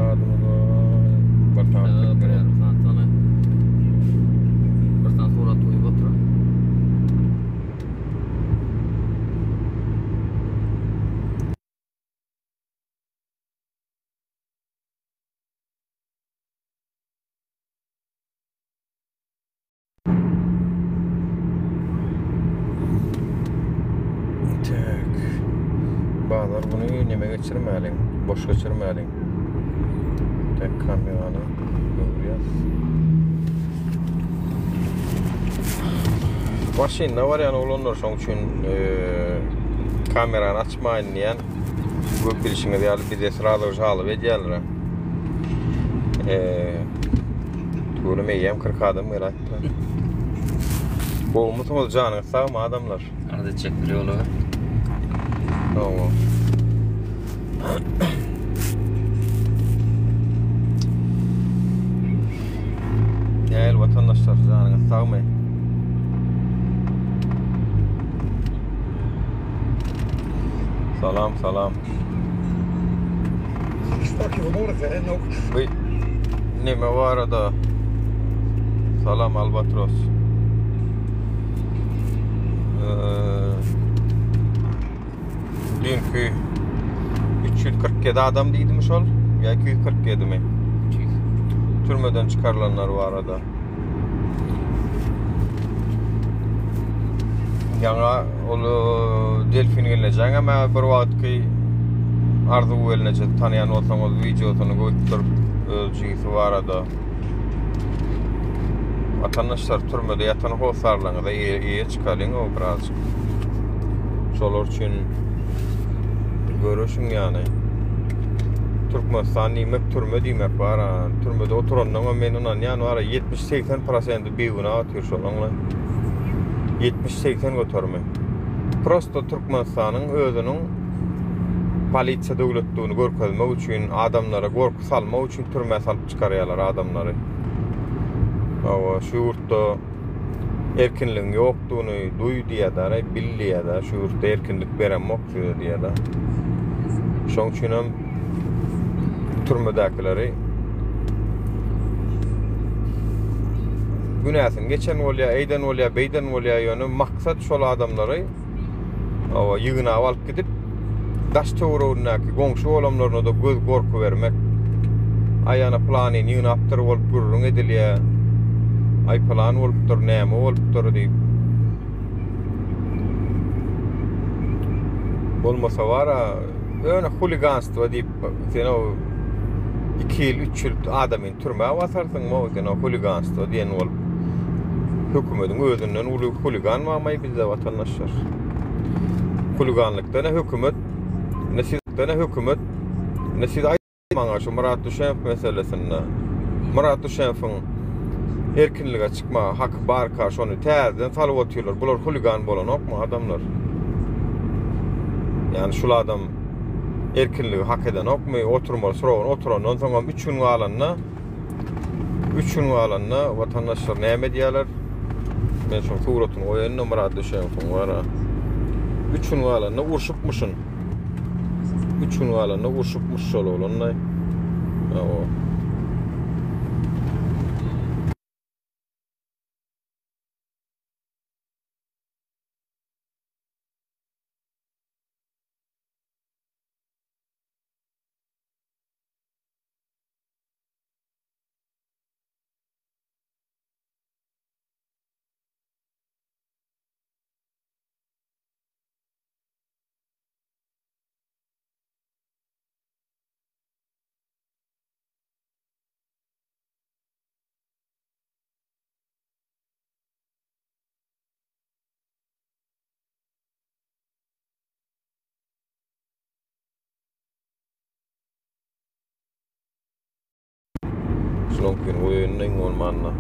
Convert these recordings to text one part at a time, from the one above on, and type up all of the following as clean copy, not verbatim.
Sagadymyz bir sagat. Bir ýarym saat gala. Bir saat surat goýup otur. Tak. Bazar günü neme geçirmäliň, boş geçirmäliň. Tek kamerany görýäs. Maşynda barýan oglanlar şoň üçin e, kamerany açmaýyn diýen görüp bilşiňiz ýaly bize srazu žalob edýärler. E, Tüweleme eýýäm 40 adam geläýipdir. Gowumysyňyz janyňyz sagmy adamlar? Arz etjek bir ýoly bar. Hawa. Nähili watandaşlar janyňyz sagmy? Salam salam. Bu neme barada? Salam Albatros. Ee, dünkü 347 adam diýdimi şol? Ýa 247 mi? Türmeden çykarylanlar barada. Ýaňa ol Delfin gelnejeň hem bir wagtky Arzuw gelneje tanýan bolsaňyz wideosyny goýupdyr öz jigisi barada. Watandaşlar türmede ýatan hossarlaryňyza eýe çykalyň o birazjyk. Şolar üçin göreşiň ýany. Türkmenistan diýmek türme diýmek bar. Türmede oturandan men ynanýan bar 70-80 prosenti bigünä otyr şolaňla. 70-80 göterimi. Prosto Türkmenistanyň özüniň polisiýa döwletdigini görkezmek üçin, adamlara gorky salmak üçin türmä salyp çykarýarlar adamlary. Hawa, şu ýurtda erkinligiň ýokdugyny duý diýýärler, bil diýýärler. Şu ýurtda erkinlik beremok size diýýärler. Şoň üçin hem türmedäkileri günäsini geçen bolýar, eýden bolýar, beýden bolýar, ýöne maksat şol adamlary hawa ýygnap alyp gidip daş töweregindäki goňşy bolamlaryna-da göz gorky bermek. Aý ana pylanyny ýygnapdyr bolup gürrüň edilýär. Aý pylan bolupdyr, näme bolupdyr diýip. Bolmasa bar-a, ýöne huliganstwo diýip sen o 2 ýyl, 3 ýyl adamyny türmä basarsyň, o sen o huliganstwo diýen bolup. Hökümediň özünden uly huligan barmaý bizde watandaşlar. Huliganlykda ne hökümet, ne siz, ne hökümet, ne siz Maňa şu Myrat Düşemow meselesinde Myrat Düşemowyň erkinlige çykmaga haky barka şony täzeden salyp otyrlar. Bular huligan bolanokmy adamlar? Ýani şul adam erkinligi hak edenokmy? Oturmaly srogyny oturandan soň hem 3 gün galanda 3 gün galanda watandaşlar näme edýärler? Men şoň suratyny goýaýyn-da Myrat Düşemowyň bar. 3 gün galanda urşupmyşyn. 3 gün galanda urşupmyş şol oglanlaý. Hawa. Şunuň goýanyny iň bolmanda.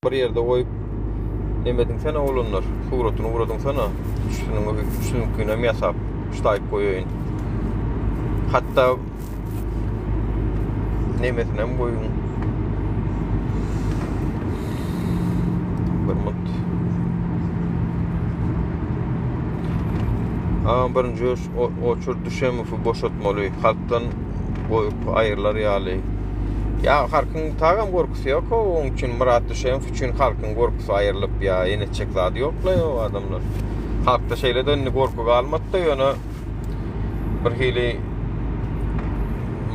Bir ýerde goýup. Neme ediňsene oglanlar, suratyny ugradyňsana. Üçüsiniň üçüsiniňkinem ýasap, ştaýyp goýaýyn. Hatda nemesinem goýuň. Bir minut. Aa, birinji oçur Düşemowy boşatmaly. Halkdan gorky aýrylar ýaly. Ýa halkyň tagam gorkusy ýok oň üçin Myrat Düşemow üçin halkyň gorkusy aýrylyp ýa ýene etjek zady ýokla ýok adamlar. Halkda şeýle-de indi gorky galmady-da ýöne bir hili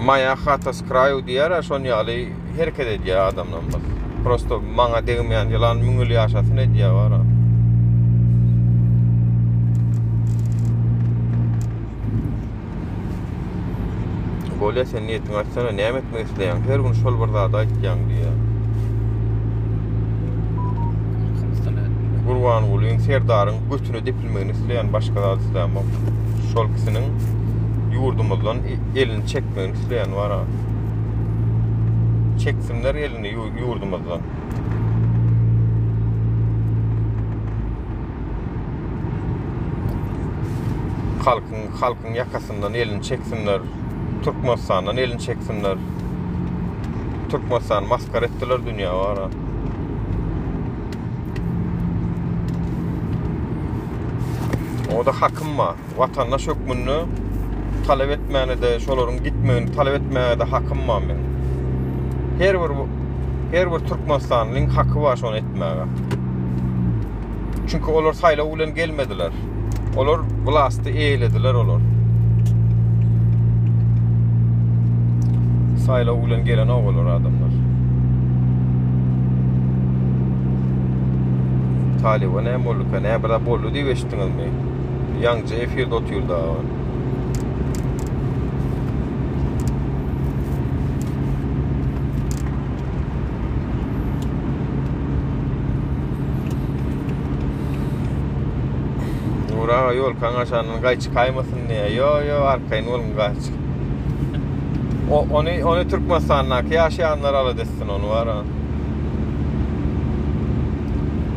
Maýa hata s kraýu diýýär-ä şon ýaly hereket edýär adamlarymyz. Prosto maňa degmeýän ýylan müň ýyl ýaşasyn edýär bara. Bolýa sen niýetiňi aýtsana näme etmek isleýäň her gün şol bir zady aýtýaň diýýär. Gurbangulyň Serdaryň götüne depilmegini isleýän başga zat islämok. Şol ikisiniň ýurdumyzdan e, elini çekmegini isleýän bar. Çeksinler elini ýurdumyzdan. Halkyň halkyň ýakasyndan elini çeksinler. Türkmenistandan elini çeksinler. Türkmenistany maskara etdiler dünýä bara. O da hakym bar. Watandaş hökmünde talap etmäne de şolaryň gitmegini talap etmäge de hakym bar meň. Her bir her bir Türkmenistanlyň haky bar şony etmäge. Çünki olar saýlaw bilen gelmediler. Olar wlasty eýelediler olar. Saýlaw bilen gelenok olar adamlar. Talyba näme bolduka? Näme bir boldy diýip eşitdiňizmi? Ýaňja efirde otyrdy aga. Nur aga ýolkaň aşandan gaý çykaýmasyn diýýär. Ýo, ýo, arkaýyn boluň gaý çyk. O, ony, ony Türkmenistandaky ýaşaýanlar alada etsin ony bar.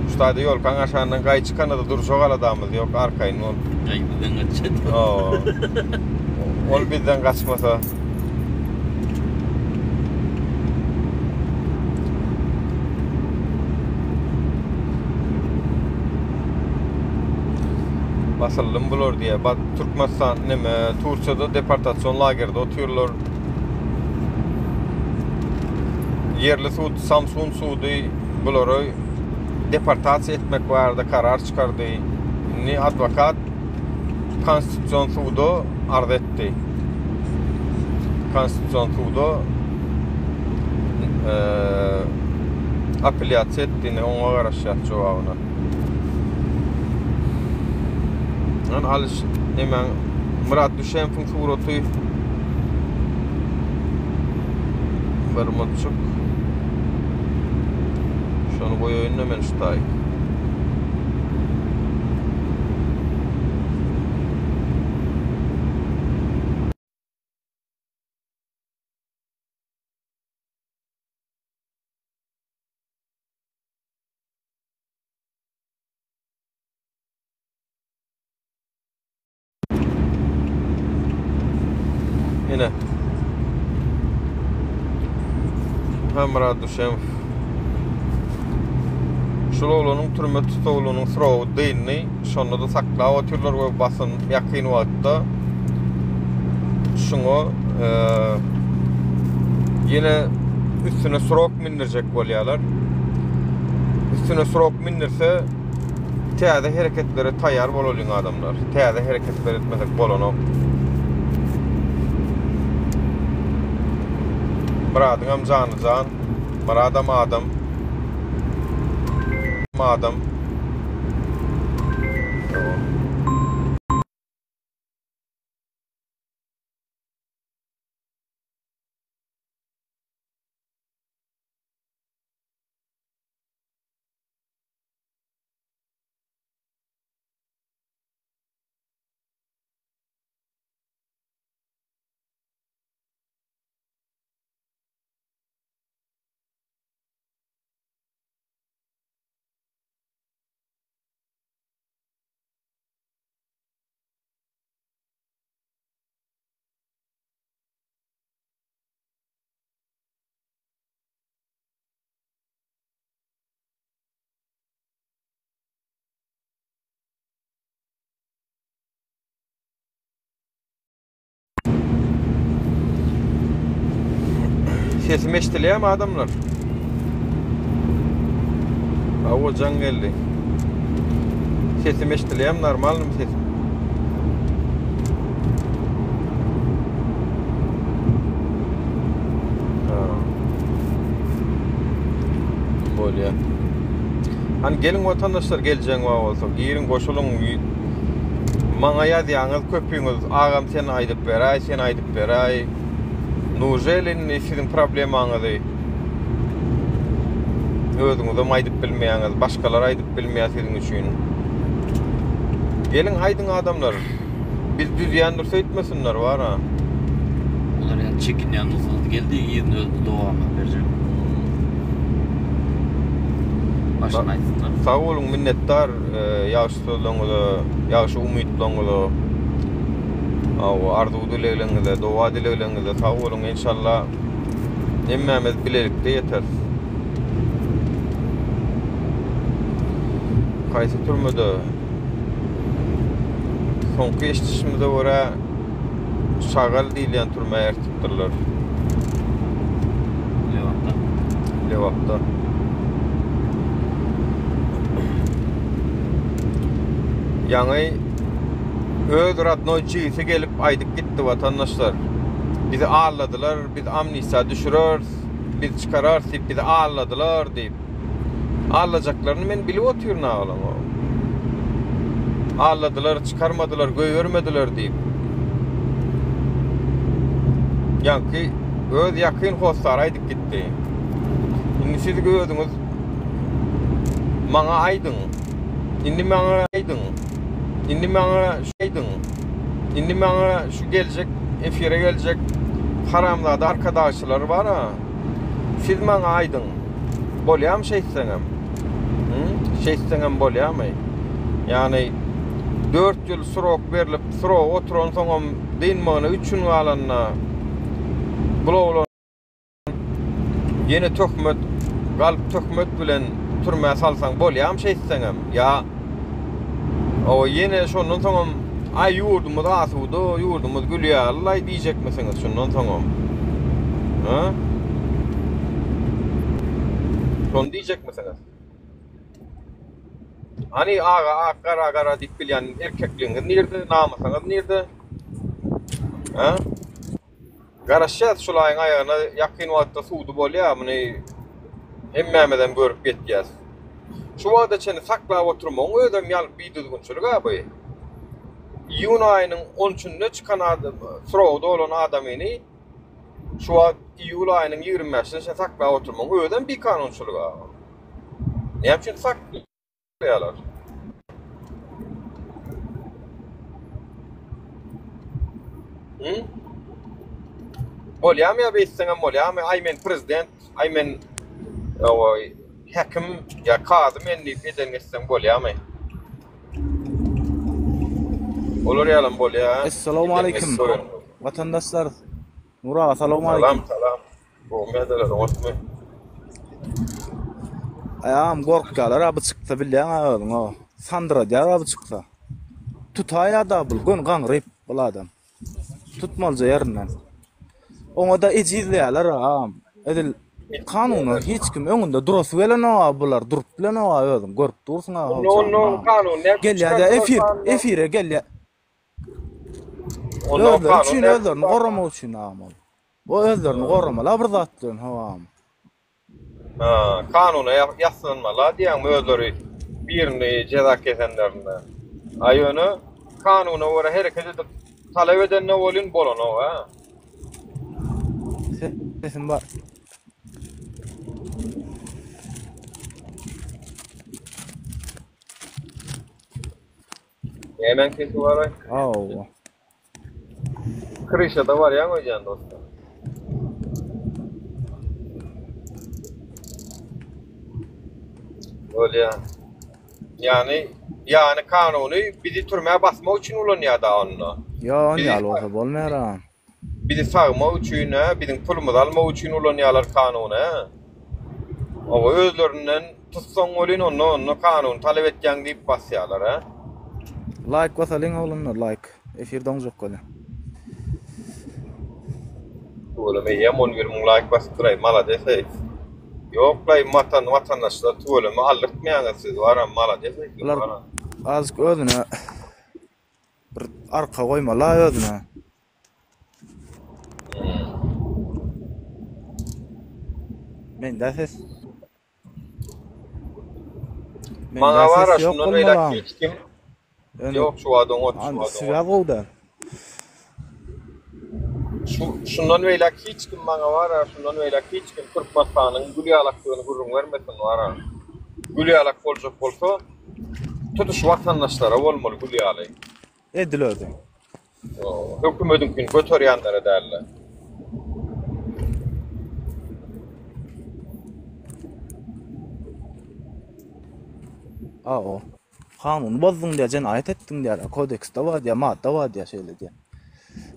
Şu taýda ýolkaň aşandan gaý çykanda-da durjak aladamyz ýok, arkaýyn bol. Gaý bizden gaçýar. Ol bizden gaçmasa. Basyldym bular diýýär. Bak Türkmenistan neme Turkiýada deportasion lagerde otyrlar. Ýerli sud Samsun sudy bulary deportasiýa etmek barada karar çykardy. Indi adwokat Konstitusion suda arz etdi. Konstitusion suda apelýasiýa etdi. Indi oňa garaşýar jogabyna. Lan alyş nemäň Myrat Düşenfiň suraty bir mutçuk. Şony goýaýyn-da men şu taýy. Ine. Hemra Düşemow. Şul oglanyň türme tussaglygynyň srogy dyndy. Şonda-da saklap otyrlar we basym ýakyn wagtda şuňa e, ýene üstüne srok mindirjek bolýarlar. Üstüne srok mindirse täze hereketlere taýýar bolalyň adamlar. Täze hereketler etmesek bolanok. Myradyňam jany jan. Myradam adam. Adam. Sesim eşdilýärmi adamlar? Hawa jaň geldi. Sesim eşdilýärmi normalnymy sesim? Bolýar. Hany geliň watandaşlar geljeň bar bolsa giriň goşulyň. Maňa ýazýaňyz köpüňiz agam sen aýdyp beräý sen aýdyp beräý. Nujel indi siziň problemaňyzy özüňizem aýdyp bilmeýäňiz, başgalar aýdyp bilmeýär siziň üçin. Geliň aýdyň adamlar. Biz düzýändir öýtmesinler bara. Olar ýaly çekinýän bolsaňyz geldi yzyny özümiz dowamyny berjek. Başyny aýtsynlar. Sag boluň minnetdar ýagşy sözleriňize, ýagşy umytlaryňyza. Hawa, arzuw dilegleriňize, doga dilegleriňize sag boluň. Enşalla hemmämiz bilelikde ýeteris. Haýsy türmede? Soňky eşidişimize görä Şagal diýilýän türmä ertipdirler. Lebapda. Lebapda. Ýaňy öz radnoý jigisi gelip aýdyp gitdi watandaşlar. Bizi aldadylar, biz amnistiýa düşüreris, biz çykararys diýip bizi aldadylar diýip. Aldajaklaryny men bilip otyryn agalaň. Aldadylar, çykarmadylar, goýbermediler diýip. Ýaňky öz ýakyn hossary aýdyp gitdi. Indi siz özüňiz maňa aýdyň. Indi maňa aýdyň. Indi maňa şu aýdyň. Indi maňa şu geljek efire geljek haramzada arkadagçylar bar-a. Siz maňa aýdyň. Bolýamy şeýtseňem? Hı? Şeýtseňem bolýamy? Ýagny 4 ýyl srok berlip, srok oturansoňam dynmagyna 3 gün galanda bul oglan ýene töhmet, galp töhmet bilen türmä salsaň bolýamy şeýtseňem? Ýa O ýene şondan soňam aý ýurdumyz asuda, ýurdumyz gül ýaly-laý diýjekmisiňiz şundan soňam? Ha? Şony diýjekmisiňiz? Hany aga ak, gara gara diýip bilýän erkekligiňiz nirde, namysyňyz nirde? Ha? Garaşýas şul aýyň aýagyna ýakyn wagtda sudy bolýa muny hemmämizem görüp ýetýäs. Şu wagta çenli saklap oturmagyň özem ýaly bidüzgünçilik a bu. Iýun aýynyň on üçünde çykan adam srogy dolan adamyny şu wagt iýul aýynyň 25-ine çenli saklap oturmagyň özem bikanunçylyk a. Näme üçin sak ýalar. Hı? Bolýarmy ýa beýtseňem bolýarmy? Aý men prezident, aý men oý häkim ýa kazy men diýip eden etseň bolýarmy? Olar ýalam bolýar. Essalamu aleýkum. Watandaşlar. Nur aga salam aleýkum. Salam, salam. Gowy medeler oňatmy? Aýam gorkýarlar a bu çyksa bilýäň a özüň o. Sandyradýar a bu çyksa. Tutaýar-da bul göni gaňryp bul adam. Tutmalyja ýerinden. Oňa-da ejizleýärler agam. Edil kanuna hiç kim öňünde durasy gelenok a bular durup bilenok a özüň görüp dursuň a. Onda onda kanun näme? Gelýär-de efir efire gelýär. Onda Özleri kanun üçin näme? özlerini goramak üçin agam ol. O özlerini goramaly bir zat bilen howam. Ha, kanuna ýaslanmaly diýýäňmi özleri birini jeza kesenlerinde. A ýöne kanuna görä hereket edip talap edende welin bolanok ha. Sesim bar. Nämäň sesi bar-aý? Hawa. Kryşada barýaň öýdýän dostum. Bolýa. Ýagny, ýagny kanuny bizi türmä basmak üçin ulanýar da onda. Ýa on ýaly bolsa bolmaýar a. Bizi sagmak üçin, hä, biziň pulumyzy almak üçin ulanýarlar kanuny, hä. Oba özlerinden tutsaň welin onda onda kanuny talap etýäň diýip basýarlar, hä. Laýk basalyň oglanlar laýk. Efir doňjak weli. Tüweleme eýýäm 11 müň laýk basypdyraý malades eý. Ýoklaý watan watandaşlar tüweleme aldyrtmaýaňyz siz baram malades eý siz Bular baram. azjyk özüne bir arka goýmaly özüne. Hmm. Mende ses. Mende Maňa ses bara ýok şundan beýläk bolmalam. hiç kim Ýöne ýok şu wagt oňat şu an wagt oňat. swýaz gowy däl. Şu şundan beýläk hiç kim maňa bara şundan beýläk hiç kim Türkmenistanyň gül ýalakdygyny gürrüň bermesin bara. Gül ýalak boljak bolsa tutuş watandaşlara bolmaly gül ýaly. Edil özi. Hökümediňkini göterýänlere dälde. Aw. Kanuny bozduň diýýär, jenaýat etdiň diýýär. Kodeksde bar diýýär, madda bar diýýär, şeýle diýýär.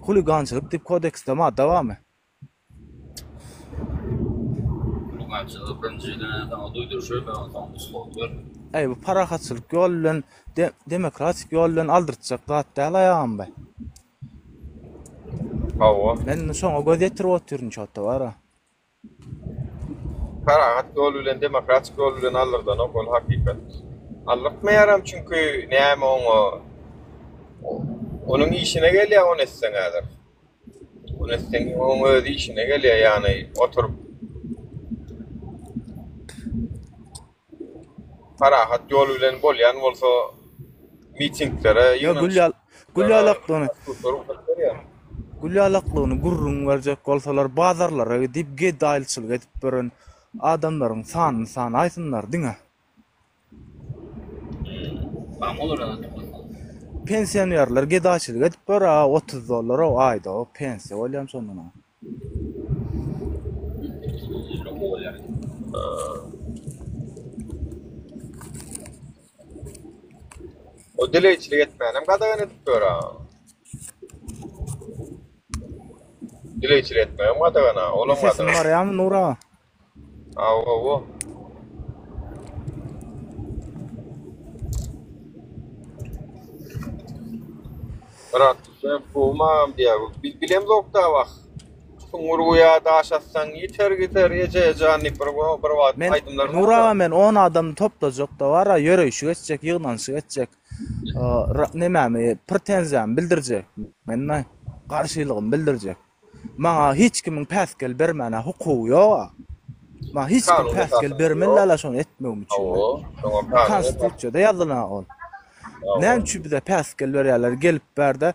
Huligançylyk diýip kodeksde madda barmy? Huligançylygy birinjiden saňa duýduryş bermek, onsoň nusgawy bermek. Eý, bu parahatçylyk ýol bilen, demokratik ýol bilen aldyrtjak zat däl aýagam be. Hawa. Men şoňa göz ýetirip otyryn çotda bara. Parahat ýol bilen, demokratik ýol bilen aldyrdanok ol hakykat. Aldyrtmaýaram çünki näme oňa onuň işine gelýär ony etseň häzir. Ony etseň oň öz işine gelýär ýagny oturyp parahat ýol bilen bolýan bolsa mitinglere Ýa gül ýal gül ýalaklygyny gül ýalaklygyny gürrüň berjek bolsalar bazarlara gidip gedaýçylyk edip ýören adamlaryň sanyny sanaýsynlar diňe. Pensionerler gedaýçylyk edip ýör a 30 dollar o aýda o pensiýa bolýam şondan a. O dilegçilik etmänem gadagan edip ýör a. Dilegçilik etmegem gadagan a, olam Sesim gadagan. barýamy Nur aga? Hawa. Myrat sen gowmam diýýär. Biz bilemzok-da wah. Çuňňur guýa daş atsaň ýiter gider eje jan diýip bir bir wagt Men aýdymlar Nur barda. aga men 10 adam toplajak-da bar-a ýöreýşik etjek, ýygnanyşyk etjek. Nemämi, pretenziýamy bildirjek. Men garşylygymy bildirjek. Maňa hiç kimiň päsgel bermäne hukugy ýog-a. Maňa hiç kim Kanun päsgel esasynda bermeli ýok. däl-ä şony etmegim üçin. Hawa, şoňa kanun esasynda. Konstitusiýada ýazylan-a ol. Hawa. Näme üçin bize päsgel berýärler? Gelip bärde,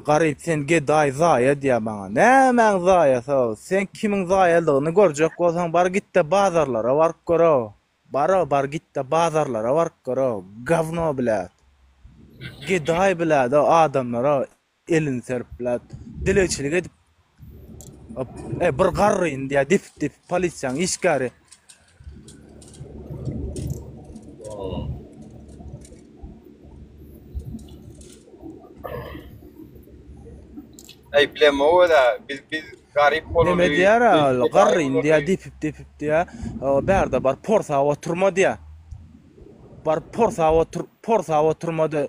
Garyp sen gedaý zaýa diýýär maňa. Nämäň zaýasy-ow? Sen kimiň zaýalygyny görjek bolsaň bar git-de bazarlara baryp gör-ow. Bar-ow bar git-de bazarlara baryp gör-ow. Gawno blät. Gedaý blät-ow adamlara elini serip blät dilegçilik edip e bir garryny diýä depip depip polisiýanyň işgäri. Eý bilemok özä biz biz garyp Neme bolaly diýär biz ol gedaý garryny diýä bolaly. depip depip diýä bärde bar porsap oturma diýä. Bar porsap otur porsap oturma diýä.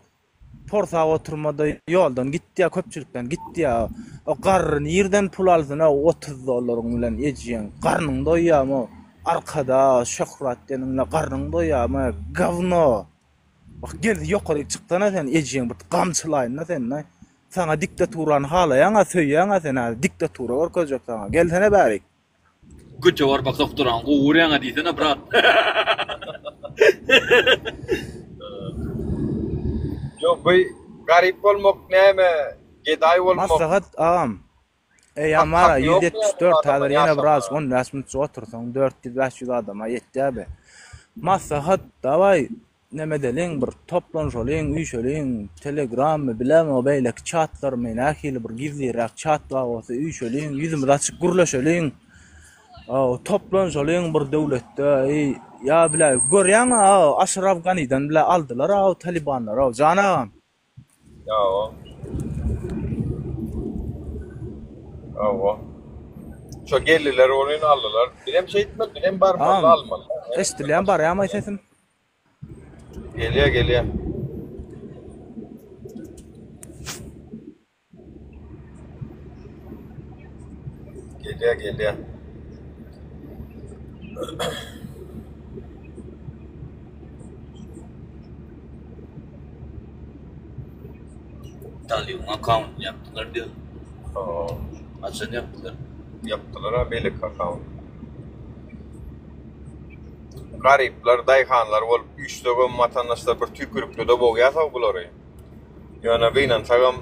Porsap oturmada ýoldan git diýä köpçülikden git diýä. O garry nirden pul alsyn o 30 dollaryň bilen ejeň garnyň doýýamy o arkada şöhrat diýeniň bilen garnyň doýýamy gawno. Bak gel ýokaryk çyksana sen ejeň bir gamçylaýynda sen saňa diktaturany halaýaňa söýýäňa sen häzir diktatura görkezjek saňa gelsene bärik. Göte barmak sokduran gowy görýäňä diýsene brat. Ýok bu garyp bolmak näme gedaý bolmak. Maslahat agam. Eýýäm Hak bara haky ýokmy ýa bu 174 adamlar häzir ýene bir ýaşamaga? azjyk 15 minutjyk otursaň 400-500 adama ýetýär be. Maslahat dawaý Neme edeliň bir toplanşalyň üýşeliň telegrammy bilemok beýleki çatlarmy nähili bir gizliräk çat bar bolsa üýşeliň ýüzümiz açyk gürleşeliň toplanşalyň bir döwletde eý ýa bile görýäňä Aşraf Ganidan bile aldylar aw talibanlar aw jan agam. Hawa. Hawa. Şo geldiler welin aldylar. Bizem şeýtmeli, bizem barmaly, Agam almaly. eşdilýän barýamaý sesim. Gelýär, gelýär. Gelýär, gelýär. Talybyň akkauntyny ýapdylar diýip. Hawa. Haçan ýapdylar? Ýapdylar ha beýleki akkaunt. Garyplar, daýhanlar bolup üýşsegem watandaşlar bir tüýkürikde-de bogýas-ow bulary. Ýöne gynansagam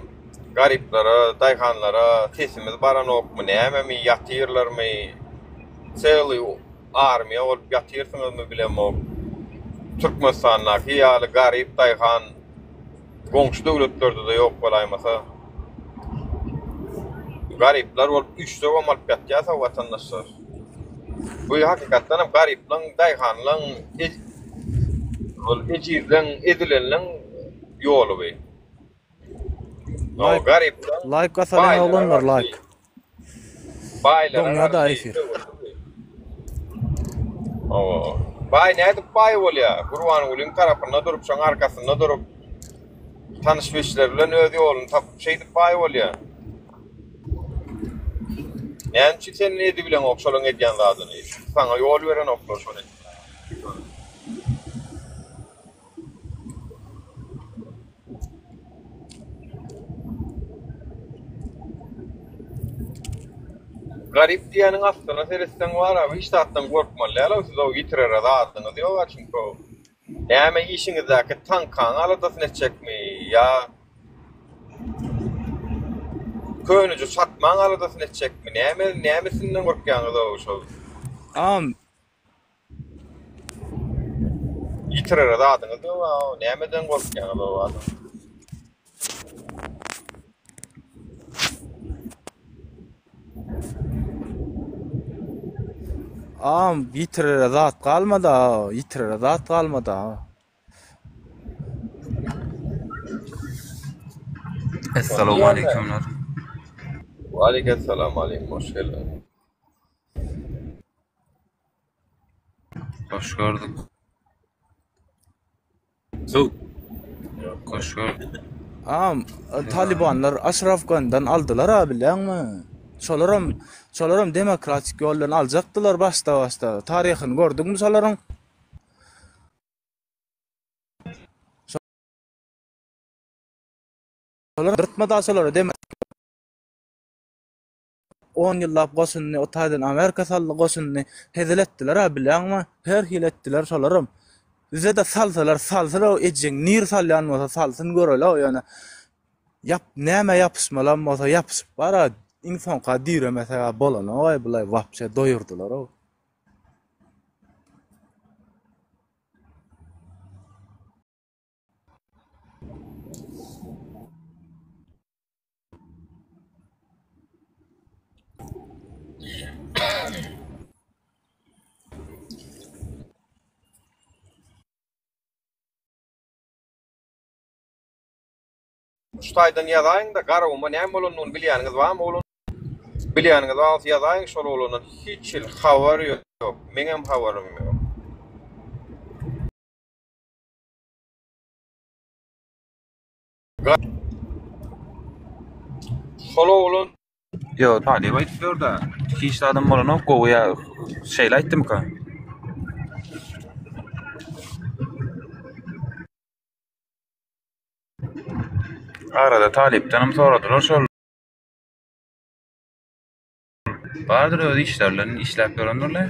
garyplara, daýhanlara sesimiz baranokmy, nämemi, ýatyrlarmy, sely armiýa bolup ýatyrsyňyzmy bilemok. Türkmenistandaky ýaly garyp daýhan Goňşy döwletlerde-de ýok bolaýmasa. Garyplar bolup üýşsegem alyp ýatýas-ow watandaşlar. Bu hakykatdan hem garyplaň, daýhanlaň, ol ejizleň, ezilenleň ýoly bu. Laýk, Garyplaň laýk basalyň baýlara oglanlar garşy laýk. Baýlara Doňýa-da garşy efir. söweşi bu. Hawa. Baý nädip baý bolýar? Gurbangulyň tarapynda durup, şoň arkasynda durup, tanyş-bilişleri bilen öz ýoluny tapyp, şeýdip baý bolýar. Näme üçin sen edibileňok şolaň edýän zadyny? Saňa ýol berenoklar şony etmäge. Garyp diýýäniň aslyna seretseň bar-a, hiç zatdan gorkmaly däl-ow siz-ow, ýitirere zadyňyz ýog-a çünki-ow. Näme işiňizdäki taňkaň aladasyny etjekmi ýa köneje çatmaň aladasyny etjekmi, näme nämesinden gorkýaňyz-ow şol? Agam, Ýitirere zadyňyz ýog-a, nämeden gorkýaňyz o adam? Agam ýitirere zat galmady-a, ýitirere zat galmady-a. Essalawmaleýkimler. Waleýkessalam Alim, hoş geldiň. Hoş gördük. Söw. Hoş gördük. Agam, Talibanlar Aşraf Gandan aldylar-a bilýäňmi? Şolaram, şolaram demokratik ýol bilen aljakdylar başda-başda. Taryhyny gördüňmi şolaryň? Şolar dyrtmady şolara dem On ýyllap goşunyny o taýdan Amerika saldy goşunyny. Hezil etdiler-ä bilýäňmi? Her hili etdiler şolaram. Bize-de salsalar salsyn-ow ejeň nir salýan bolsa salsyn göreli-ow ýöne. Ýap nämä ýapyşmalam bolsa ýapyşyp bar-a iň soňka diremeseg-ä bolanok-aý bulaý wapşe doýurdylar-ow. Şu taýdan ýazaýyňda Garaguma näme bolanyny bilýäniňiz barmy oglan? Bilýäniňiz bar bolsa ýazaýyň şol oglandan hiç hili habar ýok. Meňem habarym ýok. Şol oglan. Ýo talyp aýdyp ýörda. Hiç zadam bolanok gowy ýa şeýle aýtdymyka? Arada talypdanam soradylar şol. Bardyr öz işleri bilen işläp ýörendirle.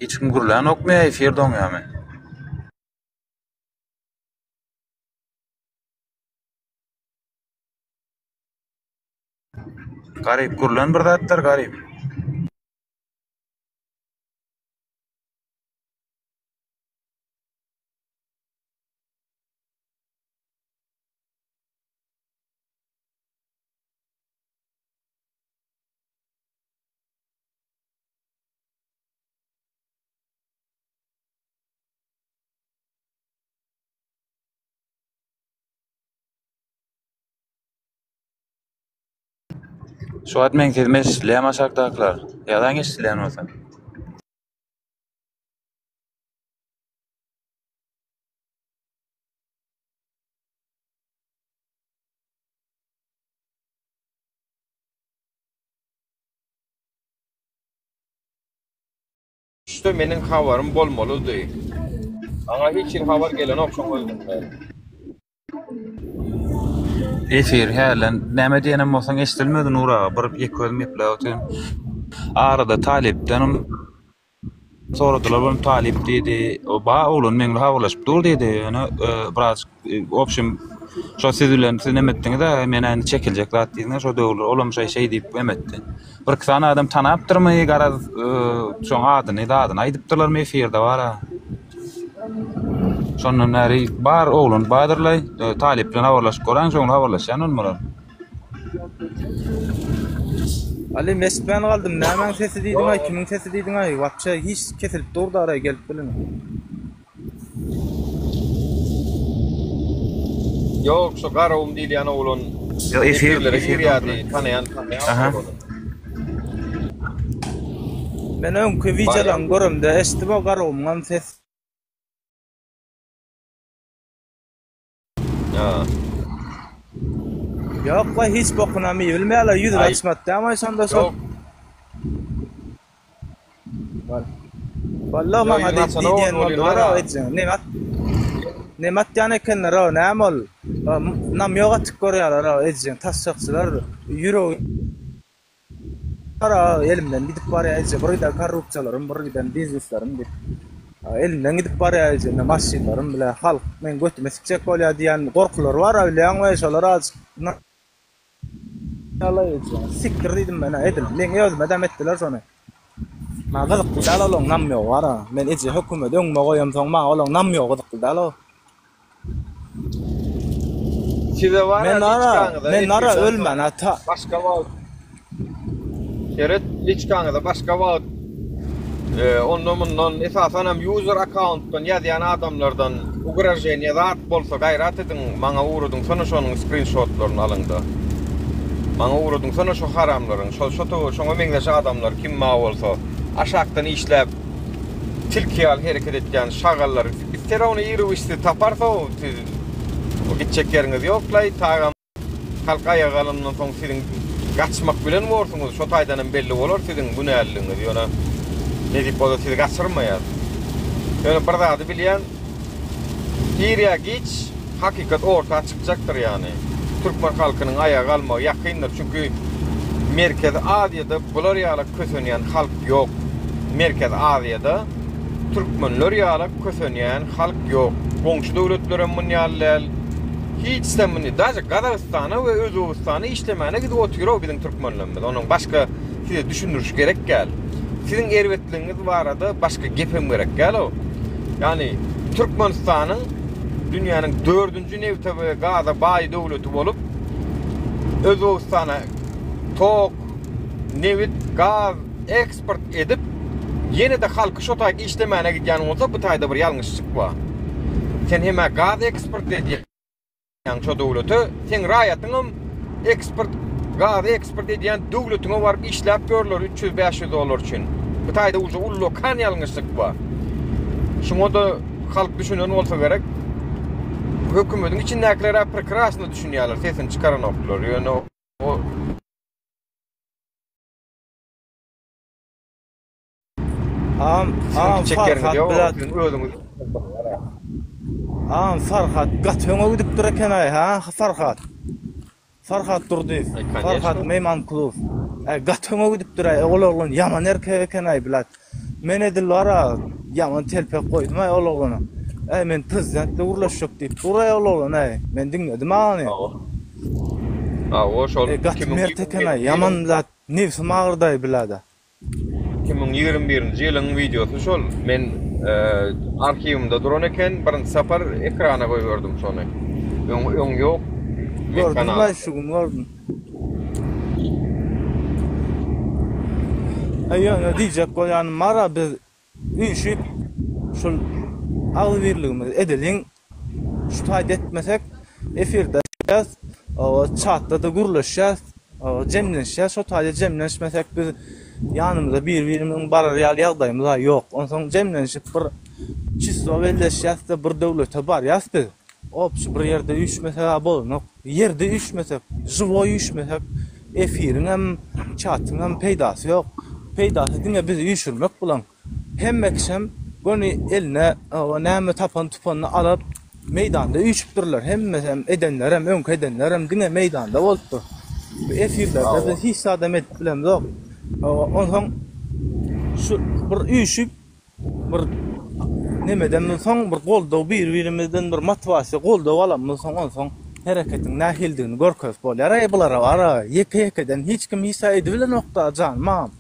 Hiç kim gürlänokmy ýa efir doňýamy? Garyp gürlen bir zatlar garyp. Şu wagt meň sesim eşidilýärmi aşakdakylar? Ýazaň eşidilýän bolsa. Düşse meniň habarym bolmalydy. Maňa hiç hili habar gelenok şoň özünden. Efir hälden näme diýenem bolsaň eşidilmedi Nur aga bir ýeke özüm gepläp otyryn. Arada talypdanam soradylar bolum talyp diýdi. O ba oglan meň bilen habarlaşyp dur diýdi. Ýöne birazjyk obşim şo siz bilen siz neme etdiňiz-ä men indi çekiljek zat diýdiňiz şo döwürler olam şeý şeý diýip em etdi. Bir iki sany adam tanapdyrmy garaz şoň adyny zadyny aýdypdyrlarmy efirde bara. Şondan bäri bar oglan badyrlaý talyp bilen habarlaşyp göräň şoň bilen habarlaşýan bolmalar. Aly eşitmän galdym nämäň sesi diýdiňaý kimiň sesi diýdiňaý wapşe hiç kesilip durdy araý gelip bilenem. Ýok şu Garagum diýilýän oglan Ýok efir efirlere efir girýärdi tanaýan tanaýan Aha. ony. Men öňki Barýa. wideolaryňy göremde eşitdim o Garagumyňam ses. Ýa. Ýok waý hiç bokunam iýilmeýärler ýüzüni Aý. açmat dämaý şonda şol. Ýok. Walla Ýok maňa ýüzüni diýip açanok diýen ony welin boldular ara. o ejeň. Neme at Neme atýan ekenler o näme ol? Namýok atyp görýärler o ejeň taşşakçylar ýüregi Gara elimden gidip barýar eje bir giden korrupsiýalarym bir giden bizneslerim diýip. Elimden gidip barýar eje indi maşynlarym bile halk meň götüme sikjek bolýar diýen gorkulary bar-a bilýäňmi şolar azjyk Sikdir diýdim men-ä edil meň özüme-däm etdiler şony. Maňa gyzykly däl olaň namýogy bar-a. Men eje hökümeti öňüme goýamsoň maňa olaň namýogy gyzykly däl-ow. Size bar Men nara, liçkaňyza men nara efirden soň ölmän ata. başga wagt seret liçkaňyza başga wagt e, ondan mundan esasanam user akkauntdan ýazýan adamlardan ugroženiýe zat bolsa gaýrat ediň maňa ugradyň sona şonuň skrinşotlaryny alyňda. Maňa ugradyň sona şo haramlaryň şo şo şoňa meňzeş adamlar kim bar bolsa aşakdan işläp tilki ýaly hereket etýän şagallary Ister ony ir-u-giç siz taparsow siz gitjek ýeriňiz ýoklaý tagam halk aýaga galandan soň siziň gaçmak bilen borsuňyz şo taýdan hem belli bolar siziň günäliligiňiz ýöne nesip bolsa sizi gaçyrmaýas ýöne bir zady bilýän ir ýa giç hakykat orta çykjakdyr ýany türkmen halkynyň aýaga galmagy ýakyndyr çünki Merkezi Aziýada bular ýala kösenýän halk ýok Merkezi Aziýada Türkmenler ýala kösenýän halk ýok. Goňşy döwletlerem mun ýaly däl. Hiçsem muny daže Gazagystana we Özbegistana işlemäne gidip otyrow biziň türkmenlerimiz. Onuň başga size düşündiriş gerek däl. Siziň erbetligiňiz barada başga gepem gerek dälow. Ýagny Türkmenistanyň dünýäniň dördünji nebte we gaza baý döwleti bolup Özbegistana tok, nebit, gaz, eksport edip, ýene-de halky şo taýda işlemäne gidýän bolsa, bu taýda bir ýalňyşlyk bar. Sen hem-ä gaz eksport edýäň şo döwlete, seň raýatyňam eksport gazy eksport edýän döwletiňe baryp işläp ýörler 300-500 dollar üçin. Bu taýda uje ullakan ýalňyşlyk bar. Şuňa-da halk düşünen bolsa gerek. Hökümetiň içindäkiler-ä prekrasno düşünýärler, sesini çykaranoklar. Ýöne o Agam, Siziň agam gitjek ýeriňiz Farhat ýok, bilat. siziň özüňiz Agam Farhat gaty öňe gidipdir ekenaý, ha Farhat. Farhat Durdyýew, Aý, Farhat konýeçno. Meýmankulow. Äý gaty öňe gidipdir aý, ol oglan ýaman erkek ekenaý bilat. Men edil bar-a ýaman telpek goýdum aý ol oglana. Äý men prezident bilen gürleşjek diýip dur aý ol oglan aý. Men diňledim agany. Hawa. Hawa, şol Äý gaty mert ekenaý, 2021 ýaman ýylyň bilat, nebsim agyrdaý bilada. 2021-nji ýylyň wideosy şol. Men arhiwimde duran eken, birinji sapar ekrana goýberdim şony. Öň öň ýok. Men Gördüm kanalymda. laý şu gün gördüm. Aý ýöne diýjek bolýanym bar-a biz üýşüp şul agzybirligimizi edeliň. Şu taýda etmesek efirde çatda-da gürleşýäs. Jemlenişýäs şo taýda jemlenişmesek biz ýanymyza bir-birimiziň barar ýaly ýagdaýymyz-a ýok. Onsoň jemlenişip bir çislo belleşýäs-de bir döwlete barýas biz. Obşi bir ýerde üýşmeseg-ä bolanok. Ýerde üýşmesek, žiwoý üýşmesek efiriňem, çatyňam peýdasy ýok. Peýdasy diňe bizi üýşürmek bulaň. Hemme kişem göni eline näme tapan tupanyny alyp meýdanda üýşüpdirler. Hemmesem edenlerem öňki edenlerem diňe meýdanda bolupdyr. Bu efirlerde biz hiç zadam edip bilemzok. Onsoň şu bir üýşüp bir nemeden soň bir goldaw bir-birimizden bir motiwasiýa goldaw alanymyz soň onsoň hereketiň nähilidigini görkezip bolýar. Eý bulara bara ýeke-ýekeden hiç kim hiç zat edibilenokda janym agam.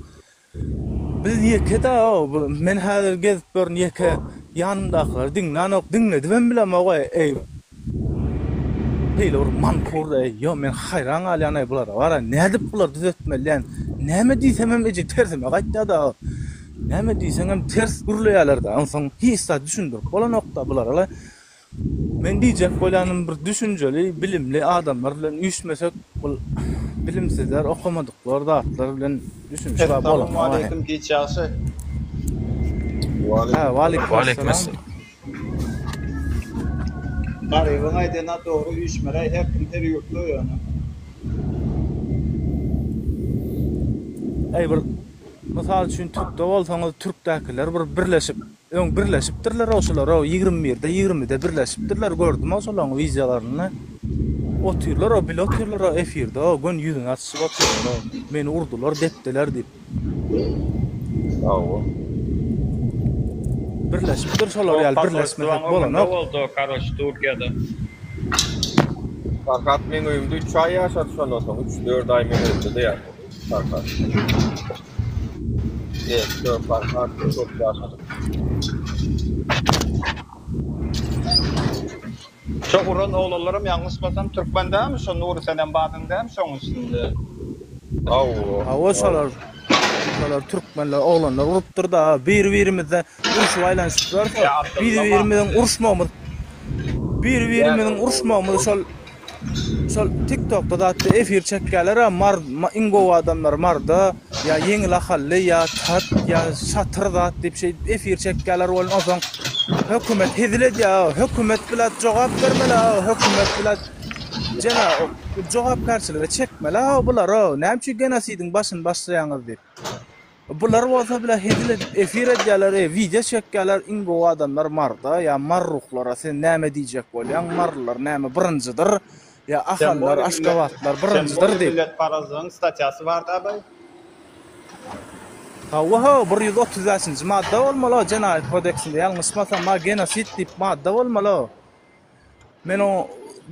Biz ýeke-dä o, men häzir gezip ýörün ýeke, ýanymdakylary diňlänok, diňledibem bilemok-eý, eý, beýle bir mankur-eý, ýo, men haýran galýan-eý bulara, bar-a, nädip bulary düzetmeli diýýän, näme diýsemem eje tersime gaýtýar-da, näme diýseňem ters gürleýärler-dä, onsoň hiç zat düşündirip bolanok-da bulara-la. Men diýjek bolýanym bir düşünjeli, bilimli adamlar bilen üýşmesek bul bilimsizler, okamadyklar zatlar bilen düşünişip bolanok. Essalawmaleýkim giç ýagşy. Hä, waleýkim essalam. Garybyň aýdany dogry üýşmeleý her kim her ýurtda ýöne. Eý bir mysal üçin türkde bolsaňyz türkdäkiler bir birleşip Öň birleşipdirler-ow şular-ow, 20 birde, ýigrimide birleşipdirler, gördüm-ow şolaň wideolaryny. Otyrlar-ow, bile otyrlar-ow efirde-ow, göni ýüzüni açyşyp otyrlar-ow, meni urdular, depdiler diýip. Hawa. Birleşipdir şolar ýaly, birleşmesek bolanok. Boldy o karoç Türkiýede. Farhat meň öýümde üç aý ýaşady şondan soň, üç-dört aý meň öýümde-de ýaşady Farhat. Dört Farhat köp ýaşadyk. Şo uran oglanlaram ýalňyşmasam türkmen dälmi şo Nury senem badyň dälmi şoň üstünde. Hawa. Hawa şolar şolar türkmenler oglanlar urupdyr da bir birimizde urşup aýlanyşyp ýörse bir birimiziň uruşmagymyz bir birimiziň uruşmagymyz şol Şol tiktokda zatda efir çekýäler-ä mar iň gowy adamlar marda ýa ýeňil ahally ýa tat ýa şatyr zat diýip şeýdip efir çekýäler welin onsoň hökümet hezil edýä hökümet bilen jogap bermeli hökümet bilen jena jogapkärçilige çekmeli bulary näme üçin genosidiň başyny başlaýaňyz diýip. Bular bolsa bile hezil edip efir edýäler e wideo çekýäler iň gowy adamlar marda ýa marruhlara sen näme diýjek bolýaň marlylar näme birinjidir ýa ahallar aşgabatlar birinjidir diýip. Milletparazlygyň statýasy barda baý. Hawa hawa 135-nji madda bolmaly o jenaýat kodeksinde ýalňyşmasam a genosid diýip madda bolmaly o. Men o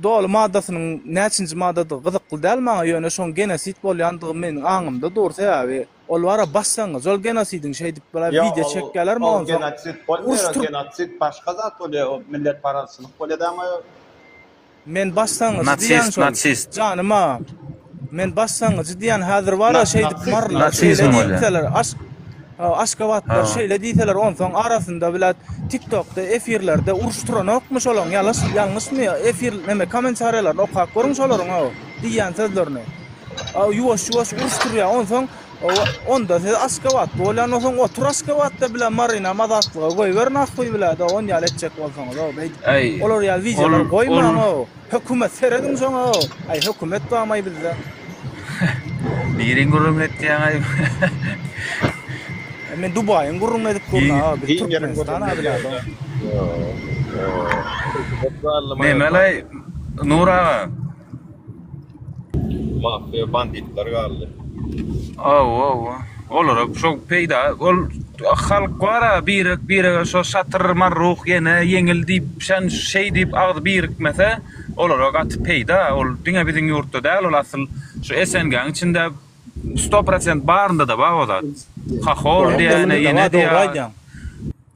doly maddasynyň näçinji maddadygy gyzykly däl maňa ýöne şoň genosid bolýandygy meniň aňymda dur sebäbi ol bara başlangyjy ol genosidiň şeýdip bir wideo çekýälermi Ol onsoň genosid bolmaýar o genosid başga zat bolýar o milletparazçylyk bolýar daňa. Men başlangyjy diýýän Nasist şol. nasist. Janym agam. Men başlangyjy diýýän häzir bara şeýdip marylar şeýle Nasizm bolýar. diýseler aş Aşgabatlylar Ha. şeýle diýseler onsoň arasynda bilet TikTokda efirlerde uruş turanokmy şolaň ýalaş ýalňyşmy efir neme kommentariýalaryny okap görüň şolaryň o diýýän sözlerini. Ýuwaş ýuwaş uruş turýar onsoň onda siz Aşgabatly bolýan bolsaň otur Aşgabatda bile Marynam azatlyga goýber nahhuý bile on ýaly etjek bolsaňyz o beýdip Äý olar ýaly ol wideolar goýmaň ol o hökümet serediň şoňa o aý hökümet bamaý bizde. Niriň gürrüňini etýäňaý. Men Dubaýyň gürrüňini edip durun a biz Türkmenistan a bile Nemelaý Nur aga. Mafiýa banditler galdy. Hawa hawa. Olara şo peýda ol halk bara birek birege şo şatyr marruh ýene ýeňil diýip şen şeý diýip agzy birikmese olara gaty peýda ol diňe biziň ýurtda däl ol asyl şu SNG-niň içinde sto prosent barynda-da bar o zat. Hahol diýýäne ýene diýýä.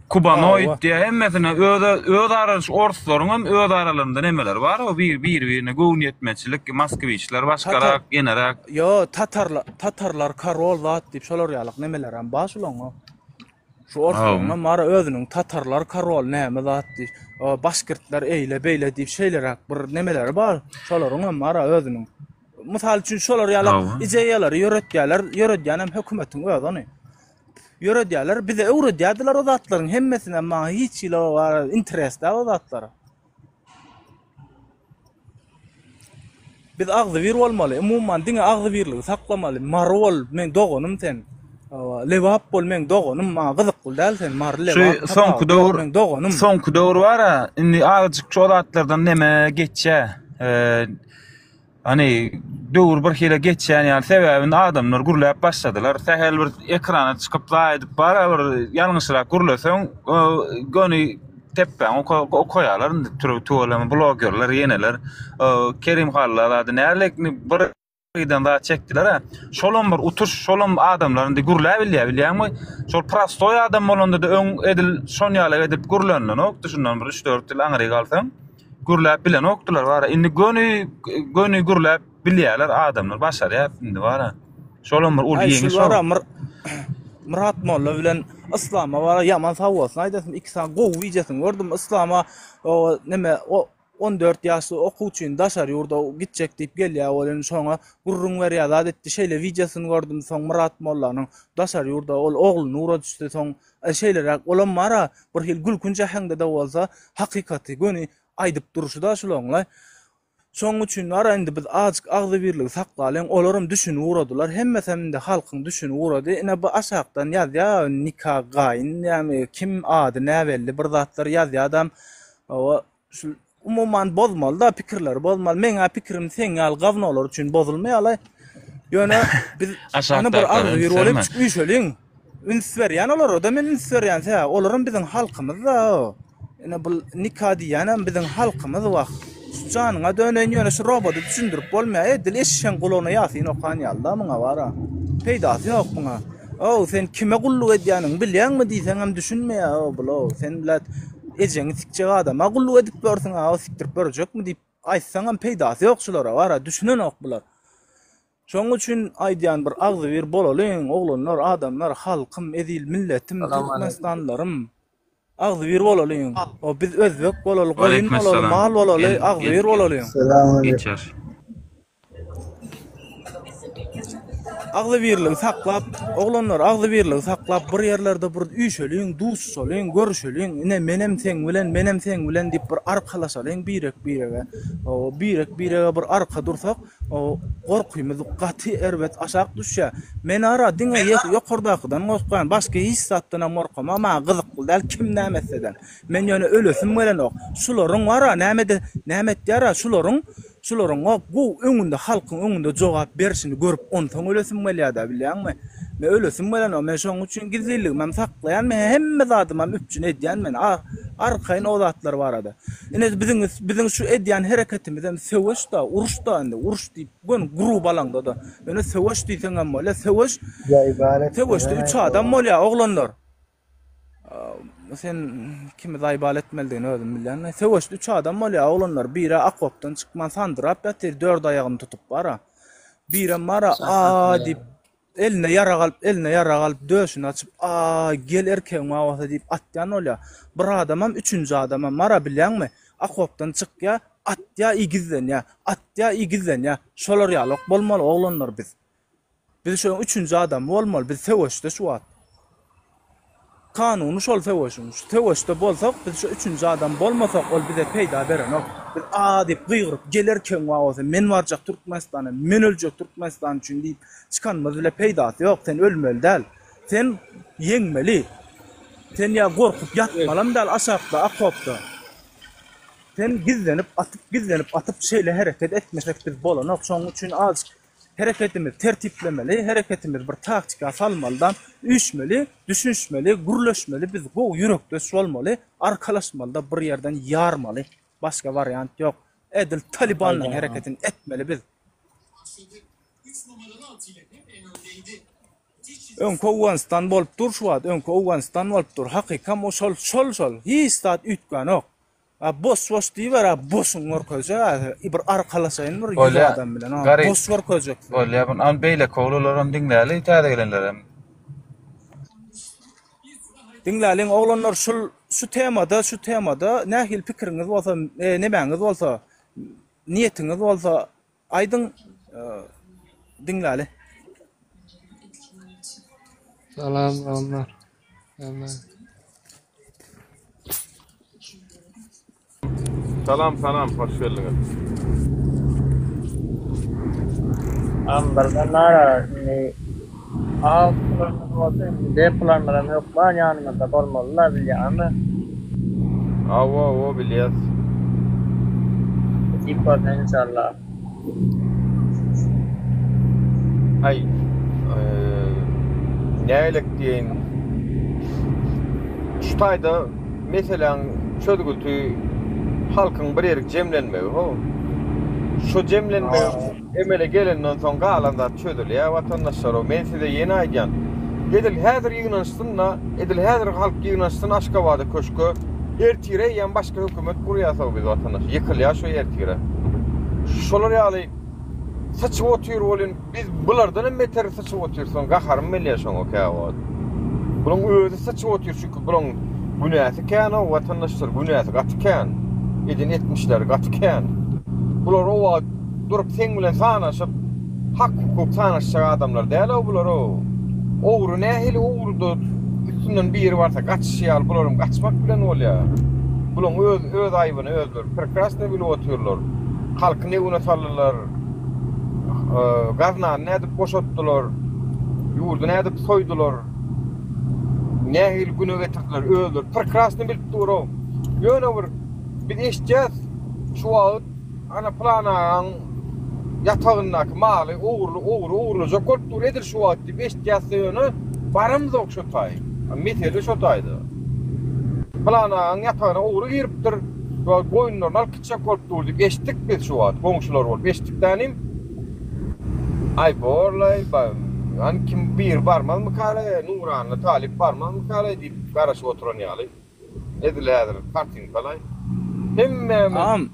Kubanoid Hawa. diýýär hemmesine öz öz ara şu orslaryň hem öz aralarynda nemeleri bar o bir bir birine göwniýetmezçilik moskwiçler Tatar başgarak ýeneräk. Ýo tatarlar tatarlar karol zat diýip şolar ýalak nemelerem bar şulaň. Şu orslaryň hem bar özüniň tatarlar karol näme zat diýip başgirtler eýle beýle diýip şeýleräk bir nemeleri bar şolaryň hem bar özüniň. Mysal üçin şolar ýaly ideýalary ýöretýärler, ýöredýän hem hökümetiň özi ony. Ýöredýärler, bize öwredýärdiler o zatlaryň hemmesini, maňa hiç hili interes däl o zatlar. Biz agzybir bolmaly, umuman diňe agzybirligi saklamaly. Mary bol, meň doganym sen. Lebap bol, meň doganym, maňa gyzykly däl sen, Mary, Lebap. Şu soňky döwür, meň doganym. Soňky döwür bar-a, indi azajyk şo zatlardan neme geçýä. Hany döwür bir hile geçýän ýaly sebäbi indi adamlar gürläp başladylar. Sähel bir ekrana çykyp zaý edip bara bir ýalňyşrak gürleseň göni tepbäňi okaýarlar indi tüweleme blogerler ýeneler. Kerim Halla zady nälik bir giden zat çekdiler-ä. Şolam bir utuş, şolam adamlar indi gürläp bilýär bilýäňmi? Şol prostoý adam bolanda-da öň edil şon ýaly edip gürlenilenokdy şundan bir 3-4 ýyl aňryk alsaň. Gürläp bilenokdylar bara. Indi göni göni gürläp bilýärler adamlar başarýar indi bara. Şolam bir uly ýeňiş ol. Myrat molla bilen Yslama bara ýaman sag bolsun aýdasym iki sany gowy wideosyny gördüm Yslama o neme o 14 ýaşly okuwçyny daşary ýurda gitjek diýip gelýär welin şoňa gürrüň berýär zat etdi şeýle wideosyny gördüm soň Myrat mollanyň daşary ýurda ol ogluny ugradyşdy soň Şeýleräk olam bar-a, bir hili gülkünç äheňde-de bolsa, hakykaty göni aýdyp durşy-da şulaň-laý. Şonuň üçin bar-a indi biz azjyk agzybirligi saklalyň, olaram düşünip ugradylar, hemmesem indi halkyň düşünip ugrady. Ine bu aşakdan ýazýa Nika Gaýyn diýýämi, kim ady näbelli bir zatlar ýazýadam. Hawa, Şu umuman bozmaly-da pikirleri bozmaly. Meň-ä pikirim seň ýaly gawnolar üçin bozulmaýar-laý. Ýöne biz ony bir agzybir bolup üýşeliň. Üns berýän olara-da men üns berýän. Sebäbi olaram biziň halkymyz-da. Ine bu nika diýýänem biziň halkymyz wah. Şu janyňa döneýin ýöne şu robota düşündirip bolmaýar. Edil eşegiň gulagyna ýasyn okan ýaly-da muňa bar-a. Peýdasy ýok muňa. Ow sen kime gulluk edýäniňi bilýäňmi diýseňem düşünmeýär-ow bul-ow. Sen bilet Ejeňi sikjek adama gulluk edip ýörsüň a o sikdirip görjekmi diýip aýtsaňam peýdasy ýok şulara bara düşünenok bular. Şoň üçin aýdýan bir agzybir bolalyň oglanlar adamlar halkym ezil milletim türkmenistanlylarym agzybir bolalyň o biz özbek bolaly goýun bolaly mal bolaly agzybir bolalyň. Geçer. Agzybirligi saklap, oglanlar, agzybirligi saklap, bir ýerlerde bir üýşeliň, duşuşalyň, görüşeliň, ine, menem seň bilen, menem seň bilen diýip bir arkalaşalyň birek-birege. Hawa, birek-birege bir arka dursak, gorkymyz gaty erbet aşak düşýär. Men ara diňe ýokardakydan gorkýan, başga hiç zatdanam gorkamok, maňa gyzykly däl kim näme etse-de. Men ýöne ölesim gelenok. Şularyň bar-a, näme-de, näme etýär-a, şularyň Şularyň gowy öňünde halkyň öňünde jogap berşini görüp onsoň ölesim gelýädä bilýäňmi? Men ölesim gelenok men şoň üçin gizlinligimem saklaýan men hemme zadymam üpjün edýän men arkaýyn o zatlar barada. Ine biziň biziň şu edýän hereketimizem söweş-da uruş-da indi uruş diýip göni gruby alaňda-da ýöne söweş diýseňem bolýa söweş söweşde üç adam bolýa oglanlar. Sen kimi zaýbal etmelidigini özüm bilýän. Söweşde üç adam bolýar, oglanlar. Biri okopdan çykman sandyrap ýatyr, dört aýagyny tutup bara. Birem bara a diýip eline ýarag alyp, eline ýarag alyp, döşüni açyp, a gel erkegiň bar bolsa diýip atýan bolýar. Bir adamam, üçünji adamam bara bilýäňmi? Okopdan çykýar, atýar, i gizlenýär. Atýar, i gizlenýär. Şolar ýalak bolmaly oglanlar biz. Biz şoň üçünji adamy bolmaly, biz söweşde şu wagt. Kanuny şol söweşiň. Şu söweşde bolsak, biz şu üçünji adam bolmasak, ol bize peýda berenok. Biz a diýip gygyryp, gel erkegiň bar bolsa, men barjak Türkmenistana, men öljek Türkmenistan üçin diýip çykanymyz bile peýdasy ýok. Sen ölmeli däl. Sen ýeňmeli. Sen ýa gorkup ýatmalam däl aşakda, okopda. Sen gizlenip atyp, gizlenip atyp şeýle hereket etmesek biz bolanok. Şonuň üçin azjyk Hereketimizi tertiplemeli, hereketimizi bir taktika salmalydan üýşmeli, düşünişmeli, gürleşmeli, biz gowy ýürekdeş bolmaly, arkalaşmalyda bir ýerden ýarmaly. Başga wariant ýok. Edil talibanlaryň hereketini etmeli biz. Öňki Owganystan bolup dur şu wagt, öňki Owganystan bolup dur. Hakykam o şol, şol şol. Hiç zat üýtgänok. A boş boş diýiber a boşuň görkezjek a bir arkalaşaýyn bir ýüz adam bilen a boş görkezjek. Bolýa bu an beýleki oglanlaram diňläli täze gelenlerem. Diňläliň oglanlar şul şu temada şu temada nähili pikiriňiz bolsa nemäňiz bolsa niýetiňiz bolsa aýdyň. Diňläli. Salam doganlar. Hemme. Salam salam hoş geldiňiz. Am birden nara indi A planymyz bolsa indi B planymyzam hökman ýanymyzda bolmaly-la bilýäňmi? Hawa hawa bilýäs. Nesip bolsa inşallah. Aý nägilek diýeýin şu taýda meseläň çözgüti halkyň bir ýerik jemlenmegi how. Şu jemlenme emele gelenden soň galan zat çözülýär watandaşlar how. Men size ýene aýdýan. Edil häzir ýygnanyşsyn-da, edil häzir halk ýygnanyşsyn Aşgabada köşke. Ertire eýýäm başga hökümet gurýas how biz watandaş. Ýykylýar şu ertire. Şolar ýaly syçyp otyr welin biz bulardan hem beter syçyp otyrys. Soň gaharym gelýär şoňa käwagt. Bulaň özi syçyp otyr çünki bulaň günäsi kän how watandaşlar günäsi gaty kän. Eden etmişleri gaty kän. Bular o wagt durup seň bilen sanaşyp hak hukuk sanaşjak adamlar däl-ow bular-ow. Ogry nähili ogruda üstünden biri barsa gaçyşy ýaly bularam gaçmak bilen bolýar. Bulaň öz öz aýbyny özleri prekrasno bilip otyrlar. Halky ne güne saldylar. Gaznany nädip boşatdylar. Ýurdy nädip soýdular. Nähili güne getirdiler özleri prekrasno bilip dur-ow. Ýöne bir biz eşitýäs şu wagt Ana pylan agaň ýatagyndaky maly ogurly ogry ogurlajak bolup dur edil şu wagt diýip eşitýäsde ýöne baramzok şo taý. Mesele şo taýda. Pylan agaň ýatagyna ogry giripdir, şu wagt goýunlaryny alyp gitjek bolup dur diýip eşitdik biz şu wagt goňşular bolup eşitdik dänim. Aý borlaý hany kim biri barmazmykalaý Nuranly talyp barmazmykalaý diýip garaşyp oturan ýaly. Edil häzir kartinkalaý. Hemmämiz Agam.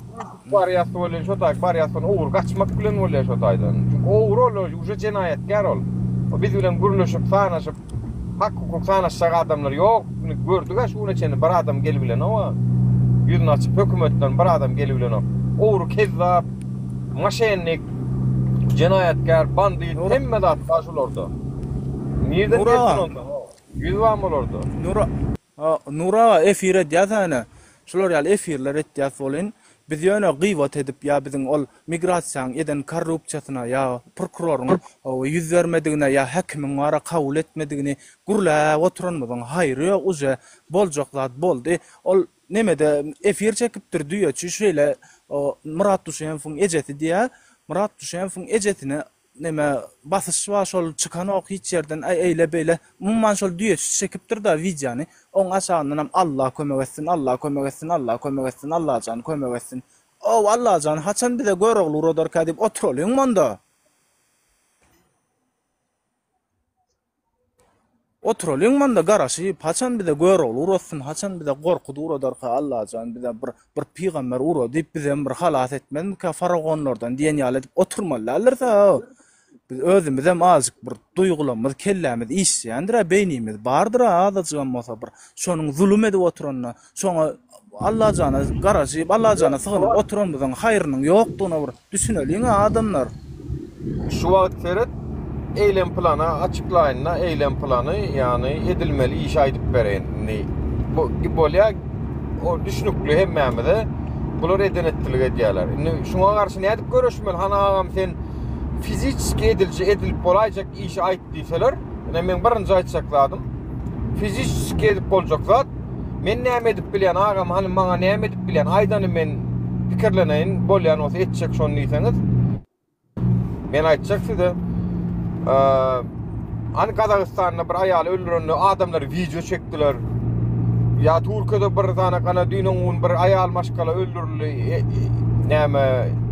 barýas welin şo taýy barýas welin ogry gaçmak bilen bolýar şo taýdan. Çünki ogry ol uje jenaýatkär ol. O biz bilen gürleşip, sanaşyp, hak hukuk sanaşjak adamlar ýok. Indi gördügä şu güne çenli bir adam gelibilenok-a. Ýüzüni açyp hökümetden bir adam gelibilenok. Ogry kezzap, moşennik, jenaýatkär, bandit hemme zat bar şularda. Nirden Nur gelsin aga. onda? Ýüz barmy olarda? Nur Nur aga efir edýäs ene. Şular ýaly efirler etýäs welin, biz ýöne gybat edip ýa biziň ol migrasiýaň eden korrupsiýasyna ýa prokuroryň ýüz bermedigine ýa häkimiň bara kabul etmedigini gürläp oturanymyzyň haýry ýok uje boljak zat boldy. Ol nemede efir çekipdir düýeçi şeýle Myrat Duşenfowyň ejesi diýýä. Myrat Duşenfowyň ejesine Neme basyş bar şol çykanok hiç ýerden aý eýle beýle umuman şol düýeçi çekipdir da wideony oň aşagyndanam Alla kömek etsin Alla kömek etsin Alla kömek etsin Allajan kömek etsin ow Allajan haçan bize Görogly uradarka diýip oturalyň onda. Oturalyň munda garaşyp, haçan bize Görogly uratsyn, haçan bize Gorkut uradarka Allajan bize bir bir pygamber uradyp bizem bir halas etmezmikä faragonlardan diýen ýaly edip oturmaly däldiris-ä. Biz özümizem azjyk bir duýgularymyz, kellämiz işleýändir-ä, beýnimiz bardyr-a azajygam bolsa bir şonuň zulum edip oturanyna, şoňa Allajana garaşyp, Allajana sygynyp oturanymyzyň haýrynyň ýokdugyna bir Düşüneliň adamlar. Şu wagt seret eýlem plana açyklaýynda eýlem plany ýagny edilmeli işi aýdyp bereýin indi bu bolýa o düşnükli hemmämize bular eden etdilik edýärler indi şuňa garşy nädip göreşmeli hany agam sen fiziçeski edilji edilip bolaýjak işi aýt diýseler ine meň birinji aýtjak zadym fiziçeski edip boljak zat Men näme edip bilýän agam hany maňa näme edip bilýän aýdany men pikirleneýin bolýan bolsa etjek şony diýseňiz men aýtjak size hany Gazagystanda bir aýaly öldürende adamlar wideo çekdiler ýa Türkiýede bir sany gana düýn gün bir aýal maşgala öldürildi e, e, näme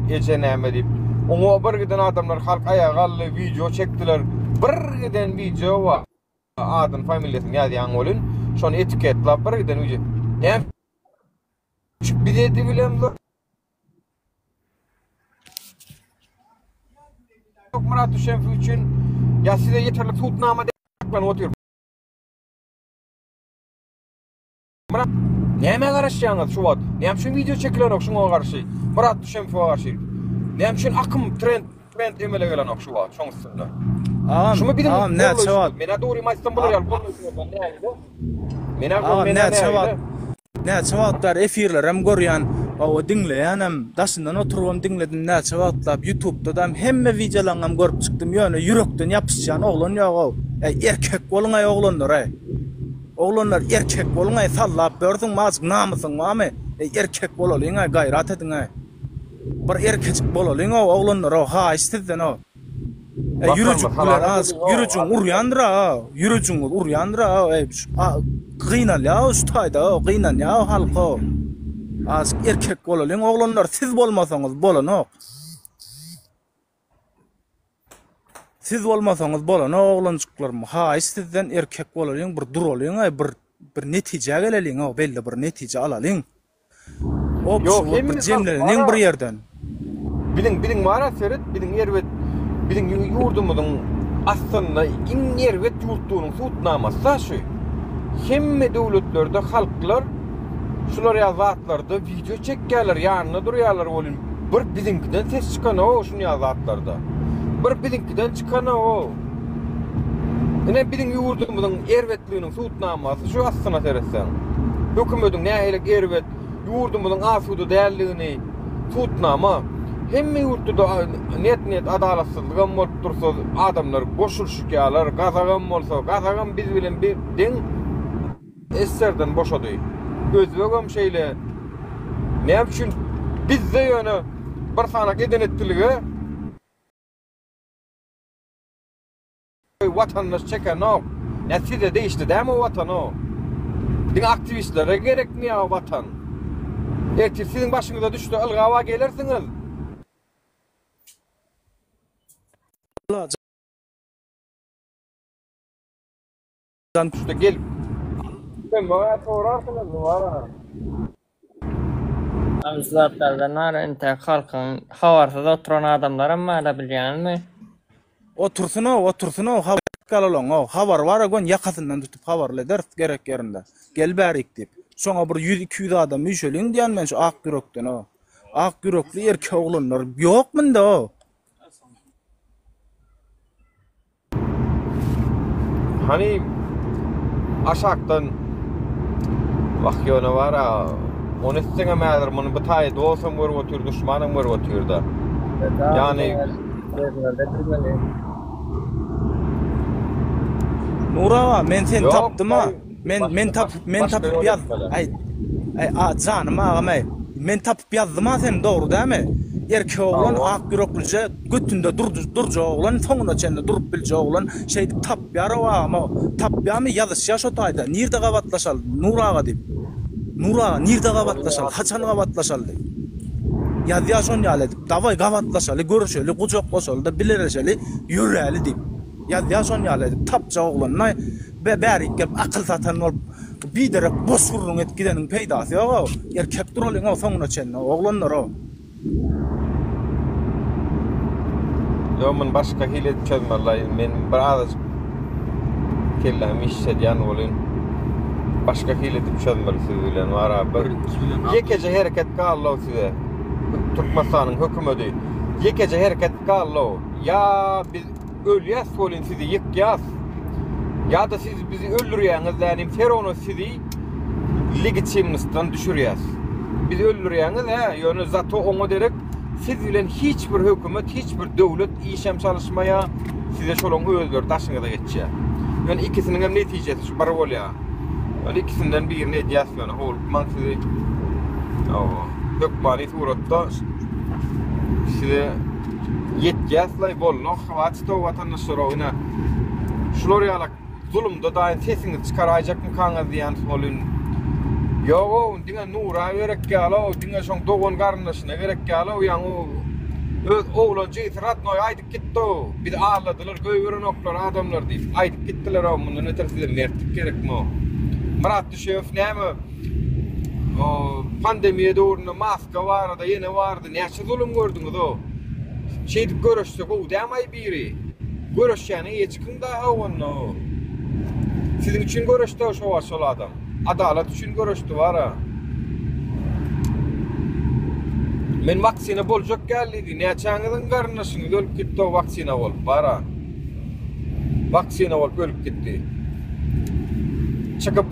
eje näme diýip oňa bir giden adamlar halk aýaga galdy wideo çekdiler bir giden wideo bar Adyny familiýasyny ýazýaň welin şony etiketlap bir giden wideo. Näme üçin biz edibilemzok? Myrat Düşenfi üçin ýa size ýeterlik subutnama saklanyp otyr. Myrat nämä garaşýaňyz şu wagt? Näme üçin wideo çekilenok şuňa garşy? Myrat Düşenfowa garşy. Näme üçin akym trend? bent emele gelenok şu wagt şoň üstünde. Agam, Şumy biziň agam näçe wagt? Menä dogrymy aýtsam bular ýaly gollaýşyňyzdan nägile? Menä Agam menä näçe nägile? wagt näçe wagt bäri efirlerem görýän, hawa diňleýänem, daşyndan oturybam diňledim näçe wagtlap ýutubdadam hemme wideolaňňam görüp çykdym ýöne ýürekden ýapyşýan oglan ýogow. Äý erkek boluňaý oglanlar-aý. Oglanlar erkek boluňaý sallap börsüňmi azjyk namysyň barmy? Eý erkek bolalyňaý gaýrat ediňaý. Bir erkejik bolalyňow oglanlarow haýyş sizdenow. Eý ýürejik bilen azjyk ýürejiň urýandyra ýürejiňiz urýandyra eý gynalýaow şu taýdaow gynanýaow halkow. Azjyk erkek bolalyň oglanlar siz bolmasaňyz bolanok. Siz bolmasaňyz bolanok oglanjyklarym haýyş sizden erkek bolalyň bir duralyňaý bir bir netijä geleliňow belli bir netije alalyň. Op Ýok, şu bir hemme halk jemleneliň bar-a. bir ýerden. Biziň biziň bar-a seret biziň erbet biziň ýurdumyzyň aslynda iň erbet ýurtdugynyň subutnamasy-da şu. Hemme döwletlerde halklar şular ýaly zatlarda wideo çekýärler, ýanynda durýarlar welin bir biziňkiden ses çykanok şuny ýaly zatlarda. Bir biziňkiden çykanok. Ine biziň ýurdumyzyň erbetliginiň subutnamasy şu aslyna seretseň. Hökümediň nähili erbet, ýurdumyzyň asuda däldigini subutnama. Hemme ýurtda-da net-net adalatsyzlygam bolup dursa, adamlar goşulyşykýarlar, gazagam bolsa, gazagam biz bilen bir deň SSR-den boşady. Özbegem şeýle. Näme üçin bizde ýöne bir sanak eden-etdilige Watandaş çekenok. Nä size degişli dämi o watan o? Diňe aktiwistlere gerekmi ýa o watan? Ertir siziň başyňyza düşse ylgaba gelersiňiz. Düşse gelip kömege sorarsyňyz wara. Şu zatlardan bar entek halkyň habarsyz oturan adamlaram bar-a bilýäňizmi? Otursyn-ow, otursyn-ow, habar alolaň-ow. Habar bar-a göni ýakasyndan tutup habarly ederis gerek ýerinde. Gel bärik diýip. Şoňa bir ýüz-iki ýüz adam üýşeliň diýýän men şu ak ýürekden-ow. Ak ýürekli erkek oglanlar ýok munda-ow. Hany aşakdan Wah ýöne bar-a, ony etseňem häzir muny bu taýy dostam görüp otyr, duşmanam görüp otyr-da. Ýagny Nur aga, men seni Ýok, tapdym-a. Men men tapyp men başga tapyp ýol ýaz. etmeli. Aý aý a janym agam aý. Men tapyp ýazdym-a seni dogry dämi? Erkek oglan Hawa. ak ýüreklije götünde durdy durjak oglan soňuna çenli durup biljek oglan şeýdip tapýar-ow agam-ow. Tapýamy ýazyşýa şo taýda. Nirde gabatlaşaly Nur aga diýip. Nur aga nirde gabatlaşaly haçan gabatlaşaly diýip. Ýazýa şon ýaly edip. Dawaý gabatlaşaly görüşeli gujaklaşaly-da bileleşeli ýöräli diýip. Ýazýa şon ýaly edip tapjak oglanyna be bärik gelip akyl satan bolup biderek boş gürrüň edip gideniň peýdasy ýogow erkek duralyňow soňuna çenli oglanlarow. Ýok muny başga hili edip çözmelilaý men bir azajyk kellämi işledýän welin başga hili edip çözmeli siz bilen bara bir ýekeje hereket galdylow size Türkmenistanyň hökümedi ýekeje hereket galdylow ýa biz Ölýäs welin sizi ýykýas. Ýa-da siz bizi öldürýäňiz dänim ferona sizi legitimnostdan düşürýäs. Bizi öldürýäňiz hä, ýöne zato oňa derek siz bilen hiç bir hökümet, hiç bir döwlet işem çalyşmaýar, size şolaň özleri daşyňyza geçýär. Ýöne ikisiniň hem netijesi şu bir bolýar. Ýöne ikisinden birini edýäs ýöne howlukmaň sizi. Hawa, hökmany suratda size Ýetýäslaý boldy hwatit ow watandaşlarow ine şular ýalak zulumda daýyn sesiňizi çykaraýjakmykaňyz diýýän welin ýogow diňe Nura gerek ýalow diňe şoň dogan garyndaşyna gerek ýalow ýaňy öz oglan jigisi radnoý aýdyp gitdiow bizi aldadylar goýberenoklar adamlar diýip aýdyp gitdilerow mundan beter size mertlik gerekmiow Myrat Düşewow näme pandemiýa döwründe maska barada ýene bardy Näçe zulum gördüňiz-ow. Şeýdip göreşse gowy dämaý biri. Göreşýäne eýe çykyň daha onda-ow. Siziň üçin göreşdi-ow şo wagt şol adam. Adalat üçin göreşdi bar-a. Men waksina boljak gel diýdi. Näçäňiziň garyndaşyňyz ölüp gitdi o waksina bolup bara. Waksina bolup ölüp gitdi. Çykyp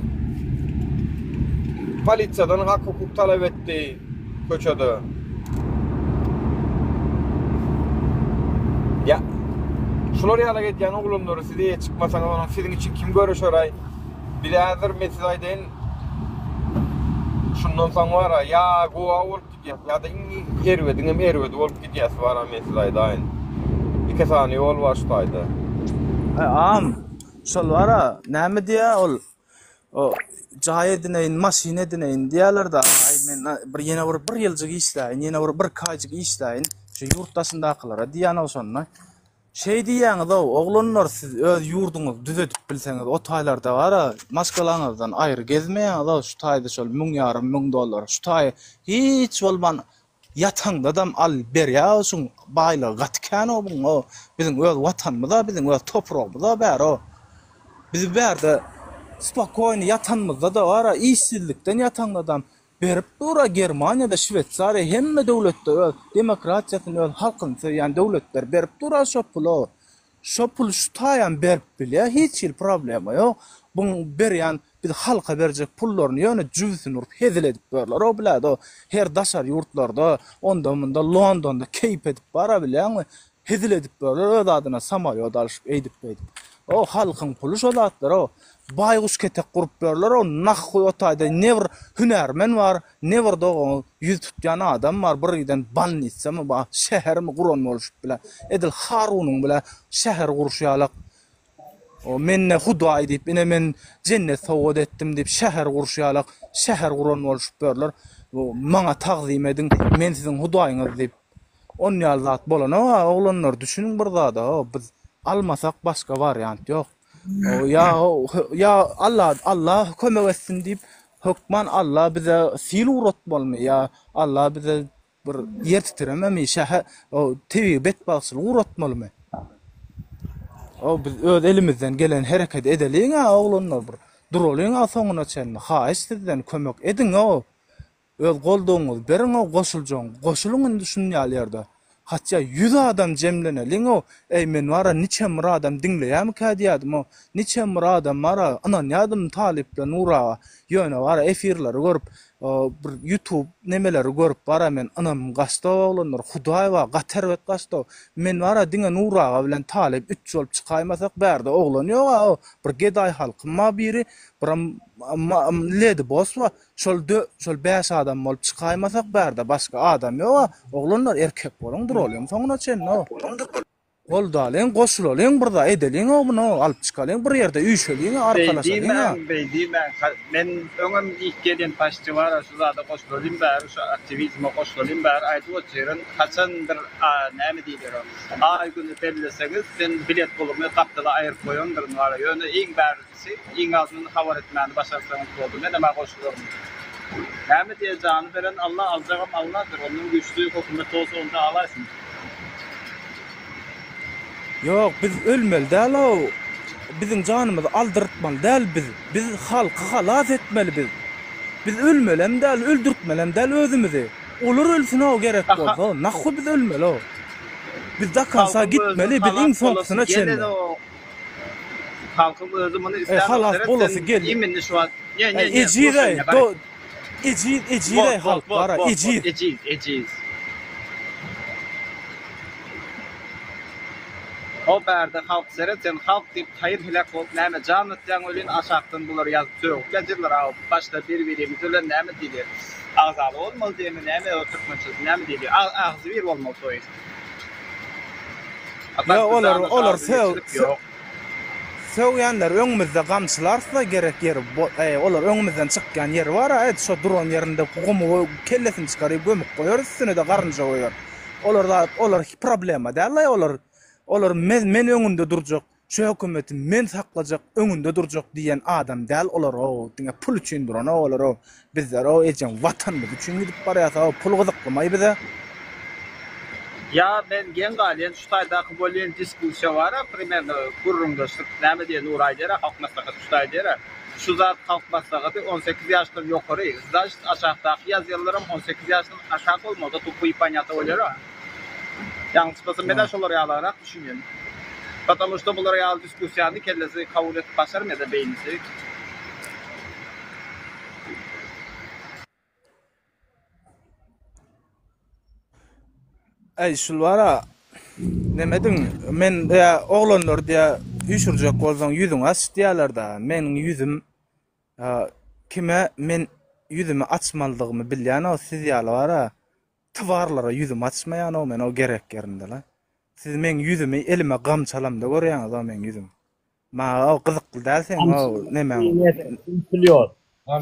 polisiýadan hak hukuk talap etdi köçede. Ya şular ýaly edýän oglanlary siz eýe çykmasaňyz onuň siziň üçin kim göreşeraý? Biz häzir men size aýdaýyn şundan soň bara ýa gowa bolup gidýäs ýa-da iň erbediň hem erbedi bolup gidýäs bara men size aýdaýyn. Iki sany ýol bar şu taýda. Agam şol bara näme diýýä ol o jaý edineýin maşyn edineýin diýýäler-de aý men bir ýene bir bir ýyljyk işläýin ýene bir birki aýjyk işläýin şu ýurt daşyndakylara diýýän-ow şonda. Şeý diýýäňiz-ow, oglanlar siz öz ýurduňyzy düzedip bilseňiz o taýlarda bar-a, maşgalaňyzdan aýry gezmeýäňiz-ow şu taýda şol müň ýarym müň dollar şu taýy hiç bolman ýataňdadam al berýär-ow şuň baýlygy gaty kän-ow buň-ow biziň öz watanymyz-a biziň öz topragymyz-a bäri-ow biz bärde spokoýny ýatanymyzda-da bar-a işsizlikden ýataňdadam Berip dura Germaniýada Şweýsariýa hemme döwletde öz demokratiýasyny öz halkyny söýýän döwletler berip dura şo puly şo puly şu taýam berip bilýä hiç hili problema ýok buň berýän biz halka berjek pullaryny ýöne jübüsini urup hezil edip ýörler o bilädo her daşary ýurtlarda onda munda Londonda keýp edip bara bilýäňmi Hezil edip ýörler öz adyna samolýot alyşyp eýdip beýdip. O halkyň puly şo zatlar o. Baýguş ketek gurup ýörler o nahhuý o taýda ne bir hünärmen bar ne bir dogaňy ýüz tutýan adam bar bir giden bolnitsamy bar şähermi guran boluşyp bile edil Harunyň bile şäher gurşy ýalak o men ne hudaý diýip ine men jennet sowgat etdim diýip şäher gurşy ýalak şäher guran boluşyp ýörler maňa tagzym ediň men siziň hudaýyňyz diýip On ýaly zat bolanok-a oglanlar düşüniň bir zada o biz almasak başga wariant ýok. O ýa ýa Alla Alla kömek etsin diýip hökman Alla bize sil ugratmalymy ýa Alla bize bir ýer titrememi şäher o tebigy betbagtçylyk ugratmalymy? O biz öz elimizden gelen hereket edeliň-a oglanlar bir duralyň-a soňuna çenli haýyş sizden kömek ediň-o Öz goldawyňyzy beriňow goşuljagyň goşulyň indi şun ýaly ýerde hatýa ýüz adam jemleneliňow eý men bara niçem bir adam diňleýämikä diýädimow niçem bir adam bara ynanýadym talyp bilen Nur aga ýöne bara efirleri görüp bir ýutub nemeleri görüp bara men ynamym gaçdow oglanlar hudaý bar gaty erbet gaçdow men bara diňe Nur aga bilen talyp üç bolup çykaýmasak bärde oglan ýoga bir gedaý halkym bar biri biram ledi boss bar Şol dö şol bäş adam bolup çykaýmasak bärde başga adam ýoga oglanlar erkek boluň duralyň soňuna çenli o. Goldalyň goşulalyň bir zat edeliň o muny alyp çykalyň bir ýerde üýşeliň Beý arkalaşalyň a. diýmäň beý diýmäň men öňem ilk gelin paçti bara şu zada goşulalyň bäri şu aktiwizme goşulalyň bäri aýdyp otyryn haçandyr näme diýiler o aý güni belleseňiz men bilet pulumy gapdala aýyryp goýandyryn bara ýöne iň bäri Si iň azyndan habar etmäni başarsaňyz boldy. Menem-ä goşularyn. Näme diýer, jany beren Alla, aljagam Alladyr. Ondan güýçli hökümet bolsa onda alaýsyn. Ýok, biz ölmeli däl-ow. Biziň janymyzy aldyrtmaly däl biz. Biz halky halas etmeli biz. Biz ölmelem däl, öldürtmelem däl özümizi. Olar ölsün-ow gerek bolsa. Nahwy biz ölmeli-ow. Biz do konsa Halkyň özüniň gitmeli, biz iň halas soňkusyna bolasy çenli. gelenok. Halkyň özi muny E, islänok halas seret bolasy sen gel. imini şu wagt ne E, ne ne ejiz слушай aý, меня do ejiz ejiz bot aý bot halk bot bara, bot bot ejiz. ejiz ejiz O bärde halk seret sen halk diýip haýyr heläk bolup näme jan atýaň welin aşakdan bular ýazyp sögüp ýazyrlar a başda bir birimiz bilen näme diýilýär agzaly bolmaly diýemi näme o türkmençesi näme diýilýär agzybir bolmaly toýy. Ýok olar olar sög sögýänler öňümizde gamçylarsa gerek ýeri olar öňümizden çykýan ýeri bar a şo duran ýerinde gumy kellesini çykaryp gömüp goýar üstünede garynja goýar olar zat olar problema däl olar olar men men öňünde durjak Şu hökümeti men saklajak öňünde durjak diýen adam däl olar ow diňe pul üçin duran-ow olar ow bizler ow ejeň watanymyz üçin gidip barýas-ow pul gyzyklymaý bize. Ýa men geň galýan şu taýdaky bolýan diskussiýa bara primerno gürrüňdeşlik näme diýen Nury aýdýara halk maslahaty şu taý diýera. Şu zat halk maslahaty 18 ýaşdan ýokary, znaçit aşakdaky ýazýanlaram 18 ýaşdan aşak bolmaly tupyý ponýata bolýara. Ýalňyşmasam menä şolar ýalyrak düşünýän. Потому что bular ýaly diskussiýany kellesi kabul edip başarmaýada beýnisi. Äý şul bara nemediň men ýa oglanlar diýä üýşürjek bolsaň ýüzüňi aç diýýärler-dä. Meniň ýüzüm kime men ýüzümi açmalydygymy bilýän-ow siz ýaly bara tybarlara ýüzümi açmaýan-ow men o gerek ýerinde-le. Siz meň ýüzümi elime gamçy alamda görýäňiz-ow meň ýüzümi. Maňa o gyzykly däl seň o nemäň. Pul ýok.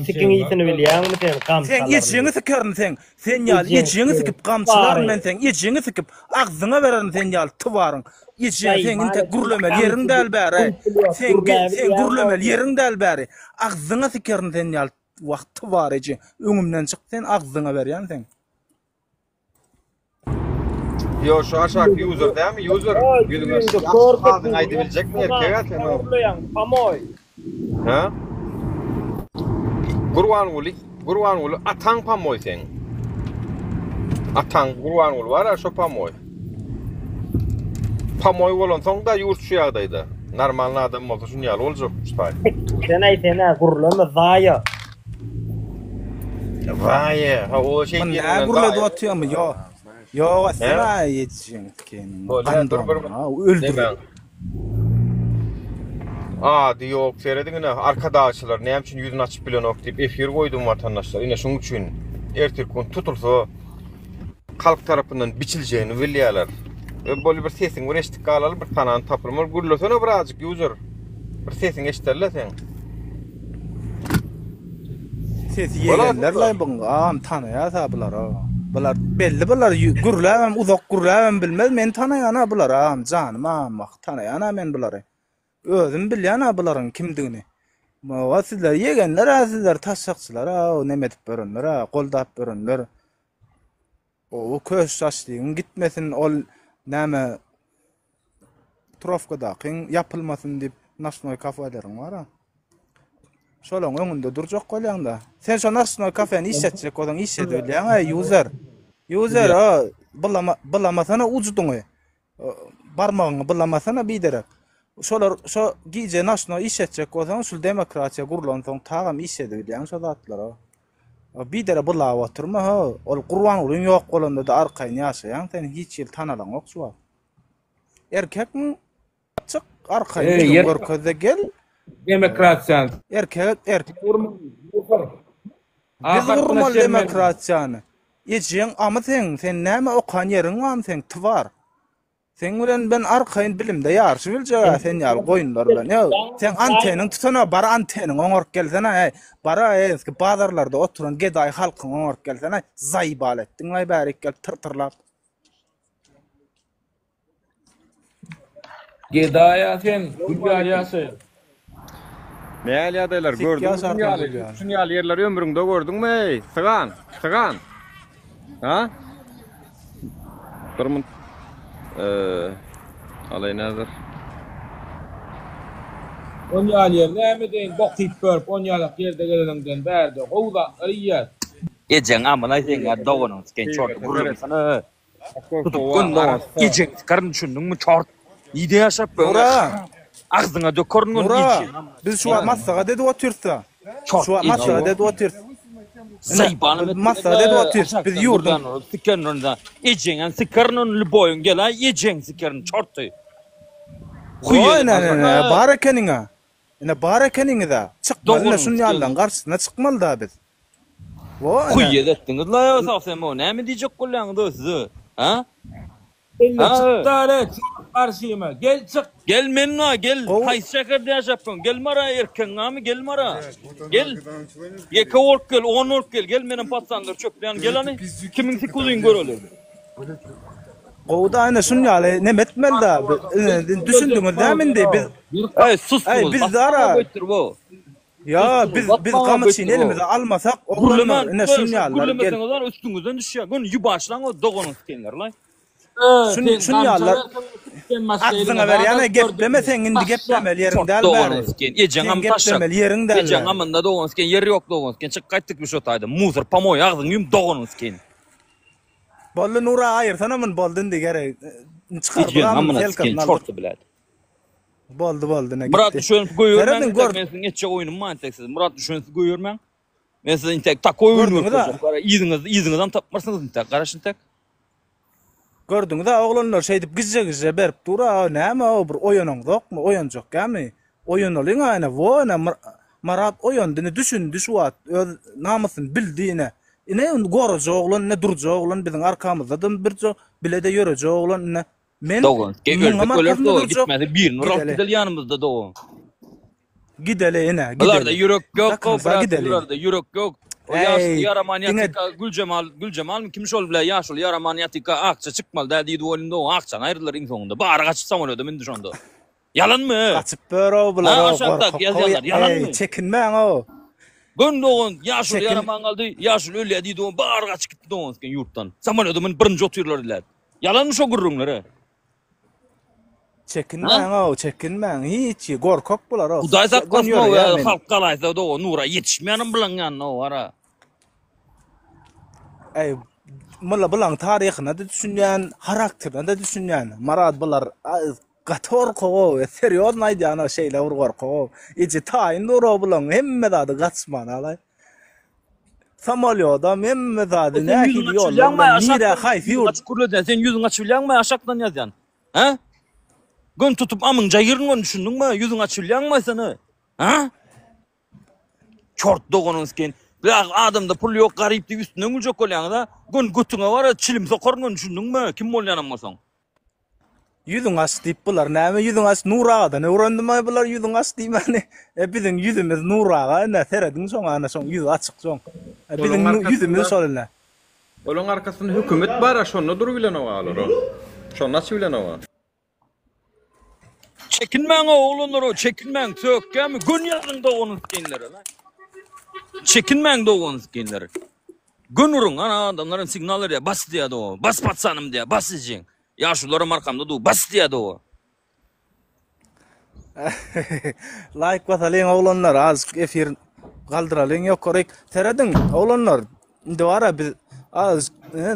Sikiň ysyny bilýäňmi sen gamçy Seň ejeňi sikerin seň. Sen ýaly ejeňi sikip gamçylaryn men seň ejeňi sikip agzyňa bererin sen ýaly tybaryň. Ejeňi seň intek gürlemeli ýeriň däl bäri. Seň seň gürlemeli ýeriň däl bäri. Agzyňa sikerin sen ýaly wah tybar eje. Öňümden çyk sen agzyňa berýän seň. Ýo şu aşaky user dämi user ýüzüňe adyňy aýdybiljekmi erkek-ä sen o. Pamoý. Hä? Gurbanguly Gurbanguly ataň pamoý seň. Ataň Gurbanguly bar-a şo pamoý. Pamoý bolansoň-da ýurt şu ýagdaýda. Normalny adam bolsa şun ýaly boljakmyş taý. Sen-aý sen-ä gürleme zaýa. Zaýa, ha o şey Mun nä gürledip otyrmy? Ýok. Ýok, sen-ä ýetişiň sikeniň. Bolýa, dur bir. Öldür. Ady ýok, serediň ine, arkadagçylar näme üçin ýüzüni açyp bilenok diýip efir goýdum watandaşlar. Ine şuň üçin ertirki gün tutulsa halk tarapyndan biçiljegini bilýärler. E, Bolý bir sesiňi bir eşidip galaly, bir tanan tapylmar. Gürlesene birazjyk user. Bir sesiňi eşiderler seň. Sesi ýegenler laý buň agam tanaýasa bular o. Bular belli bular gürläbem uzak gürläbem bilmez men tanaýana bular agam janym agam wah tanaýana men bulary. Özüm bilýän-a bularyň kimdigini. Mawa sizler ýegenler-ä sizler taşşakçylar-a neme edip ýörenler-ä goldap ýörenler. Gowy köş şaşlygyň gitmesin ol näme trofkadakyň ýapylmasyn diýip noçnoý kafeleriň bar-a. Şolaň öňünde durjak bolýaň-da. Sen şo noçnoý kafeni işletjek bolsaň işledibilýäň-ä user. User o bulama bulamasana ujudyňy. Barmagyňy bulamasana biderek. Şolar şo gije noçnoý işletjek bolsaň şul demokratiýa gurlansoň tagam işledibilýäň şo zatlary. Bidere bylap oturma ho, ol Gurbangulyň ýok bolanda-da arkaýyn ýaşaýaň sen hiç hili tanalaňok şu wagt. Erkekmiň çyk arkaýyn Eý, ýüzüňi ýer- görkezde gel. Demokratiýany Erkek erkek gurmaly. Biz gurmaly demokratiýany. Ejeň amy seň, sen näme okan ýeriň barmy seň twar. Seň bilen ben arkaýyn bilimde ýaryşybiljeg-ä sen ýaly goýunlar bilen. Ýo, seň anteniň tutana bar anteniňi oňaryp gelsene äý. Bar-a eski bazarlarda oturan gedaý halkyňy oňaryp gelsene. Zaýbal etdiň-laý bärik gelip tyr-tyrlap. Gedaý-a sen, gül ýaly ýaşaýaň. Nähili ýagdaýlar Sik gördüňmi ýaşarsyň şun ýaly gül ýaly. şun ýaly ýerleri ömrüňde gördüňmi eý sygan sygan ha bir munt eee alaýyn häzir. On ýaly ýer näme edeýin bok iýip görüp on ýalak ýerde geleniňden bärde gowy zatlar iýýäs. Ejeň amynaý seň ýa doganyň siken çorty gürlemesene. Tutup göni dogan ejeň sikerin düşündiňmi çort. Nide ýaşap göň. Nura. Agzyňa dökerin göni Nura. ejeň. Biz şu wagt maslahat edip otyrys-da. Şu wagt maslahat edip otyrys. Zaýbanym Biz maslahat edip otyrys. Biz ýurduň sikerin onda. Ejeňem sikerin ony lüboýuň gel-aý ejeň sikerin çorty. Oý ine ine bar ekeniň-a. Ine bar ekeniňiz-a. Çykmaly ine şun ýalylaryň garşysyna çykmaly-da biz. Huýýet etdiňiz la ýogsa sen bu näme diýjek bolýaňyz o size ha? Gel çyk dale çyk garşyma gel çyk. Gel men ba gel haýsy şäherde ýaşapyň gel mara erkegiň bamy gel mara gel ýeke bolup gel on bolup gel gel menem patsanlary çöplän gel hany kimiň sikuzyny göreli. Gowy da ine şun ýaly neme etmeli da düşündiňiz dämi indi biz Eý susduňyz biz dara Ýa biz biz gamyçyny elimize almasak oglanlar ine şun ýalylar gel. Gürlemeseňiz üstüňizden düşýär. Göni ýubaşlaň o doganyň sikenleri laý. Şun şun ýalylar agzyňa berýän gepleme sen indi geplemeli ýeriň däl bäri. Ejeňem taşşak. Geplemeli ýeriň däl. Ejeň amynda doganyny siken ýeri ýok doganyny siken çyk gaýtdyk biz şo taýda. Musor pomoý agzyňy ýum doganyny siken. Boldy Nura aýyrsana muny boldy indi gerek. Çykardyk Ejeň amyny amyna siken selkasyny aldyk. çorty bilet. Boldy boldy ine Murat gitdi. düşensiz goýbermäň Serediň intek gör. men siziň etjek oýnum bar intek siz. Murat düşensiz goýbermäň. Men size intek takoý oýun Gördüňiz-a. görkezjek. Gara yzyňyz yzyňyzam tapmarsyňyz intek. Garaş intek. Gördüňiz-a oglanlar şeýdip gije-gije berip dur-a näme o bir oýanaňzokmy oýanjak ýamy. Oýanalyň-a ine wo ine Marat oýandy ine düşündi şu wagt öz namysyny bildi ine. Ine indi gorajak oglan ine durjak oglan biziň arkamyzdadam birje bile-de ýörejek oglan ine. Men Dogan, ge muňam ölsek öleris arkasynda dogan, durjak. gitmese birini bir alyp Gideli. gideli ýanymyzda dogan. Gideli ine, Bularda gideli. ýürek ýok, o Dakymyza brat, gideli. bularda ýürek ýok. O ýaşuly Eý, ýaraman diňe ýatyka Güljemal, Güljemalmy kim şol bile ýaşuly ýaraman ýatyka akça çykmaly däl diýdi welin dogan akçany aýyrdylar iň soňunda. Bary gaçyp samolýoda mindi şonda. Ýalanmy? Gaçyp bör-ow Ha bular-ow, aşakda gorkak-ow. ýazýarlar, Eý, ýalanmy? çekinmäň-ow. Gön dogan ýaşuly Çekin. ýaraman galdy, ýaşuly ölýä diýdi dogan bary gaçyp gitdi dogan ýurtdan. Samolýoda münüp birinji otyrlar diýdiler. Ýalanmy şo gürrüňler-e? Çekinmäň-ow, çekinmäň, hiç, gorkak bular-ow. Hudaý Gön saklasyn-ow, ýöreýär men. halk galaýsa dogan Nura ýetişmeýänem bulaň ýanyna-ow, wara. Eý, mulla bulaň taryhyna-da düşünýän, harakterine-de düşünýän. Marat bular gaty gorkak-ow, serýozny aýdýan-ow, şeýle bir gorkak-ow. Eje taýyn dur-ow bulaň hemme zady gaçmana-laý. Samolýodam hemme zady Sen nähili ýüzüňi ýollar açylýaňmy bilen nirä aşakdan haýsy ýüzüňi ýurt açyp gürledýän sen ýüzüňi açyp bilýäňmi aşakdan ýazýan hä Gön tutup amyň jaýyryn ony düşündiňmi ýüzüňi açyp bilýäňmi sen hä Çort doganyň siken Bak adamda pul ýok garyp diýip üstünden güljek bolýaňyz a Gön götüňe bara çilim sokaryn ony düşündiňmi kim bolýanam bolsaň. Ýüzüň aç diýip bular näme ýüzüň aç Nur agadan öwrendimaý bular ýüzüň aç diýmäni e biziň ýüzümiz Nur aga ine serediň şoňa ana şoň ýüzi açyk şoň e biziň ýüzümiz şol ine. Olaň arkasynda hökümet bara şonda durubilenok alar o. Şonda açybilenoga. Çekinmäň oglanlar çekinmäň sökgämi gön ýazyň doganyň skinlere. Çekinmäň doganyň skinleri. Gön uruň ana adamlar signal berýär bas diýýär dogan bas patsanym diýýär bas diýjeň. Ýaşulularam arkamda dur bas diýýär dogan. Laýk basalyň oglanlar azjyk efir galdyralyň ýokaryk. Serediň oglanlar indi bara biz azjyk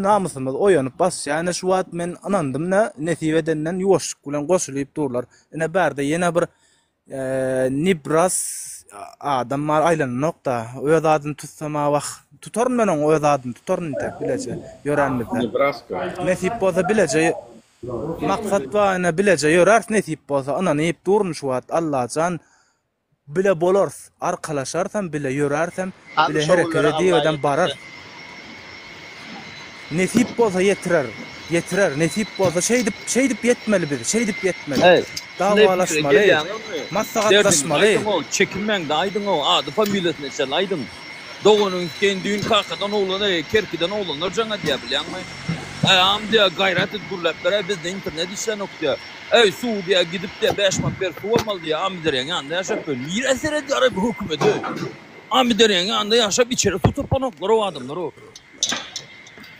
namysymyz oýanyp basýar. Ine şu wagt men ynandym ne nesip edenden ýuwaşlyk bilen goşulyp durlar. Ine bärde ýene bir Nibras adam bar aýlananokda öz adyny tutsama wah tutaryn men oň öz adyny tutaryn intäk bileje ýöränimizde. Nebraska. Nesip bolsa bileje maksat bar ine bileje ýöräris nesip bolsa ynanyp durun şu wagt Allajan bile bolarys arkalaşarsam bile ýörärsem Abi bile şo hereket günlere Allah edibedem ýetirse. bararys. Nesip bolsa ýetirer. Ýetirer. Nesip bolsa şeýdip, şeýdip ýetmeli biz. Şeýdip ýetmeli. Eý, şunday pikire Dawalaşmaly. gelýäňizmi? Derdiňizi Maslahatlaşmaly. aýdyň-ow, çekinmäň-de aýdyň-ow, ady familiýasyna çenli aýdyň. Doganyň iskeýin düýn kakadan oglan eý, Kerkiden oglanlar jaň edýär bilýäňmi? Äý, agam diýýär, gaýrat et gürläp beräý, bizde internet işlänok diýýär. Äý, suw diýýär, gidip diýýär, bäş manat berip suw almaly diýýär, Amyderýaň ýanynda ýaşap ýör. Nirä seredýär-eý bu hökümet-eý? Amyderýaň ýanynda ýaşap içere suw tapanoklar-ow adamlar-ow.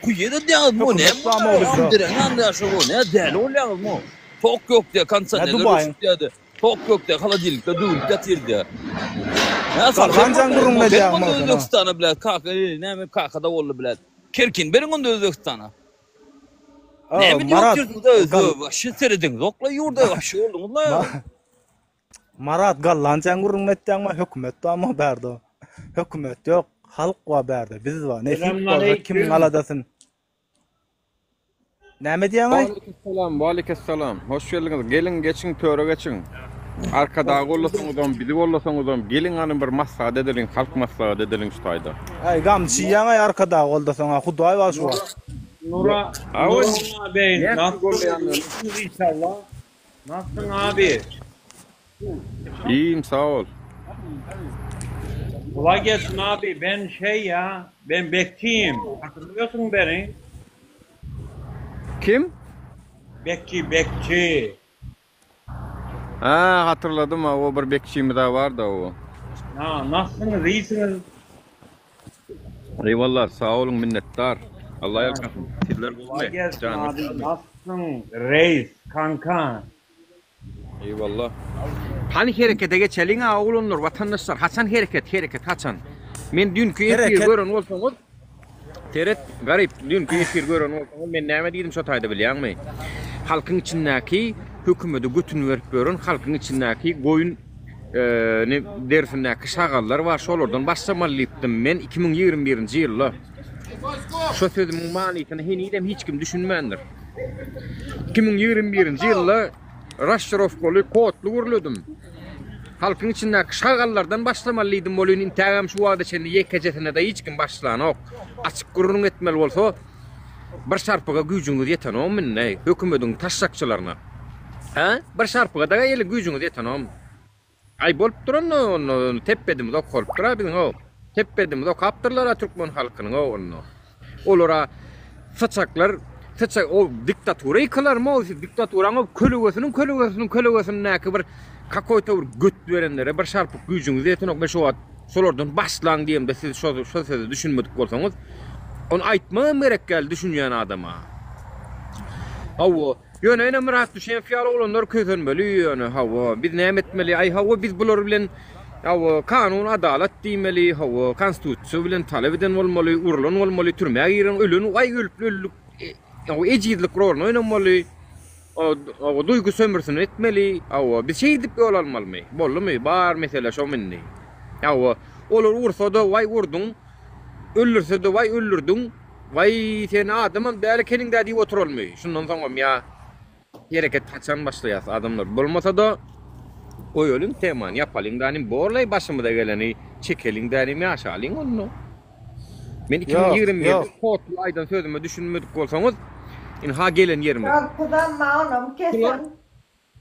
Kuýa edýäňizmi o näme Hökümet barmy o bizde? Amyderýaň ýanynda ýaşap o näme däli bolýaňyzmy o? Tok ýok diýýär, kondisionerler Dubaýyň. öçük diýýärdi. Tok ýok diýýär, holodilnikler döwülip ýatyr diýýär. Nä Galgan gürrüň Beriň edýäň onda bolsa. Özbegistana bilet, kaka, näme kakada boldy bilet. Kerkin beriň onda Özbegistana. Näme diýip Marat, otyrsyňyz öz, waşe serediňzokla ýurda, waşe bolduňyzla. Marat Gallanjaň gürrüňini etýäňmi hökümet barmy bärde hökümet ýok halk bar bärde biz bar nesip bolsa kimiň aladasyn Näme diýýäňaý? Waleýkissalam waleýkissalam hoş geldiňiz geliň geçiň töre geçiň Arkadagy gollasaňyzam bizi gollasaňyzam geliň hany bir maslahat edeliň halk maslahat edeliň şu taýda. Äý gamçy iýýäňaý Arkadagy goldasaňa hudaý bar şu wagt. Nura Nura Nura Nähili goldaýandygyny. Nasılsın abi? İyiyim sağ ol. Kolay gelsin abi. Ben şey ya, ben bekçiyim. Hatırlıyorsun beni. Kim? Bekçi, bekçi. Ha hatırladım ha o bir bekçimiz daha var da o. Ha, nasılsınız? İyisiniz? Eyvallah sağ olun minnetdar. Allah ýalkasyn. Sizler Kolay gowumy? gelsin Janyňyz abi. sagmy? Nasılsın reis kanka? Eýwallah. Hany herekete geçeliň-a oglanlar, watandaşlar, haçan hereket, hereket haçan? Men düýnki efiri Hereket. gören bolsaňyz, seret, Garyp, düýnki efiri gören bolsaňyz, men näme diýdim şo taýda bilýäňmi? Halkyň içindäki hökümede götüni berip ýören halkyň içindäki goýun ne derisindäki şagallar bar, şolardan başlamaly diýipdim men 2021-nji ýylda. Şo sözümiň manysyna henizem hiç kim düşünmändir. 2021-nji ýylda rasşirowkaly kodly gürledim. Halkyň içindäki şagallardan başlamaly diýdim welin intägem şu wagta çenli ýekejesine-de hiç kim başlanok. Açyk gürrüň etmeli bolsa bir şarpyga güýjüňiz ýetenokmy indi hökümediň taşşakçylaryna? Hä? Bir şarpyga-da eli güýjüňiz ýetenokmy? Aý bolup duranda onda tepbedimiz okalypdyr-a biziň-ow. Tepbedimiz okapdyrlar-a türkmen halkynyň-ow onda. Olara syçaklar syçak o diktatura ýykylarmy-ow siz diktaturaň-ow kölegesiniň kölegesiniň kölegesindäki bir kakoýto bir göt berenlere bir şarpyk güýjüňiz ýetenok men şu wagt şolardan başlaň diýemde siz şo şo söze düşünmedik bolsaňyz ony aýtmagam gerek däl düşünýän adama. Hawa Ýöne ene Myrat Düşenow ýaly oglanlar kösenmeli ýöne hawa biz näme etmeli aý hawa biz bular bilen hawa kanun adalat diýmeli hawa konstitusiýa bilen talap eden bolmaly urlan bolmaly türmä giren ölen aý ölüp öldük hawa ejizlik roluny oýnamaly hawa duýgy sömürsini etmeli hawa biz şeýdip ýol almalymy boldumy bar mesele şomy indi hawa olar ursada waý urduň öldürsede waý öldürdiň Waý sen adamam däl ekeniňdä diýip oturalmy şundan soňam ýa hereket haçan başlaýas adamlar bolmasada goýalyň temany ýapalyň danim borlaý başymyza geleni çekeliň dänim ýaşalyň onda men 2021-de kodly aýdan sözüme düşünmedik bolsaňyz ynha gelen ýerimiz Garpyzam onam kesen.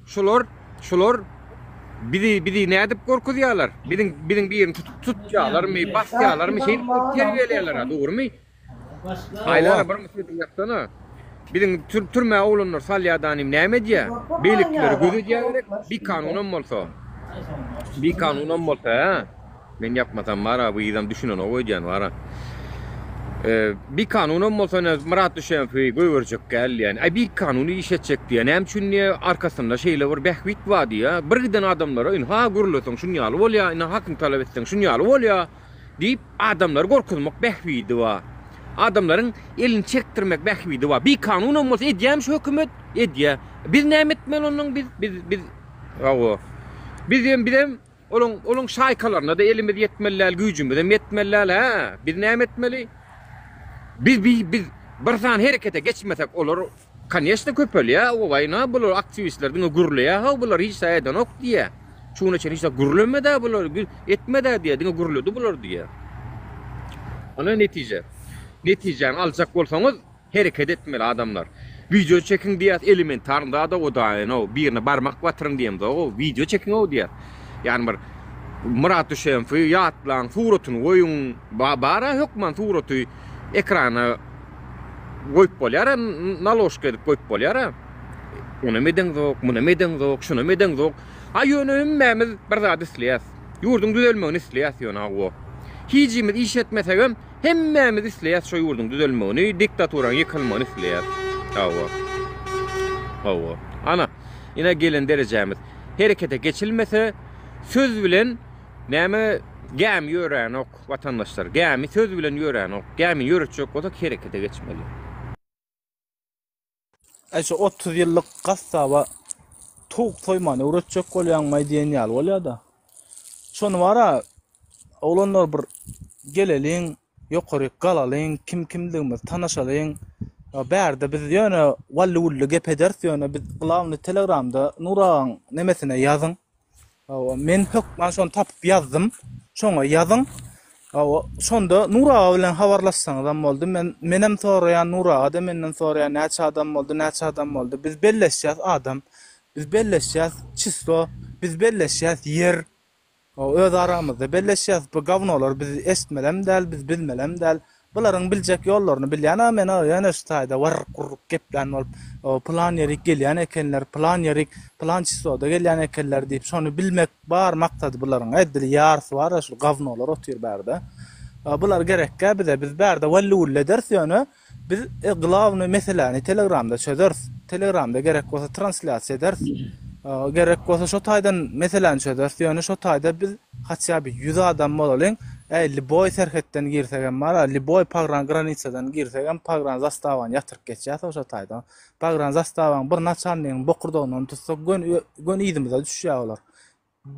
Şular, şular bizi bizi nädip gorkuzýarlar? Biziň biziň birini tutup tutýarlarmy, basýarlarmy, şeýdip terbiýeleýärler-ä, dogrumy? Aýlara bir sözüň ýapsana. Biziň türmä oglanlar salýar danym näme edýär? Beýlekileri göz edýär gerek, bikanunam bolsa. Bikanunam bolsa, hä? Men ýapmasam bar-a, bu yzam düşünenok öýdýän bar-a. Bikanunam bolsa ine Myrat Düşenowy goýberjek däl diýýän. Aý bikanuny iş etjek diýýär. Näme üçin diýýär, arkasynda şeýle bir bähbit bar diýýär. Bir giden adamlara ynha gürleseň şun ýaly bolýar, ynha hakyňy talap etseň şun ýaly bolýar diýip adamlary gorkuzmak bähbidi bar. Adamlaryň elini çekdirmek bähbidi bar. Bikanunam bolsa edýärmi şu hökümet? Edýär. Biz näme etmeli ondan biz biz biz hawa. Biz hem bizem Olaň, olaň şaýkalaryna-da elimiz ýetmeli däl, güýjümizem ýetmeli däl, hä? Biz näme etmeli? Biz, bi, biz bir sany herekete geçmesek, olar, koneçno, köpelýär. Owaý, na, bular aktiwistler diňe gürleýär-how, bular hiç zat edenok diýýär. Şu güne çenli hiç zat gürlemedi-ä bular, etmedi-ä diýýär, diňe gürledi bular diýýär. Ana netije. Netijäni aljak bolsaňyz, Hereket etmeli adamlar. Wideo çekiň diýýäs elementarny zada o daýynow birine barmak batyryň diýemzog wideo çekiňow diýýäs. Ýagny bir Myrat Düşenfi ýatlaň suratyny goýuň bara hökman suraty ekrana goýup bolýar naložka edip goýup bolýar. Onam edeňzok, munam edeňzok, şunam edeňzok. A ýöne hemmämiz bir zat isleýäs. Ýurduň düzelmegini isleýäs ýöne hawa. Hijimiz iş etmesegem Hemmämiz isleýäs şo ýurduň düzelmegini, diktaturaň ýykylmagyny isleýäs. Hawa. Hawa. Ana, ine gelen derejämiz. Herekete geçilmese, söz bilen näme gämi ýöränok, watandaşlar. Gämi söz bilen ýöränok. Gämini ýöretjek bolsak herekete geçmeli. Aý şu 30 ýyllyk gassaba towuk soýmany öwretjek bolýaňmaý diýen ýaly bolýada. Şony bara oglanlar bir geleliň, ýokaryk galalyň, kim kimdigimizi tanaşalyň. Bärde biz ýöne wally-wully gep ederis ýöne biz glawny telegramda Nur agaň nemesine ýazyň. Hawa, men hökman şony tapyp ýazdym. Şoňa ýazyň. Hawa, şonda Nur aga bilen habarlaşsaňyzam boldy. Men menem soraýan, Nur aga-da menden soraýar, näçe adam boldy, näçe adam boldy. Biz belleşýäs adam. Biz belleşýäs çislo. Biz belleşýäs ýer. Hawa, öz aramyzda belleşýäs. Bu gawnolar biz eşitmelem däl, biz bilmelem däl. Bularyň biljek ýollaryny bilýän-ä men-ä, ýöne şu taýda wyrk-wyrk geplän bolup, pylan ýerik gelýän ekenler, pylan ýerik, pylan çisloda gelýän ekenler diýip, şony bilmek bar maksady bularyň. Edil ýarysy bar-a şul gawnolar otyr bärde. Bular gerekgä bize, biz bärde welli-wülli ederis ýöne. Biz e, glawnyý meseläni Telegramda çözeris. Telegramda gerek bolsa translýasiýa ederis. Gerek bolsa şo taýdan meseläni çözeris. Ýöne şo taýda biz haçýa bir 100 adam bolalyň. Äý, lýuboý serhetden girsegem bar-a, lýuboý pogran granisadan girsegem pogran zastawany ýatyryp geçýäs şo taýda. Pogran zastawaň bir naçalnigiň bokurdagyndan tutsak göni göni yzymyza düşýär olar.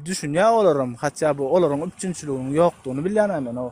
Düşünýär olaram, hatda bu olaryň üpjünçiliginiň ýokdugyny bilýän-ä men o.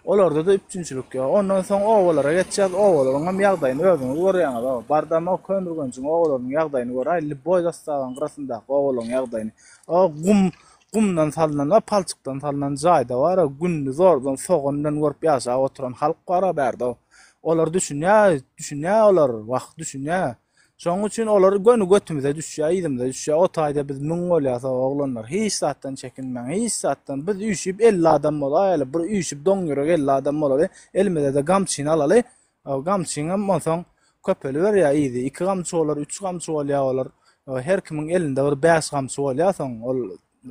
Olarda-da üpjünçilik ýok. Ondan soň obalara geçýäs, obalaryň hem ýagdaýyny özüňiz görýäňiz o. Bardam o Kömürgenjiň obalarynyň ýagdaýyny göräý, lýuboý zastawaň gyrasyndaky obalaryň ýagdaýyny. O gum, gumdan salnan we palçykdan salnan jaýda bar-a, gününi zordan sogan bilen görüp ýaşap oturan halk bar-a bärde o. Olar düşünýär, düşünýär olar, wah, düşünýär. Şonuň üçin olar göni götümize düşýär, yzymyza düşýär. O taýda biz müň bolýas, oglanlar. Hiç zatdan çekinmäň, hiç zatdan. Biz üýşüp 50 adam bolaýaly, bir üýşüp doň ýürek 50 adam bolaly. Elimize-de gamçyny alaly. Gamçyňam onsoň köpeliberýär yzy. Iki gamçy bolar, üç gamçy bolýar olar. Her kimiň elinde bir bäş gamçy bolýar soň, ol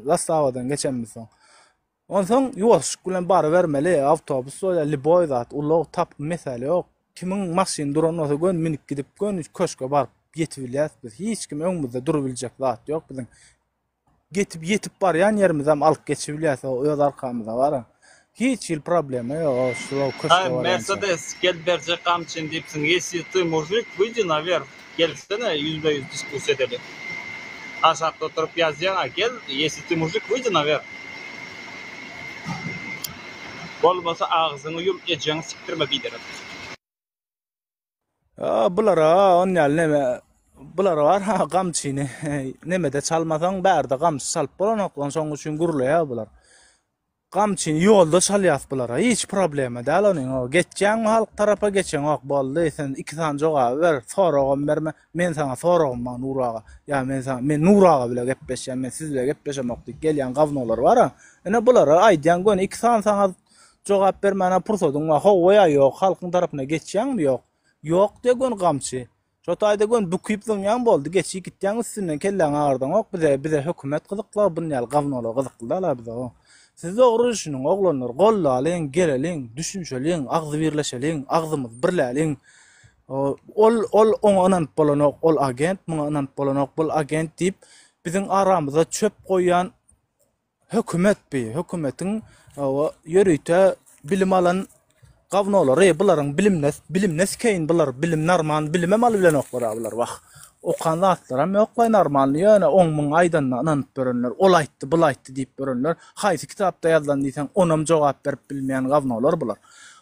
zastawadan geçenimizsoň. Onsoň ýuwaşlyk bilen barybermeli, awtobus bolýar, lýuboý zat, ulag tap, mesele ýok. Kimiň maşyny duran bolsa göni münüp gidip, göni köşge baryp ýetibilýäs biz. Hiç kim öňümizde durubiljek zat ýok biziň. Getip ýetip barýan ýerimizem alyp geçibilýäs o öz arkamyza bara. Hiç hili problema ýok o şu köşge Aý barýança. Mercedes gel berjek gamçyny diýipsiň ýesi ty mužik wyjdi nawerh gelsene ýüzbe ýüz diskussiýa edeli aşakda oturyp ýazýaňa gel ýesi ty mužik wyjdi nawerh bolmasa agzyňy ýum ejeňi sikdirme biderek. Ýa bulara on ýaly neme bulara bar ha gamçyny nemede çalmasaň bärde gamçy çalyp bolanok lan şoň üçin gürleýär bular. Gamçyny ýolda çalýas bulara hiç problema däl onuň o geçýäňmi halk tarapa geçeňok boldy sen iki sany jogaby ber soragam berme men saňa soragym bar Nur aga ýa men saňa men Nur aga bile gepleşýän men siz bile gepleşemok diýip gelýän gawnolar bar a ine bulara aýdýan göni iki sany saňa jogap bermäne pursadyň bar howwa ýa ýok halkyň tarapyna geçýäňmi ýok ýok diýe göni gamçy Şo taýda göni büküp zyňýaň boldy geçip gitýäň üstünden kelläňi agyrdaňok bize bize hökümet gyzykly bun ýaly gawnolar gyzykly däl bize o. Siz dogry düşüniň oglanlar goldalyň geleliň düşünşeliň agzybirleşeliň agzymyzy birläliň ol ol oňa ynanyp bolanok ol agent muňa ynanyp bolanok bul agent diýip biziň aramyza çöp goýýan Hökümet bi, hökümetiň ýörite bilim alan gawnolary, bularyň bilimine, bilimine sikeýin bular, bilim narman, bilimem alybilenoklar a bular, wah. Okan zatlaram ýoklaý narmanly, ýöne oň muň aýdanyna ynanyp ýörenler, ol aýtdy, bul aýtdy diýip ýörenler, haýsy kitapda ýazylan diýseň, onam jogap berip bilmeýän gawnolar bular.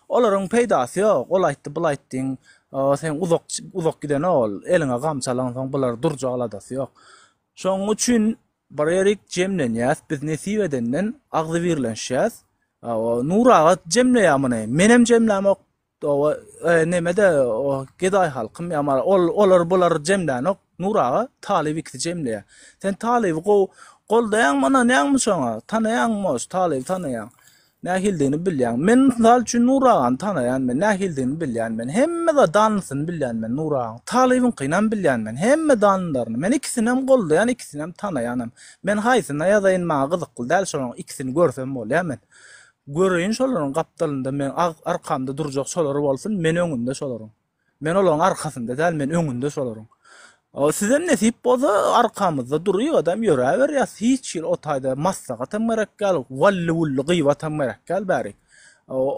Olaryň peýdasy ýok, ol aýtdy, bul aýtdyň, sen uzak, uzak gidenok ol, eliňe gamçy alansoň bular durjak aladasy ýok. Şonuň üçin bir ýerik jemlenýäs, biz nesip edenden agzybirlenşýäs. Nur aga jemleýär muny. Menem jemlämok. Owa, e, neme-de o gedaý halkym ýa ol olar bular jemlänok. Nur aga talyp ikisi jemleýär. Sen talyby gowy goldaýaňmy, ynanýaňmy şoňa? Tanaýaňmy şu talyby tanaýaň? Nähilidigini bilýäň. Men mysal üçin Nur agany tanaýan men, nähilidigini bilýän men. Hemme zat danlysyny bilýän men Nur agaň. Talybyňkynam bilýän men. Hemme danlylaryny. Men ikisinem goldaýan, ikisinem tanaýanam. Men haýsyna ýazaýyn maňa gyzykly däl şolaryň ikisini görsem bolýa men. Göreýin şolaryň gapdalynda meň arkamda durjak şolar bolsun, men öňünde şolaryň. Men olaryň arkasynda däl, men öňünde şolaryň. Sizem nesip bolsa arkamyzda duryk adam ýöräberýäs. Hiç hili o taýda maslahatam gerek däl, wally-wully gybatam gerek däl bärik.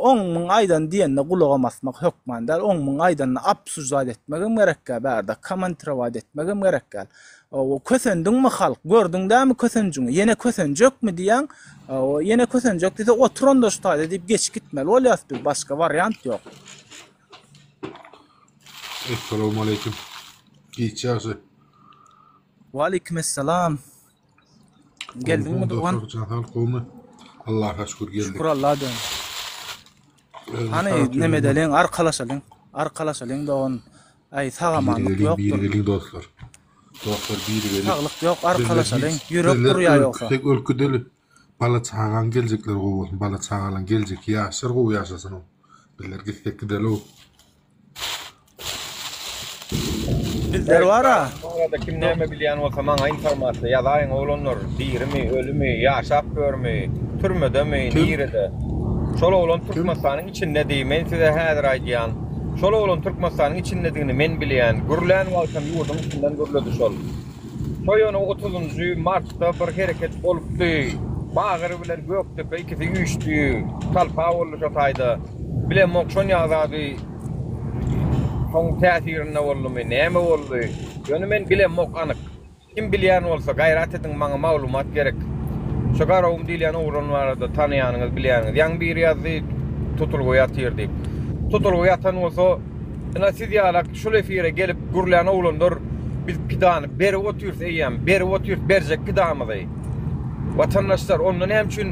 Oň muň aýdan diýenine gulagam asmak hökman däl, oň muň aýdanyny obsuždat etmegem gerek däl bärde, komentirowat etmegem gerek däl. Kösendiňmi halk, gördüň dämi kösenjiňi, ýene kösenjekmi diýýäň, ýene kösenjek diýse otur onda şu taýda diýip geçip gitmeli bolýas biz, başga wariant ýok. Essalawmaleýkim. Giç ýagşy. Waleýkim essalam. Geldiňmi dogan? Jan saglyk gowmy? Allaha şükür geldik. Şükür Allaha dogan. Hany neme edeliň, arkalaşalyň. Arkalaşalyň dogan. Aý sag-amanlyk ýokdur. Birigeliň dostlar. Dostlar birigeliň. Saglyk ýok, arkalaşalyň. Ýürek urýar ýogsa. Tek ölküdeli. Bala çagaň geljekleri gowy bolsun bala çagalaň geljeki ýaşlar gowy ýaşasyn bizler gitsek gidelow. Bizler bara. Bu arada kim näme bilýän bolsa maňa informasiýa ýazaýyň oglanlar dirimi ölümi ýaşap ýörmi türmedemi nirede şol oglan türkmenistanyň içinde diý men size häzir aýdýan. Şol oglan Türkmenistanyň içindedigini men bilýän. Gürlän wagtam ýurduň içinden gürledi şol. Şo ýöne otuzynjy martda bir hereket bolupdy. Bagyr bilen Gökdepe ikisi üýşdi. Talpa boldy şo taýda. Bilemok şon ýaly zady şoň täsirinde boldumy, näme boldy. Ýöne men bilemok anyk. Kim bilýän bolsa gaýrat ediň maňa maglumat gerek. Şu Garagum diýilýän oglan barada tanaýanyňyz bilýäniňiz. Ýaňy biri ýazdy tutulgy ýatyr diýip. Tutulgy ýatan bolsa ina siz ýalak şul efire gelip gürlän oglanlar biz pidany berip otyrys eýýäm berip otyrys berjek pidamyzy. Watandaşlar onda näme üçin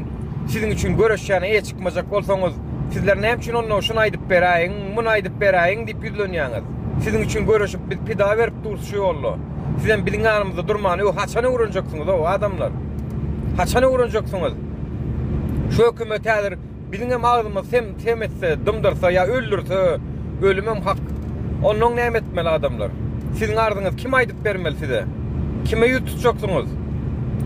siziň üçin göreşýäne eýe çykmajak bolsaňyz sizler näme üçin onda şuny aýdyp beräýiň muny aýdyp beräýiň diýip ýüzlenýäňiz. Siziň üçin göreşip biz pida berip durus şu ýolda. Sizem biziň ýanymyzda durmany öw haçan öwrenjeksiňiz-ow adamlar? Haçan öwrenjeksiňiz? Şu hökümet häzir biziňem agzymyzy sem sem etse, dymdyrsa ýa öldürse, ölümem hak. Onnoň näme etmeli adamlar? Siziň arzyňyzy kim aýdyp bermeli size? Kime ýüz tutjaksyňyz?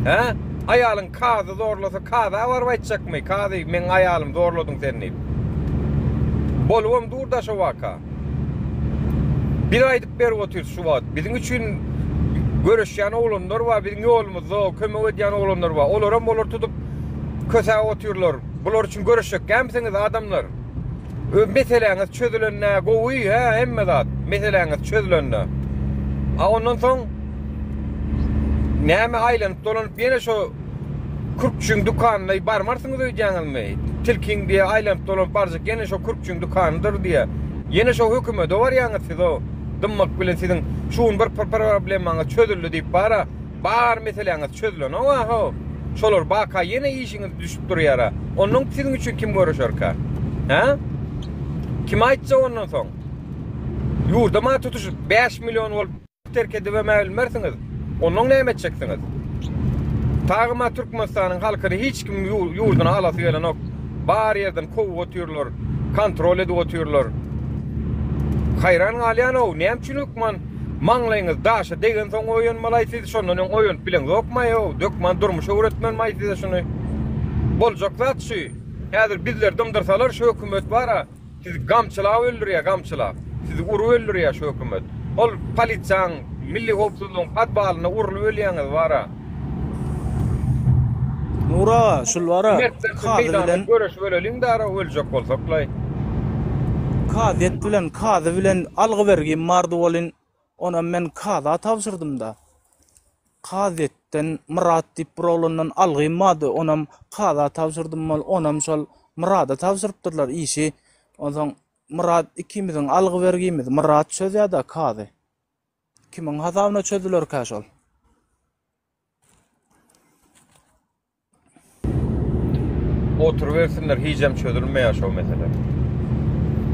Hä? Aýalyň kazy zorlasa kaza baryp aýtjakmy? Kazy, meň aýalymy zorladyň sen diýip. Bolubam dur-da şo waka. Biz aýdyp berip otyrys şu wagt. Biziň üçin göreşýän oglanlar bar, biziň ýolumyzda kömek edýän oglanlar bar. Olaram olar tutup kösäp otyrlar. Bular üçin göreşjekkämisiňiz adamlar? Ö meseläňiz çözülende gowy, hä, hemme zat. Meseläňiz çözülende. A ondan soň näme aýlanyp dolanyp ýene şo Kürkçüň dükanyna barmarsyňyz öýdýäňizmi? Tilkiň diýe aýlanyp dolanyp barjak ýene şo kürkçüň dükanydyr diýe. Ýene şo hökümede barýaňyz siz o dymmak bilen siziň şu gün bir problemaňyz çözüldi diýip bara bar meseläňiz çözülenok a-how. Şolar baka ýene işiňiz düşüp durýara. Onnoň siziň üçin kim göreşerkä? Hä? Kime aýtjak ondan soň? Ýurdam-a tutuş 5 million bolup Terk edibem-ä bilmersiňiz. Onnoň näme etjeksiňiz? Tagyma Türkmenistanyň halkyny hiç kim ýurduna alasy gelenok. Bar ýerden kowup otyrlar, kontrol edip otyrlar. Haýran galýan-ow, näme üçin hökman maňlaýyňyz daşa degensoň oýanmalaý siz, şondan öň oýanyp bileňzokmaý-ow, dökman durmuş öwretmelmaý size şuny. Boljak zat şu. Häzir bizleri dymdyrsalar şu hökümet bar-a, Sizi gamçylap öldürýär, gamçylap. Sizi urup öldürýär şu hökümet. Ol polisiýaň, milli howpsuzlygyň podwalynda urulyp ölýäňiz bar-a. Nur aga, şul bar-a, Mertler şu kazy meýdanda bilen. göreşip öleliň dara öljek bolsaklaý. Kazyýet bilen, kazy bilen algy-bergim bardy welin, onam men kaza tabşyrdym-da. Kazyýetden Myrat diýip bir oglandan algym bardy, onam kaza tabşyrdym bol, onam şol Myrada tabşyrypdyrlar işi. Onsoň Myrat ikimiziň algy-bergimizi Myrat çözýär-dä kazy. Kimiň hasabyna çözülerkä şol? Oturybersinler hijem çözülmeýär şo mesele.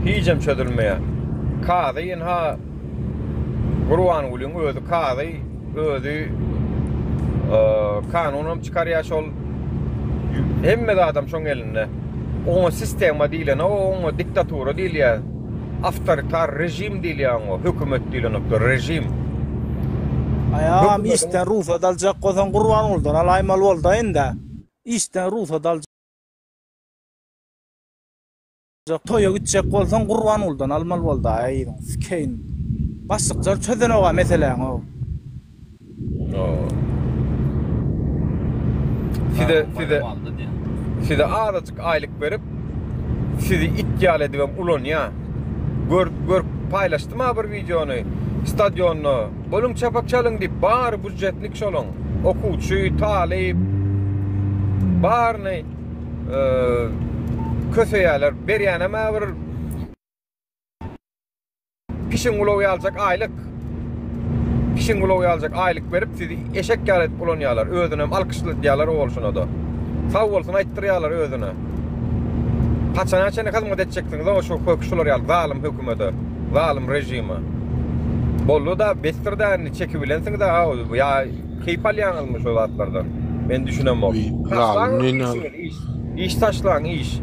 Hijem çözülmeýär. Kazy ynha Gurbangulyň özi kazy, özi kanunam çykarýar şol. Hemme zadam şoň elinde. Oňa sistema diýilenok, oňa diktatura diýilýär. Awtoritar režim diýilýär oňa, hökümet diýilenokda, režim. Aýam işden rugsat aljak bolsaň Gurbangulydan alaýmaly bolda indä. Işden rugsat aljak toýa gitjek bolsaň Gurbangulydan almaly bolda aýyň sikeýin. Başlyklar çözenoga meseläňi. Size size size azajyk aýlyk berip sizi it ýaly edibem ulanýa. Gör gör paýlaşdym a bir wideony stadionda boluň çapak çalyň diýip bary budjetnik şolaň okuwçy talyp baryny köseýärler berýänem a bir Pişiň gulagy ýaljak aýlyk. Pişiň gulagy ýaljak aýlyk berip sizi eşek ýaly edip ulanýarlar. Özünem alkyşladýarlar o bolşuna-da. Sag bolsun aýtdyrýarlar özüne. Haçana çenli hyzmat etjeksiňiz o şu şular ýaly zalym hökümete, zalym režime. Boldy-da, besdir-dä indi çekibilensiňiz-ä ýa keýp alýaňyzmy şo zatlardan? Men düşünemok. Zalym diýýän. Iş, iş taşlaň iş.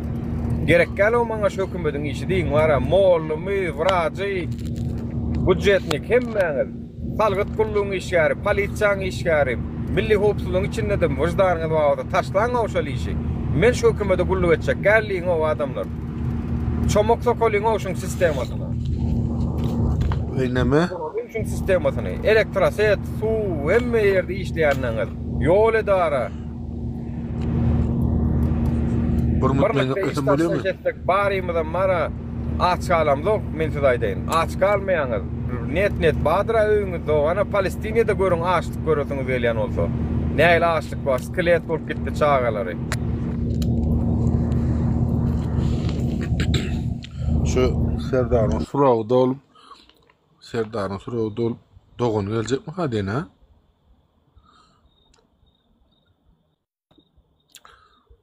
Gerek däl o maňa şu hökümediň işi diýiň bara mollumy, wrajy, budjetnik hemmäňiz. Salgyt gullugyň işgäri, polisiýaň işgäri, milli howpsuzlygyň içinde-de wyždanyňyz bar bolsa taşlaň-ow şol işi. Men şu hökümede gulluk etjek däl diýiň-ow adamlar. Çomak sokalyň-ow şuň sistemasyna. Eý neme? Guralyň şuň sistemasyny. Elektroset, suw, hemme ýerde işleýändiňiz. Ýol edara. Bir mut men Birlikde iş geplesim taşlaş bolýarmy? etsek barymyzam bara aç galamzok men size aýdaýyn. Aç galmaýaňyz. Net net bardyr-a öýüňizde. Ana Palestinýada görüň açlyk göresiňiz gelýän bolsa. Nähili açlyk bar, skelet bolup gitdi çagalary. Şu Serdaryň suragy dolup, Serdaryň suragy dolup, dogany geljekmi ha diýen ha?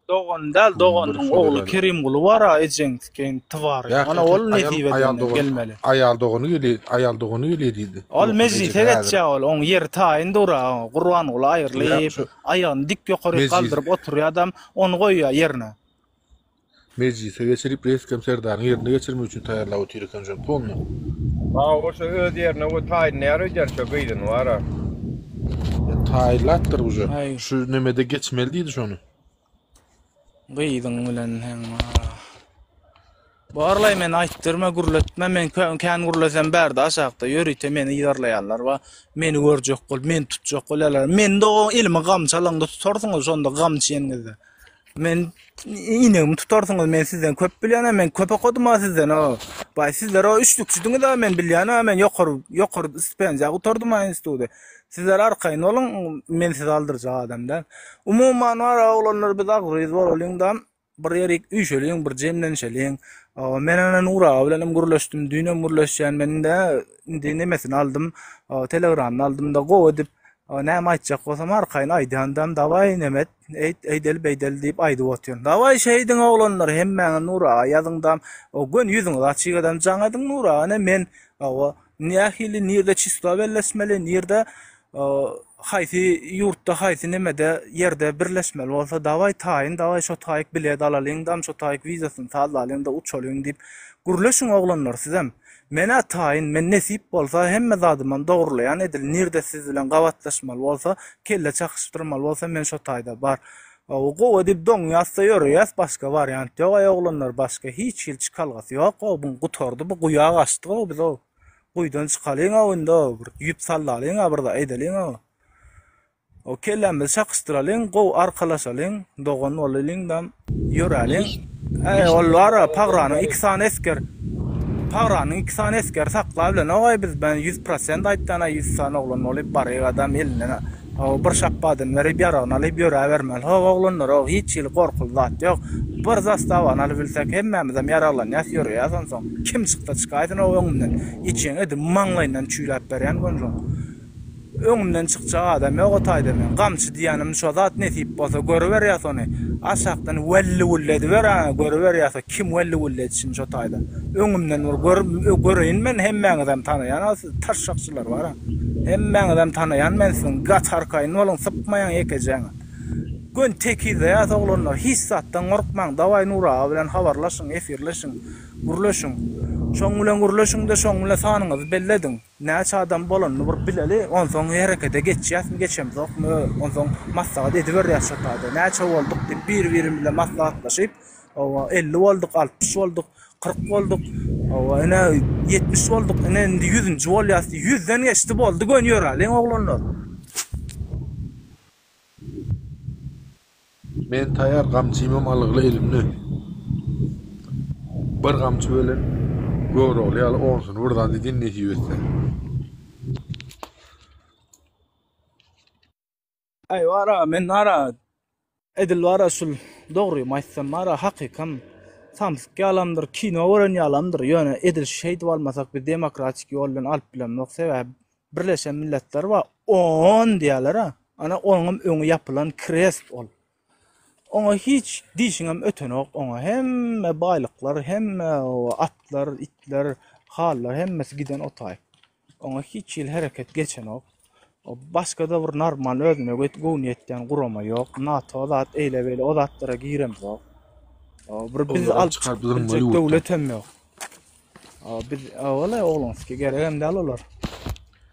Dogan däl, doganyň ogly Kerimguly bar-a ejeň sikeýin tywary. Ana ol nesip edende gelmeli. Aýal dogany gelýär, aýal dogany gelýär diýdi. Ol mejlise geçýär ol, oň ýeri taýyn dur-a, Gurbanguly aýrylyp, aýagyny dik ýokaryk galdyryp oturýar adam, ony goýýar ýerine. Mejlise geçirip reskem Serdaryň ýerine geçirmek üçin taýýarlap otyr eken şony polny. Hawa şo öz ýerine we taýynlaýar öýdýän şo gyzyny bara. Taýynlapdyr uje. Şu nemede geçmeli diýdi şony. Gyzyň bilen hem bara. Barlaý meni aýtdyrma gürletme men kän gürlesem bärde aşakda ýörite meni yzarlaýanlar bar. Meni görjek bolup meni tutjak bolýarlar. Meni dogan elime gamçy alaňda tutarsyňyz şonda gamçy ýeniňizde. Men inegimi tutarsyňyz, men sizden köp bilýän-ä, men köp okadym-a sizden, o. Baý, sizler o üçlükçidiňiz-a, men bilýän-ä, men ýokary, ýokary stipendiýa gutardym-a instituty. Sizler arkaýyn boluň, men sizi aldyrjak adam däl. Umuman bar, oglanlar biz agryz bolalyň-da, bir ýerik üýşeliň, bir jemlenişeliň. Men ana Nur aga bilenem gürleşdim, düýnem gürleşýän, men-de indi nemesini aldym, telegramyny aldym-da, gowy edip, näme aýtjak bolsam arkaýyn aýdýandam, dawaý nemet, Eýt, eýdeli beýdeli diýip aýdyp otyryn. Dawaý şeýdiň oglanlar hemmäňiz Nur aga ýazyňdam. O göni ýüzüňiz açyk edem jaň ediň Nur aga ine men hawa nähili nirde çislo belleşmeli nirde haýsy ýurtda haýsy nemede ýerde birleşmeli bolsa dawaý taýyn dawaý şo taýyk bilet alalyňdam şo taýyk wizasyny sazlalyňda uçalyň diýip gürleşiň oglanlar sizem. Men-ä taýyn, men nesip bolsa hemme zadymam dogrulaýan edil nirde siz bilen gabatlaşmaly bolsa, kelle çakyşdyrmaly bolsa men şo taýda bar. Hawa gowy edip doňýas-da ýöreýäs başga wariant ýok-aý oglanlar başga hiç hili çykalgasy ýok-ow buň gutardy bu guýa gaçdyk-ow biz-ow. Guýudan çykalyň-ow indi-ow bir ýüp sallalyň-a bir zat edeliň-ow. O kellämizi çakyşdyralyň, gowy arkalaşalyň, dogan bolalyňdam, ýöräliň. Äý, ol bar-a, Pagranyň iki sany esger, Pagranyň iki sany esgeri saklabilenok-aý biz, men 100 prosent aýtýan-a, 100 sany oglan bolup baryk adam elinden bir şapbadyny berip, ýaragyny alyp ýöräbermeli. How, oglanlar-ow, hiç hili gorkuly zat ýok. Bir zastawany alybilsek, hemmämizem ýaraglanýas, ýöreýäs onsoň. Kim çyksa çykaýsyn-ow öňümden. Içiňi edip maňlaýyndan çüýläp berýän gönüň. Öňümden çykjak adam ýok o taýda meň. Gamçy diýýänim şo zat nesip bolsa görüberýäs ony. Aşakdan welli-wülli ediber a görüberýäs kim welli-wülli edişini şo taýda. Öňümden bir gör göreýin men hemmäňizem tanaýan a siz taşşakçylar bar a. Hemmäňizem tanaýan men siziň gaty arkaýyn boluň sypmaýaň ýekejäňiz. Göni tekizleýäs oglanlar hiç zatdan gorkmaň dawaý Nur aga bilen habarlaşyň efirleşiň gürleşiň. Şoň bilen gürleşiňde şoň bilen sanyňyzy bellediň. Näçe adam bolanyny bir bileli, onsoň herekete geçýäsmi, geçemzokmy, onsoň maslahat ediberýäs şo taýda. Näçe bolduk diýip bir-birimiz bilen maslahatlaşyp, hawa, 50 bolduk, 60 bolduk, 40 bolduk, hawa, ine 70 bolduk, ine indi ýüzünji bolýas diýip, ýüzden geçdi boldy, göni ýöräliň oglanlar. Men taýar gamçymam algyly elimde. Bir gamçy bilen Görogly ýaly onsuny bir zat edin nesip etse. Aý bara men bara edil bara şul dogrymy aýtsam bara hakykam samsyk ýalamdyr kino gören ýalamdyr ýöne edil şeýdip almasak biz demokratik ýol bilen alyp bilemzok sebäbi Birleşen Milletler bar on diýýärler-ä. Ana onuňam öňi ýapylan krest ol. Oňa hiç dişiňem ötenok oňa. Hemme baýlyklar, hemme atlar, itler, hallar hemmesi giden o taý. Oňa hiç hili hereket geçenok. Başga-da bir normal özüne göwni ýetýän gurama ýok. NATO zat eýle-beýle o zatlara giremzok. Bir biz alyp çykyp biljek döwletem ýok. Biz ola oglanski geregem däl olar.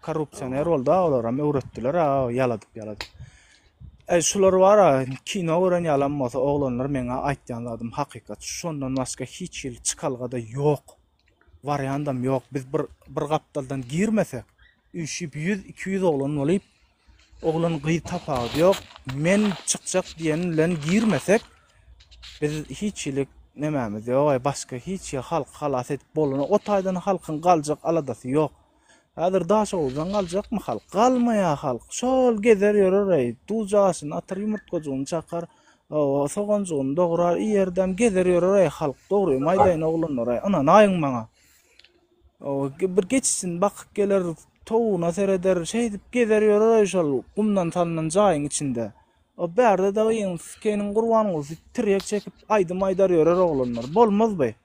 Korrupsioner boldy olaram öwretdiler a ýaladyp ýaladyp. Ey şular bar-a kino gören ýalam bolsa oglanlar meňa aýtýan zadym hakykat. Şondan başga hiç hili çykalga-da ýok. Wariandam ýok. Biz bir bir gapdaldan girmesek, üýşüp 100-200 oglan bolyp, oglan gyz tapawudy ýok. Men çykjak diýen bilen girmesek, biz hiç hili nemämiz ýok. Aý başga hiç hili halky halas edip bolanok. O taýdan halkyň galjak aladasy ýok. Häzir Daşoguzdan galjakmy halk? Galmaýar halk. Şol gezer ýörer-eý. Duz aşyny atar, ýumurtgajygyny çakar, hawa, soganjygyny dograr, iýerdem gezer ýörer-eý halk. Dogrymy aýdaýyn oglanlar-aý, ynanaýyň maňa. Hawa, bir geçisini bakyp geler, towugyna sereder, şeýdip gezer ýörer-eý şol gumdan salnan jaýyň içinde. O bärde-de gyň Skeýniň Gurbangulusy tirýek çekip aýdym aýdar ýörer oglanlar. Bolmaz by.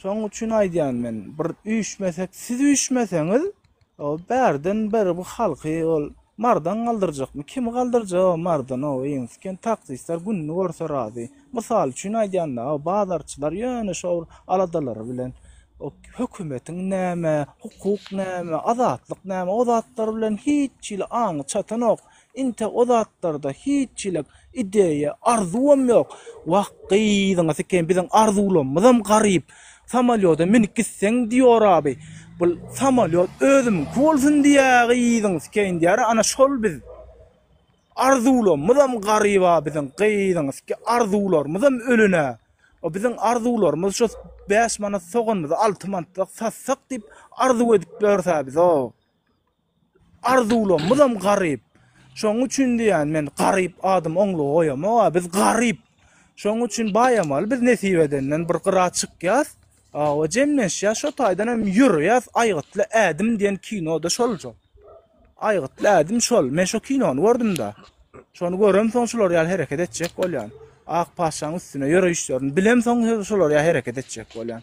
Şoň üçin aýdýan men, bir üýşmesek, siz üýşmeseňiz, o bärden beri bu halky ol Mardan galdyrjakmy? Kimi galdyrjak o Mardan o gyň Sken taksistler gününi görse razy. Mysal üçin aýdýan-da, o bazarçylar ýöne şo aladalary bilen o hökümetiň näme, hukuk näme, azatlyk näme o zatlar bilen hiç hili aňy çatanok. Inte o zatlarda hiç hili ideýa, arzuwam ýok. Wah, gyzyňy sikeýin, biziň arzuwlarymyzam garyp. Samolýoda münüp gitseň diýor abi. Bul samolýot özümiňki bolsun diýýä gyzyňy sikeýin diýýär, ana şol biz. Arzuwlarymyzam garyp-a biziň, gyzyňy sikeýin, arzuwlarymyzam ölen-ä. O biziň arzuwlarymyz şo bäş manat soganymyzy alty manatlyk satsak diýip arzuw edip ýörüs-ä biz-ow. Arzuwlarymyzam garyp. Şoň üçin diýýän men garyp adam oňluga goýamok-a. Biz garyp. Şoň üçin baýamaly biz nesip edenden bir gyra çykýas. Awa jemlenşýäs şo taýdan hem ýöreýäs Aýgytly ädim diýen kino-da şol şol. Aýgytly ädim şol. Men şo kinony gördüm-de. Şony göremsoň şular ýaly hereket etjek bolýan. Ak patyşaň üstüne ýöreýişlerini bilemsoň şular ýaly hereket etjek bolýan.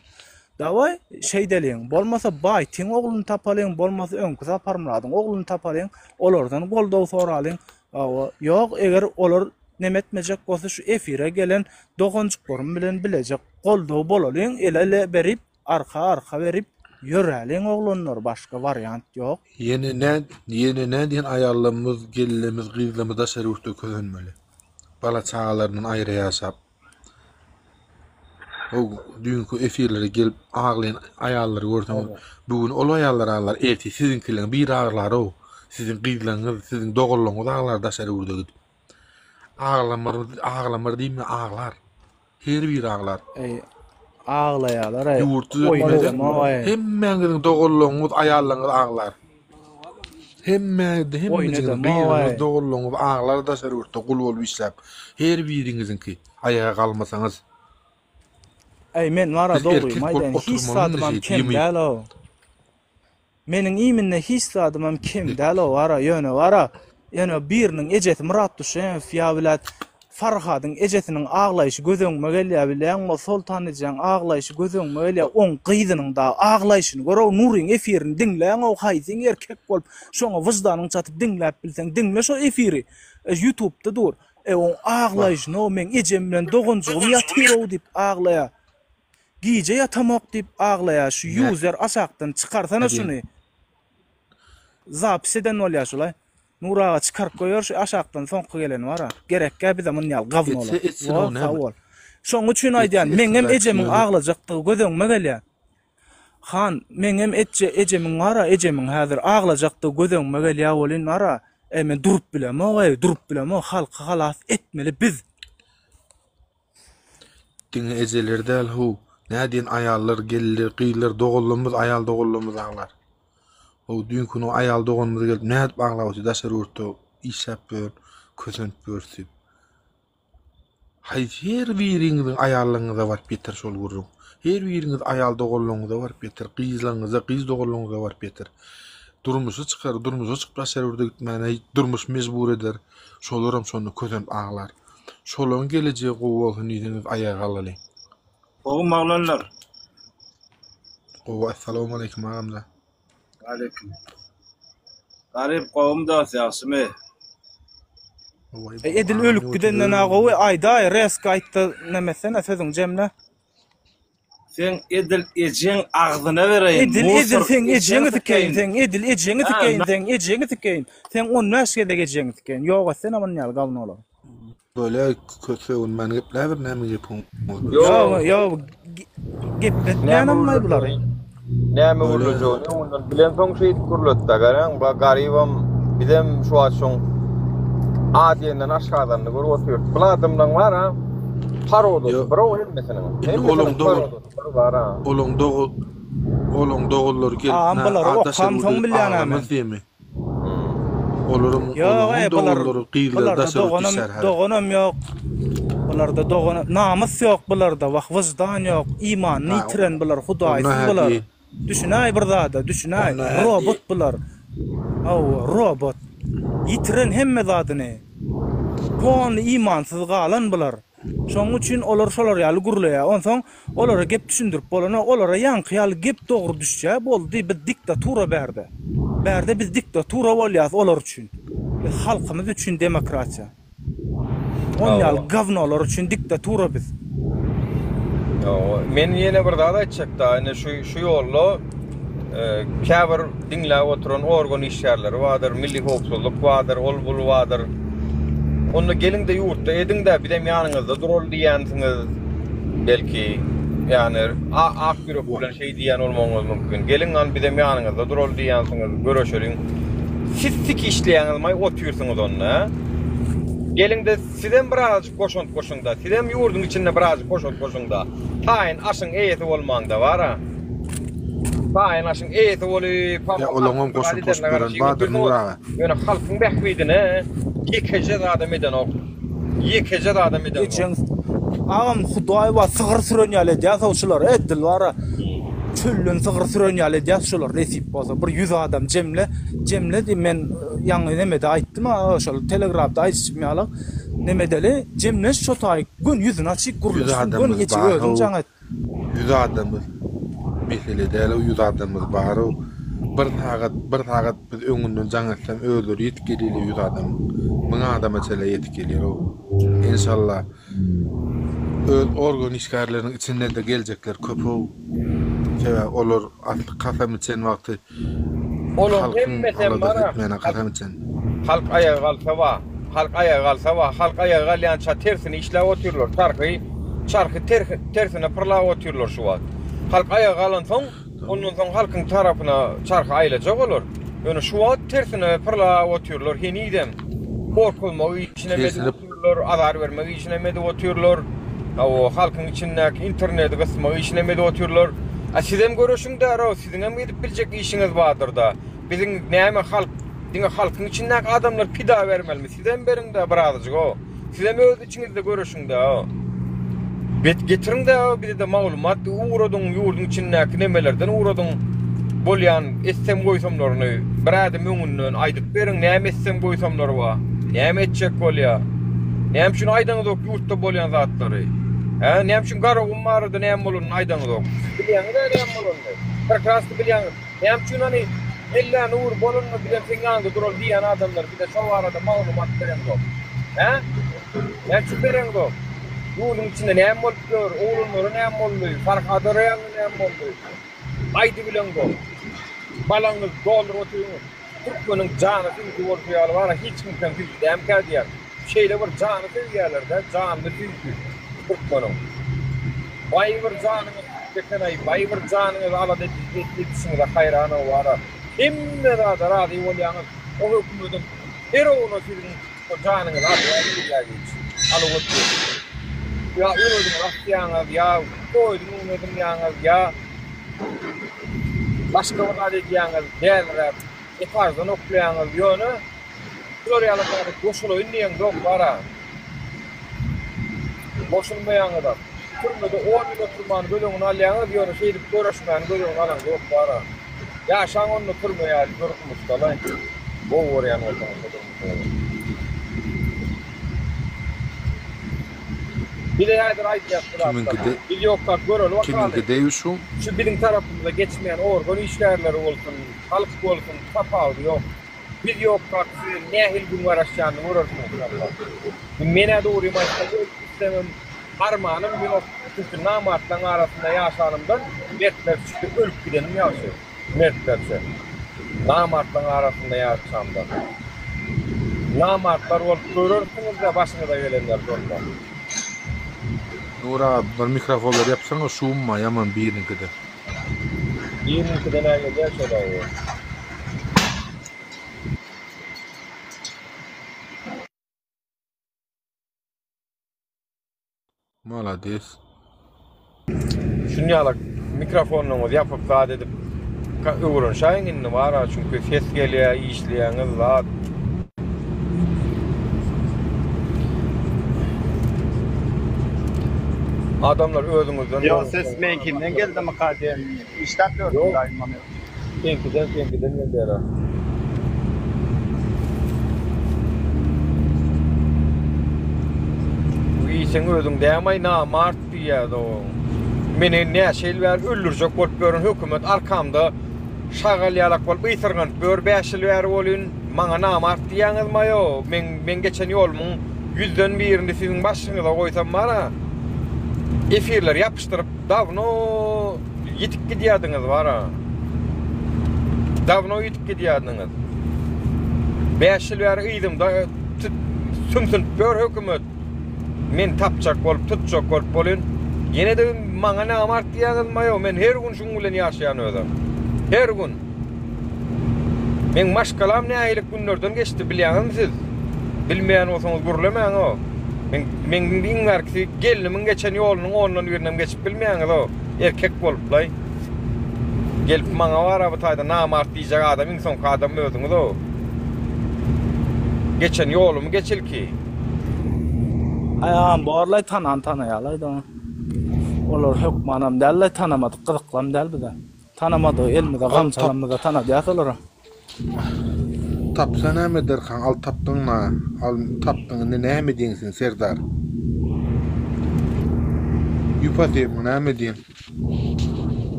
Dawaý, şeýdeliň, bolmasa Baýtyň ogluny tapalyň, bolmasa öňki Saparmyradyň ogluny tapalyň, olardan goldaw soralyň. Hawa, ýok, eger olar neme etmejek bolsa şu efire gelen doganjyklarym bilen bileje goldaw bolalyň, el-ele berip, arka-arka berip ýöräliň oglanlar, başga wariant ýok. Ýene nä, ýene nä diýen aýallarymyz, gelinlerimiz, gyzlarymyz daşary ýurtda kösenmeli. Bala-çagalaryndan aýra ýaşap. O düýnki efirlere gelip aglaýan aýallary görseňiz, bu gün ol aýallar aglar, ertir siziňkileriň biri aglar-ow. Siziň gyzlaryňyz, siziň doganlaryňyz aglar daşary ýurda gidip. Aglamar, aglamar diýme, aglar. Her biri aglar. Eý, aglaýarlar-aý. Ýurt düzetmesek, hemmäňiziň doganlaryňyz, aýallaryňyz aglar. Hemmäňizde hemmejigiň gyzyňyz doganlaryňyz aglar daşary ýurtda gul bolup işläp her biriňiziňki aýaga galmasaňyz. Eý men wara dogrymy aýdaýyn hiç zadymam kem däl-ow. Meniň iýminde hiç zadymam kem däl-ow wara ýöne wara Ýöne biriniň ejesi Myrat Duşemow ýa bilet Farhadyň ejesiniň aglaýşy göz öňüme gelýär bilýäňmi Soltan ejäň aglaýşy göz öňüme gelýär oň gyzynyň dagy aglaýşyny gör-ow Nuryň efirini diňläň-ow haýsyň erkek bolup şoňa wyždanyň çatyp diňläp bilseň diňle şo efiri ýutubda dur e oň aglaýşyny-ow meň ejem bilen doganjygym ýatyr-ow diýip aglaýar gije ýatamok diýip aglaýar şu user aşakdan çykarsana şuny. Zapis eden bolýa şulay. Nur aga çykaryp goýber şu aşakdan soňky geleni bara. Gerekgä bize mun ýaly gawnolar. Etse etsin o näme. Sag bol. Şoň üçin aýdýan meňem ejemiň aglajakdygy göz öňüme gelýä. Han meňem etje ejemiň bara ejemiň häzir aglajakdygy göz öňüme gelýä welin bara e men durup bilemok eý durup bilemok halky halas etmeli biz. Diňe ejeler däl how, nädiýen aýallar, gelinler, gyzlar, doganlarymyz, aýal doganlarymyz aglar. How düýnki gün o aýal doganymyz gelip nädip aglap otyr daşary ýurtda işläp ýör, kösenip ýör diýip. Haýsy her biriňiziň aýallaryňyza baryp ýeter şol gürrüň. Her biriňiz aýal doganlaryňyza baryp ýeter, gyzlaryňyza, gyz doganlaryňyza baryp ýeter. Durmuşa çykar, durmuşa çykyp daşary ýurda gitmäne durmuş mejbur eder. Şolaram şonda kösenip aglar. Şolaryň gelejegi gowy bolsun diýseňiz aýaga galalyň. Gowymy oglanlar. Gowy Essalawmaleýkim agamjan. Aleýkim. Garyp gowymy dos ýagşymy. Eý edil ölüp gidenden-ä gowy aýdaý reska aýtda neme etsene sözüňi jemle. Seň edil ejeň agzyna bereýin. Edil edil seň ejeňi sikeýin seň edil ejeňi sikeýin seň ejeňi sikeýin seň 15 gezek ejeňi sikeýin ýok etsene muny ýaly gawnolary. Bolýa köp sögünmän gepläber näme gepiň bor. Ýok ýok gepletmeýänem maý bulary. Näme gürlejegini öňünden bilensoň şeýdip gürletdi garaň ba garybam bizem şu wagt şoň A diýenden aşgazanyny görüp otyrys. Bul adamlaň bar a parodasy bir o hemmesiniň. Indi olaň dogan bir bar a. Olaň dogan olaň doganlary gelip Agam nä bulary a daşary okamsoň ýurda gidip bilýän a men. aglamaz diýemi. Olaryň Ýok olaryň eý bular doganlary gyzlary bularda daşary ýurtda doganam işlär häzir. doganam ýok. Bularda dogan namys ýok bularda wah wyždan ýok imanyny Ha ýitiren bular onda hudaýsyz hä bular. diý. Düşünäý bir zada düşünäý Onda hä diý. robot bular. Hawa robot. Ýitiren hemme zadyny. Polny imansyz galan bular. Şonuň üçin olar şolar ýaly gürleýär. Onsoň olara gep düşündirip bolanok. Olara ýaňky ýaly gep dogry düşýär. Boldy, biz diktatura bärde. Bärde biz diktatura bolýas olar üçin. Biz halkymyz üçin demokratiýa. On ýaly gawnolar üçin diktatura biz. Hawa, men ýene bir zat aýtjakda, indi şu şu ýolda käbir diňläp oturan organ işgärleri bardyr, milli howpsuzlyk bardyr, ol bul bardyr. Onda geliň-de ýurtda ediň-dä, bizem ýanyňyzda duraly diýýänsiňiz belki. Ýagny ak ýürek bilen şeý diýýän bolmagyňyz mümkin. Geliň han bizem ýanyňyzda duraly diýýänsiňiz, göreşeliň. Siz sik işleýäňizmaý otyrsyňyz onda. Geliň-de sizem birazajyk goşant goşuň-da, sizem ýurduň içinde birazajyk goşant goşuň-da. Taýyn aşyň eýesi bolmaň-da bar-a. Taýyn aşyň eýesi bolup, Ýa olaňam goşant goşup beren bardyr Nur aga. Ýöne halkyň bähbidine ýekeje zadam edenok. Ýekeje zadam edenok. Ejeň agam hudaý bar sygyr süren ýaly edýäsow şular edil bara çölden sygyr süren ýaly edýäs şular nesip bolsa bir ýüz adam jemle jemle diý men ýaňy nemede aýtdym a şol telegramda aýdyşym ýaly nemedeli jemleş şo taýy göni ýüzüni açyk Ýüz gürleşsin göni adamymyz eje bar özüň how. jaň et. Ýüz adamymyz mesele däl-ow ýüz adamymyz bar-ow. Bir sagat bir sagat biz öňünden jaň etsem özleri ýetip gelýärler ýüz adam. Müň adama çenli ýetip gelýär-ow. Enşalla öz organ işgärleriniň içinden-de geljekler köp-ow. Sebäbi olar asly kasam içen wagty Olaň halkyň hemmesem aladasy bar-a. etmäne kasam içen. Halk aýaga galsa bar. Halk aýaga galsa bar. Halk aýaga galýança tersine işläp otyrlar. Çarhy, çarhy tersine pyrlap otyrlar şu wagt. Halk aýaga galansoň, ondan soň halkyň tarapyna çarhy aýlajak olar. Ýöne şu wagt tersine pyrlap otyrlar henizem. Gorkuzmak işinem edip otyrlar, azar bermek işinem edip otyrlar. Hawa, halkyň içindäki interneti gysmak işinem edip otyrlar. A sizem göreşiň därow, siziňem edip biljek işiňiz bardyr-da. Biziň näme halk diňe halkyň içindäki adamlar pida bermelimi? Sizem beriňdä birazajyk-ow. Sizem öz içiňizde göreşiňdä-ow. Bet getiriňdä bize-de maglumat ugradyň, ýurduň içindäki nemelerden ugradyň. Bolýan etsem goýsamlaryny bir ädim öňünden aýdyp beriň, näme etsem goýsamlary bar. Näme etjek bolýa? Näme üçin aýdaňyzok ýurtda bolýan zatlary? Hä, näme üçin Garagum barada näme bolanyny aýdaňyzok? Siz bilýäňiz-ä näme bolanyny. Prekrasno bilýäňiz. Näme üçin hany Ella Nur bolanda bizem seň ýanyňda duraly diýýän adamlar bize şo barada maglumat bereňzok. Hä? Näme üçin bereňzok? Ýurduň içinde näme bolup ýör, oglanlara näme boldy, Farhada realno näme boldy? Aýdybileňzok. Balaňyz dolduryp otyryňyz. Türkmeniň jany süýji bolşy ýaly bara hiç kimkem süýji dämkä diýýän. Şeýle bir jany söýýäler-dä, janyny süýji türkmeniň. Baý bir janyňyz süýji eken-aý, baý bir janyňyzy alada edişiňize haýran-ow bara. Hemme zada razy bolýaňyz, o hökümediň her oguna siziň şo janyňyzy alýar diýýär hiç. Alyp otyr. Ýa özüňizi asýaňyz, ýa poýuzyň öňüne zyňýaňyz, ýa başga bir zat edýäňiz, däliräp etaždan oklaýaňyz, ýöne Şular ýaly zada goşulaýyn diýeňzok bara. Goşulmaýaňyzam. Türmede on ýyl oturmany göz öňüne alýaňyz, ýöne şeýdip göreşmäni göz öňüne alaňzok bara. Ýaşaň onda türme ýaly durmuşdalaý. Gowy görýän bolsaňyz şo durmuşyňyzy. Bize häzir aýdýas bu zatlar. Biz ýokkak göreli bakaly. Kimiňki deý şu? Şu biziň tarapymyza geçmeýän organ işgärleri bolsun, halk bolsun tapawudy ýok. Biz ýokkak size nähili gün garaşýanyny görersiňiz inşallah. Men-ä dogrymy aýtsam ölüp gitsemem armanym ýok, çünki namartlaň arasynda ýaşanymdan mertlerçe ölüp gidenim ýagşy, mertlerçe namartlaň arasynda ýaşamdan. Namartlar bolup görersiňiz-dä başyňyza gelenleri şonda. Nur aga bir mikrofonlary ýapsaňa şum bar ýaman biriniňkide. Biriniňkiden gelýär şol owaz. Malades. Şun ýalak mikrofonyňyzy ýapyp zat edip öwrenşäýiň indi bara çünki ses gelýär işleýäňiz zat. Adamlar özüňizden Ýok ses meňkinden geldimika diýen işläp ýördüm daýym ony. Seňkiden seňkiden gelýär. Wiý seň özüň dämaý namart diýýär dogan. Meni näçe ýyl bäri öldürjek bolup ýören hökümet arkamda şagal ýalak bolup ysyrganyp ýör 5 ýyl bäri bolyn. Maňa namart diýýäňizmaý-o? Meň meň geçen ýolumyň ýüzden birini siziň başyňyza goýsam bara efirleri ýapyşdyryp dawno ýitip gidýärdiňiz bara. Dawno ýitip gidýärdiňiz. 5 ýyl bäri yzymda sümsünip ýör hökümet. Men tapjak bolup, tutjak bolup bolyn. Ýene-de maňa namart diýýäňizmi? Men her gün şuň bilen ýaşaýan özem. Her gün. Meň maşgalam nähili günlerden geçdi bilýäňizmi siz? Bilmeýän bolsaňyz gürlemäň-o. Men meň iň bärkisi gelnimiň geçen ýolunyň ondan birinem geçip bilmeýäňiz-o. Erkek boluplaý. Gelip maňa bara bu taýda namart diýjek adam iň soňky adam özüňiz-o. Geçen ýolumy geç ilki. Aýagam borlaý tanan tanaýalaýda. Olar hökmanam däl-le tanamadyk gyzyklam däl bize. Tanamadygy elimize gamçy alamyzda tanadýas olary. Tapsa näme ederkaň al tapdyňma al tapdyň indi näme edýäň sen serdar. Ýüp atýaň näme edýäň.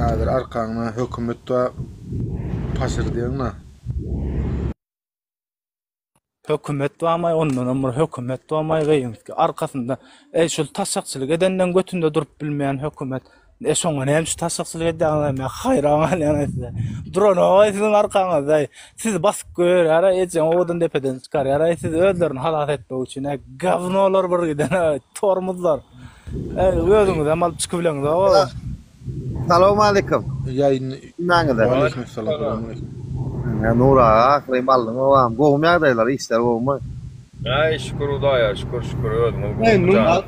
Häzir arkaňda hökümet bar paşyrdýaňda. Hökümet barmaý ondanam bir hökümet barmaý gyýyňky arkasynda eý şul taşakçylyk edenden götünde durup bilmeýän hökümet e şoňa näme üçin taşakçylyk edýäňiz men haýran galýan size duranogaý siziň arkaňyzda sizi basyp goýberýär ejeň owadan depeden çykarýar siz özlerini halas etmek üçin e gawnolar bir giden tormuzlar e özüňizem alyp çykybileňizok Salowmalikim. Ýaýyn. Hemmäňize. Waleýkim salam. Salam. Ýa Nur aga ahyrym aldyň obam. Gowumy ýagdaýlar, işler gowumy? Aý şükür Hudaýa şükür şükür özüňiz gowumy janyňyz sag.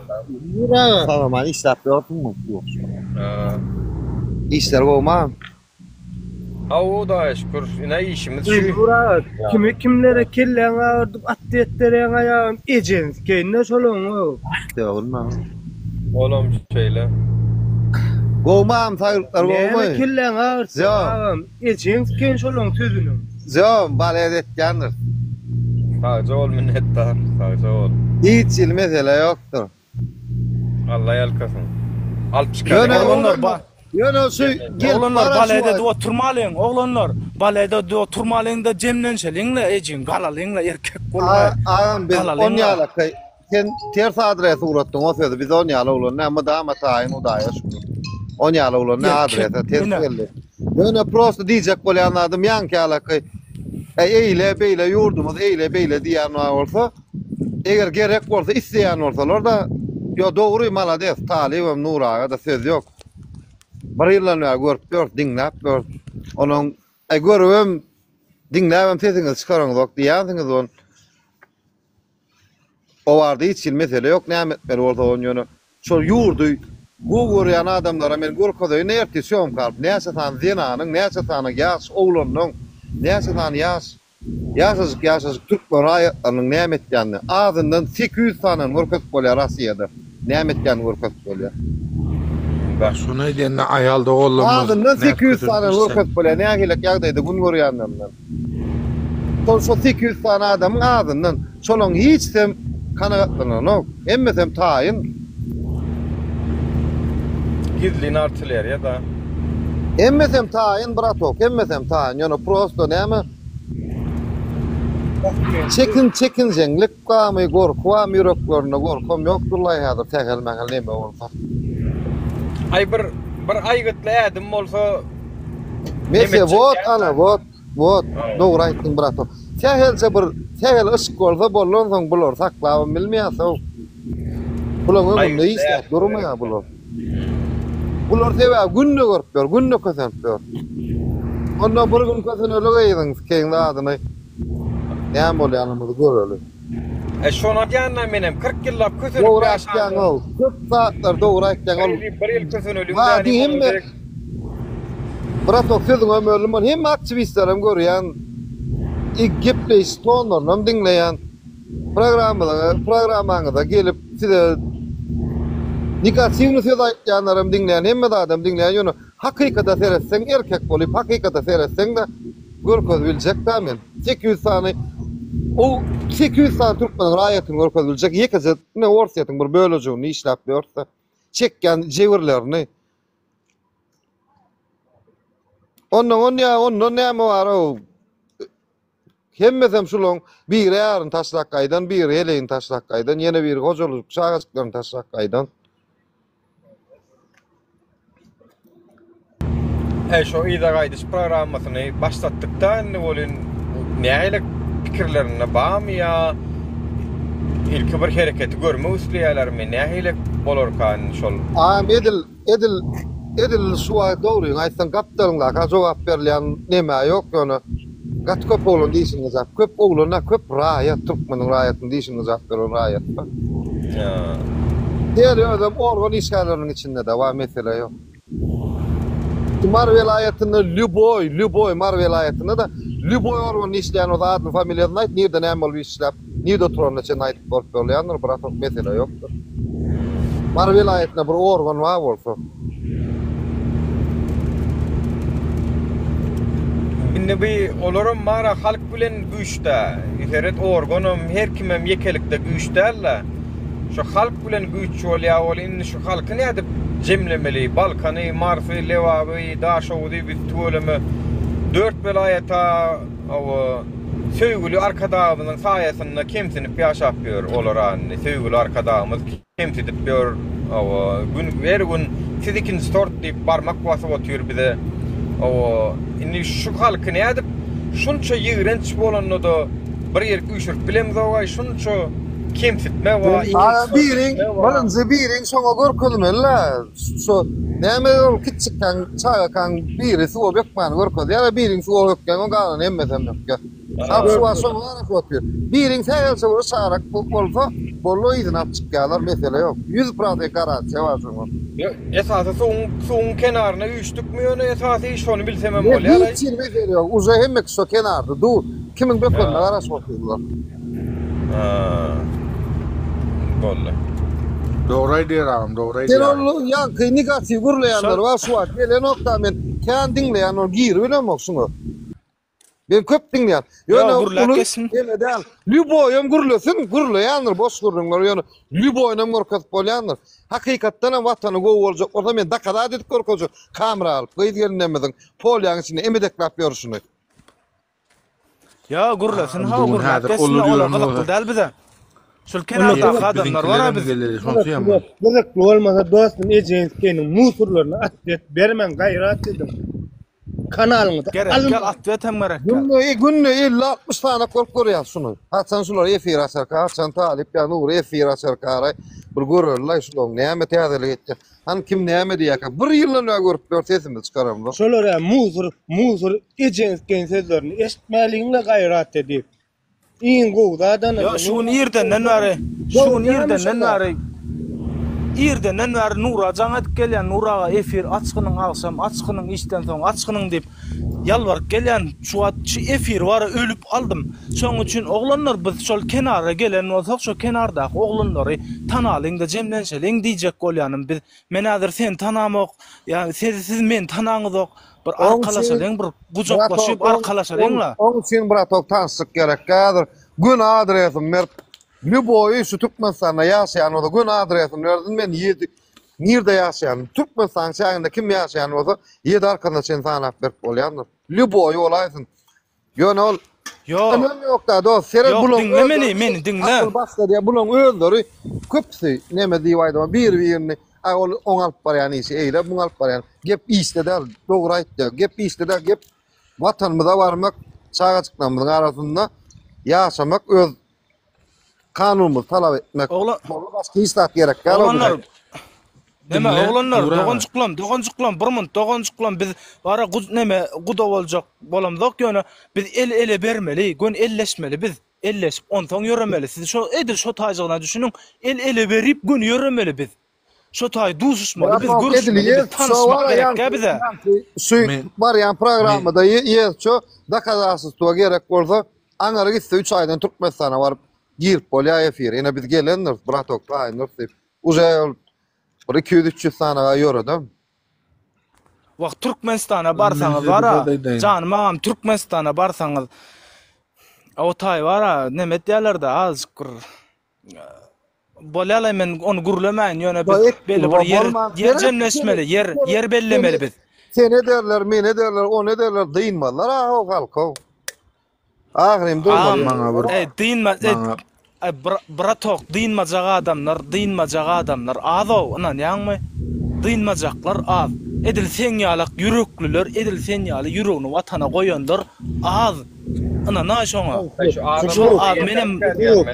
Nur aga. Sag-aman işläp ýörsüňmi? Ýok. Işler gowumy agam? Hawa Hudaýa şükür ine işimiz şu. Nur aga kimi kimlere kelläňi agyrdyp atdy etdirýäň aýagym ejeňi sikeýin-de şolaň-ow. Dogrumy agam? Olam şeýle. Gowumy agam saglyklar gowumy? Näme kelläňi agyrtýaň agam ejeňi sikeýin şolaň sözüniň. Zöm balet etýändir. Sagja bol minnetdar sagja bol. Hiç hili mesele ýokdur. Alla ýalkasyn. Alyp çykaryň. Ýöne Oglanlar ba Ýöne şu gelip Oglanlar bara şu balet edip oturmalyň oglanlar balet edip oturmalyňda jemlenşeliňle ejiň galalyňla erkek boluň Agam biz on galalyňla. ýalaky sen ters adres ugratdyň o sözi biz on ýaly oglan nä mydama taýyn hudaýa şükür. On ýaly oglan nä Erkek adrese ters ine. geldi. Ýöne prosta diýjek bolýan zadym ýaňky ýalaky eýle beýle ýurdumyz eýle beýle diýýän bar bolsa Eger gerek bolsa isleýän bolsalarda ýo dogry malades talybam Nury agada söz ýok. Bir ýyldan bäri görüp ýörüs diňläp ýörüs. Onuň e görübem diňläbem sesiňizi çykaraňyzok diýýänsiňiz on. O barada hiç hili mesele ýok näme etmeli bolsa on ýöne şol ýurdy gowy görýän adamlara men görkezeýin ertir sýomka alyp näçe sany zenanyň näçe sany ýaş oglanyň näçe sany ýaş Ýaşajyk ýaşajyk türkmen raýatlarynyň näme etýänini, azyndan 800 sanyny görkezip bolýar Rossiýada näme etýänini görkezip bolýar. Şony aýdýanda aýal doganlarymyz Azyndan nädip 800 sanyny kösenip görkezip bolýar nähilek ýagdaýda gün görýänlerinden. Şol şo 800 sany adamyň azyndan şolaň hiçisem kanagatlananok. Hemmesem taýyn. Gizlin artilleriýa da. Hemmesem taýyn bratok hemmesem taýyn ýöne prosto näme çekin çekinjeňlik bamy gorky bamy ýüreklerinde gorkam ýokdurlaý häzir sähel mähel neme bolsa. Aý bir bir aýgytly ädim bolsa Mese wot ana wot wot dogry aýtdyň bratok sähelçe bir sähel yşk bolsa bollansoň bular saklabam bilmeýär sow bulaň öňünde hiç zat durmaýar bular. Bular sebäbi günde görüp ýör, günde kösenip ýör. Onda bir gün köseneli gyzyň sikeýiň zadyny näme bolýanymyzy göreli. E şony aýdýan-da menem 40 ýyllap kösenip Dogry aýtýaň-ow. Köp zatlar dogry aýtýaň ol. Bir ýyl köseneliň Zady hemme Bratok sözüňem böldüm ol hemme aktiwistlerem görýän gepleýiş tonlarynam diňleýän. Programmaňyza, programmaňyza gelip size negatiwny söz aýtýanlaram diňleýän, hemme zadam diňleýän, ýöne hakykata seretseň erkek bolup hakykata seretseň-de görkezip biljek-dä men. 800 sany o 800 sany türkmeniň raýatyny görkezip biljek ýekeje ine Orsýetiň bir bölejiginde işläp ýörse, çekýän jebirlerini. Ondan onýa ondan näme bar-ow? Hemmesem şulaň biri ärini taşlap gaýdan, biri heleýini taşlap gaýdan, ýene biri hojalyk çagajyklaryny taşlap gaýdan. Äý şo yza gaýdyş programmasyny başlatdykda indi welin nähili pikirlerinde barmy ýa ilki bir hereketi görmek isleýärlermi nähili bolarka indi şol? Agam edil Edil edil şu wagt dogryňy aýtsaň gapdalyňdaka jogap berilýän neme ýok ýöne gaty köp oglan dişini gyjap köp oglan däl köp raýat türkmeniň raýatynyň dişini gyjap ýören raýat bar. Diýeli özem organ işgärleriniň içindede bar mesele ýok. Mary welaýatynda lýuboý lýuboý Mary welaýatynda-da lýuboý organda işleýän bolsa adyny familiýasyny aýt nirde näme bolup işläp Nirde oturanyna çenli aýdyp bolup bolýandyr, bratok mesele ýokdur. Mary welaýatynda bir organ bar bolsa. Indi bi olaram bara halk bilen güýçdä. Seret organam her kimem ýekelikde güýç däl-de. Şu halk bilen güýç bolýa ol indi şu halky nädip jemlemeli Balkany, Marsy, Lebaby, Daşoguzy biz tüweleme dört welaýata Hawa, söýgüli Arkadagymyzyň saýasynda kemsinip ýaşap ýör olar a indi söýgüli Arkadagymyz kemsidip ýör hawa gün her gün siz ikinji sort diýip barmak basyp otyr bize hawa indi şu halky nädip şunça ýigrenç bolanda-da bir ýerik üýşürip bilemzogaý şunça kemsitme bar A biriň birinji biriň şoňa görkezmeli-le Şo näme ol kiçjikkäň çagakaň biri suwa bökmäni görkezýär, biriň suwa bökýän, oň galany hemmesem bökýär. Halk suwa şoňa garaşyp otyr. Biriň sähelçe bir yşarat bolsa, boldy yzyna alyp çykýarlar, mesele ýok. 100% garantiýa bar şoňa. Ýok, esasy suwuň suwuň kenaryna üýşdükmi ýöne esasy şony bilsemem bolýar. Hiç hili mesele ýok. Uje hemme kişi şo kenarda dur. Kimiň bökenine garaşyp otyrlar. Boldy. Dogry aýdýar agam, dogry Sen aýdýar. ol ýaňky negatiw gürleýänler bar şu wagt gelenokda men kän diňleýän ol giribilemok şuňa. Men köp diňleýän. Ýöne Ýa gürläp uly geçsin. neme däl. Lýuboýam gürlesin, gürleýändir boş gürrüňler ýöne lýuboýnam görkezip bolýandyr. Hakykatdan hem watany gowy boljak bolsa men dokazat edip görkezjek kamera alyp gyz gelinlerimiziň polýaň içinde emedekläp ýörüşini. Ýa gürlesin ha Bu gün gürläp häzir geçsin olar olar ýören gyzykly bolsa. däl bize. Şul kenardaky adamlar bar Biziňkilerem biz. geleli şonsy ýaman. Gyzykly bolmasa dostum ejeňiz seniň musurlaryna atwet bermäň gaýrat ediň. Kanalyňyzy Gerek almaň. gel atwet hem gerek gel. Günde günde 50-60 sany bolup görýär şuny. Haçan şular efir açarka, haçan Talyp ýa Nury efir açarka araý bir görelilaý şularyň näme täzelik etýär. Hany kim näme diýýärkä? Bir ýyldan bäri görüp ýör sesimizi çykaramzok. Şolar-a musur, musur ejeňiz diýen sözlerini eşitmäliňle gaýrat edip. Iň gowy zadam Ýok, şu gün irdenden bäri, şu gün irdenden bäri, irdenden bäri Nura jaň edip gelýän, Nur aga efir açgynyň agşam, açgynyň işden soň, açgynyň diýip. Ýalbaryp gelýän şu wagt şu efiri bara ölüp aldym. Şoň üçin oglanlar biz şol kenara gelen bolsak şo kenardaky oglanlary tanalyňda jemlenşeliň diýjek bolýanym biz men häzir seni tanamok ýa siz siz meni tanaňyzok bir Oň üçin arkalaşalyň bir gujaklaşyp bratok oň arkalaşalyňla. oň üçin bratok tanyşlyk gerek häzir göni adresimi berip lýuboýy şu Türkmenistanda ýaşaýan bolsa göni adresini bersin men ýedi Nirde ýaşaýan? Türkmenistanyň çäginde kim ýaşaýan bolsa, ýedi arkasyna çenli sanap berip bolýandyr. Lýuboýy bolaýsyn. Ýöne ol Ýok. Ynam ýok-da, dost. Seret Ýok, bulaň diňle meni, özleri meni diňle. Akyl başga diýýär. Bulaň özleri köpüsi neme diýip aýdama, bir-birini, a ol oň alyp barýan işi eýle, muň alyp barýan. Gep işde däl, dogry aýtýar. Gep işde däl, gep Watanymyza barmak, çagajyklarymyzyň arasynda ýaşamak, öz Kanunymyzy talap etmek. Oglan Boldy başga hiç zat gerek däl. Oglanlar. Neme Diňle, oglanlar, Nur aga. doganjyklam, doganjyklam, bir munt, doganjyklam biz bara gud neme guda boljak bolamzok ýöne biz el ele bermeli, gön elleşmeli biz. Elleşip onsoň ýöremeli. Siz şo edil şo taýjygyna düşüniň, el ele berip göni ýöremeli biz. Şo taý duşuşmaly biz, Bratok edil görüşmeli biz, ýer tanyşmak şo gerekkä bize. Şu Men barýan men programmada ýerço dokazatelstwo gerek bolsa aňary gitse 3 aýdan Türkmenistana baryp girip bolýar efire. Ine biz gelendiris bratok taýyndyrys diýip. Uje ol bir 200-300 sanaga ýöredem. Wah Türkmenistana Men barsaňyz size bir bara, zat aýdaýyn. janym agam Türkmenistana barsaňyz o taý bara neme etýärler-de azajyk bir Bolýalaý men ony gürlemäýin ýöne biz belli bir ýer ýer jemleşmeli ýer ýer bellemeli biz. Seni ederler, meni ederler, ony ederler dynmazlar a o halk o. Ahyrym durmaz. Maňa bir Ey dynma ey maňa ey bratok dynmajak adamlar dynmajak adamlar az ow ynanýaňmy? Dynmajaklar az. Edil seň ýalak ýürekliler edil sen ýaly ýüregini watana goýanlar az. Ynanaý şoňa. Şol az menem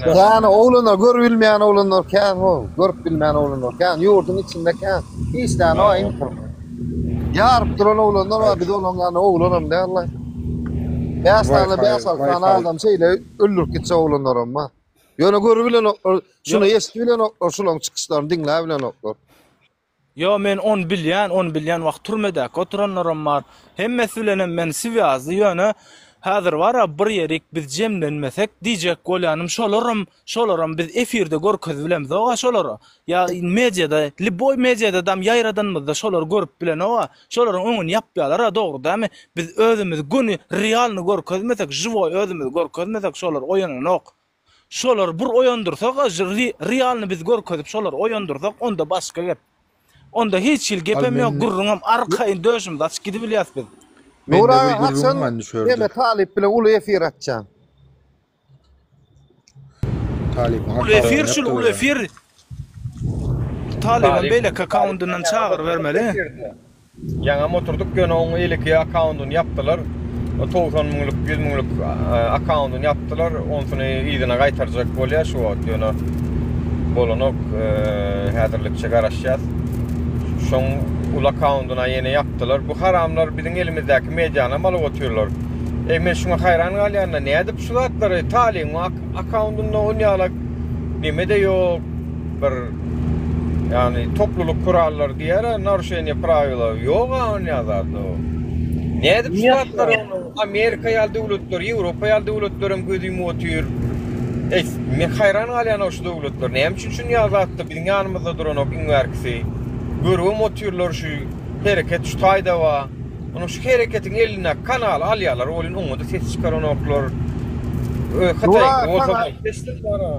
Kän oglanlar görüp bilmeýän oglanlar kän ho, görüp bilmeýän oglanlar kän, ýurduň içinde kän. Hiç däne bar internet. Ýaryp duran oglanlar bar, biz olaň ýaly oglanam däl-laý. Bäş sany, bäş-alty sany adam şeýle öldürip gitjek oglanlaram bar. Ýöne görüp bilenoklar, şuny eşidip bilenoklar, şulaň çykyşlaryny diňläp bilenoklar. Ýo men ony bilýän, ony bilýän wah türmedäki oturanlaram bar. Hemmesi bilenem men swýazly ýöne häzir bara bir ýerik biz jemlenmesek diýjek bolýanym şolaram şolaram biz efirde görkezip bilemzoga şolara ýa mediada liboý mediada dam ýaýradanymyzda şolar görüp bilenoga şolaryň öňüni ýapýalara dogry dämi biz özümizi göni realny görkezmesek žiwoý özümizi görkezmesek şolar oýananok Şolary bir oýandyrsak realny biz görkezip şolary oýandyrsak onda başga gep. Onda hiç hili gepem ýok gürrüňem arkaýyn döşümizi açyp gidibilýäs biz. Nur aga haçan ýene talyp bilen uly efir açjaň. Uly efir şul uly efir. Talybam beýleki akkaundyndan çagyrybermeli. Ýaňam oturdyk ýöne oň eliki akkaundyny ýapdylar. O 90 müňlük, 100 müňlük akkaundyny ýapdylar. Onsuny yzyna gaýtarjak bolýar şu wagt ýöne bolanok. Häzirlikçe garaşýas. Şoň uly akkaundyna ýene ýapdylar. Bu haramlar biziň elimizdäki medianam alyp otyrlar. Eý men şuňa haýran galýan-da nädip şu zatlary Talyň akkaundynda onýalak neme-de ýok. Bir ýagny toplulyk kurallary diýer-ä, naruşeniýe prawila ýog-a onýa zat o. Nädip şu zatlary Amerika ýaly döwletler, Ýewropa ýaly döwletlerem göz ýumup otyr. Eý, men haýran galýan-ow şu döwletler. Näme üçin şunýa zatda biziň ýanymyzda duranok iň bärkisi. Görübem otyrlar şu hereket şu taýda bar. Onuň şu hereketiň elindäki kanaly alýarlar welin oňa-da ses çykaranoklar. Hytaýyňky bolsa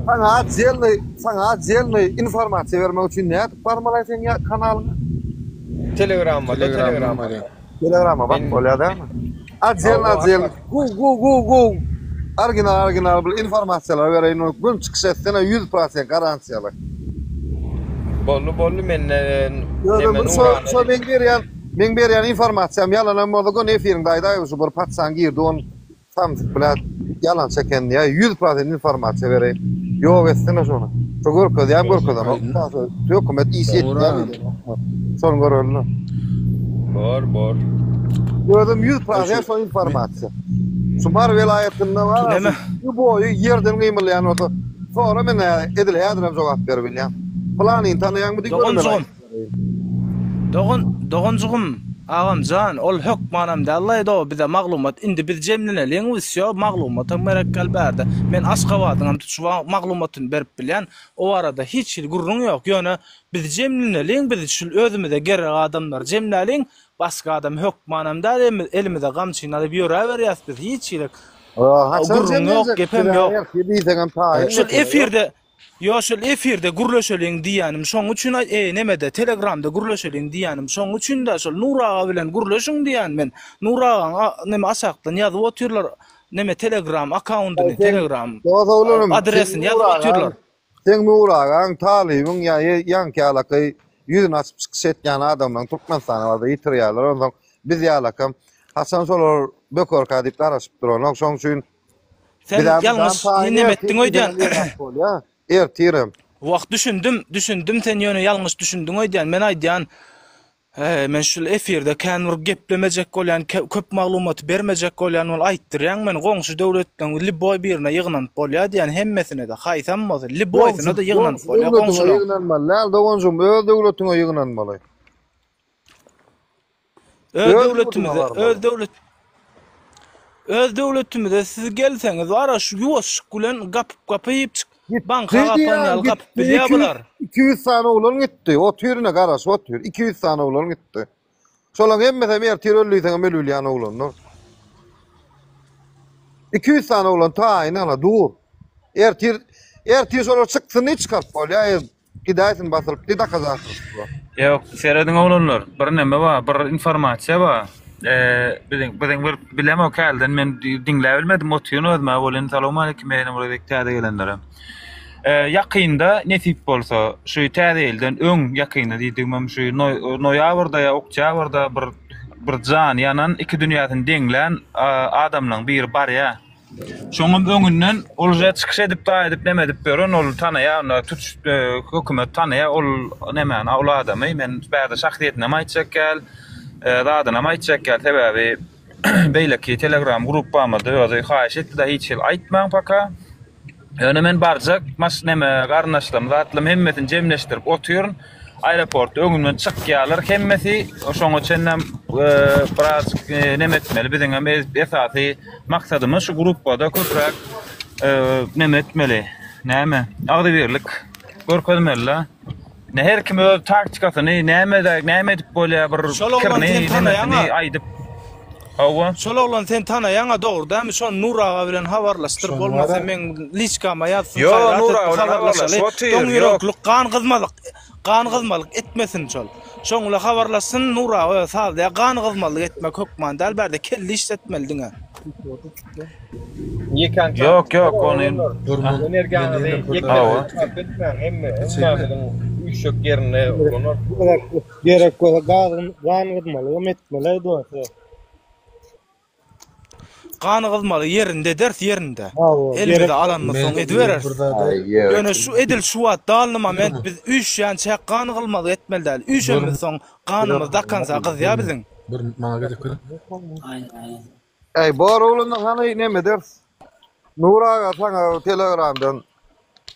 Saňa otdelnyý, saňa otdelnyý informasiýa bermek üçin nädip barmaly seň kanalyňa? Telegramma, Telegramdan barýar. Telegrama baryp bolýar dälmi? Otdelny, otdelny. Gow, gow, gow, gow. Original, original bir informasiýalar bereýin. Gün çykyş etsene 100% garantiýaly. Boldy, boldy mende Ýöne bir şo, şo meň berýän, meň berýän informasiýam ýalanam bolsa göni efiriňde aýdaý şu bir paçan girdi ony Samsyk bilen ýalan çeken diýä 100% informasiýa bereýin. Ýok etsene şony. Şo görkezýän görkezenok. Hökümet iş etýär Şony göreli. Bor bor. Özüm 100% şo informasiýa. Şu Mary welaýatynda bar. Şu boýy ýerden gymylýan bolsa, sora men edil häzirem jogap berip bilýän. Pylanyny tanaýaňmy diýip Doganjygym. Dogan doganjygym agam jan ol hökmanam dällaýdow bize maglumat indi biz jemleneliň wsýo maglumatam gerek däl bärde men Aşgabadyňam tutuş maglumatyny berip bilýän o barada hiç hili gürrüň ýok ýöne biz jemleneliň biz şul özümize gerek adamlary jemläliň başga adam hökmanam däl elimize gamçyny alyp ýöräberýäs biz hiç hili gürrüň ýok gepem ýok şul efirde Ýo şol efirde gürleşeliň diýýänim şoň üçin aý eý nemede telegramda gürleşeliň diýýänim şoň üçin-dä şol Nur aga bilen gürleşiň diýýän men Nur agaň a neme aşakdan ýazyp otyrlar neme telegram akaundyny telegram Dos oglanym seň adresini Nur ýazyp agaň otyrlar. seň Nur agaň talybyň ýa ýaňky ýalaky ýüzüni açyp çykyş etýän adamlaryň Türkmenistana barda ýitirýärler onsoň biz ýalakam haçan şolar bökerkä diýip garaşyp duranok şoň üçin Sen Bizem ýalňyş taýyn neme ertir etdiň öýdýän. bize bolýa. Ertirem. Wah düşündim, düşündim sen ýöne ýalňyş düşündiň öýdýän. Men aýdýan He, men şul efirde kän bir geplemejek bolýan, köp maglumaty bermejek bolýan bol aýtdyrýaň meni goňşy döwletleň liboý birine ýygnanyp bolýa diýýän hemmesinede haýsam bolsa liboýsyna-da ýygnanyp bolýa goňşulaň. Ýygnanmaly däl doganjygym öz döwletiňe ýygnanmaly. Öz döwletimize, öz döwlet Öz döwletimize siz gelseňiz wara şu ýuwaşjyk bilen gapyp gapyp çyk banka gapan ýaly gapyp bilýär bular. 200 sany oglan gitdi. Otyr ine garaşyp otyr. 200 sany oglan gitdi. Şolaň hemmesem ertir öl diýseňem öl bilýän oglanlar. 200 sany oglan taýyn ana dur. Ertir ertir şolar çyksyn diý çykaryp bolýar. Gidäýsin basylyp diý dokazatelstwo. Ýok, serediň oglanlar, bir neme bar, bir informasiýa bar. Eee, biziň biziň bir bilemok hälden men diňläp bilmedim otyryn özüm-ä welin salowmaleýkim ýene bir gezek täze gelenlere. Eee, ýakynda nesip bolsa şu täze ýyldan öň ýakynda diýdigimem şu noýabrda ýa oktýabrda bir bir jany ýanan iki dünýäsini deňlän adamlaň biri barýa. Şoňam öňünden ol uje çykyş edip da edip neme edip ýören ol tanaýar onda tutuş hökümet tanaýar ol nemäni ol adamy men bärde şahsyýetinem aýtjak däl zadynam aýtjak däl sebäbi beýleki telegram gruppamyzda özi haýyş etdi-de hiç hili aýtmaň paka Ýöne men barjak maş neme garyndaşlarym zatlarym hemmesini jemleşdirip otyryn. Aeroportda öňümden çykýarlar hemmesi. Şoňa çenlem birazjyk neme etmeli. Biziň hem esasy maksadymyz şu gruppada köpräk neme etmeli. Näme? Agzybirlik görkezmeli-de. Ne her kim öz taktikasyny näme näme edip bolýar bir pikirini nemesini aýdyp. Hawa. Şol oglan sen tanaýaňa dogry dämi şony Nur aga bilen habarlaşdyr bolmasa meň liçkama ýazsyn Ýo Nur aga bilen habarlaşyp otyr doň ýüreklik gan gyzmalyk gan gyzmalyk etmesin şol şoň bilen habarlaşsyn Nur aga özi sazlaýar gan gyzmalyk etmek hökman däl bärde kelle işletmeli diňe. Ýok ýok ony Energiýaňyzy ýeke sarp etmäň hemme hemmämiziň üýşjek ýerinde ulanar. Gerek bolsa gan gyzmalygam etmeli dostlar. Gan gyzmaly ýerinde ederis ýerinde. Elimize alanymyz soň edibereris. Ýöne şu edil şu wagt dally moment biz üýşýänçäk gan gylmaly etmeli däl. Üýşenimiz soň ganymyz dakansa gyzýar biziň. Bir maňa gezek beriň. Äý bor oglanlar hany neme ederis. Nur aga saňa telegramdan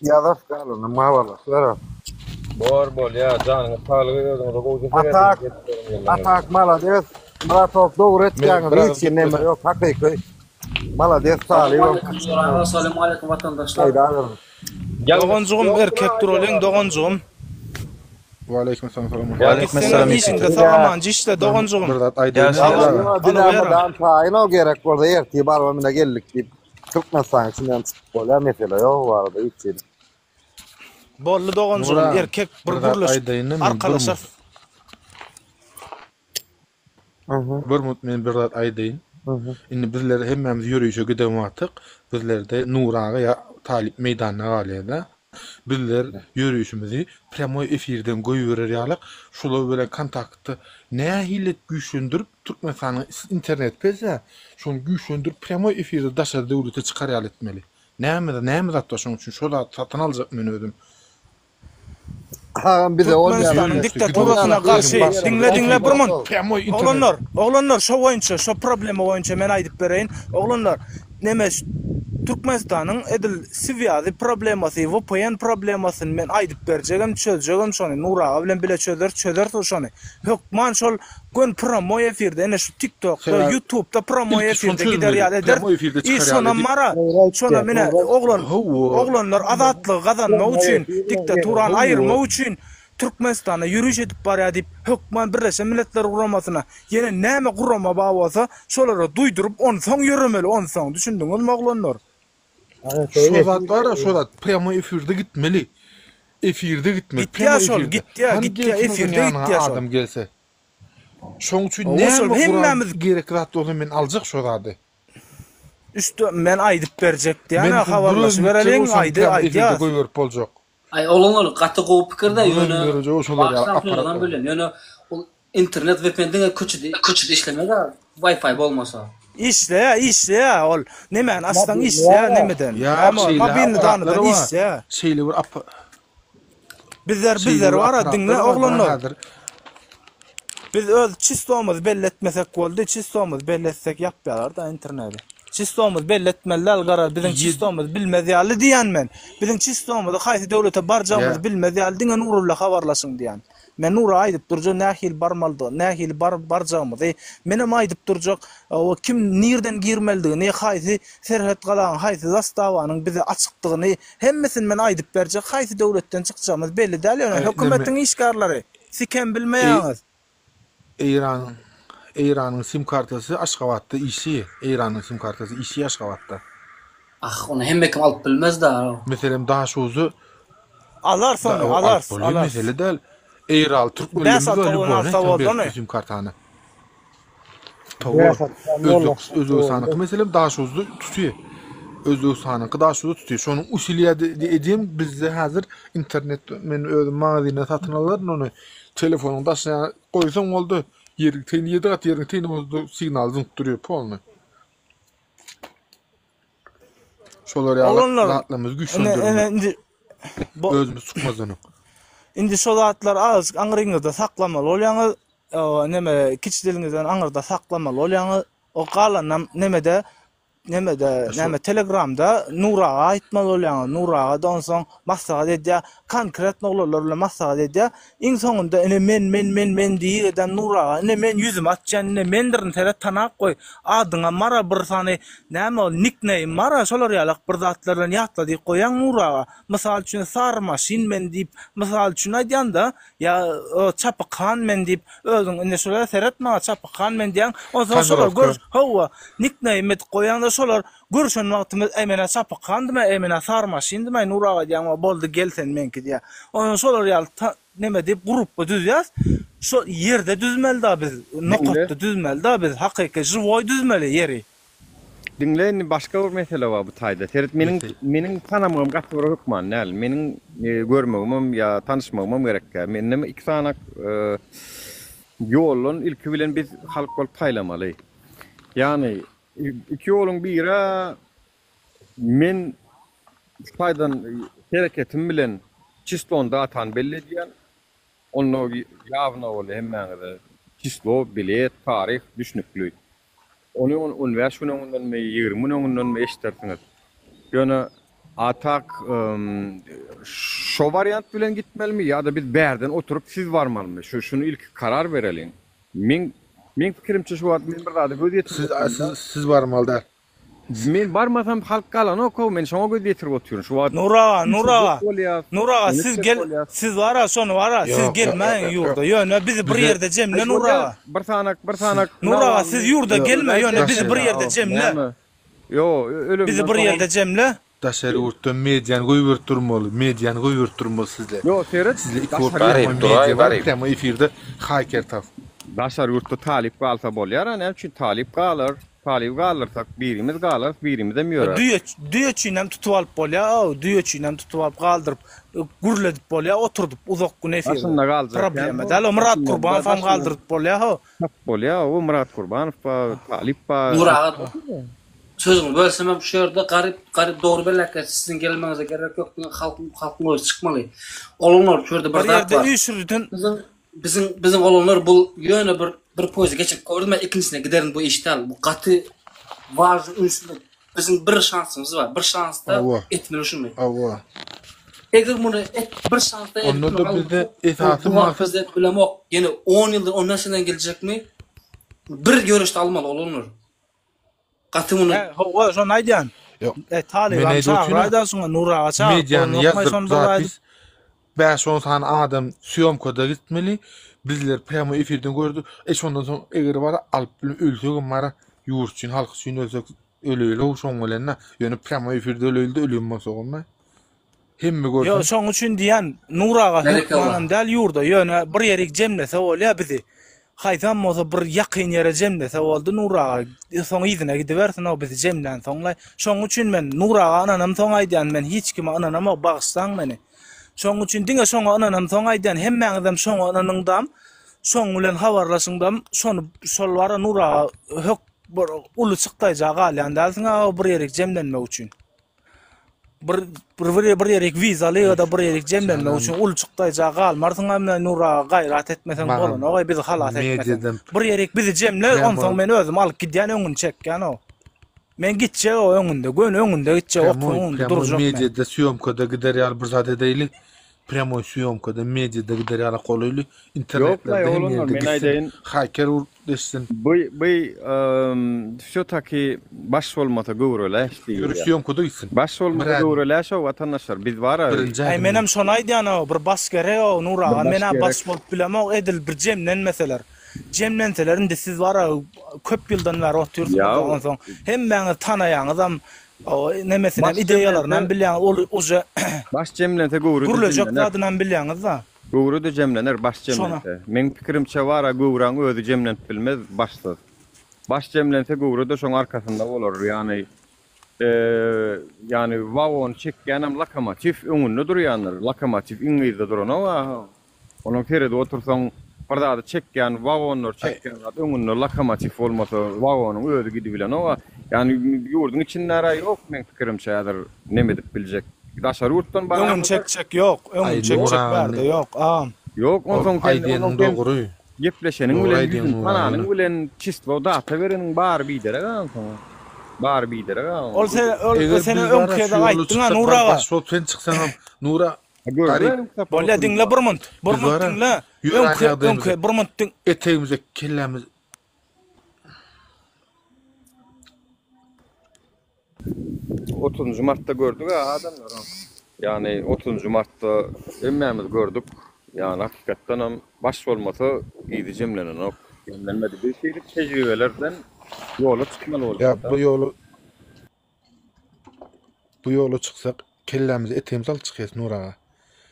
ýazarys galanyny habarlaşybereris. Bor bolýa janyňyz saglygy özüňize gowja serediň Atak Atak malades Muratow dogry etýäňiz hiç neme ýok hakyky malades talyp. Salam aleýkum watandaşlar. Doganjygym erkek duralyň doganjygym. Waleýkim salam salam. Waleýkim salam. Işiňde sag aman işle doganjygym. Bir zat aýdaýyn. Bizem taýyn o gerek bolsa ertir barba mine geldik diýip Türkmenistanyň içinden çykyp bolýar mesele ýok o barada hiç hili. Boldy doganjygym erkek bir gürleşip arkalaşarys. Bir minut men bir zat aýdaýyn. Indi bizler hemmämiz ýörişe giden wagtyk bizlerde Nury aga ýa Talyp meýdanda galýada. Bizler ýörişimizi prýamoý efirden goýberer ýalyk şular bilen kontaktda nähili edip güýçlendirip Türkmenistanyň interneti pes-ä şony güýçlendirip prýamoý efirde daşary döwlete çykar ýaly etmeli. Näme näme zat bar şoň üçin şo zady satyn aljak men özüm. Agam bize ol Türkmenistanyň diktaturasyna garşy diňle diňle bir munt. Oglanlar, oglanlar şo boýunça, şo problema boýunça men aýdyp bereýin. Oglanlar, neme Türkmenistanyň edil swýazy problemasy, VPN problemasyny men aýdyp berjegem, çözjegem şony. Nur aga bilen bile çözeris, çözeris şony. Hökman şol Gön promoý efirde ine şu tik tokda ýutubda promoý efirde gider ýaly eder i şonam bara şonam ine oglan oglanlar azatlygy gazanmak üçin diktaturany aýyrmak üçin Türkmenistana ýöriş edip barýar diýip hökman Birleşen Milletler Guramasyna ýene näme gurama bar bolsa şolara duýduryp onsoň ýöremeli onsoň düşündiňizmi oglanlar. Şo zat bar-a şo zat prýamoý efirde gitmeli. Efirde gitmeli. Gitýär şol, gitýär, Hany gitýär, gelsin efirde ýanyňa gitýär şol. adam gelse. Şoň üçin Hawa näme şol, gural hemmämiz gerek zat bolsa men aljak şo zady. Üstü men aýdyp berjek Men diýýän-ä, bir özüm habarlaşyp gitjek bereliň, bolsam aýdy, prýamoý efirde aýdýas. goýberip boljak. Aý oglanlar gaty gowy pikir-de Bir ýöne özüm ýörejek şolar ýaly başdan apparat soňundan bar. bilýän ýöne ol internet vpn diňe köçede köçede işlemez-ä wifi bolmasa. Işleýär, işleýär ol. Nemäni açsaň işleýär nemeden. Ýa Näme ol, şeýle mobilny apparatlar danydan bar. işleýär. Şeýle bir appa. Bizler Şeýle bizler bir bar-a apparatlar diňle bar da oglanlar. häzir. Biz öz çislomyzy belli etmesek boldy, çislomyzy belli etsek ýapýarlar-da interneti. Çislomyzy belli etmeli däl garaz biziň çislomyzy bilmez ýaly diýýän men. Biziň çislomyzy haýsy döwlete barjagymyzy Ýa. bilmez ýaly diňe Nury bilen habarlaşyň diýýän. Men Nura aýdyp durjak nähili barmalydygyny, nähili bar barjagymyzy. Menem aýdyp durjak, o kim nirden girmelidigini, haýsy serhet galanyň, haýsy zastawanyň bize açykdygyny hemmesini men aýdyp berjek. Haýsy döwletden çykjagymyz belli däl ýöne Aý, neme hökümetiň işgärleri sikem Eý bilmeýäňiz. Eýranyň Eýranyň sim kartasy Aşgabatda işleýär. Eýranyň sim kartasy işleýär Aşgabatda. Ah, ony hemme kim alyp bilmez da. Meselem Daşoguzy Alarys da ony, alyp alarys, bolýar alarys. mesele däl. Eýraly türkmenlerimiz Bäş bar alty on lýuboýny alsa aýtsaň boldy berip ony. dur sim kartany. Hawa. Özbek Özbegistanyňky meselem Daşoguzda tutýar. Özbegistanyňky Daşoguzda tutýar. Şonuň usiliýa edýän bizde häzir internet men özüm magazinden satyn alaryn ony. Telefonyň daşyna goýsaň boldy. Ýeriň teýini ýedi gat ýeriň teýini bolsa signal zyňyp durýar polny. Şolar ýaly Oglanlar, zatlarymyzy ine, güýçlendirmeli. ine indi bu Özümiz çykmazdan öň. Indi şo zatlary azajyk aňryňyzda saklamaly bolýaňyz. O neme kiçi diliňizden aňyrda saklamaly bolýaňyz. O galanam nemede nemede Şu näme telegramda Nur aga aýtmaly bolýaňyz. Nur aga-da onsoň maslahat edýär. Konkretno oglanlar bilen maslahat edýär. Iň soňunda ine men men men men diýip eden Nur aga ine men ýüzümi açýan ine mendirin seret tanap goý. Adyňam bara bir sany näme ol nikneým bara şolar ýalak bir zatlar bilen ýatla diýip goýaň Nur aga. Mysal üçin sary maşyn men diýip mysal üçin aýdýanda Ýa Çapyk han men diýip, özüň indi şolara seret maňa Çapyk han men diýýäň, onsoň şolar gör, hawa, nikneým edip goýaňda şolar görüşen wagtymyz äý men-ä Çapyk handym-aý, äý men-ä Sary maşyndym-aý, Nur aga diýýäň, o boldy gel sen meňki diýýär. Onsoň şolar ýaly ta neme diýip grupba düzýäs. Şo ýerde düzmeli-da biz, nokatda düzmeli-da biz, hakyky žiwoý düzmeli ýeri. Diňle indi başga bir mesele bar bu taýda. Seret meniň meniň tanamagym gaty bir hökman däl. Meniň görmegimem ýa tanyşmagymam gerek däl. Mendem iki sany ýoldan ilki bilen biz halk bolup saýlamaly. Ýagny iki ýoluň biri men şu taýdan hereketim bilen çislony datany belli edýän. Onda ýawno bolýar hemmäňize. Çislo, bilet, taryh düşnükli. Ony on bäş gün öňündenmi, 20 gün öňündenmi eşidersiňiz. Ýöne a tak şo wariant bilen gitmelimi ýa-da biz bärden oturyp siz barmalymy? Şu şuny ilki karar bereliň. Meň meň pikirimçe şu wagt men bir zada göz ýetirip Siz otyryn-da. siz siz barmaly däl. Men barmasam halk galanok-ow, men şoňa göz ýetirip otyryn. Şu wagt Nur aga, Nur üýşürjek aga, bolýas, Nur aga ony siz etjek gel, bolýas. siz bara şony bara, siz Ýok, ýok, ýok, gelmäýiň ýok, ýurda, ýok. ýöne bizi bir Bize ýerde jemle Aý Nur bolýa, aga. bir sanak, bir sanak Nur aga siz Nawalny ýurda Ýok, gelme, ýöne bizi daşary bir ýerde Ýa, jemle. näme? Ýo, Bizi ölümden bir soňam ýerde jemle. Daşary ýurtdan mediany goýberip durmaly, mediany goýberip durmaly sizler. Ýo, seret, Sizde iki bolup daşary prýamoý ýurt, media bar, garyp. prýamoý efirde haker tap. Daşary ýurtda talyp galsa bolýar-a, näme üçin talyp galar? Talyby galdyrsak, birimiz galarys, birimizem ýörer. Düýe, düýe üçinem tutup alyp bolýar, düýe üçinem tutup alyp galdyryp, gürledip bolýar, oturdyp uzak gün efirde. Daşynda galjak Problema däl, o Myrat Kurbanowam galdyryp bolýar, ho. Tapyp bolýar, o Myrat Kurbanow bar, Talyp bar. Nur aga, sözüňi bölsemem şu ýerde garyp, garyp dogry belläp geçdi, siziň gelmegiňize gerek ýok, diňe halkyň, halkyň özi çykmaly. Oglanlar şu ýerde bir Bir zat ýerde bar. üýşürdiň. Biziň, biziň, biziň oglanlar bul ýöne bir, bir poýzy geçirip gördüm, men ikinjisine giderin bu iş däl. Bu gaty wažny ünsli. Biziň bir şansymyz bar. Bir şansda Hawa. etmeli şuny. Hawa. Eger muny et, bir şansda edip Onda-da muny bizde almasak, esasy bu wagt maksat bizde bilemok. Ýene 10 ýyldan, 15 ýyldan geljekmi? Bir ýörüşde almaly oglanlar. Gaty muny He, hawa, şony aýdýan. Ýok. E, Men talybam aýdyp çagyr otyryn-a. aýdan şuňa, Nur aga çagyryp Mediany bolanokmaý ýazdyryp şony bir aýdyp. zapis 5-10 sany adam sýomkada gitmeli. Bizler prýamoý efirden gördük. E şondan soň eger bara alyp bilen ölsegem bara ýurt üçin, halk üçin ölsek öleýli-ow şoň bilen-de. Ýöne prýamoý efirde öleýli-de ölüm bolsagam-da. Hemme Ýok, görsün. şoň üçin diýýän, Nur aga Berekella. hökmanam däl ýurda, ýöne bir ýerik jemlese bolýa bizi. Haýsam bolsa bir ýakyn ýere jemlese boldy Nur aga. Soň yzyna gidibersin-ow bizi jemlänsoňlaý. Şoň üçin men Nur aga ynanamsoň aýdýan, men hiç kime ynanamok, bagyşlaň meni. Şoň üçin diňe şoňa ynanamsoň aýdýan, hemmäňizem şoňa ynanyňdam, şoň bilen habarlaşyňdam, şony şol bara Nur aga hök bir uly çykdaýja galýan dälsiň aga bir ýerik jemlenmek üçin. Bir bir bir, bir ýerik wizaly ýa-da bir ýerik jemlenmek üçin uly çykdaýja galmarsyň hem Nur aga gaýrat etmeseň bolanok bizi halas etmeseň. Bir ýerik bizi jemle onsoň men özüm alyp gidýän öňüni çekýän o. Men gitjek o öňünde göni öňünde gitjek okuň öňünde durjak men. Mediada sýomkada gider ýaly bir zat edeýli. Prýamoý sýomkada mediada gider ýaly golaýly internetlerde hem ýerde gitsin. Haker deşsin. Bu bu wsё taki baş bolmasa göwre läş diýilýär. Ýöne sýomkada gitsin. Baş bolmasa göwre läş o watandaşlar biz bara. Birinji Aý menem şony aýdýan-ow bir baş gerek-ow Nur aga men-ä baş bolup bilemok edil bir jemlenmeseler. Jemlenseler indi siz bara köp ýyldan bäri otyrsyňyz-da onsoň hemmäňiz tanaýaňyzam nemesinem ideýalarynam bilýäňiz ol uje Baş jemlense göwre-de gürlejek jemlener. zadynam bilýäňiz-da. Göwre-de jemlener baş Şona. jemlense. Meň pikirimçe bara göwräň özi jemlenip bilmez başsyz. Baş jemlense göwre-de şoň arkasynda bolar. Ýany ýany wagony çekýänem lokomotiw öňünde durýandyr. Lokomotiw iň yzda duranok-a. Onuň seredip otursaň, bir zady çekýän, wagonlary çekýän zat öňünde lokomotiw bolmasa, wagonyň özi gidibilenok-a. Ýagny ýurduň içinde-ä ýok meň pikirimçe häzir neme edip biljek. Daşary ýurtdan Öňüni barýan çekjek ýok, öňüni Aý çekjek Nurany. bärde ýok, agam. Ýok, Ol onsoň sen, aýdýanyň onsoň sen dogry. gepleşeniň Dogry bilen, aýdýaň ýüzüni Nurany tananyň ýöne. bilen çislo data bereniň bary biderek-a onsoň. Bary biderek-a oň. Ol sen, ol Eger sen biz öňki bara şu gezek ýola aýtdyň-a çyksak Nur bar aga. baş bolup sen çyksaňam Nura Garyp. Bolýa diňle bir munt. Bir Biz munt bara diňle. ýören Öňki ýagdaýymyza öňki bir munt diň. etegimize kellämiz Otuzynjy martda gördük-ä adamlar. Ýagny otuzynjy martda hemmämiz gördük. Ýagny hakykatdanam baş bolmasa yzy jemlenenok. Jemlenmedi. Biz şeýdip tejribelerden ýola çykmaly Ýa bolýar-da. bu ýola Bu ýola çyksak kellämizi etegimize alyp çykýas Nur aga.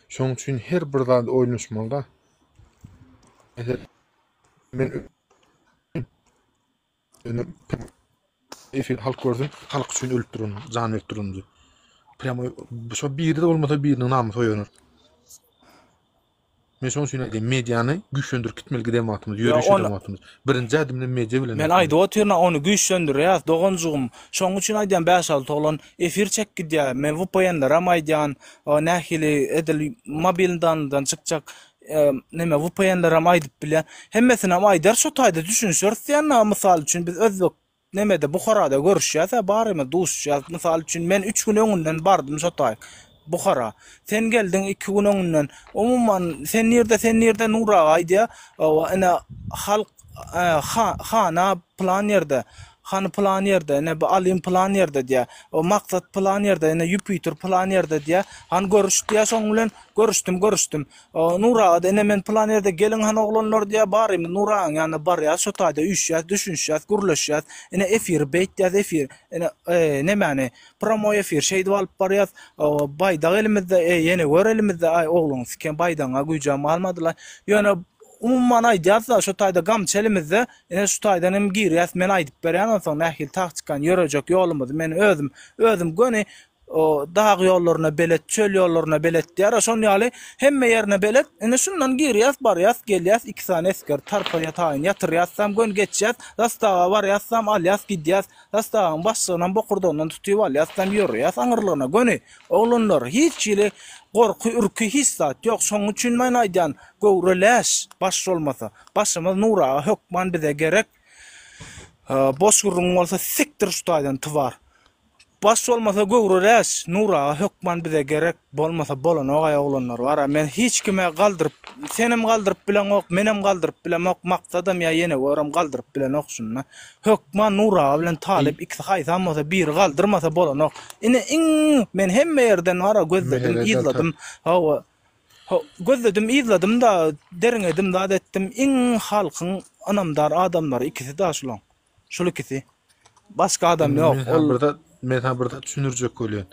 Şoň üçin her bir zady oýlanyşmalyda. Meselem men efir halk görsün, halk üçin ölüp duran, jan berip duranymyzy. Prýamo şo biri-de bolmasa biriniň namysy oýanar. Men şonuň üçin aýdýan, mediany güýçlendirip gitmeli giden wagtymyz, Ýa ýöriş ony eden wagtymyz. Birinji ädimden media bilen Men ätmeli. aýdyp otyryn ony güýçlendirýäs doganjygym. Şonuň üçin aýdýan bäş-alty oglan efir çek gidýär. Men VPN-lerem aýdýan, nähili edil mobildandan çykjak neme VPN-lerem aýdyp bilýän. Hemmesinem aýdar şo taýda düşünişeris diýen mysal üçin biz özbek Nemede Buharada görüşýäs-ä barymyz duşuşýas. Mysal üçin men üç gün öňünden bardym şo taý Buhara. Sen geldiň iki gün öňünden. Umuman sen nirde sen nirde Nur aga aýdýa. Hawa ine halk ha hana pylan ýerde. Hany pylan ýerde ine bu Alym pylan ýerde diýýä. O Maksat pylan ýerde ine Ýupiter pylan ýerde diýýä. Hany görüş diýýä şoň bilen görüşdim görüşdim. Nur aga-da, ine men pylan ýerde geliň hany oglanlar diýýär, barymyz Nur agaň ýanyna barýas, şo taýda üýşýäs, düşünişýäs, gürleşýäs, ine efiri beýtýäs, efir, ine, nemäni, promoý efir şeýdip alyp barýas, baýdak elimizde, eý, ýene gör elimizde, aý, ogluň siken baýdagyňa güýjem galmady-laý. Ýöne, umuman aýdýas-da, şo taýda gamçy elimizde, ine şu taýdan hem girýäs, men aýdyp berýän onsoň nähili taktikany ýörejek ýolumyzy men özüm, özüm göni O dag ýollaryna belet, çöl ýollaryna belet diýýär. Şon ýaly hemme ýerine belet. Indi şundan girýäs, barýas, gelýäs, iki sany esger tarpaýa taýyn ýatyrýasam, göni geçýäs, zastawa barýasam, alýas, gidýäs. Zastawaň başlygynam bokurdagyndan tutyp alýasam, ýörýäs aňyrlygyna göni. Oglanlar, hiç hili gorky, ürki hiç zat ýok. Şonuň üçin men aýdýan, göwre läş, baş bolmasa. Başymyz Nur aga hökman bize gerek. Boş gürrüň bolsa sikdir şu taýdan twar. Baş bolmasa göwre läş Nur aga hökman bize gerek bolmasa bolanogaý oglanlar bara men hiç kime galdyryp senem galdyryp bileňok menem galdyryp bilemok maksadam ýa ýene görem galdyryp bilenok şunda hökman Nur aga bilen Talyp ikisi haýsam bolsa biri galdyrmasa bolanok ine iň men hemme ýerden bara gözledim Mesele yzladym hawa gözledim yzladym da derňedim zat etdim iň halkyň ynamdar adamlary ikisi da şulaň. Şul ikisi. Başga adam Indi ýok. men sana Ol bir zat, men sana bir zat düşündirjek bolýan.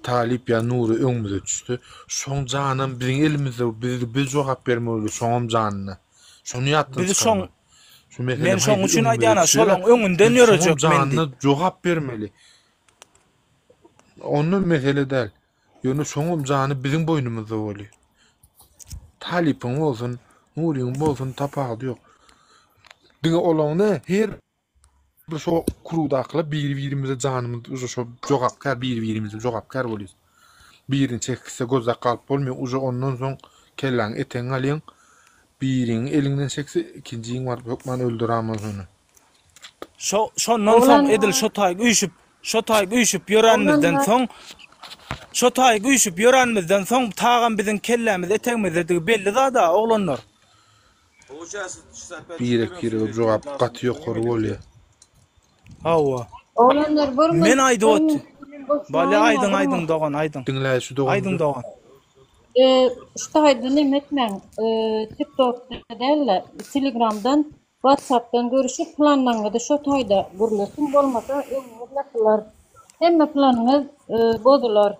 Talyp ýa Nury öňümize düşse, şoň janam biziň elimizde, biz biz jogap bermeli şoňam janyna. Şony ýatdan bizi şoň çykarma. Şu mesele men şoň haýsy üçin öňümize aýdýan-a, düşse, şolaň öňünden biz şoňam ýörejek men janyna diýip. jogap bermeli. Onda mesele däl. Ýöne şoňam jany biziň boýnumyzda bolýar. Talypyň bolsun, Nuryň bolsun tapawudy ýok. Diňe olaň ne her bir şo krugdakylar biri-birimize janymyz uje şo jogapkär biri-birimize jogapkär bolýas. Birini çekip gitse gözläp galyp bolmaýar. Uje ondan soň kelläňi etegiňe alýaň. Biriňi eliňden çekse, ikinjiň baryp hökman öldürämez ony. Şo, şondan soň edil şo taýyk üýşüp, şo taýyk üýşüp ýörenimizden soň, şo taýyk üýşüp ýörenimizden soň tagam biziň kellämiz etegimizdedigi belli zad-a, oglanlar. Birek-birege jogap gaty ýokary bolýar. Hawa. Oglanlar bir Men aýdyp bir ot. minut Bolýa goşulaýyn aýdyň bir aýdyň minut. dogan aýdyň. Diňläý şu Aýdyň doganymyzy. dogan. Ee, şu taýda neme etmäň. Ee, TikTokda däl-de, Telegramdan, WhatsAppdan görüşip planlaryňyzy şo taýda gürleşiň, bolmasa öňüňiz ýapylar. Hemme planyňyz e, bozular.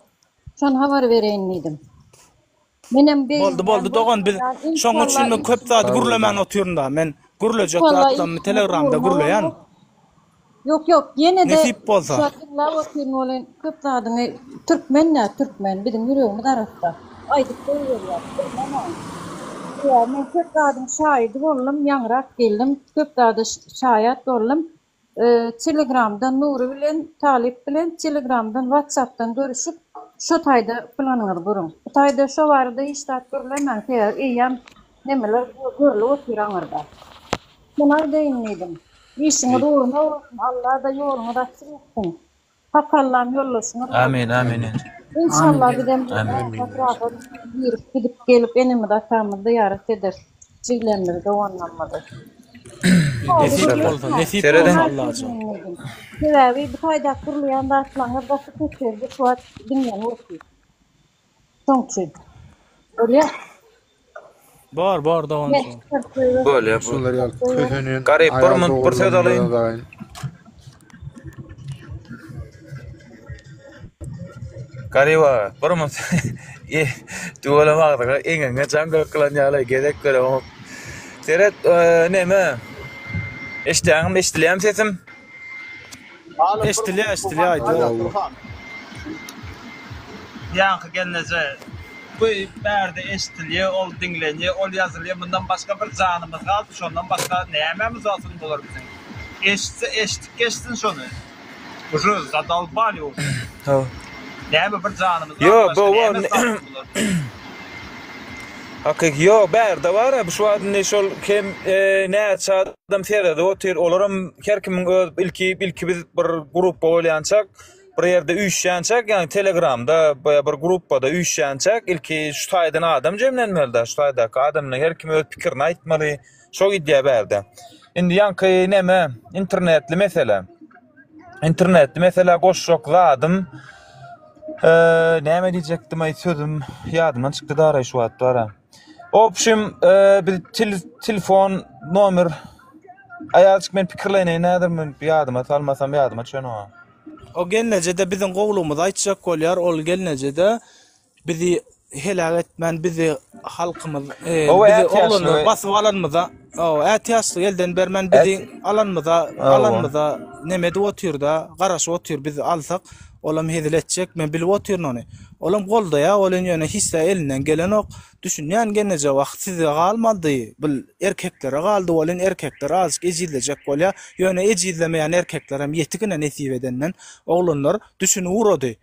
Şony habar bereýin diýdim. Menem Boldy begenýän boldy dogan biz bolmaýan şoň inşallah üçin men köp işiňiz zat Sag bol gürlemän dogan. otyryn da men gürlejek inşallah zatlarymy işiňiz telegramda ugruna gürleýän. bolar. Ýok ýok ýene-de Nesip bolsa. şu wagt diňläp otyryn welin köp zadyňy türkmen-dä türkmen biziň ýüregimiz arassa aýdyp goýberýär bilmem-ä. Sebäbi men köp zadyň şaýydy boldum ýaňyrak geldim köp zada şaýat boldum Telegramdan Nury bilen Talyp bilen Telegramdan Whatsappdan görüşip şo taýda planyňyzy guruň. Bu taýda şo barada hiç zat gürlemäň sebäbi eýýäm nemeler görlüp otyr aňyrda. Şony aýdaýyn diýdim. Işiňiz ugruna bolsun Alla-da ýoluňyz açyk etsin. Hak Allam ýoldaşyňyz bolsun. Amin amin. Inşallah bizem Amin. rahat rahat girip gidip gelip enemizi atamyzy zyýarat ederis. Jiglerimizi doganlarymyzy. Nesip bolsa nesip Serediň. bolsa Allajan. Sebäbi bu taýda gurulýan zatlaryňyz gaty köpeldi şu wagt diňlenip otyr. Şoň üçin. Bolýa. Bor bor doganjan. Bolýa. Şular ýaly kösenen Garyp bir aýal munt bir söz doganlarymyza alayyn. daýyn. Garyp aga, bir munt e, tüweleme agzyňa eňeňe jaň kakylan ýaly gezek göremok. Seret, e, neme? Eşidýäňmi, eşidilýärmi sesim? Eşdilýär eşdilýär aýdyber. Hawa. Ýaňky gelneje bu bärde eşdilýär, ol diňlenýär, ol ýazylýar. Mundan başga bir janymyz galdy, şondan başga nämämiz galsyn bular biziň. Eşitse eşdip geçsin şony. Uje zadolbali uje. Hawa. Näme bir janymyz galdy, Ýo, başga bu nämämiz galsyn bular biziň. Hakyky ýok, bärde bar-a, bu şu wagt indi şol hem näçe adam seredip otyr, olaram her kimiň öz ilki ilki biz bir grupba bolýançak, bir ýerde üýşýänçäk, ýagny telegramda ýa bir grupbada üýşýänçäk, ilki şu taýdan adam jemlenmeli-dä, şu taýdaky adamlar her kim öz pikirini aýtmaly, şo gidýär bärde. Indi ýaňky neme, internetli mesele. Internetli meselä goşjak zadym, näme diýjekdim-aý, sözüm ýadymdan çykdy daraý şu wagt bara. Obşim, biz telefon nomer aýazjyk men pikirleneýin häzir men ýadyma salmasam ýadyma düşenok. O gelneje-de biziň gowlugymyzy aýtjak bolýar, ol gelneje-de Bizi heläk etmän bizi halkymyz Ow bizi ätiýaçlygy oglanlar basyp alanymyza ow ätiýaçlygy elden bermän bizi alanymyza alanymyza neme edip otyrda garaşyp otyr bizi alsak olam hezil etjek men bilip otyryn ony olam goldaýa welin ýöne hiç zat elinden gelenok düşünýän gelneje wah size galmady bil erkeklere galdy welin erkekler azajyk ejizlejek bolýa ýöne ejizlemeýän erkeklerem ýetigine nesip edenden oglanlar düşünip ugrady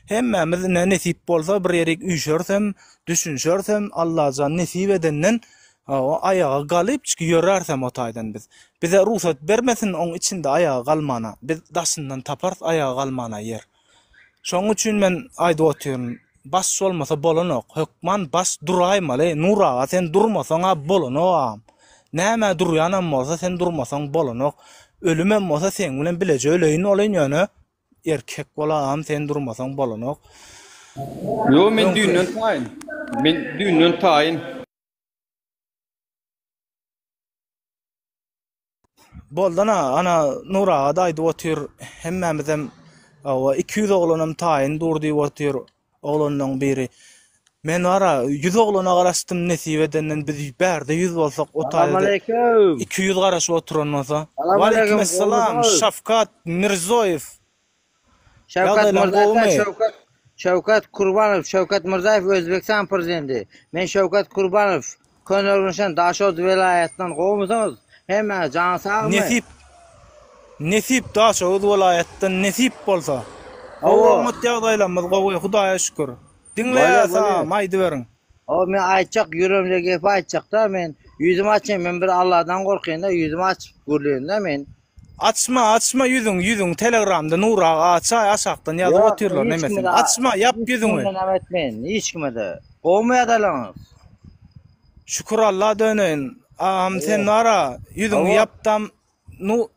Hemmämiz ine nesip bolsa bir ýerik üýşersem, düşünşersem, Allajan nesip edenden o aýaga galypjyk ýörärsem o taýdan biz. Bize rugsat bermesin oň içinde aýaga galmana. Biz daşyndan taparys aýaga galmana ýer. Şoň üçin men aýdyp otyryn, baş bolmasa bolanok. Hökman baş duraýmaly. Nur aga sen durmasaň-a bolanok agam. Nämä durýanam bolsa sen durmasaň bolanok. Ölümem bolsa seň bilen bileje öleýin bolyn ýöne Erkek bol agam sen durmasaň bolanok. Ýo men düýnden taýyn. Men düýnden taýyn. Boldy ana, ana Nur aga-da aýdyp otyr, hemmämizem hawa 200 oglanam taýyn dur diýip otyr. Oglanlaň biri, Men bar-a, ýüz oglana garaşdym, nesip edenden biz bärde ýüz bolsak, o taýda-da 200 garaşyp oturan bolsa. Waleýkimessalam, Şawkat Mirzoýew. Şawkat Ýagdaýlaň Mirzaýew gowumy? Şawkat Şawkat Kurbanow Şawkat Mirzaýew Özbegistan prezidenti. Men Şawkat Kurbanow Köneürgençden Daşoguz welaýatyndan gowumysyňyz? Hemmäňiz janyň sagmy? Nesip Nesip Daşoguz welaýatdan nesip bolsa. Gowy Hawa. oňat ýagdaýlarymyz gowy Hudaýa şükür. Diňleýäs agam, aýdyberiň. O men aýtjak ýüregimde gepi aýtjakda men ýüzümi açaýyn men bir Alladan gorkaýynda ýüzümi açyp gürleýinda men. Açma açma ýüzüňi ýüzüňi telegramda Nur aga açaý aşakdan ýazyp Ýok otyrlar hiç nemesini kime-de açma ýap hiç ýüzüňi. kime näme etmeýin hiç kime-de. Gowumy ýagdaýlaryňyz? Şükür Alla döneýin agam sen bara ýüzüňi Hawa. ýapdam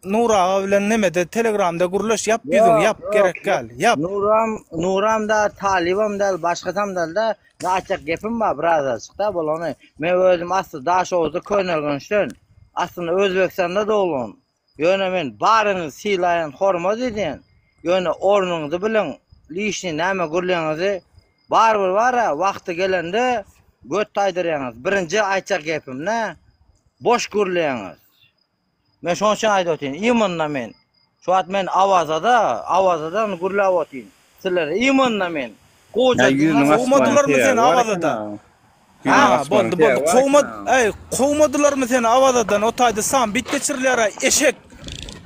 Nur aga bilen nemede telegramda gürleş ýap ýüzüňi Ýok ýap ýok gerek däl ýap. Nuram Nuram däl Talybam däl başgasam däl-de men aýtjak gepim bar birazajyk-da bolany. Men özüm asly Daşoguzda Köneürgençden aslynda Özbegistanda doglan. Ýöne men baryňyzy sylaýan hormat edýän. Ýöne ornuňyzy biliň lişni näme gürleňizi barybir bara wagty gelende göt taýdyrýaňyz. Birinji aýtjak gepim nä boş gürleýäňiz. Men şoň üçin aýdyp otyryn. Imенно men. Şu wagt men Awazada, Awazadan gürläp otyryn. Sizlere imенно men. Goja Ýa ýüzüniň diňle. açmanyň Kowmadylarmy sebäbi seni bar Awazada? eken-a. Ýüzüniň Ha, açmanyň boldy, boldy. sebäbi bar Kowmad, eken-a. eý, kowmadylarmy seni Awazadan? O taýda sambit geçirilýär-ä, eşek.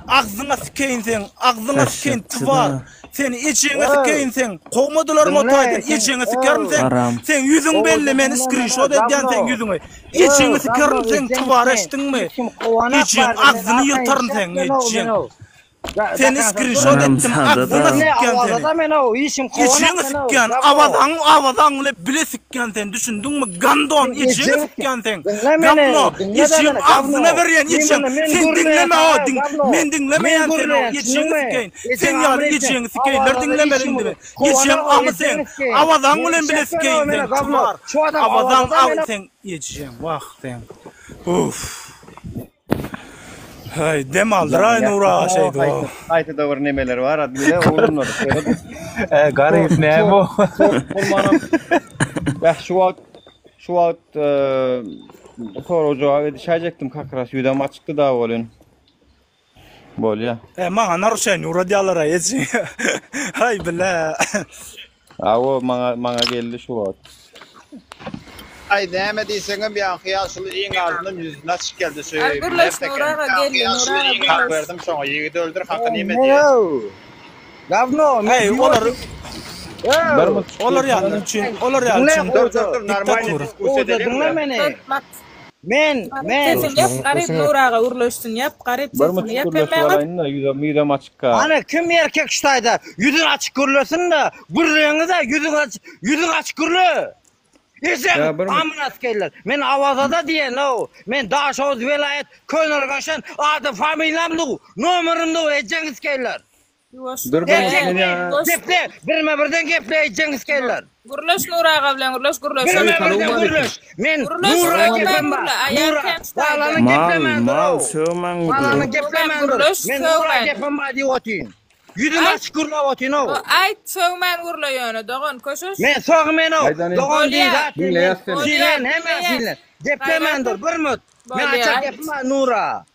Agzyňa sikeýin seň, agzyňa sikeýin, twar. Seni ejeňe Öý, sikeýin seň. Kowmadylarmy o diňle, taýdan? sen, Ejeňe sikerin öý. seň. Haram. Seň ýüzüň Goja belli, men diňle meni, skrinşot edýän seň gawno. ýüzüňi. Öý, Ejeňi gawno, sikerin seň, ejeňi twar sikeýin. eşitdiňmi? Hiç kim kowanak Ejeň bardy, men agzyny arkaýyn ýyrtaryn seň, işläp men-ow, ejeň. men-ow. Da, Seni da, skrinşot etdim, agzyňa Diňle, sikýän seni. Awazada men-ow, hiç kim kowanak Ejeňi men-ow, sikýän, gawno. awazaň, awazaň bilen bile sikýän seni, düşündiňmi? Gandon, Sen ejeňi ejeňi sikýän seň. Diňle meni, Gawno, diňle-de ejeň meni, agzyna gawno. berýän Diňle ejeň. meni, men Sen gürleýän diňleme o, saňa, diň, gawno. men Men diňlemeýän seni o, gürleýän, ejeňi düşündiňmi? sikeýin. Ejeň Sen ýaly amyny etseň, ejeňi sikeýinler Awazada diňlemeli hiç kim indi men. kowanak Ejeň o, amy seň, ejeňi sikeýin. awazaň Men bilen bile işläp men-ow, sikeýin meni, seň, gawno. twar. Şu adam Awazaň, Awazada aw, men-ow. seň ejeň, wah seň. Uff. Häý, dem aldyraý Nur aga şeýdip o. Haýsyda bir nemeler bar, a diňle oglanlar. E, garyp näme o? Bolmanam. Bäh, şu wagt şu wagt sorag jogap edişäýjekdim kak ras ýüzem açykdy da welin. Bolýa. E, maňa narušenýe ugradýarlar-a eji. Haý, bile. Awo maňa maňa geldi şu wagt. Aý näme diýseňem ýaňky ýaşuly iň azyndan ýüzüni açyk geldi şu Al gürleş mert Nur eken. aga geldi Nur aga Hak gürleş. berdim şoňa ýigidi öldür hakyny ýeme Men diýen. ow. Gawno, men Eý, diýip olar otyryn. Ow. olar ýalylar üçin, olar ýaly Diňle üçin Dur dur dur normalny diktatura. diskussiýa Goja diňle edeliň-de. meni. Tut mat. Men, men. Sesini ýap garyp Nur aga gürleşsin ýap garyp Bir sesini muçuk ýap gürleşip hemmäňiz. alaýyn-da, ýüzem ýüzem açykka. Ana kim erkek şu taýda ýüzüni açyk gürlesin-de, gürleňiz-ä ýüzüňi aç, ýüzüňi açyk gürle. Ejeň Ýa bir amyna sikeýinler. Men Awazada diýen-ow. Men Daşoguz welaýat Köneürgençden ady familiýam du, nomerim du, ejeňi sikeýinler. Ýuwaş. Dur bir Erkekmi? men ýa Geple, birme-birden geple, ejeňi sikeýinler. Gürleş Nur aga bilen gürleş gürleşelim. Birme-birden gürleş. Men Gürleş Nura sögmän gepim bar. gürle aýal Nura, kän şu taýda. galany Mal, geplemändir mal ow. sögmäň Galany dur. Sögmän geplemändir. gürleş Men Nura sögmän. gepim bar diýip otyryn. Ýüzüni Aýt. açyk gürläp otyryn-ow. Aýt sögmän gürle ýöne dogan köşeş. Men sögmen-ow. Aýdany. Dogan diý Bolýa. zat diý men Diňleýäs seni. Bolýa sylaýan hemmäni diňleýäs. sylaýan. Gaýrat Geplemändir et. bir mut. Men Bolýa açak aýt. gepim bar Nura.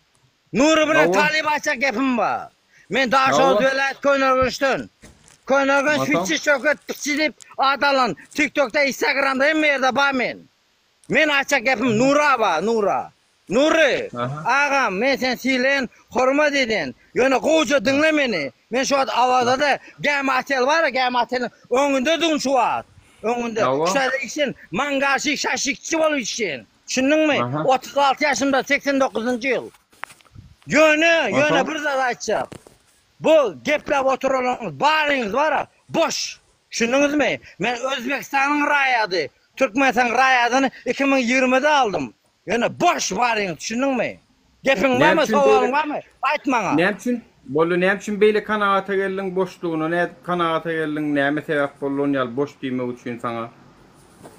Nury bilen Hawa. Talyp açak gepim bar. Men Daşoguz Hawa. welaýat Köneürgençden. Köneürgenç Onsoň? Fitçi Şöwket Piçi diýip at alan TikTokda Instagramda hemme ýerde bar men. Men açak gepim Nura bar Nura. Nury, Aha. agam, men seni sylaýan, hormat edýän. Ýöne gowuja diňle meni. Men şu wagt Awazada Gämi otel bar-a, Gämi oteliň öňünde durun şu wagt. Öňünde. Hawa. Şu taýda işleýän, mangaşy, şaşlykçy bolup işleýän. Düşündiňmi? Aha. 36 ýaşymda, 89-njy ýyl. Ýöne, ýöne Onsoň? bir zat aýtjak. Bu gepläp oturanlaryňyz baryňyz bar-a, boş. Düşündiňizmi? Men Özbegistanyň raýady. Türkmenistanyň raýadyny 2020-de aldym. Ýöne boş baryňyz, düşündiňmi? Gepiň Näme barmy, üçin sowalyň beýle barmy? Aýt maňa. Näme üçin? Boldy, näme üçin beýle kanagata geldiň boşlugyna nädip kanagata geldiň, näme sebäp boldy on ýaly boş diýmek üçin saňa?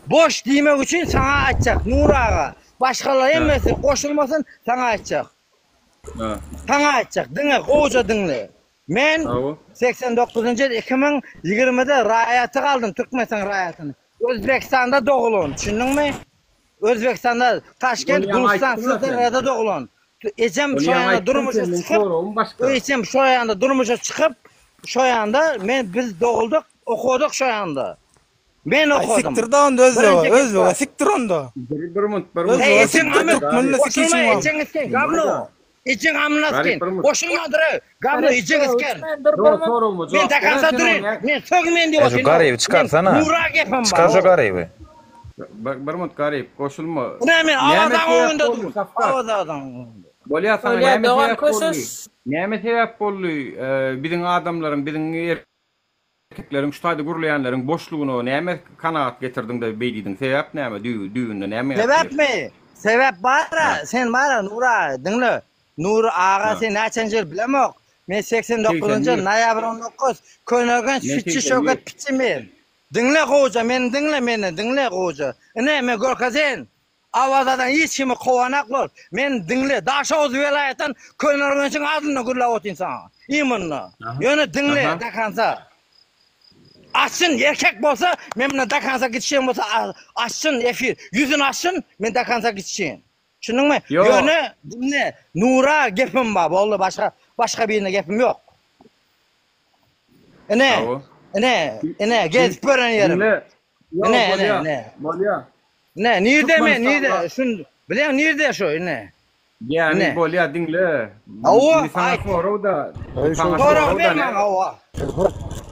Boş diýmek üçin saňa aýtjak, Nury aga. Başgalar Hä. hemmesi goşulmasyn, saňa aýtjak. Hä. Saňa aýtjak, diňe gowuja diňle. Men Hawa. 89-njy ýyl 2020-de raýatlyk aldym, Türkmenistanyň raýatyny. Özbegistanda doglan, düşündiňmi? Özbegistanda, Taşkent, Ony ýaňy Gülüstan, aýtdyň-a sen. Syrderýada doglan. Ejem Ony şo ýaňy ýanda aýtdyň durmuşa sen, meň çykyp, soragym başga. ejem şo ýanda durmuşa çykyp, şo ýanda men biz doguldyk, okadyk şo ýanda. Men Aý okadym. sikdir-de onda özbege, Birinji gep özbege sikdir onda. Bir, bir minut, bir minut. Eý, Özbege ejeň sikdir, amyk, türkmenle goşulma, sikişiň bar. ejeňi sikeýin, gawno. Ejeň amyna Garyp sikeýin. bir mut. Goşulma dur-eý. Gabno Garyp ejeňi dur, sikerin. uçman dur bir Ýok mut. soragyma Men jogap do ber konca sen duryn. oňa. Men sögmen diýip E şu otyryn-ow. garyby Men çykarsana. Nura gepim bar, Çykar şu ow. garyby. Bir, bir mut garyp goşulma. Ine men Näme Awazaň sebäp öňünde boldy durun. Şafkat? Awazaň öňünde. Bolýa saňa Bolýa näme dogan sebäp boldy? köşeş. Näme sebäp boldy? Biziň adamlaryň, biziň erkekleriň şu taýda gürleýänleriň boşlugyna näme kanagat getirdiň-de beý diýdiň? Sebäp näme? Düýbi, düýbünde näme ýatyr? Sebäpmi? Sebäp bar-a, Hä. sen bar-a Nury aga, diňle. Nury aga Hä. sen näçenji ýyl bilemok. Men 89-njy ýyl 81. noýabr 19 Köneürgenç Men fitçi 81. Şöwket piçi men. Diňle gowja meni diňle meni diňle gowja. Ine men görkezeýin. Awazadan hiç kimi kowanaklar. Meni diňle. Daşoguz welaýatdan Köneürgenjiň adynda gürläp otyryn saňa. Imенно. Ýöne diňle do konca. Açsyn erkek bolsa men bilen do konca gitişen bolsa açsyn efir. Ýüzüni açsyn men do konca gitişeýin. Düşündiňmi? Ýöne diňle Nura gepim bar boldy başga başga birine gepim ýok. Ine ine ine gezip gören ýerim. Ine ine ine. Bolýa. Ine nirde men nirde şun bilen nirde şu ine. Ýani bolýa diňle. Hawa saňa aýt. sorag-da. Saňa Sorag ber maňa hawa.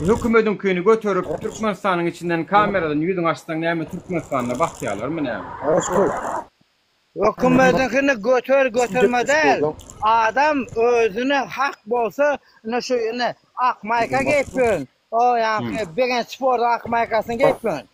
Hökümediňkini göterip Türkmenistanyň içinden kameradan ýüzüňi açsaň näme Türkmenistanda basýalarmy näme? Hökümediňkini göter göterme däl. Adam özüne hak bolsa ine şu ine ak maýka geýip ýörün. O ýaňky Begenç sportuň ak maýkasyny geýip ýörün.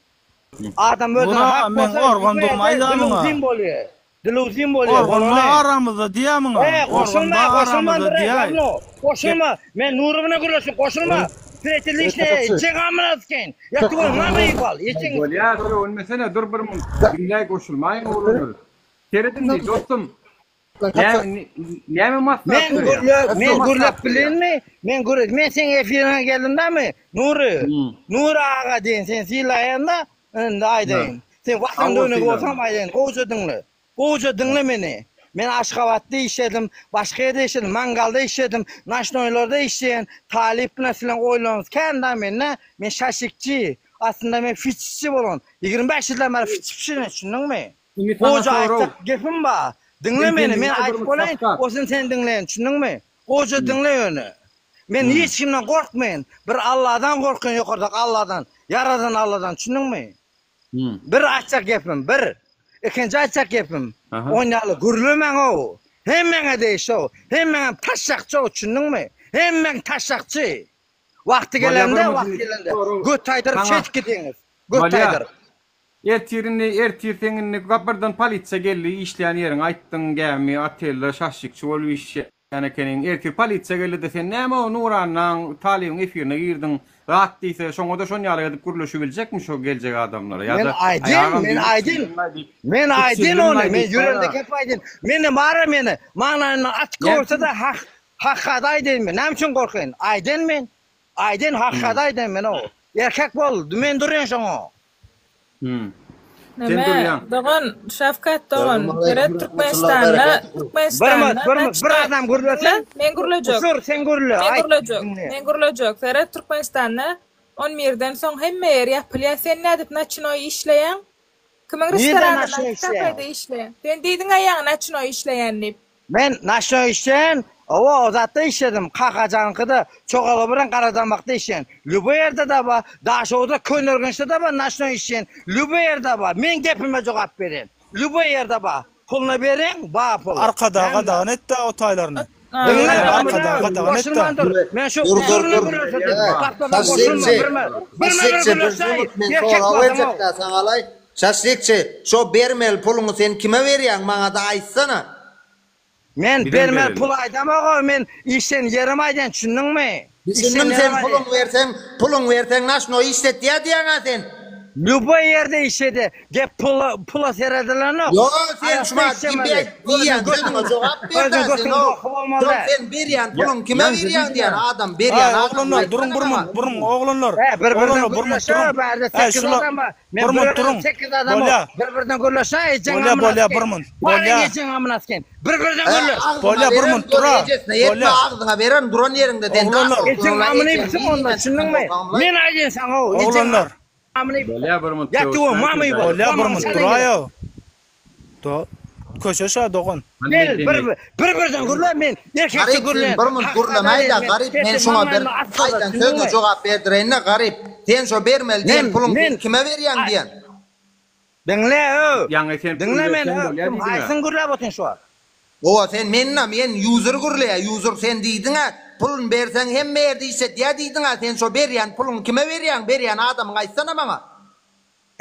Adam özüne Buna hak men bolsa organ durmaýda dili muňa. uzyn bolýar. Dili uzyn bolýar. Organ Bolany. bar aramyzda diýä muňa. E, Organ goşulma, bar goşulma aramyzda Andrey, diýäý. Gabno. Goşulma. Men Nury bilen gürleşin, goşulma. Tretýe lişne, ejeň amyna sikeýin. Ýa tuwal mama ýyk ejeň. Bolýar, öwünmesene, dur bir minut. Diňläý goşulmaýyň oglanlar. Serediň diý, dostum. Näme näme maslahat Men berýäň? gürle, men gürlep bilinmi? Men gürle, men seň efiriňe geldim dami? Nury. Nury aga diýen sen sylaýan-da, indi aýdaýyn. Sen watan dönügi bolsaň aýdaýyn, gowja diňle. Gowja diňle meni. Men Aşgabatda işledim, başga ýerde işledim, Mangalda işledim, naçnoýlarda işleýän, talyp bilen sileň oýlaryňyz kän da mende, men şaşlikçi, aslynda men fiççi bolan, 25 ýyldan bäri fiçi pişirýän, düşündiňmi? Indi saňa Goja sorag. aýtjak gepim bar. Diňle Men meni, senden men bir aýdyp bolaýyn, Şafkat. o sen seni diňleýin, düşündiňmi? Goja diňle ýöne. Men hiç kimden gorkmaýyn. Bir Alladan gorkýan ýokardaky Alladan, ýaradan Alladan, düşündiňmi? Bir aýtjak gepim, bir. Ikinji aýtjak gepim, on ýaly gürlemäň-ow. Hemmäňe degişli-ow. Hemmäňem taşşakçy-ow, düşündiňmi? Hemmäň taşşakçy. Wagty gelende, wagty gelende göt taýdyryp şeýdip gidiňiz. Göt taýdyryp. Ertir indi, ertir seň indi birden polisiýa geldi, işleýän ýeriňi aýtdyň, gämi otelde şaşlykçy bolup işleýän ekeniň. Ertir polisiýa geldi-de, sen näme o Nurannaň, Talybyň efirine girdiň, zat diýse, şoňa-da şon ýaly edip gürleşibiljekmi şo geljek adamlara? Men Ýa-da aýdyn, aýagam men diýip, aýdyn. içildim-aý diýip, Men aýdyn ony, içildim-aý men diýip, ýüregimde bara. gep aýdyn. Meni bara meni, maňlaýyndan atyk Näme görse-de üçin? hak, hakykaty aýdyn men. Näme üçin gorkaýyn? Aýdyn men. Aýdyn hakykaty aýdyn men o. Erkek bol, men durýan şoňa. Sen Neme, durýaň. dogan, Şawkat dogan, Salam seret aleýkum Türkmenistanda, rahmetullahi Bir Türkmenistanda minut, bir minut, bir naçnoý, adam diňle, gürlesin. men gürlejek, Usur, sen gürle, men aýt, gürlejek, diňle. men gürlejek, seret Türkmenistanda on birden soň hemme ýer ýapylýar, sen nädip naçnoý işleýäň? Kimiň Nirde restoranynda, naçnoý haýsy işleýäň? kafede işleýäň? Sen diýdiň-ä ýaňy naçnoý işleýän diýip. Men naçnoý işleýän, hawa o zatda işledim, Kakajanyňkyda, Çogala bilen Garadamakda işleýän. Lýuboý ýerde-de bar, Daşoguzda, Köneürgençde-de bar naçnoý işleýän, lýuboý ýerde bar. Men gepime jogap berýän. Lýuboý ýerde bar. Puluny bereň, bar puly. Arkadag Näme? gadagan etdi o taýlaryny. Diňle, Arkadag gadagan etdi. goşulman dur. Men şu Dur dur usulyna dur. gürleşedim. Gapdadan goşulma, Şaşlikçi. birme. Birme bir Şaşlikçi bir gürleşäý, minut men erkek sorag bolsaň-ow. berjekdä saňalaý. Şaşlikçi, şo bermeli puluňy sen kime berýäň maňada aýtsana. Men Bizem bermeli bereli. pul aýdamog-ow, men işden ýerim aýdýan, düşündiňmi? Işden Düşündim ýerim sen aýdýan. puluň berseň, puluň berseň naşnoý işletýä diýäňä sen. Lýuboý ýerde işledi. Gep pula, pula seredilenok. Ýok sen Arassa şuma işlemeli. diýip diýýän Özüň sözüňe götüň, jogap özüň ber-dä sen götüň o. boky bolmaly Şol däl. sen berýän puluň kime Ýaňky berýäň diýýän diýýän. adam berýän Aý adam oglanlar duruň aýtsana bir maňa. minut duruň oglanlar He, bir-birden oglanlar bir minut gürleşe, duruň. bärde Aý sekiz şular adam bar. Men bir bir minut özüm duruň. sekiz adam ol. Bolýa. Bir-birden gürleşe, ejeň Bolýa amyna bolýa bir sikeýin. minut. Baryň Bolýa. ejeň amyna sikeýin. Bir-birden He gürleş. agzyňa Bolýa bir beren minut gör dura. ejesine ýetme Bolýa. agzyňa beren duran ýeriňde sen Oglanlar. Ejeň amyny ýypsyn onda, düşündiňmi? Men aýdýan saňa o, ejeň Oglanlar. amyny Bolýa bir minut Ýat o, sögüşmän mama söz bol. Bolýa bir Mamaň minut çalyň duraýa. gerek. Do. Köşeş-ä dogan. Gel bir bir birden gürle men erkekçe Garyp sen gürleýin. bir munt gürlemäýdä Garyp men şuňa bir aýdan sözüne jogap berdireýinle Garyp sen şo bermeli diýen puluň sen kime berýäň diýen. Diňle öw. Ýaňy sen pul Diňle meni berseň öw. bolýa Kim diýdiňä. haýsyň gürläp otyň şu wagt. Gowa sen menna men user gürleýä user sen diýdiňä puluny berseň hemme ýerde işletýä diýdiňä sen şo berýän puluňy kime berýäň berýän adamyňy aýtsana maňa.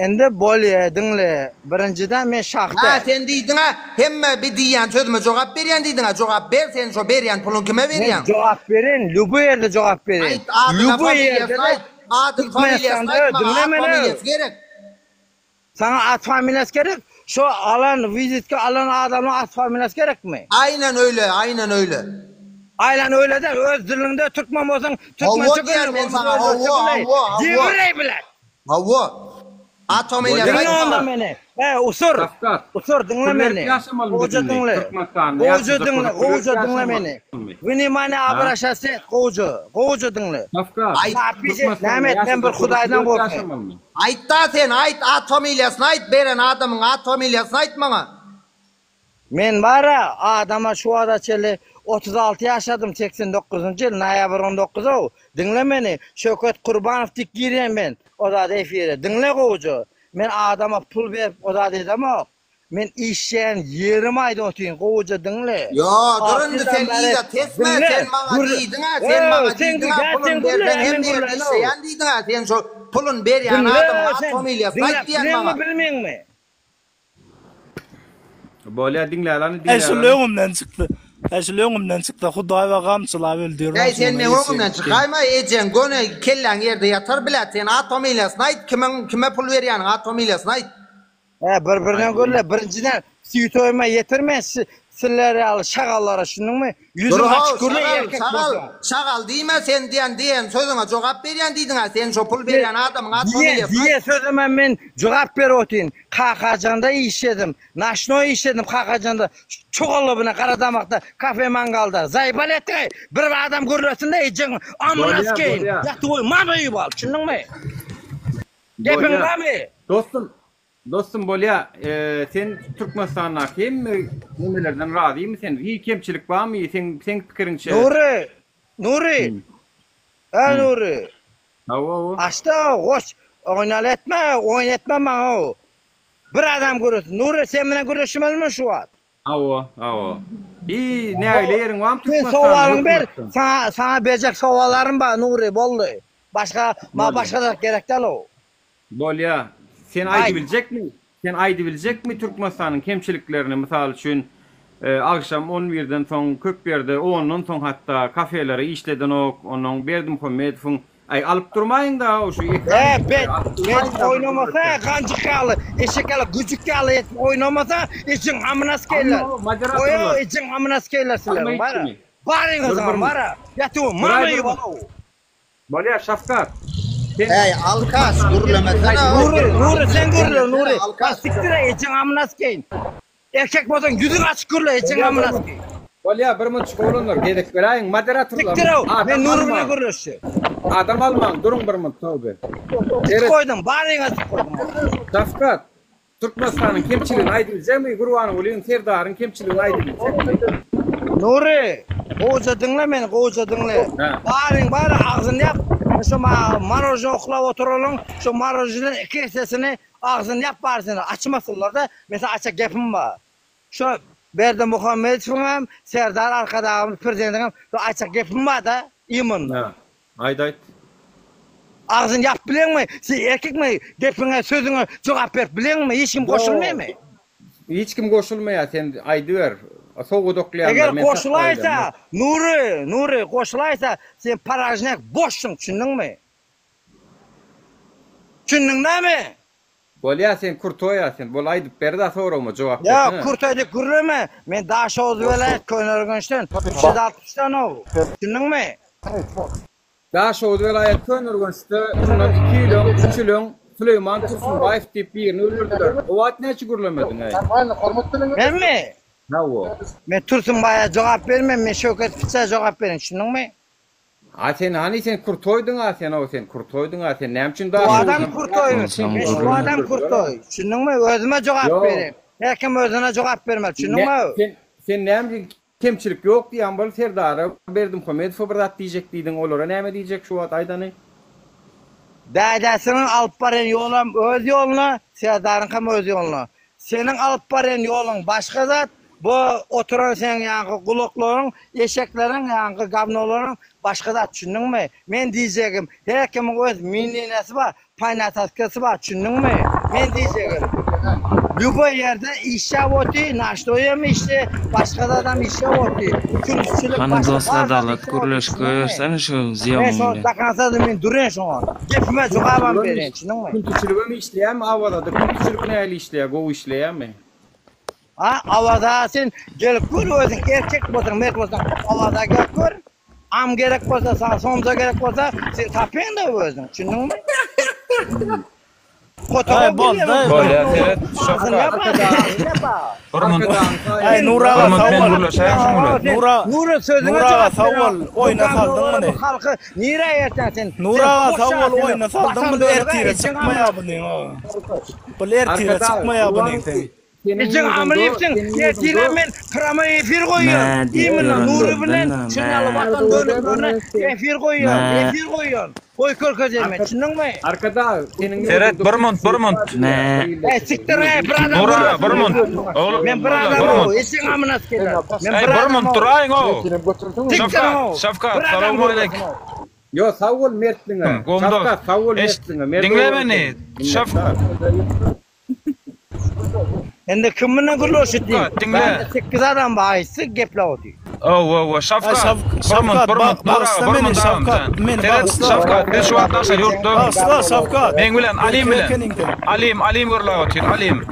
Indi bolýa diňle birinjiden men şah Hä däl. sen diýdiňä hemme bi diýýän sözüme jogap berýän diýdiňä jogap ber sen şo berýän puluňy kime Men berýäň. jogap berin lýuboý ýerde jogap berin. Aýt adyna Lýuboý familiýasyny ýerde-de aýt adyny familiýasyny Türkmenistanda aýt maňa diňle at meni. familiýasy gerek. Saňa at familiýasy gerek? Şo alan wizitka alan adamyň at familiýasy gerekmi? Aýnan öýle, aýnan öýle. Aýlan öýle däl, öz diliňde türkmen bolsaň Hawa türkmençe diýýän gürle, men bolmasa saňa, özbekçe hawa, gürle. hawa, hawa. Jebir-eý bilet. Hawa. At familiýasyny Diňle aýt onda maňa. meni. He, usur. Kawkaz. Usur, diňle Pul berip meni. ýaşamalymy biz Gowja indi? diňle. Türkmenistanda Gowja ýaşajak diňle, bolup pul berip gowja diňle meni. ýaşamalymy? Wнимание Ha? obraşas et, gowja, gowja diňle. Kawkaz. Aýt. Napis et, Türkmenistanda näme et, men bir ýaşajak bolup pul Hudaýdan berip gorkaýyn. ýaşamalymy? Aýtda sen aýt at familiýasyny aýt beren adamyň at familiýasyny aýt maňa. Men bara adama şu wagta çenli 36 ýaşadym 89-njy ýyl noýabr 19 ow diňle meni Şöwket Kurbanow diýip girýän men o zat efire diňle gowja men adama pul berip o zat edemok men işleýän ýerim aýdyp otyryn gowja diňle Ýo dur alty indi ýyldan sen bäri yza tesme diňle sen maňa gür diýdiňä sen maňa ow sen diýdiňä ýa sen puluny gürle berseň ýa men hemme ýerde gürläýin ow işleýän diýdiňä sen şo puluny berýän diňle adamyň at sen familiýasyny diňläp aýt diýýän bileňmi maňa. bilmeňmi Bolýa diňläli Äý şul diňläli. öňümden çykdy. Äý şul öňümden çyksa Hudaý we gamçylap öldürin Äý sen şuny meň öňümden eşek. çykaýma ejeň göni kelläň ýerde ýatar bilet sen at familiýasyny aýt kimiň kime pul berýäniň at familiýasyny aýt. He bir birden gürle birinjiden süýt oýma ýetirme sizler ýaly şagallara düşündiňmi Dur ýüzüň how açyk gürle şagal erkek şagal bolsaň. şagal diýme sen diýen diýen sözüňe jogap berýän diýdiňä sen şo pul berýän adamyň at Diýen familiýasyny diýen aýt. sözüme men jogap berip otyryn Kakajanda işledim naşnoý işledim Kakajanda çogalla bilen Garadamakda kafe mangalda zaýbal etdiňaý bir adam gürlesin-de ejeň amyna Bolýa sikeýin bolýa. ýatyp oý mama öýüp al düşündiňmi gepiň Bolýa. barmy. Dostum Dostum bolýa sen Türkmenistandaky hemme nemelerden razymy sen hiç kemçilik barmy seň seň pikiriňçe. Nury Nury Ä Nury. Hawa hawa. Açda goş oýnaly etme oýun etme maňa bir adam gürlesin Nury sen bilen gürleşmelimi şu wagt. Hawa hawa. Hi nägile ýeriň barmy Sen Türkmenistanda sowalyňy ber hökümetden. saňa saňa berjek sowallarym bar Nury boldy başga maňa Bolýa. başga zat gerek däl o. Bolýa. Sen Aýt. aýdybiljekmi? Sen aýdybiljekmi Türkmenistanyň kemçiliklerini, mysal üçin, agşam on birden soň köp ýerde, ondan soň hatda kafeleri işledenok, onnoň Berdimuhamedowyň, aý alyp durmaýyň-da şu ekran He, bet, alyp bet durmaýyň-da oýnamasa, ganjyk ýaly, eşek ýaly, güjük ýaly etip oýnamasa, ejeň hamyna sikeýler. Alma, Goýaw, moderatorlar. ejeň hamyna sikeýler Alma sizleriň, hiç bara. kimi. Baryň Dur bir yzyňa, minut. bara. Ýatyň, Duraý mama bir ýyp minut. alow. Bolýar Şafkat. Sen Äý alkaş gürlemesene Nury Nury sen gürle Nury. Alkaş. Siktir ejeň amyna sikeýin. Erkek bolsaň ýüzüň açyk gürle ejeň amyna sikeýin. Bolýar bir munçuk oglanlar gezek beräýiň moderatorlar. Siktir ow men Nury bilen gürleşjek. Adam almaň duruň bir munt tobe. Sik goýdum baryňa sik goýdum. Şafkat Türkmenistanyň kemçiligini aýdybiljekmi Gurbangulyň Serdaryň kemçiligini aýdybiljekmi? Nury, gowja diňle meni, gowja diňle. Baryň bary agzyny ýap, şo marožny oklap oturalyň, şo marožnyň iki essesini agzyny ýap barysyny, açmasynlar-da, men saňa açjak gepim bar. Şo Berdimuhamedowyň hem, Serdar Arkadagymyz prezidentiň hem şo aýtjak gepim bar-da, imенно. Aýt aýt. Agzyny ýapyp bileňmi? Sen erkekmi? Gepiňe, sözüňe jogap berip bileňmi? Hiç kim goşulmaýarmy? Hiç kim goşulmaýar, sen aýdyber. Sowgat oklaýanlar Eger men goşulaýsa, Nury, Nury, goşulaýsa, sen paražnýak boşsuň, düşündiňmi? Düşündiň dämi? Bolýa sen kurtoýa sen bol aýdyp berda soragyma jogap Ýok, bersene. kurtoý diýip gürleme. Men Daşoguz welaýat Köneürgençden, 360 dan ow. Düşündiňmi? Daşoguz welaýat Köneürgençde mundan iki ýyl öň, üç ýyl öň Süleýman Tursunbaýew diýip birini öldürdiler. O wagt näçe gürlemediň-äý? Menmi? Hawa. Men Tursunbaýa jogap bermen, men Şöwket Piçä jogap berin, düşündiňmi? A sen hany sen kurtoýdyň a sen o sen kurtoýdyň a sen näme üçin Bu adam Daşoguzdan kurtoý, men şu adam kurtoý, düşündiňmi? Özüme jogap Ýok. berin. Her kim özüne jogap bermeli, düşündiňmi? Sen sen näme üçin kemçilik ýok diýýäň bol Serdara Berdimuhamedowa bir zat diýjek diýdiň olara näme diýjek şu wagt aýdany. Dädesiniň alyp barýan ýolam öz ýoluna, Serdaryňkam öz ýoluna. Seniň alyp barýan ýoluň başga zat, bu oturan seň ýaňky gulaklaryň, eşekleriň ýaňky gabnolaryň başga zat düşündiňmi? Men diýjegim her kimiň öz mninesi bar, Paýnataskasy bar düşündiňmi? Men diýjegim. Lýuboý ýerde işläp oty, naşdoýam işle, başga zadam işläp oty. Kürüşçilik Hany başga dost bar zat adalat işläp oty gürleşip düşündiňmi? goýbersene şu Men Ziýoň şo bilen. do konca men durýan şoňa. Gepime jogabam Kültüçiligem berýän iş düşündiňmi? kültüçiligem işleýärmi Awazada kültüçilik nähili işleýär gowy işleýärmi? A Awaza sen gelip gör özüň erkek bolsaň mert bolsaň Awaza gelip gör. Am gerek bolsa saňa somsa gerek bolsa sen tapýaňda özüň düşündiňmi? Aý boldy. Bolýa seret Şawkat. Bir munt. Aý Nur aga Bir munt sag men bol. gürleşäýin şuň bilen. Nura Nura sözüňe Nur aga jogap sag ber. bol. Oýna saldyň muny. Halky nirä ertän sen? Nur aga sag bol oýna saldyň muny ertire çykmaýa bunyň. Bul ertire çykmaýa bunyň seň. Ejeň amyny iýipsiň. Ertire men prama efir goýýan. Imенно Nury bilen Çynaly watan böleklerine efir goýýan. Efir goýýan. Goý görkezeýin men. Düşündiňmi? Arkadag seniň Seret bir munt bir munt. Eý sikdir eý bir adam. Nur aga bir munt. Oglum Men bir adam bir munt. Ejeň amyna sikeler. Men Eý bir bir munt adam. duraýyň ow. Sikdir Şawkat Şawkat salowmaleýkim. Ýo sag bol mertliňe. Şawkat sag bol mertliňe. Diňle meni. Şawkat. Indi kim bilen gürleşip diýip. Diňle. Bende 8 adam bar aýtsa geplep otyr. Ow ow şafkat. Şafkat Bir munt bagyşla bir meni munt Şafkat meni bagyşla. Şafkat biz şu wagt daşary ýurtda. Bagyşla Şafkat. Meň bilen Alim bilen. Alim Alim gürläp otyr Alim.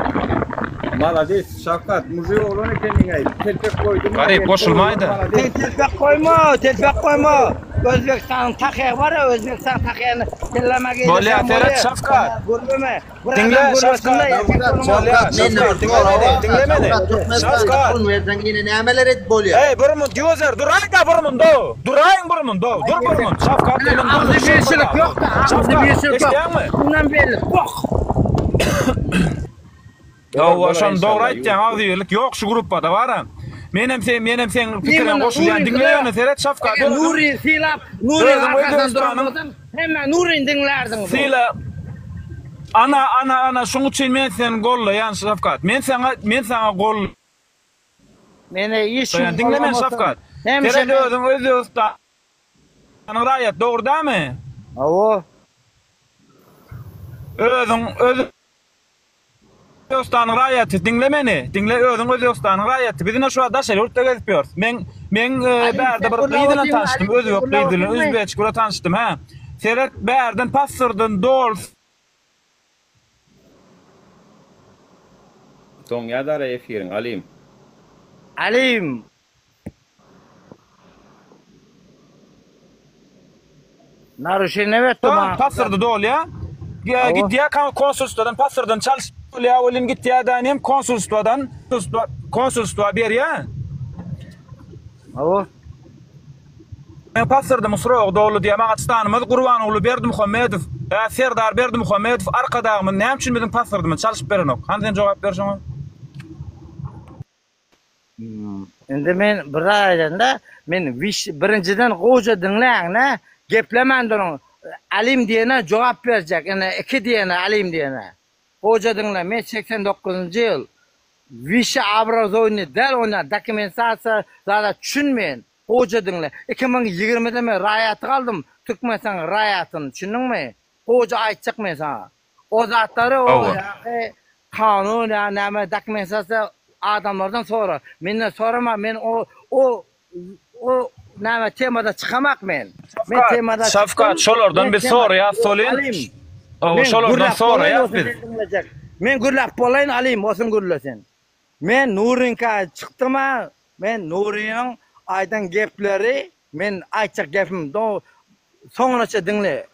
Malades Şafkat mujik oglan ekeniň-eý. Telpek goýduň. Garyp goşulmaýda. Sen telpek goýma, telpek goýma. Özbekistanyň tahygy bar-a, Özbekistan tahygyny kelleme geýdirseň Bolýa seret Şafkat. Gürleme. Diňle Şafkat. Bolýa Şafkat diňle meni, diňle meni. Şafkat. Pul berseň ýene nämeler edip bolýar? Eý bir munt user duraýda bir munt ow. Duraýyň bir munt ow. Dur bir munt. Şafkat bilen Agzybirçilik ýok-da, agzybirçilik ýok. Eşidýäňmi? Şundan belli. Bok. Hawa şony dogry aýtýaň agzybirlik ýok şu gruppada bara. Menem sen menem seň pikiriňe goşulýan diňle ýöne seret Şafkat Eger Nuryny sylap Nuryň arkasyndan duran bolsaň hemme Nuryny diňlärdiň. Syla Ana ana ana şoň üçin men seni gollaýan Şafkat. Men saňa men saňa gol Meni hiç kim Diňle meni Şafkat. Seret özüň Özbegistanyň raýaty dogry dämi? Hawa. Özüň öz Özbegistanyň raýaty, diňle meni, diňle özüň Özbegistanyň raýaty. Biz ine şu wagt daşary ýurtda gezip ýörüs. Meň meň bärde bir gyz bilen tanyşdym, özbek gyz bilen, özbeçik bilen tanyşdym, hä. Seret, bärden pastordan doly Doňýadara efiriň, Alim. Alim. Narušenje etdi maňa. Pasyrdy dolýa. Gidýä konsulstwadan pasyrdyny çalyşyp bolýa welin gitýä da nem konsulstwadan konsulstwa berýä. Hawa. Men pasyrdymyň srogy doldy diýýä maňa çydanymyz Gurbanguly Berdimuhamedow ä Serdar Berdimuhamedow Arkadagymyz näme üçin biziň pasyrdymyzy çalyşyp berenok hany sen jogap ber şoňa. Indi men bir zat aýdanda, men wiş birinjiden gowja diňläňdä, geplemän duruň. Alim diýene jogap berjek, ine iki diýene Alim diýene. Gowja diňle, men 89-njy ýyl wişi obrazoýny däl onýa dokumentasiýa zada düşünmeýän. Gowja diňle. 2020-de men raýatlyk aldym, Türkmenistanyň raýatyny, düşündiňmi? Gowja aýtjak men saňa. O zatlary o ýaňky kanun ýa näme dokumentasiýa adamlardan sora. Menden sorama men o o o näme temada çykamak men. Men temada Şafkat şolardan biz soraýas Solin. Owa şolardan soraýas biz. Men gürläp bolaýyn Alim osun gürle sen. Men Nuryňka çykdyma men Nurynyň aýdan gepleri men aýtjak gepim soňunaça diňle.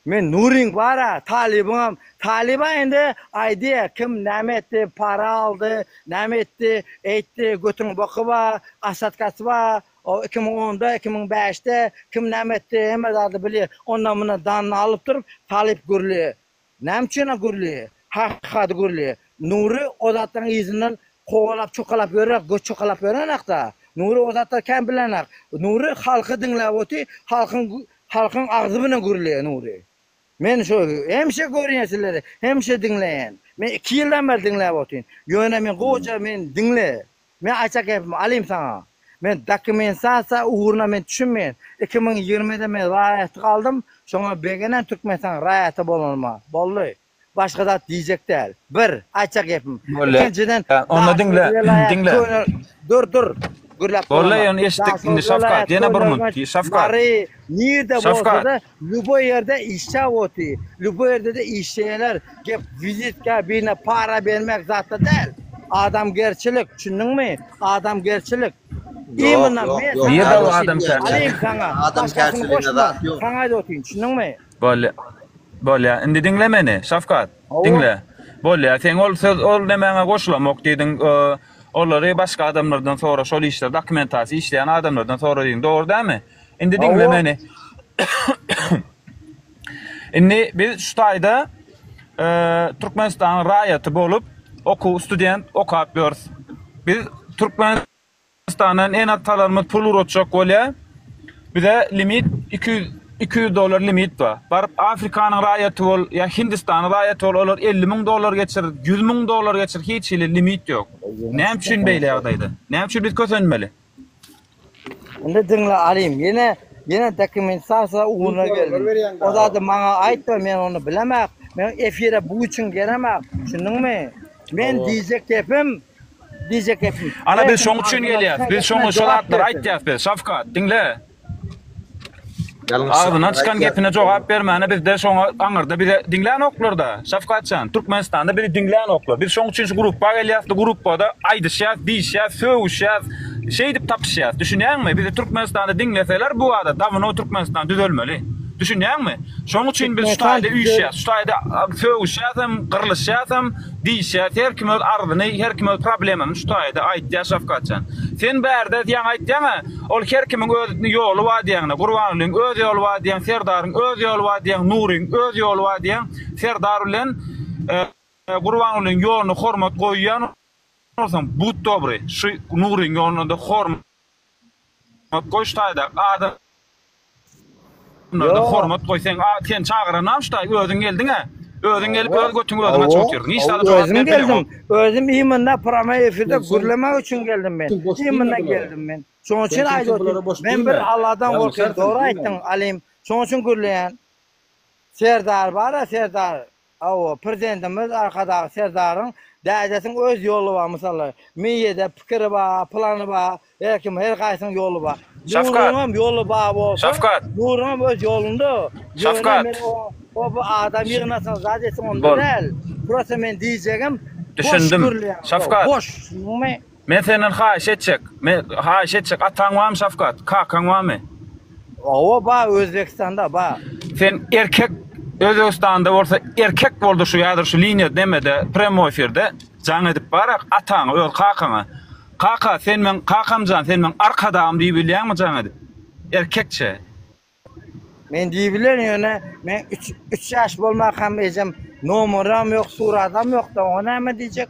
Men Nuryň bara talybyňam talyba indi aýdýa kim näme etdi para aldy näme etdi eýtdi götüň boky ba asatkasy ba o 2010-da 2005-de kim näme etdi hemme zady bilýä ondan mundan danyny alyp durup talyp gürlýä näme üçin gürlýä hakykady gürlýä. Nury o zatlaryň yzyndan kowalap çokalap ýörer, göz çokalap ýörenakda. Nury o zatlary kän bilenak. Nury halky diňläp otyr, halkyň halkyň agzy bilen gürleýär Nury. Men şo hemişe görýän sizleri, hemişe diňleýän. Men iki ýyldan bäri diňläp otyryn. Ýöne men gowja men diňle. Men aýtjak gepim alyň saňa. Men dokumentasiýa ugruna men düşünmeýän. 2020-de men raýatlyk aldym, şoňa begenen Türkmenistanyň raýaty bolanyma. Boldy. Başga zat diýjek däl. Bir, aýtjak gepim. Bolýa. Ikinjiden, Onda diňle, Daşoguz welaýat diňle. Köne Dur, dur. Gürläp Bolýa, bolma. ony eşitdik. Daşoguz Indi Şafkat, welaýat ýene bir Köneürgenç, minut. Şafkat. Mary, nirde Şafkat. bolsa-da, lýuboý ýerde işçä oty. Lýuboý ýerde-de işleýärler. Gep wizitka, birine para bermek zatda däl. Adamgerçilik, düşündiňmi? Adamgerçilik. Ýok, Imенно ýok, men ýok. saňa Nirde aýdyp o otyryn. adamkärçilik? Alyň saňa. Başgasyny Adamkärçiligine goşma. zat ýok. Saňa aýdyp otyryn, düşündiňmi? Bolýa. Bolýa. Indi diňle meni, Şafkat. Hawa. Diňle. Bolýa. Seň ol söz ol nemäňe goşulamok diýdiň. Olary başga adamlardan sora, şol işler dokumentasiýa işleýän adamlardan sora diýdiň. Dogry dälmi? Indi diňle Hawa. meni. Indi biz şu taýda Türkmenistanyň raýaty bolup, okuw student okap ýörüs. Biz Türkmen Türkmenistandan ene-atalarymyz pul ugratjak bolýar. Bize limit 200 200 dollar limit bar. Baryp Afrikanyň raýaty bol ýa Hindistanyň raýaty bol, olar 50 müň dollar geçirir, 100 müň dollar geçirir, hiç hili limit ýok. Näme üçin beýle ýagdaýda? Näme üçin biz kösenmeli? Indi diňle Alim, ýene ýene dokumentasiýa ugruna geldim. O zady maňa aýtma, men ony bilemek. Men efire bu üçin gelemek. Düşündiňmi? Men diýjek gepim Diýjek gepim. Ana biz şoň üçin gelýäs. Biz şoňa şo zatlary aýtýas biz. Şafkat, diňle. Agzyndan çykan gepine jogap bermäne bizde şoňa aňyrda bize diňlänoklarda. Şafkatjan, Türkmenistanda bizi diňlänoklar. Biz şoň üçin şu grupba gelýäs, bu grupbada aýdyşýas, diýişýäs, sögüşýäs, şeýdip tapyşýas. Düşünýäňmi? Bizi Türkmenistanda diňleseler bu ada dawno Türkmenistan düzelmeli. Düşünýäňmi? Şoň üçin biz şu taýda üýşýäs, şu taýda sögüşýäsem, gyrlyşýasam, diýişýäs. Her kim öz arzyny, her kim öz problemany şu taýda aýtýar Şafkatjan. Sen bärde ýaňy aýtýaň-a, ol her kimiň öz ýoly bar diýýäň-de, Gurbangulyň öz ýoly bar diýýäň, Serdaryň öz ýoly bar diýýäň, Nuryň öz ýoly bar diýýäň. Serdar bilen Gurbangulyň ýoluna hormat goýýan bolsaň, but dobry, şu Nuryň ýoluna-da hormat goý şu taýdaky adam. Bunlarda hormat goý sen sen çagyranam şu taý özüň geldiňä özüň gelip öz götüňi özüň açyp otyrdyň hiç zada jogap Özüm berip geldim. bileňok. Özüm imенно prama efirde gürlemek üçin geldim men. Imенно geldim men. Şonuň üçin aýdyp otyryn. Men bir Alladan gorkýan. Dogry aýtdyň Alim. Şonuň üçin gürleýän. Serdar bar-a Serdar. Hawa, Prezidentimiz Arkadag Serdaryň dädesiň öz ýoly bar, mysaly, miýede pikiri bar, plany bar, her kim, her gaýsynyň ýoly bar. Şafkat! Nuryňam ýoly bar bolsa, Şafkat! Nuryňam öz ýolunda. Ýöne Şafkat! men o, o bu adam ýygnasyn, zat etsin onda Bol. däl. Prosta men diýjegim, boş Düşündim. gürleýäňiz, Şafkat! boş, düşündiňmi? Men senden haýyş etjek. Men haýyş etjek. Ataň barmy Şafkat? Kakaň barmy? Hawa bar Özbekistanda bar. Sen erkek Özbekistanda bolsa erkek boldy şu häzir şu liniýada nemede premo efirde jaň edip barak ataňa öz kakaňa. Kaka sen meň kakamjan sen meň arkadagym diýip bilýäňmi jaň edip? Erkekçe. Men diýibilerin ýöne men üç üç ýaş bolmakam ejem nomeram ýok suradam ýokda oňa näme diýjek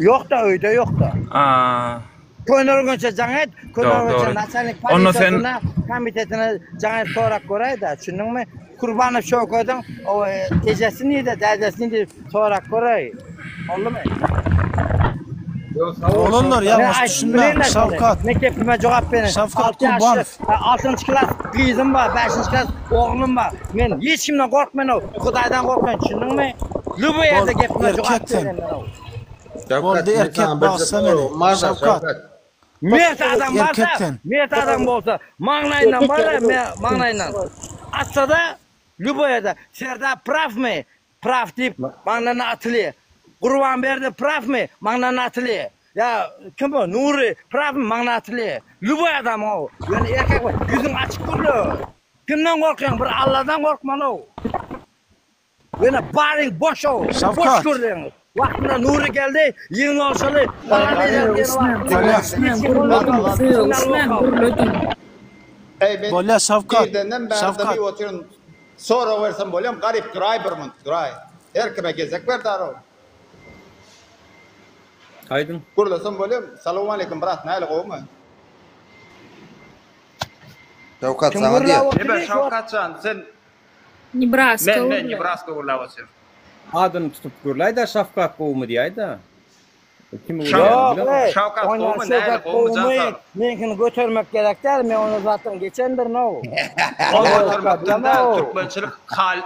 ýokda öýde ýokda. Aa. Köneürgençe jaň et Dogry Köneürgençe dogry. naçalnik Onda sen polisiýasyna komitetine jaň edip sorap göräýdä düşündiňmi Kurbanow Şöwkediň o ejesi nirde dädesi nirde sorap göräý. Boldumy? Oglanlar Men ýalňyş aýdyp düşünmäň bileýin-dä şony. Şawkat. Men gepime jogap berin. Şawkat Alty ýaşly, Kurbanow. altynjy klas gyzym bar, bäşinji klas oglum bar. Men hiç kimden gorkman-ow, Hudaýdan gorkman, düşündiňmi? Lýuboý Bol ýerde gepime jogap erkek sen. berýän men-ow. Boldy erkek bagyşla meni. Şawkat. Mert adam Erkek barsa, sen. mert adam bolsa, maňlaýyndan bar-a, maňlaýyndan. Atsa-da, lýuboý ýerde, Serdar prawmy, Praw diýip maňlaýyna atylýar. Gurbanberdi prawmy? Maňlaýyna atylýar. Ýa kim bu? Nury prawmy? Maňlaýyna atylýar. Lýuboý adamyň-ow. Ýöne erkek bol, ýüzüň açyk gürle. Kimden gorkýaň? Bir Alladan gorkmaly-ow. Ýöne baryň boş-ow. Boş Şawkat. gürleýäňiz. Wagtynda Nury geldi, ýygnanyşaly, falan edeli diýen wagtynda Bolýa. hiç kim bolmady. Sögüşmäň, gürlediň. Eý men Bolýa Şawkat. irdenden bäri Şawkat. dymyp otyryn Sorag bersem bolýam garyp duraý bir munt duraý. Her kime gezek ber darow. Aýdyň. Gürlesem bolýamy? Salowmaleýkim brat näle gowumy? Şawkat saňa diýýär. Nebe Şawkat jan sen Nebraska Men men Nebraska gürläp otyr. Adyny tutup gürläýdä Şawkat gowumy diýäýdä. Kimi Ýok, gürläýenini eý, Şawkat ondan gowumy näle Şöwkat gowumy jan gowumy, sag. meňkini götermek gerek däl, men ony zatdan geçendirin-ow. Ol Men götermekden däl bilemok. türkmençilik hal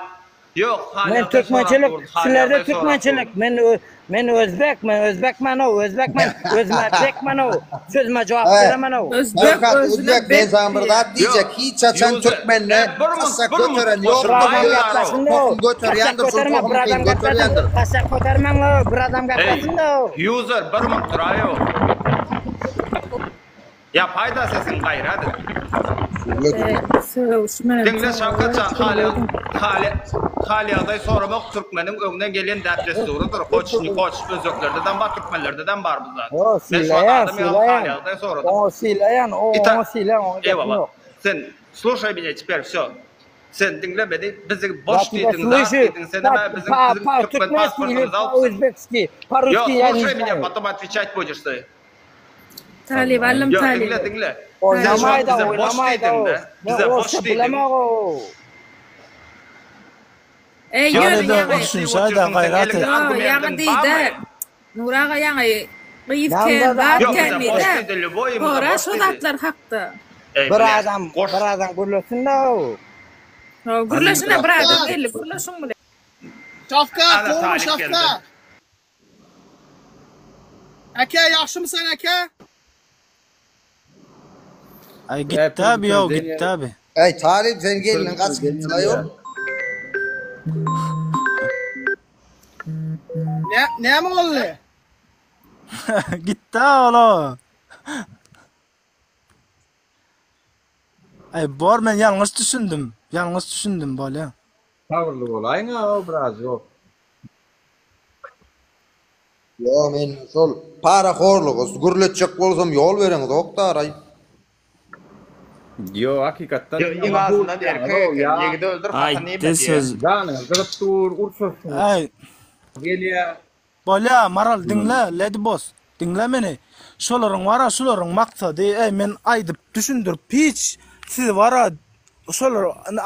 Ýok hal Men ýagdaý sorap türkmençilik, durdy hal sizlerde ýagdaý sorap türkmençilik, durdy. men men özbek, men özbekmen-ow, özbekmen, özüme bekmen-ow, sözüme jogap He, beremen-ow. Özbek Şawkat özüne Uzbek men bek saňa bir diýýär. zat diýjek Ýok hiç haçan user türkmende e bir munt taşak bir munt göteren Bir ýokdur adam goşulmaýyn ýöne geplesin-de, tohum taşak göterýändir şol göterme, bir tohumy adam kyn geplesin, göterýändir. taşak götermäň-ow, bir adam Eý geplesin-de. user bir munt duraý-ow. Ýa paýda sesiň gaýrat et. Sögüşmän Diňle Şawkat jan hal hal hal ýagdaý soramak türkmeniň öňden gelýän däp dessurydyr hoç ne hoç özbeklerdedem bar türkmenlerdedem bar bu zat. Ýo, Men şu wagt sylaýan, adam ýaly hal sylaýan. ýagdaý soradym. Oňa sylaýan, o Ita oňa sylaýan, oňa gepim Eýwalla. ýok. Sen slušaj меня теперь всё. Sen diňle meni bizi Я boş тебя diýdiň zat слышу. diýdiň sen По, hem biziň по, biziň по türkmen туркменски или pasportymyzy alypsyň. по-узбекски? Ýok По-русски я не slušaj меня знаю. potom otwечать будешь ты. Talyp allym Ýok talyp. diňle diňle. Sen şu wagt Oýnamaýda, bize boş oýnamaýda. diýdiň-de. Men Bize boş orsça diýdiň. bilemok. Eý Ýok ýöne bize ýaňy. boş diýip otyrsyň sen gaýrat eliňde et. Ýo ýaňy argumendiň diýdä. barmy? Nur aga ýaňy gyz Ýaňda kän da zat Ýok kän bize boş diýdä. diýdi lýuboý bize Sora boş şo diýdi. zatlar hakda. Eý Bir blä adam, goş. bir adam gürlesin-de. Ho gürleşine bir adam geldi gürleşiň bile. Şafkat, Ana gowmy Talyp geldi. Şafkat? Eke ýagşymy sen eke? Aý gitdi abi ýo gitdi abi. Eý Talyp sen gelniň gaçyp gitdi aýol. Ne näme boldy? Gitdi ol. Aý bor men ýalňyş düşündim. Ýalňyş düşündim bolýa. Sabyrly bolaýyň-a biraz ýok. Ýo men şol parahorlugy gürletjek bolsam ýol bereňizok-daraý. Ýo hakykatdan Ýo iň azyndan erkek eken. Ýigidi öldür hakyny iýme Aýtdy diýýä. söz. Janyňyz gyzyp dur, urşasyňyz Aý gelýär. Bolýa Maral diňle Lady Boss diňle meni şolaryň wara şularyň maksady eý men aýdyp düşündirip hiç sizi wara şolar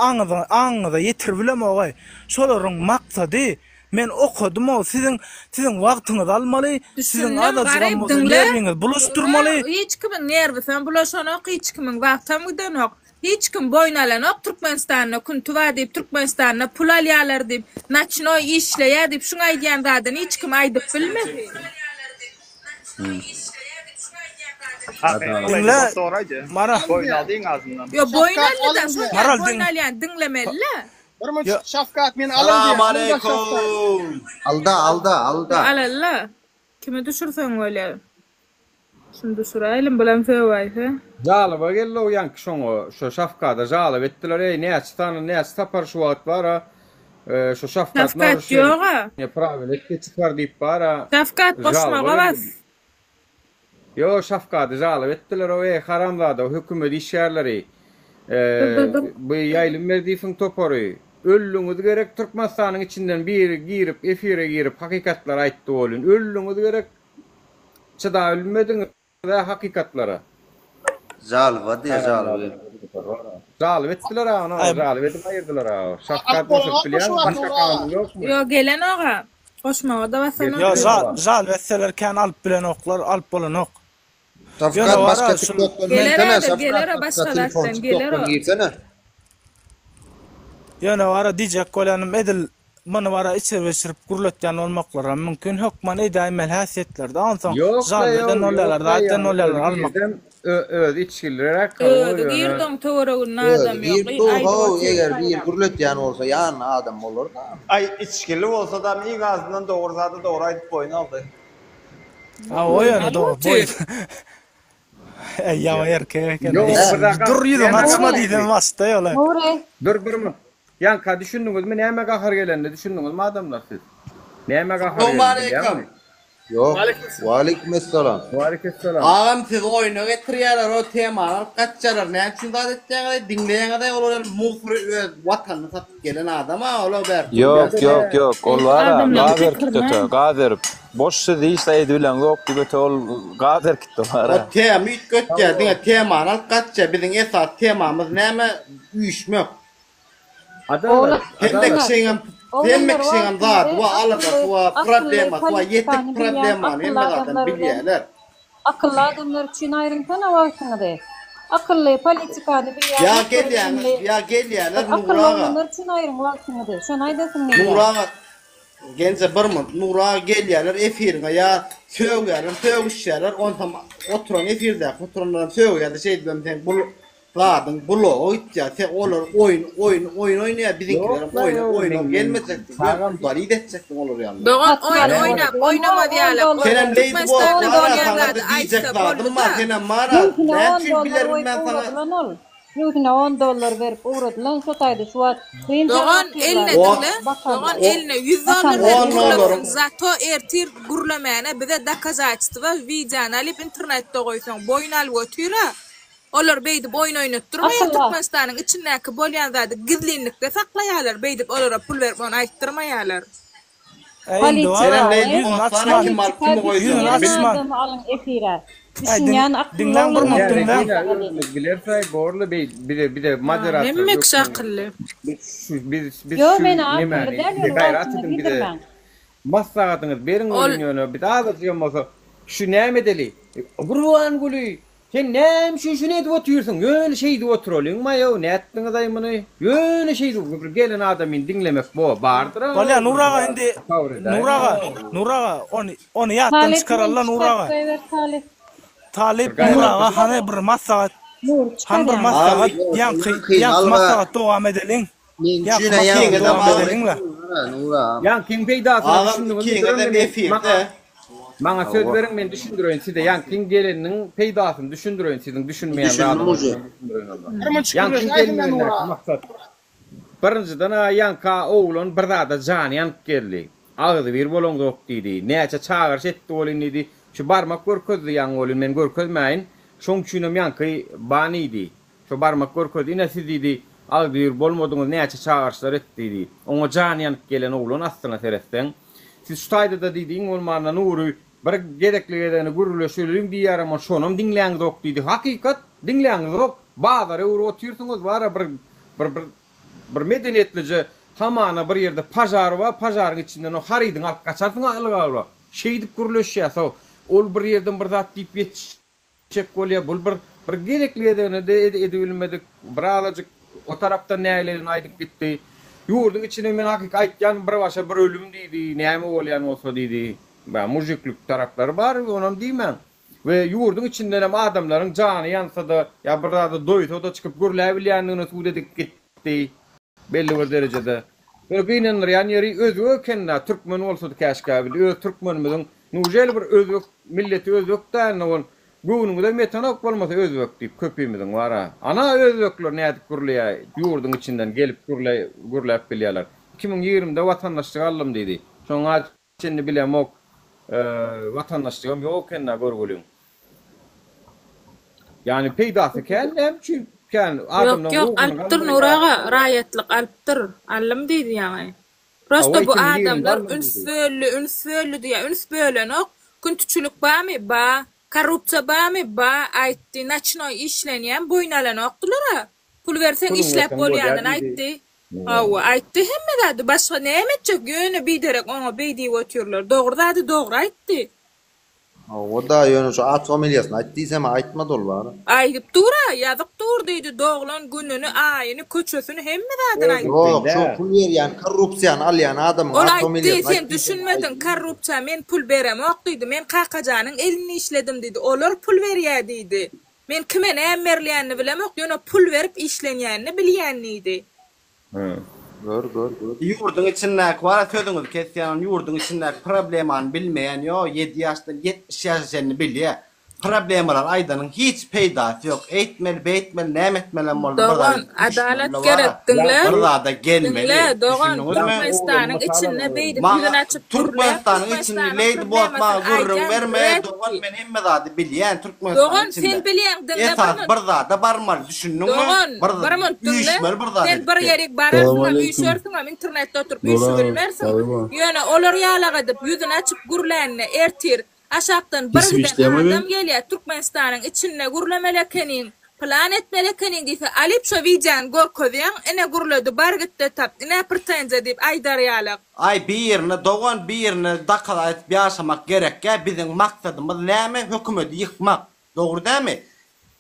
aňyňyza aňyňyza ýetiribilemogaý şolaryň maksady men okadymow siziň siziň wagtyňyzy almaly siziň Düşündim azajygam garyp bolsa diňle nerwiňizi bulaşdyrmaly Hiç kimiň nerwisem bulaşanok hiç kimiň wagtam gidenok Hiç kim boýun alanok Türkmenistanda künti bar diýip Türkmenistanda pul alýalar diýip naçnoý işleýä diýip şuň aýdýan zadyny hiç kim aýdyp bilmedi. Diňle Mara Boýun aldy iň azyndan. Ýo boýun Şafkat aldy-da alyň şol diýýär. ýaly Maral boýun diň alýan diňlemeli-le. Bir müç Ýo Şafkat meni alyň diýýär. Alyň-da Şafkat. Alda alda alda. Alalla. Kimi düşürseň bolýar. Şuny düşüräýlim bulam sögäýse. Žaloba geldi o ýaňky şoňa şo Şafkada žaloba etdiler eý näçe sany näçe sapar şu wagt bara şo Şafkat Şafkat ýoga. narušeniýe prawil etdi çykar diýip bara Şafkat žaloba goşmaga geldi. bas. Ýo Şafkady žaloba etdiler o eý haramzada hökümet işgärleri Dur dur dur. bu Ýaýlym Berdiýewiň topary öldüňiz gerek Türkmenistanyň içinden biri girip efire girip hakykatlary aýtdy bolyn öldüňiz gerek Çydabilmediňiz-ä hakykatlara. Žalba diýýär žalba. Žalba etdiler-ä ony, Aý žalba edip aýyrdylar-a. Şafkat Alyp goşulyp bolanokmy şu bilýäňmi, wagt başga Nura? kanun ýokmy? Ýok gelenok-a. Goşmaga-da basanok. Ýo žalba etseler kän alyp bilenoklar, alyp bolanok. Ýöne Şafkat wara başga şul tiktokdan Geler mensene häzir Şafkat geler o başga başga telefon zatdan geler tiktokdan o. girsene. Ýöne wara diýjek bolýanym edil Muny bara içirip-içirip gürletýän bolmaklaram mümkin. Hökman edäýmeli häsiýetler-de. Onsoň Ýok-la, žalba eden ýok, bolýarlar, ýok-la, zat eden ýaňy bolýarlar özi almak. girdem, özi içgiliräk, hawa, Özi ýöne. girdi oň töwereginde Özi adam ýok. girip Gyz dur aýdyp how otyr eger biri saýlap. gürletýän bolsa ýanynda adam bolar-da. Aý içgili bolsadam iň azyndan dogry zady dogry aýdyp boýun aldy. Hawa Boýun ýöne alyp dogry otyr. boýun. Eý ýaňy erkek eken. Ýok, bir zat Dur ýüzüňi näme açma Nury. diýsem açdy ýola. Nury. Dur bir minut. Ýaňka düşündiňizmi nämä gahar gelenini düşündiňizmi adamlar siz? Nämä gahar geldi Salowmaleýkim. bilýäňmi? Ýok. Waleýkim essalam. Waleýkim essalam. Agam sizi oýuna getirýärler o temany alyp gaçýarlar näme üçin zat etýäňiz diňleýäňiz olar ýaly musury öz watanyny satyp gelen adam a ola bärde Ýok ýok ýok ol bara gaz erkitdi öte gaz berip boş siz hiç zat edibileňzok diýip öte ol gaz erkitdi bara. O tema üýtgetýär diňe temany alyp gaçýar biziň esasy temamyz näme üýşmek Adalat, Hemme adalat. kişiňem hemme kişiňem zady bar, aladasy bar, problemasy bar, ýetik problemany hemme zadam bilýärler. Akylly adamlar üçin aýryňsana wagtyňyzy. Akylly, politikany bilýän, Ýa ýokary gelýäňiz, bilimli. ýa gelýärler Akylly Nury aga. oglanlar üçin aýryň wagtyňyzy. Şony aýdasym gelýär. Nury aga, Genje bir munt, Nury aga gelýärler efiriňe ýa sögýärler, sögüşýärler, onsoň oturan efirdäki oturanlaram sögýärler, şeýdibem sen bul Zadyň gulagy gitýär. Sen olar oýun oýun oýun oýnaýar biziňkilerem Ýok-la oýna ýok oýna men men gelmejekdi. Ýör çagam udalit etjekdiň olar ýaly. Dogan oýun oýnap oýnamaz ýaly ol Senem Lady Boss Türkmenistanda bara bolýan saňa-da zady diýjek aýtsa zadym bar boldy-da. senem bara Jübüsine näme on üçin dollar biler goýup bilmän saňa ugradylan ol. Jübüsine on dollar berip ugradylan şo taýda şu wagt dynç alyp Dogan otyrlar. eline diňle dogan O eline ýüz dollar on berip dollaryň gürletsin zato ertir gürlemäne bize dokazatstwa wideony alyp internetde goýsaň boýun alyp otyra Olar beýdip oýun oýnatdyrmaýar Asyl-a. Türkmenistanyň içindäki bolýan zady gizlinlikde saklaýarlar beýdip olara pul berip ony aýtdyrmaýarlar. Äý indi Politika bara Senem Lady ýüzüni Boss bara açman kim alyp kimi politika goýjagyny ýüzüni bil. düşünýän açman adamy alyň efire. Äý Düşünýän akylly diňläň bir oglanlar munt Ýa diňläň. Regina agzaly. özümiz bilersaý borly beý bize bize moderator Hemme kişi hökmünde akylly. biz şu biz biz Ýo şu men akylly nemäni däl bize ýöne gaýrat wagtyňyzy ediň bize ýitirmäň. maslahatyňyzy beriň Ol welin ýöne biz azajygam bolsa şu näme edeli Gurbanguly Sen näme üçin şuny edip otyrsyň? Ýöne şeýdip oturalyňmaý-ow, nätdiňiz-aý muny? Ýöne şeýdip bir gelen adamyny diňlemek bo, bardyr-a. Bolýa Nur aga indi Sabr edäý. Nur aga, Nur aga ony ony ýatdan Talyp muny çykaralla Nur çykaryp aga. goýber Talyp. Talyp Bir Nur gaýrat aga hany bir maslahat Nury hany bir çykarýaň. maslahat Agam ýaňky ýaňky ýaňky alga maslahat dowam edeliň. meň Ýaňky üçin-ä maslahat ýaňky Ikiňizem dowam agam edeliň-le. Nura. Ýaňkyň peýdasyna Agam düşündiňizmi? ikiňizem Duruň efirde. maňa maňa söz Hawa. beriň men düşündireýin size ýaňkyň geleniniň peýdasyny düşündireýin siziň düşünmeýän Düşündim zadyňyzy uje. men düşündireýin onda. Bir munça Ýaňkyň gürleşäýsin-dä Nura. gelmegindäki maksat birinjiden-ä ýaňka oglan bir zada jany ýanyp geldi. Agzybir bolaňzok diýdi. Näçe çagyryş etdi welin diýdi. Şu barmak görkezdi ýaňy welin men görkezmäýin. Şoň üçinem ýaňky ban diýdi. Şo barmak görkezdi, Ine siz diýdi, agzybir bolmadyňyz, näçe çagyryşlar etdi diýdi. Oňa jany ýanyp gelen oglan aslyna seretseň. Siz şu taýda-da diýdi, iň bolmanda Nury bir gezekli-gezegine gürrüleşeliň diýýärem, ol şonam diňläňzok diýdi. Hakykat, diňläňzok. Bazara öwrüp otyrsyňyz, bar-a bir, bir, bir, bir medeniýetlije hamana bir ýerde pažar bar, pažaryň içinden o harydyňy alyp gaçarsyň-a ylgap-ylgap. Şeýdip gürleşýäs-ow. Ol bir ýerden bir zat diýip ýetiş. Çek bolýa bul bir bir gezekli gezegine-de edibilmedik bir azajyk o tarapdan nägileligini aýdyp gitdi. Ýurduň içine men hakyky aýtýan bir başa bir ölüm diýdi näme bolýan bolsa diýdi. Bä mujiklik taraplary bar onam diýmäň. We ýurduň içindenem adamlaryň jany ýansa-da ýa bir zada doýsa-da çykyp gürläbilýändigini subut edip gitdi. Belli bir derejede. Ýöne gynandyrýan ýeri özbek ekeni-dä, türkmen bolsady käşgä biz öz türkmenimiziň nuželi bir özbek milleti özbek dälini ol göwnüňizem ýetenok bolmasa özbek diýip köpimiziň bar-a. Ana özbekler nädip gürleýä ýurduň içinden gelip gürle gürläp bilýäler. 2020-de watandaşlyk aldym diýdi. Şoňa çenli bilemok watandaşlygam ýok ekeni-dä görgüliň. Ýagny peýdasy kän näme üçin kän Ýok adamlaň ýok ruhuny alypdyr Nury galdyrýar. aga raýatlyk alypdyr aldym diýdi ýaňy. Prosto Hawa bu 2020-de adamlar aldym üns diýdi. böldi üns böldi diýýär üns bölenok küntüçilik bamy ba korrupsiýa bamy ba aýtdy naçnoý işlenýän boýun alanokdylara pul berseň Puluň işläp berseň bolýar bolýanyny diýdi. aýtdy hawa aýtdy hemme zady başga näme etjek ýöne biderek oňa beý diýip otyrlar dogry zady dogry aýtdy. Hawa-da, ýöne şu at familiýasyny aýt diýsem-ä aýtmady ol bar. Aýdyp dur-a, ýazyk dur diýdi, doglan gününi, aýyny, köçesini, hemme zadyny aýtdy. Ýok, şo pul berýän, korrupsiýany alýan adamyň Ol at aýtdy, familiýasyny sen aýt diýsem-ä düşünmediň, aýtmady. korrupsiýa men pul beremok diýdi, men Kakajanyň elinde işledim diýdi, olar pul berýä diýdi. Men kime näme berilýänini bilemok, ýöne pul berip işlenýänini bilýän diýdi. Gör, gör, gör. Ýurduň içindäki bar sözüňizi kesýän ýurduň içindäki problemany bilmeýän ýok ýedi ýaşdan 70 ýaşa çenli bilýä. Problemalary aýdanyň hiç peýdasy ýok. Eýtmeli, beýtmeli, näme etmelem boldy bir zada Dogan, adalat gerek, diňle. Bir zada gelmeli. Diňle, dogan, Düşündiňizmi? Türkmenistanyň içinde beýdip Maňa ýüzüni açyp gürläp, Türkmenistanyň içinde Türkmenistanyň Lady Boss maňa problemasyny gürrüň aýdýan berme, red dogan diý. men hemme zady bilýän Türkmenistanyň Dogan, sen içinde. bilýäň, diňle bir Esas munt. bir zada barmaly, düşündiňmi? Dogan, Bir bir munt diňle. üýşmeli bir zat Sen edip bir sen. ýerik bararsyňam, Salamaleýkum. üýşersiňem, internetde oturyp Nurana, üýşübilmersiň. Salyma. Ýöne olar ýalak edip, ýüzüni açyp gürlände ertir Aşakdan bir Sesim giden işleýärmi adam beň? gelýär Türkmenistanyň içinde gürlemeli ekeniň, plan etmeli ekeniň diýse alyp şo wideony görkezýäň ine gürledi bar gitde tap ine prtenziýa diýip aýdar ýalak. Aý birine dogan birine dakaza edip ýaşamak gerekgä biziň maksadymyz näme hökümedi ýykmak dogry dämi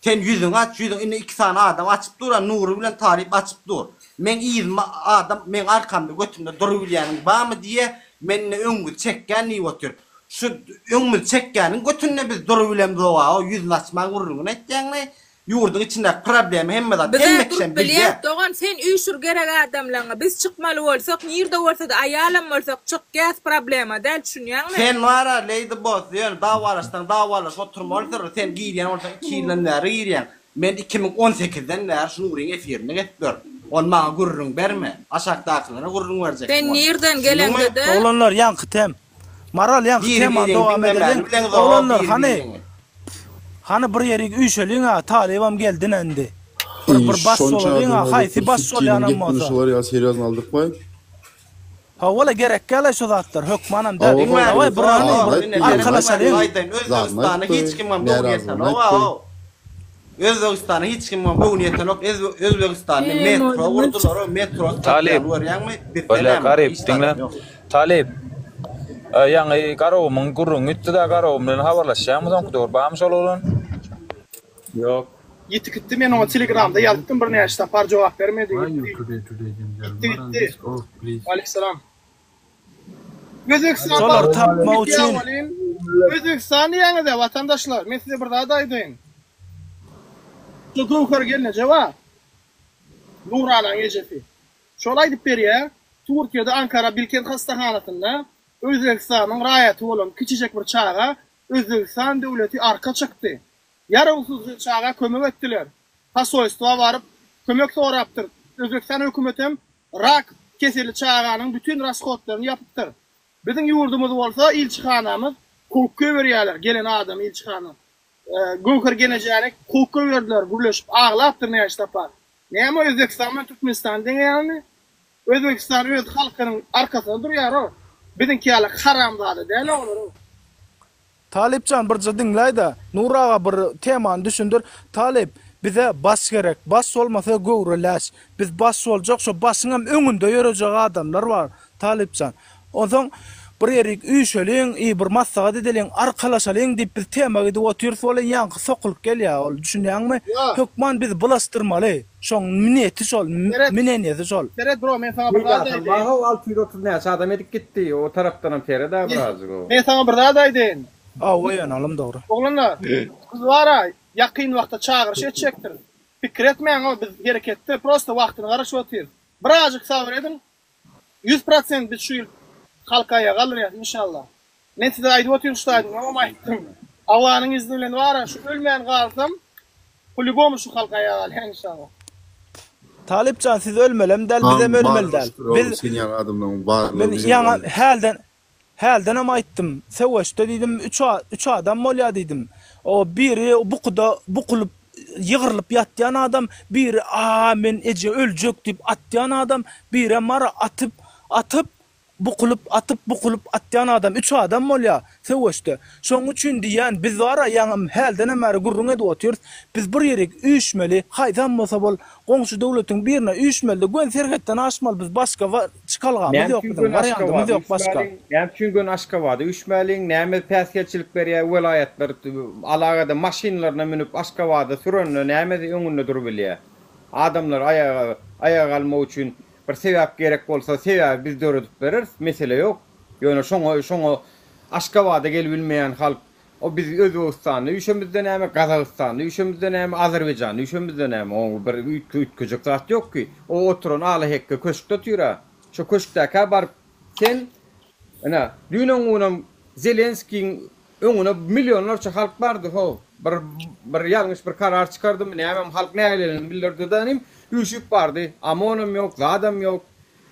Sen ýüzüňi aç ýüzüň indi iki sany adam açyp dur a Nury bilen Talyp açyp dur. Meň yzyma adam meň arkamda götümde durubilýäniň bamy diýe men indi öňüňizi çekýän diýip otyr. Şu öňümizi çekýäniň götünde biz durubilemzoga o ýüzüni açmaň gürrüňini etýäňle. Ýurduň içindäki problema hemme zat Bizä hemme durup kişem bilýäs bilýä. dogan sen üýşür gerek adamlaňy biz çykmaly bolsak nirde bolsada aýalam bolsak çykýas problema däl düşünýäňmi. Sen bara Lady Boss ýöne dawalaşsaň dawalaşyp oturmalysyr sen girýän bolsaň iki ýyldan bäri girýäň men 2018-den bäri şu Nuryň efirini gezip ýörün ony maňa gürrüň berme aşakdakylara gürrüň berjeksin Sen ony nirden düşündiňmi? geleňdede. Oglanlar ýaňky tem. Maral ýaňky Biri temany biriňi dowam diňlemäni edeliň. bileňzok Oglanlar biri hany biriňi. Hany bir ýerik üýşeliň-a Talybam geldin-ä indi. Bir bir Eý baş şonça bolalyň-a adama haýsy bir baş sütçiniň bolýanam gepini bolsa. şular ýaly serýozny aldyrtmaý. Hawa-la gerekgäl-aý şo zatlar hökmanam däl. Hawa Diňläň Daway bir hany sorag bir ine Zadyny seniň arkalaşalyň. aýdaýyn aýtdy, Özbegistana hiç kimem göwni närazylygyny ýetenok-a aýtdy. how. Özbegistana hiç kimem göwni ýetenok Özbegistanda metro gurdular metro Talyp satýan görýäňmi bizde Bolýa näme Garyp hiç diňle zadam ýok. Talyp ýaňy Garagumyň gürrüňi gitdida Garagum bilen habarlaşýaňmy soňky döwür barmy şol oglan? Ýok. Ýiti gitdi men oňa telegramda ýazypdym birnäçe sapar jogap bermedi ýitdi ýitdi gitdi Waleýkimsalam. Özbegistan Şolary tapmak gitýär üçin welin Özbegistan diýýäňizä watandaşlar men size bir zat aýdaýyn. Şu Göwher gelneje bar. Nuranaň ejesi. Şol aýdyp berýär, Türkiýede Ankara Bilkent hassahanasynda Özbegistanyň raýaty bolan kiçijek bir çaga Özbegistan döwleti arka çykdy. Ýarawsyzja çaga kömek etdiler. Posolstwa baryp kömek sorapdyr. Özbegistan hökümetem Rak keselli çaganyň bütin rashodlaryny ýapypdyr. Biziň ýurdumyz bolsa ilçihanamyz kowup goýberýärler gelen adamy ilçihana. Göwher genejäni kowup goýberdiler gürleşip aglapdyr näçe sapar. Näme Özbekistan bilen Türkmenistany deňeýäňmi? Özbekistan öz halkynyň arkasynda durýar-ow. Biziňki ýaly haramzada däl-ä olar-ow. Talypjan birje diňläýdä Nury aga bir temany düşündir Talyp bize baş gerek baş bolmasa göwre läş biz baş boljak şo başyňam öňünde ýörejek adamlar bar Talypjan onsoň bir ýerik üýşeliň i bir maslahat edeliň arkalaşalyň diýip biz tema gidip otyrys welin ýaňky sokulyp gelýä ol düşünýäňmi hökman bizi bulaşdyrmaly şoň neti şol minenýesi şol. Seret bro men saňa bir zat Peýdasam aýdaýyn. bar-ow 630 näçe adam edip gitdi o tarapdanam seret-ä birazjyk-ow. Men saňa bir zat aýdaýyn. Hawa ýöne alym dogry. Oglanlar biz bara ýakyn wagtda çagyryş etjekdiris. Pikir etmäň-ow biz hereketde prosta wagtyny garaşyp otyrys. Birazjyk sabyr ediň 100% biz şu ýyl halky aýaga galdyrýas inşallah. Men size aýdyp otyryn şu taýdan öňem aýtdym. Allanyň izni bilen bara şu ölmän galsam po-lýubomu şu halk aýaga galýar inşallah. Talypjan siz ölmelem däl bizem Aň ölmeli barlygy däl. şükür ow Biz sen ýaly adamlaryň barlygy men bize ýaňa guwanç. hälden häldenem aýtdym söweşde diýdim üç üç adam bolýa diýdim. O biri bukuda bukulyp ýygrylyp ýatýan adam, biri a men eje öljek diýip atýan adam, birem bara atyp atyp Bukulyp atyp bukulyp atýan adam üç adam bolýa söweşde. Şoň üçin diýýän biz bara ýaňam häldenem bäri gürrüň edip otyrys. Biz bir ýerik üýşmeli haýsam bolsa bol goňşy döwletiň birine üýşmelide göni serhetden aşmaly biz başga çykalgamyz Näme ýok üçin biziň göni wariandymyz Aşgabada ýok başga. üýşmäliň? Näme üçin göni Aşgabada üýşmäliň? Näme päsgelçilik berýär welaýatlar alagada maşynlaryna münüp Aşgabada sürende näme öňünde durubilýär? Adamlar aýaga aýaga galmak üçin Bir sebäp gerek bolsa sebäbi biz döredip bereris, mesele ýok. Ýöne şoňa şoňa Aşgabada gelibilmeýän halk, o biz Özbegistanda üýşemizde näme, Gazagystanda üýşemizde näme, Azerbaýjanda üýşemizde näme, oň bir üýtgejek zat ýok ki. O oturan alahekge köşkde otyr-a. Şo köşkdäkä baryp sen, ine, düýn-öňňunam Zelenskiň. Öňüne millionlarça halk bardy how. Bir bir ýalňyş bir karar çykardymy nämemi halk nägileligini bildirdi-de inim üýşüp bardy. OMON-am ýok, zadam ýok.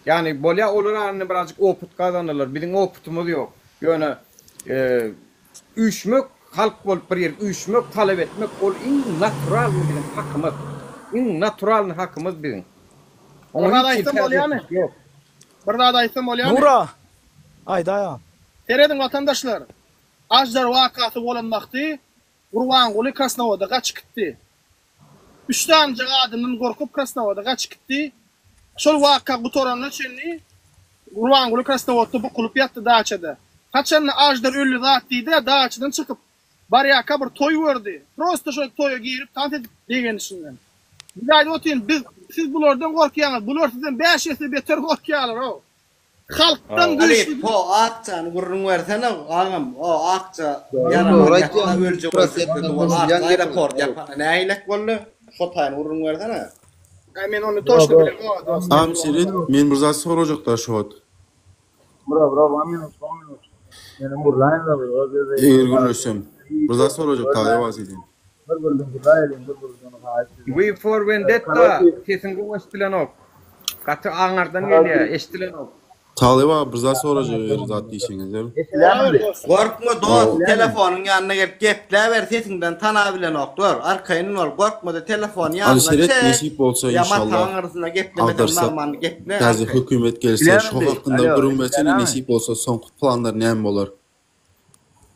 Ýagny bolýa olar arasynda birazjyk opyt gazandylar. Biziň opytymyz ýok. Ýöne üýşmek, halk bolup bir ýere üýşmek, talap etmek ol iň naturalnyý biziň hakymyz. Iň naturalnyý hakymyz biziň. Bir Oňa zat hiç hili aýtsam bolýamy? päsgelçilik ýok. Bir zat aýtsam bolýamy? Nura! Aýdaý agam. Serediň watandaşlar, Aždar wakasy bolan wagty Gurbanguly Krasnowoda gaçyp gitdi. Üç sanyjak adamdan gorkup Krasnowoda gaçyp gitdi. Şol waka gutaranyna çenli Gurbanguly Krasnowodda bukulyp ýatdy daçada. Haçanda Aždar öldi zat diýdi-de daçadan çykyp barýarka bir toý gördi. Prosta şol toýa girip tans edip begenişinden. Biz aýdyp otyryn biz siz bulardan gorkýaňyz bular sizden bäş esse beter gorkýarlar-ow. Halkdan güýçli. Halyp ho akjany gürrüň bersene agam o akja ýaraman ýatsa öljek öljek dedi ol akja aeroport ýapana nähilek boldy şo taýyny gürrüň bersene. Aý men ony toçno bilemok dost. Agam seret men bir zat sorajakda şu wagt. Bro bro one minute one minute. Menem gürläýin-le bir öz öz Eger gürleşsem bir zat sorajak taýýar sizden. Bir birden gürläýeliň bir birden haýyş edýän. V for Vendetta Karoçi sesiň gowy eşdilenok. Gaty aňardan gelýär, eşdilenok. Talyp aga bir zat sorajak eger zat diýseňizler. Eşidýäňmi? Gorkma dost telefonyň ýanyna gelip gepläber sesiňden tanabilenoklar arkaýyn bol gorkmada telefony Aly ýanyňa seret çek nesip bolsa ýa inşallah mataň arasynda geplemeseň agdarsak normalny geple täze arkaýyn. hökümet gelse şo Eşidýäňmi? hakynda Alo gürrüň bersene eşidýäňmi? nesip bolsa soňky planlar näme bolar?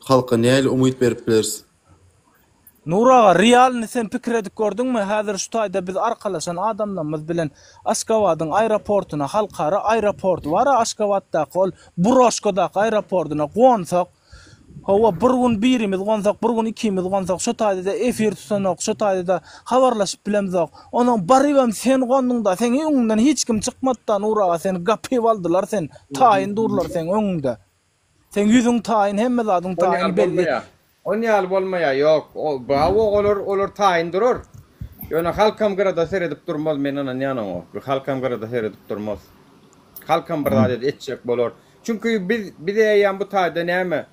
Halka nähili umyt berip bileris? Nur aga realny sen pikir edip gördüňmi häzir şu taýda biz arkalaşan adamlarymyz bilen Aşgabadyň aeroportyna halkara aeroporty bara Aşgabatdaky ol Buroşkadaky aeroportyna gonsak hawa bir gün birimiz gonsak bir gün ikimiz gonsak şo taýdada efir tutanok şo taýdada habarlaşyp bilemzok onsoň barybam sen gonduňda seň öňüňden hiç kim çykmadyda Nur aga seni gapyp aldylar sen taýyn durlar seň öňüňde. Seň ýüzüň taýyn hemme zadyň On taýyn ýaly belli. bolmaýar. On ýaly bolmaýar ýok. O bravo olar olar taýyn durar. Ýöne halkam gyrada seredip durmaz men ynanýan oňa. Halkam gyrada seredip durmaz. Halkam bir zat etjek bolar. Çünki biz biz eýýäm bu taýda näme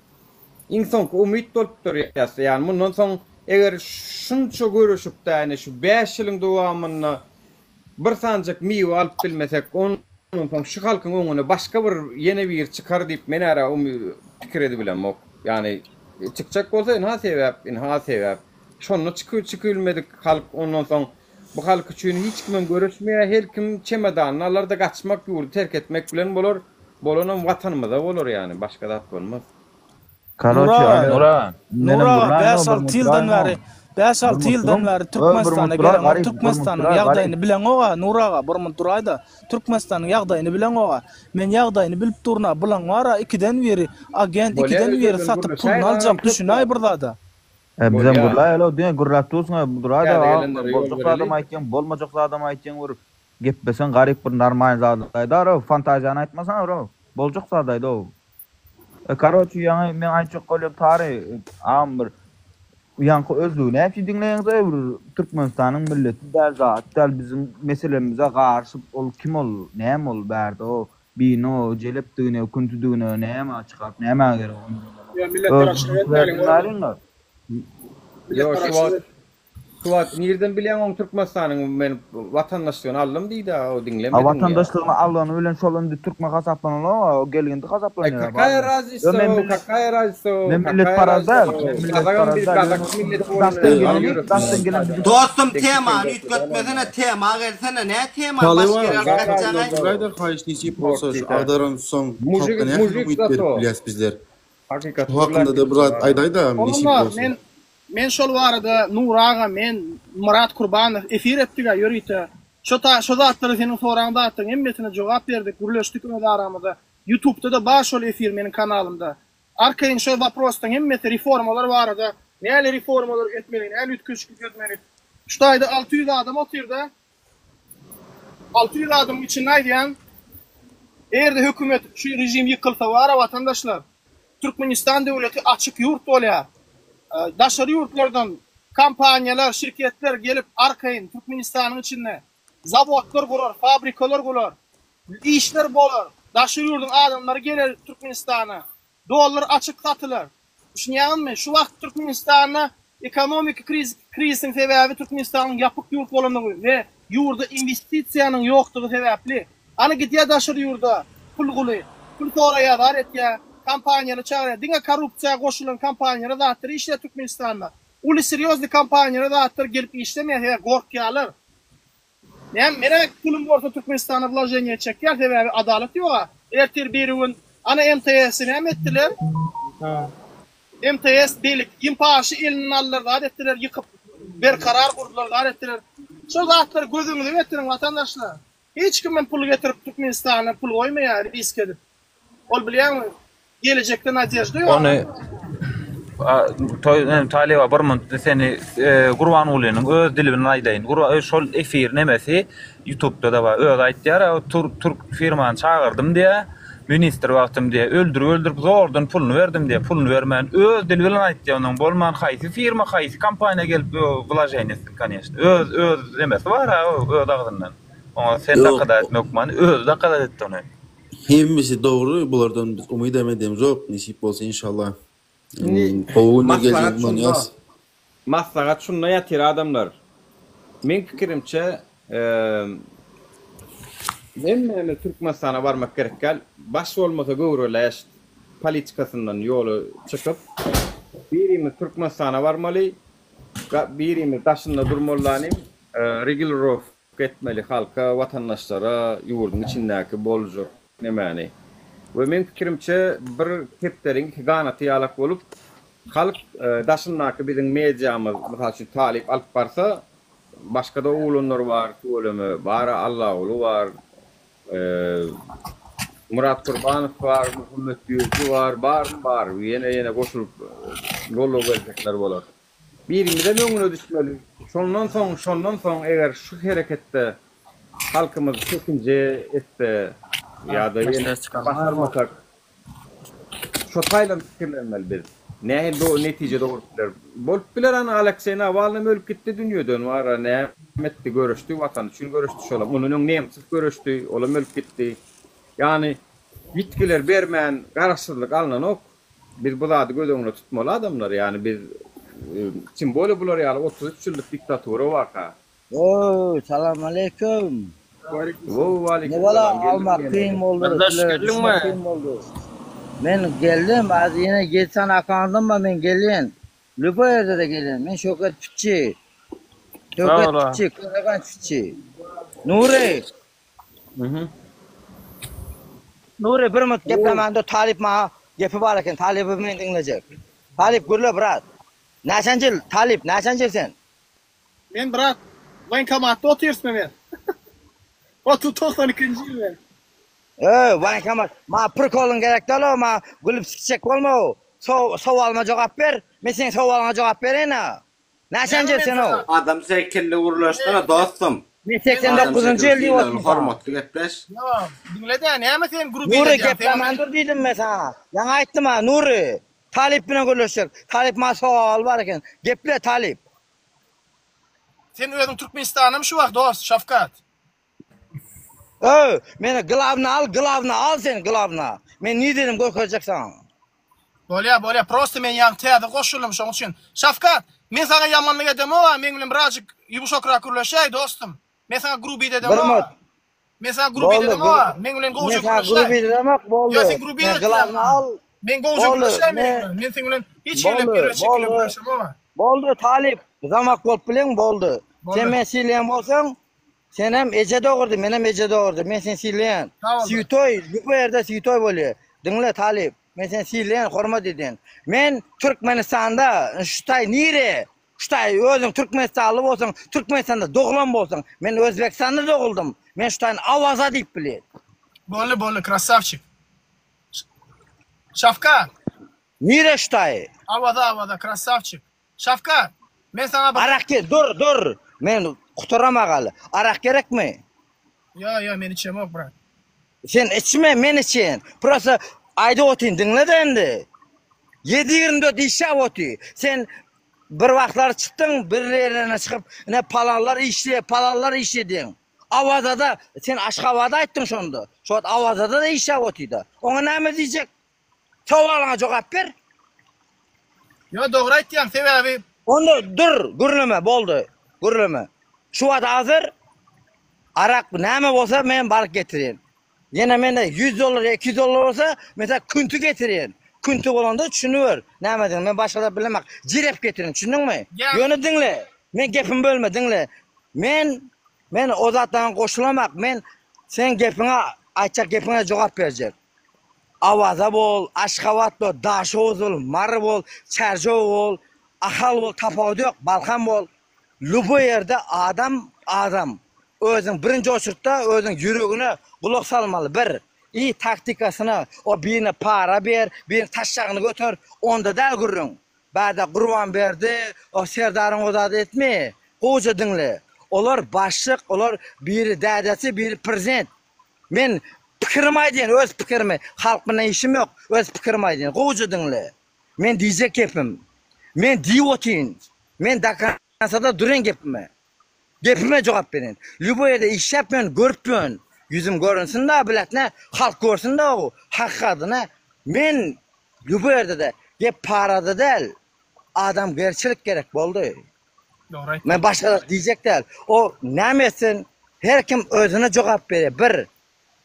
iň soňky umyt bolup durýas. Ýani mundan soň eger şunça göreşip-de ýani şu 5 ýylyň dowamynda Bir sanjak miwe alyp bilmesek, ondan soň şu halkyň öňüne başga bir ýene biri çykar diýip men ära pikir edibilemok. Ýagny çykjak bolsa ynha sebäp, ynha sebäp. Şonda çykybilmedik halk ondan soň bu halk üçin hiç kimem göreşmeýär, her kim çemodanyny alar-da gaçmak, ýurdy terk etmek bilen bolar, bolanam watanymyza bolar ýagny başga zat bolmaz. Karoçe Nura, Nura, Nura menem aga gürläýin bäş o bir alty minut ýyldan duraýyn bäri o. bäş Bir alty minut ýyldan duruň. bäri Ö bir Türkmenistana minut duraý geleňok garyp bir minut Türkmenistanyň duraý garyp. ýagdaýyny bileňoga Nura aga bir minut duraýda Türkmenistanyň ýagdaýyny bileňoga men ýagdaýyny bilip durna bulaň bara ikiden biri agent Bolýa ikiden biri özelden satyp gürleşäýin puluny agam aljak köp düşünäý zat. bir zada. E bizem Bolýa. gürläýeli o diňe gürläp dursuň duraýda Täze agam gelenlere ýol boljak zadam bereli. aýtýaň bolmajak zadam aýtýaň bir gepleseň garyp bir normalny zat aýdar o fantaziýany aýtmasaň bro boljak zat aýt o. E karoçi ýaňy men aýtjak bolýan Tary agam bir ýaňky özlügi näçe diňleýäňiz bir Türkmenistanyň milleti däl zat däl biziň meselemize garyşyp ol kim ol näme ol bärde o bino jelepdigine küntüdigine näme çykaryp nämä gerek ony Ýa milletparazçylyk etmäliň diňläliňler. Ýok şu wagt Şu wagt nirden bilýäň oň Türkmenistanyň men watandaşlygyny aldym diýdä o A diňlemediňmi ýa? watandaşlygyny alany bilen şol indi türkmen hasaplananok o gelgindi Aý hasaplanýar kakaýa barybir. razisa Ýo men o millet kakaýa razisa o men kakaýa milletparaz razisa däl o men gazagam milletparaz biz däl gazak ýöne milleti daşdan bolany gelen ýörüs daşdan gelen biziň Dostum Seň temany pikiriň dogry däl üýtgetmesene onda. tema gelsene nä tema Talyp başga aga, ýere alyp Gazak gaçjaňaý. Gürläýde haýyş nesip bolsa şu agdaran soň Mujik halka nähili mujik umyt berip zato. bilýäs bizler? Hakykaty Şu hakynda-da bir zat aýdaýda nesip Oglanlar bolsa. men men şol barada Nury aga men Myrat Kurbanow efir etdiga ýörite şo ta şo zatlary seniň soran zatlaryň hemmesine jogap berdik gürleşdik öz aramyzda ýutubda-da bar şol efir meniň kanalymda arkaýyn şo waproslaryň hemmesi reformalar barada näli reformalar etmeli näli üýtgeşiklik etmeli şu taýda 600 adam otyrda 600 adamyň içinde aýdýan, eger-de hökümet şu režim ýykylsa bara watandaşlar, Türkmenistan döwleti açyk ýurt bolýar. Daşary ýurtlardan kompaniýalar, şirketler gelip arkaýyn Türkmenistanyň içinde zawodlar gurar, fabrikalar gurar, işler bolar. Daşary ýurduň adamlary geler Türkmenistana. Dollar açyk satylar. Düşünýäňizmi? Şu wagt Türkmenistanda ekonomiki kriz krizisiň sebäbi Türkmenistanyň ýapyk ýurt bolandygy we ýurda inwestisiýanyň ýokdugy sebäpli. Ana gidýär daşary ýurda pul guly, pul soraýar, zar etýär, kompaniýalary çagyrýar. Diňe korrupsiýa goşulan kompaniýalar zatlar işleýär Türkmenistanda. Uly serýoznyý kompaniýalar zatlar gelip işlemeýär sebäbi gorkýarlar. Näme menä pulum bolsa Türkmenistana wloženiýe çekýär sebäbi adalat ýoga. Ertir biri gün ana MTS-i näme etdiler? MTS beýleki Gimpaşy elinden aldylar zat etdiler ýykyp berkarar gurdular zat etdiler. Şol zatlary göz öňüňize getiriň watandaşlar. Hiç kimem pul getirip Türkmenistana pul goýmaýar risk edip. Ol bilýäňmi gelejekde nadežda ýok. Ony toý Talyba bir munt seni Gurbangulynyň öz dili bilen aýdaýyn. Gurba şol efir nemesi ýutubda-da bar. Özi aýtýar, türk türk firmany çagyrdym diýýär. Ministr wagtym diýýär. Öldürip öldürip zordan puluny berdim diýýär. Puluny bermän öz dili bilen aýtýar. Onuň bolman haýsy firma, haýsy kompaniýa gelip wlaženiýe etsin koneçno. Öz öz nemesi bar-a öz agzyndan. Oňa sen dakada etme hökman. Özi dakada etdi ony. Hemmesi dogry bulardan biz umydam edemzok nesip bolsa inşallah Indi gowy günler maslahat geljegini şunda, ynanýas. maslahat şunda ýatyr adamlar. Meň pikirimçe hemmämiz Türkmenistana barmak gerek däl. Baş bolmasa göwre läş politikasyndan ýola çykyp birimiz Türkmenistana barmaly, birimiz daşynda durmaly danym regulirow etmeli halka watandaşlara ýurduň içindäki boljak nemäni we meň pikirimçe bir kepderiň iki ganaty ýalak bolup halk daşyndaky biziň mediamyz mysal üçin talyp alyp barsa başgada oglanlar bar tüweleme bara Allaguly bar Myrat Gurbanow bar Muhammet Düýeji bar barmy bar ýene ýene goşulyp goldaw berjekler bolar. Birimizem öňüne düşmeli. Şondan soň, şondan soň eger şu hereketde halkymyz çekinje etse ýa-da ýene başarmasak, şo taýdan pikirlenmeli biz. Nähili do netije dogrup biler? Bolup biler ana Alekseý Nawalnym ölüp gitdi dünýeden wara näme etdi göreşdi watany üçin göreşdi şolam. Ondan öň Nemtsow göreşdi olam ölüp gitdi. Ýagny ýitgiler bermän garaşsyzlyk alnanok. Biz bu zady göz öňünde tutmaly adamlar, ýagny biz tim bolýa bular ýaly 33 ýyllyk diktatura barka. Ow salam aleýkum. Wow aleýkum Ne bala salam almak geldiňmi kyn ýene. boldy Gardaş sizlere geldiňmi? düşmek kyn boldy. Men geldim az ýene ýedi sany akkauntym bar men gelýän. Lýuboý ýerde-de gelýän. Men Şöwket Pitçi. Sag Şöwket bol. Pitçi, Köneganç Pitçi. Nury. Nury bir minut geplemän dur Talyp maňa gepi bar eken Talyby men diňlejek. Talyp gürle brat. Näçenji ýyl Talyp näçenji ýyl sen? Men brat woýenkomatda otyrsmy men. Otuz 92-nji ýyl men. Öý woýenkomat maňa prikolyň gerek däl-ow maňa gülüp sikjek bolma-ow. Sowalyma jogap ber. Men seň sowalyňa jogap bereýin-a. Näçenji ýyl sen-ow? Adam şekilli gürleşsene dostum. Men 89-njy ýyl diýip otyryn saňa. Hormatly gepleş. Ýok, diňle-dä, näme sen grubiýa Nury edýäň? geplemän dur diýdim men saňa. Ýaňy aýtdym-a, Nury. Talyp bilen gürleşjek. Talyp maňa sowaly bar eken. Geple, Talyp. Sen özüň Türkmenistandamy şu wagt dost, Şawkat? Öý, meni glawna al, glawna al sen glawna. Men nidenim görkezjek saňa. Bolýa, bolýa, prosta men ýaňy täze goşuldym şoň üçin. Şawkat, men saňa ýamanlyk edemog-a, meň bilen birazjyk ýumşakrak gürleşäý dostum. Men saňa grubit Bir edemog-a. minut. Men saňa grubit Boldy, edemog-a, meň bilen men gowja saňa gürleşäý. grubit edemok, boldy. Ýa sen grubit Men etýäň glawna maňa. al. Men gowja Boldy, gürleşäý meň men bilen. Men seň bilen hiç hili Boldy, bir şekilde boldy. gürleşemog-a. Boldy, talyp, zamak bolup bileň, boldy. Sen Boldy. meni sylaýan bolsaň, Senem eje dogurdy, menem eje dogurdy. Men seni sylaýan. Sag bol. Switoý, bu ýerde switoý bolýar. Diňle talyp, men seni sylaýan, hormat edýän. Men Türkmenistanda, şu taý nire? Şu taý özüň türkmenistanly bolsaň, Türkmenistanda doglan bolsaň, men Özbegistanda doguldym. Men şu taýyny Awaza diýip bilýän. Boldy, boldy, krassawçik. Şawkat. Nire şu taý? Awaza, Awaza, krassawçik. Şawkat, men saňa bir. Arak ge, dur, dur. Men gutaramagali. Arak gerekmi? Ýo, ýo, men içemok, brat. Sen içme, men içeýin. Prosta aýdyp otyryn, diňle-de indi. 7-24 işläp otyr. Sen bir wagtlar çykdyň, bir ýerlerine çykyp, ine palanlar işleýär, palanlar işleýär diýeň. Awazada, sen Aşgabada aýtdyň şonda. Şu wagt Awazada-da işläp otyr-da. Oňa näme diýjek? Sowalyňa jogap ber. Ýo dogry aýtýaň sebäbi. Onda dur gürleme boldy gürleme. Şu wagt hazir arak näme bolsa men baryp getirýän. Ýene mende 100 dollar ýa 200 dollar bolsa men saňa künti getirýän. Künti bolanda düşüniber nämedigini men başga zat bilemok. Jirep getirýän düşündiňmi? Ýöne diňle men gepimi bölme diňle. Men men o zatlaryň goşulamak men seň gepiňe aýtjak gepiňe jogap berjek. Awaza bol, Aşgabat bol, Daşoguz bol, Mary bol, Çärjew bol, Ahal bol tapawudy ýok, Balkan bol. Lýuboý ýerde adam adam. Özüň birinji oçurtda özüň ýüregine gulak salmaly bir. I taktikasyna o birine para ber, biriniň taşşagyny göter, onda däl gürrüň. Bärde Gurbanberdi o Serdaryň o zady etme. Gowja diňle. Olar başlyk, olar biri dädesi, biri prezident. Men pikirimi aýdýan, öz pikirimi. Halk bilen işim ýok, öz pikirimi aýdýan. Gowja diňle. Men diýjek gepim. Men diýip otyryn. Men do konca duryn gepime. Gepime jogap berin. Lýuboý ýerde işläp ýörün, görüp ýörün. Ýüzüm görünsin-da, bilet nä, halk görsün-de o hakykatyny. Men lýuboý ýerde-de gep parada däl, adamgerçilik gerek boldy. Dogry aýtdyň. Men başga zat diýjek däl. O näme etsin, her kim özüne jogap berýär. Bir,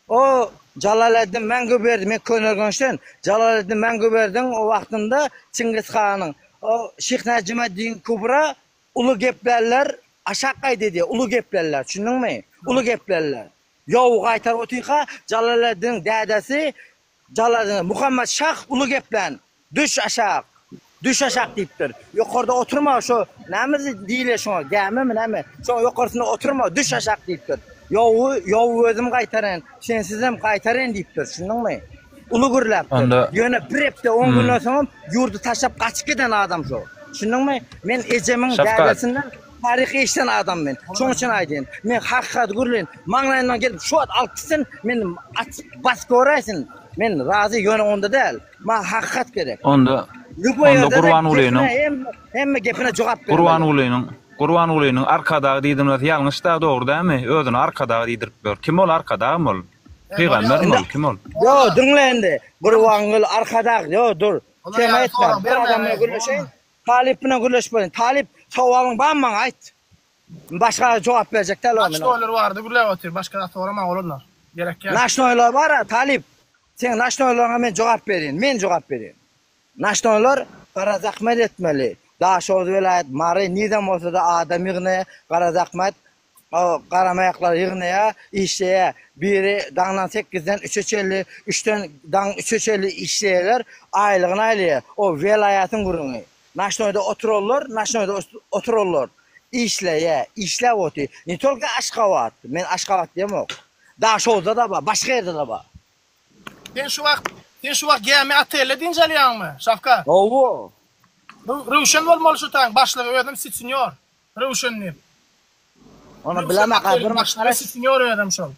o Jalaleddin Meňgüberdi, men Köneürgençden, Jalaleddin Meňgüberdiň o wagtynda Çingiz hanyň, o Şyh Näjimeddin Kubra uly geplärler, aşak gaýt edýär, uly geplärler, düşündiňmi? Uly geplärler. Ýowy gaýtaryp otyrka, Jalaleddiniň dädesi Jaladdin, Muhammet şah uly geplän, Düş aşak! Düş aşak diýipdir. Ýokarda oturma, şo näme diýilýär şoňa, gämimi näme? Şoň ýokarsynda oturma, düş aşak diýipdir. Ýowy, ýowy özüm gaýtaryn, sensizem gaýtaryn diýipdir, düşündiňmi? Uly gürläpdir. Onda Ýöne bir hepde, on Hmm. günden soňam ýurdy taşlap gaçyp giden adam şo. Düşündiňmi? Men ejemiň Şafkat. dädesinden taryh eşiden adam men. Şoň üçin aýdýan. Men hakykaty gürleýin. Maňlaýymdan gelip şu wagt alyp gitsin, men açyp basyp göräýsin. Men razy, ýöne onda däl. Maňa hakykat gerek. Onda Lýuboý onda ýerde-de Gurbangulynyň gepine hemme hemme gepine jogap bermeli. Gurbangulynyň Gurbangulynyň Arkadag diýdirmesi ýalňyş da dogry dälmi? Özüni Arkadag diýdirip ýör. Kim ol Arkadagmy ol? Pygambermi Indi ol? Kim ol? Ýo, diňle indi. Gurbanguly Arkadag, ýo dur. Olar Tema ýaly etme. sorag Bir adam bilen bermäň-eý, gürleşeýin. Talyp bilen gürleşip bolýan. Talyp, sowalyň barmy maňa aýt. Başga jogap berjek däl o men. Naçnoýlar barada gürläp otyr, başga zat soramaň olanlar. Gerek ýok. Naçnoýlar bar-a, Talyp. Seň naçnoýlaryňa men jogap berýin. Men jogap berýin. Naçnoýlar gara zahmet etmeli. Daşoguz welaýat, Mary, nirden bolsa-da adam ýygnaýar, gara zahmet O garamaýaklar ýygnaýar, işleýär. Biri daňdan sekizden üçe çenli, üçden daň üçe çenli işleýärler, aýlygyny alýar. O welaýatyň gürrüňi. Naçnoýda oturanlar, naçnoýda oturanlar işleýär, işläp otyr. Ne tolko Aşgabat, men Aşgabat diýemok. Daşoguzda-da bar, başga ýerde-de bar. Sen şu wagt, sen şu wagt gämi otelde dynç alýaňmy, Şawkat? Hawa. Röwşen bolmaly şu taýyň başlygy, özem sitsinýor. Röwşen diýip. Ony bilemek a bir maşgala. Sinýor özem şol.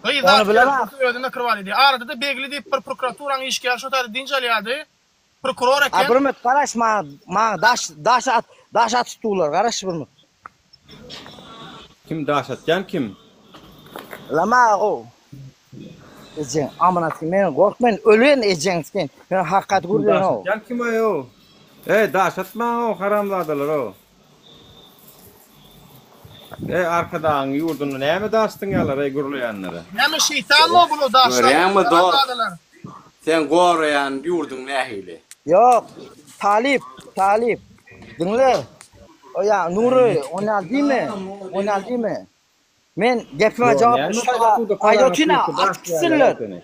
Gyz Ony bilemek. Özüne kirwal edýär. Arada-da Begli diýip bir prokuraturaň işgäri şo taýda dynç alýardy. Prokuror eken. A bir minut garaş maňa maňa daş daş at daş atyp durlar garaş bir minut. Kim daş atýan kim? Lama o. Ejeň amyna sikin men gork men ölen ejeň sikin men hakykat gürleýän o. Daş atýan kim aý o? Eý daş atmaň o haramzadalar o. Eý arkadagyň ýurdunda näme daş zyňýarlar eý gürleýänlere. Näme şeýtanmy o bular daşlar Görýäňmi dost haramzadalar. Seň goraýan ýurduň nähili. Ýok talyp talyp diňle o ýa Nury ony diýme ony diýme Men gepime Ýok, jogap näme şaýda asuda aýda palana otyna süýtli atyp daş gitsinler. ýaly seni.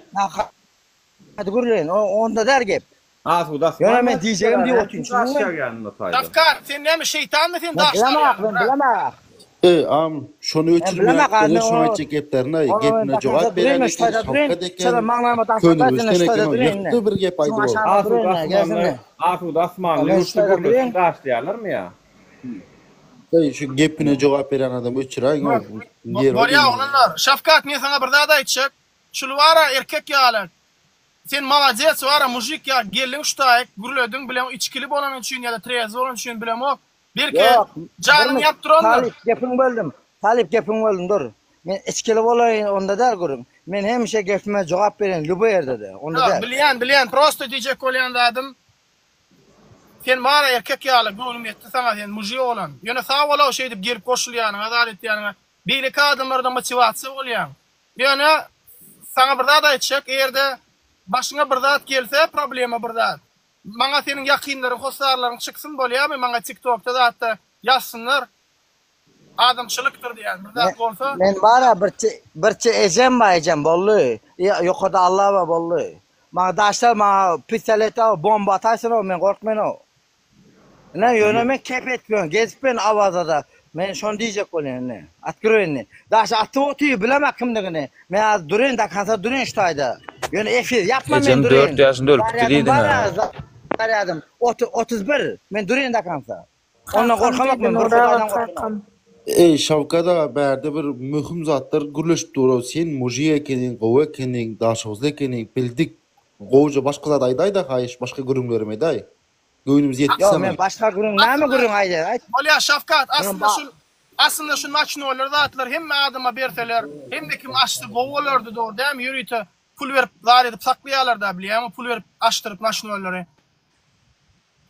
Hadi gürleýin o onda däl gep. Asuda Ýöne asman men diýjegim diýip näme otyryn daş düşündiňmi? ýagýanynda taýda. Şafkat sen näme şeýtanmy sen Men daşlar bilemok men ýaly brat. bilemok. Eý am şony Men öçürmeýär bilemok a ene men şoň o aýtjak geplerine ony gepine men jogap daşarda berýän durayyn men şu eken taýda durayyn. Şawkat eken Şeýle maňlaýyma daş ataýsyn Köneürgençden şu taýda eken o durayyn indi. ýykdy bir gep Şuň aýdyp ol. aşagynda Asuda durayyn asmanly gelsin. asuda asmanly Men şu ýurtda taýda gürlesin durayyn. daşlaýarlarmy ýa? Eý şu gepine jogap berýän adam öçüräýiň o nerwa Bolýa degýär. oglanlar. Şafkat men saňa bir zat aýtjak. Şul bara erkek ýaly. Sen malades bara mujik ýa geldiň şu taýyk gürlediň bilen içgili bolany üçin ýa-da trezwi bolany üçin bilemok. Belki Ýok, janyň bir ýap durandyr. Talyp gepiňi böldüm. Talyp gepiňi böldüm dur. Men içgili bolaýyn onda däl gürrüň. Men hemişe gepime jogap berýän lýuboý ýerde-de. Onda Ýok däl. bilýän bilýän prosto diýjek bolýan zadym. Sen bara erkek ýaly göwnüm ýetdi saňa sen mujik oglan. Ýöne sag bolaw şeýdip gelip goşulýanyňa zat etýäniňe. Beýleki adamlarda motiwasiýa bolýaň. Ýöne saňa bir zat aýtjak egerde başyňa bir zat gelse problema bir zat. Maňa seniň ýakynlaryň hossarlaryň çyksyn bolýamy maňa tiktokda zatda ýazsynlar. Adamçylykdyr diýýän bir zat bolsa. Men bara birçe birçe ejem bar ejem boldy. Ýokarda Allah bar boldy. Maňa daşlar maňa pistolet al bomba ataýsyn men gorkmen o. Ine ýöne men kep etmen gezip men Awazada. Men şony diýjek bolýan ine. Otkrowenny. Daş atyp otyr bilemek kimdigini. Men az duryn da konsa duryn şu taýda. Ýöne efir ýapma men Ejem duryn. 4 ýaşynda ölüpdi diýdiň-ä. Zarýadym 31 men duryn da konsa. Ondan Kakam gorkamak diýdi men bir Nur aga hudaýdan gorkanok. kakam. Eý Şawkat aga bärde bir möhüm zatlar gürleşip durow sen mujik ekeniň gowy ekeniň daşoguzly ekeniň bildik gowja başga zat aýdaýda haýyş başga gürrüňlerem edaý göwnümiz ýetdi Ýok saňa. men başga gürrüň näme Aslynda gürrüň aýdaý aýt. bolýa Şawkat Meň aslynda ba şul aslynda şu noçnoýlar zatlar hemme adama berseler hemme kim açsa gowy bolardy dogry dämi ýörite pul berip zat edip saklaýalarda bilýäňmi pul berip açdyryp noçnoýlary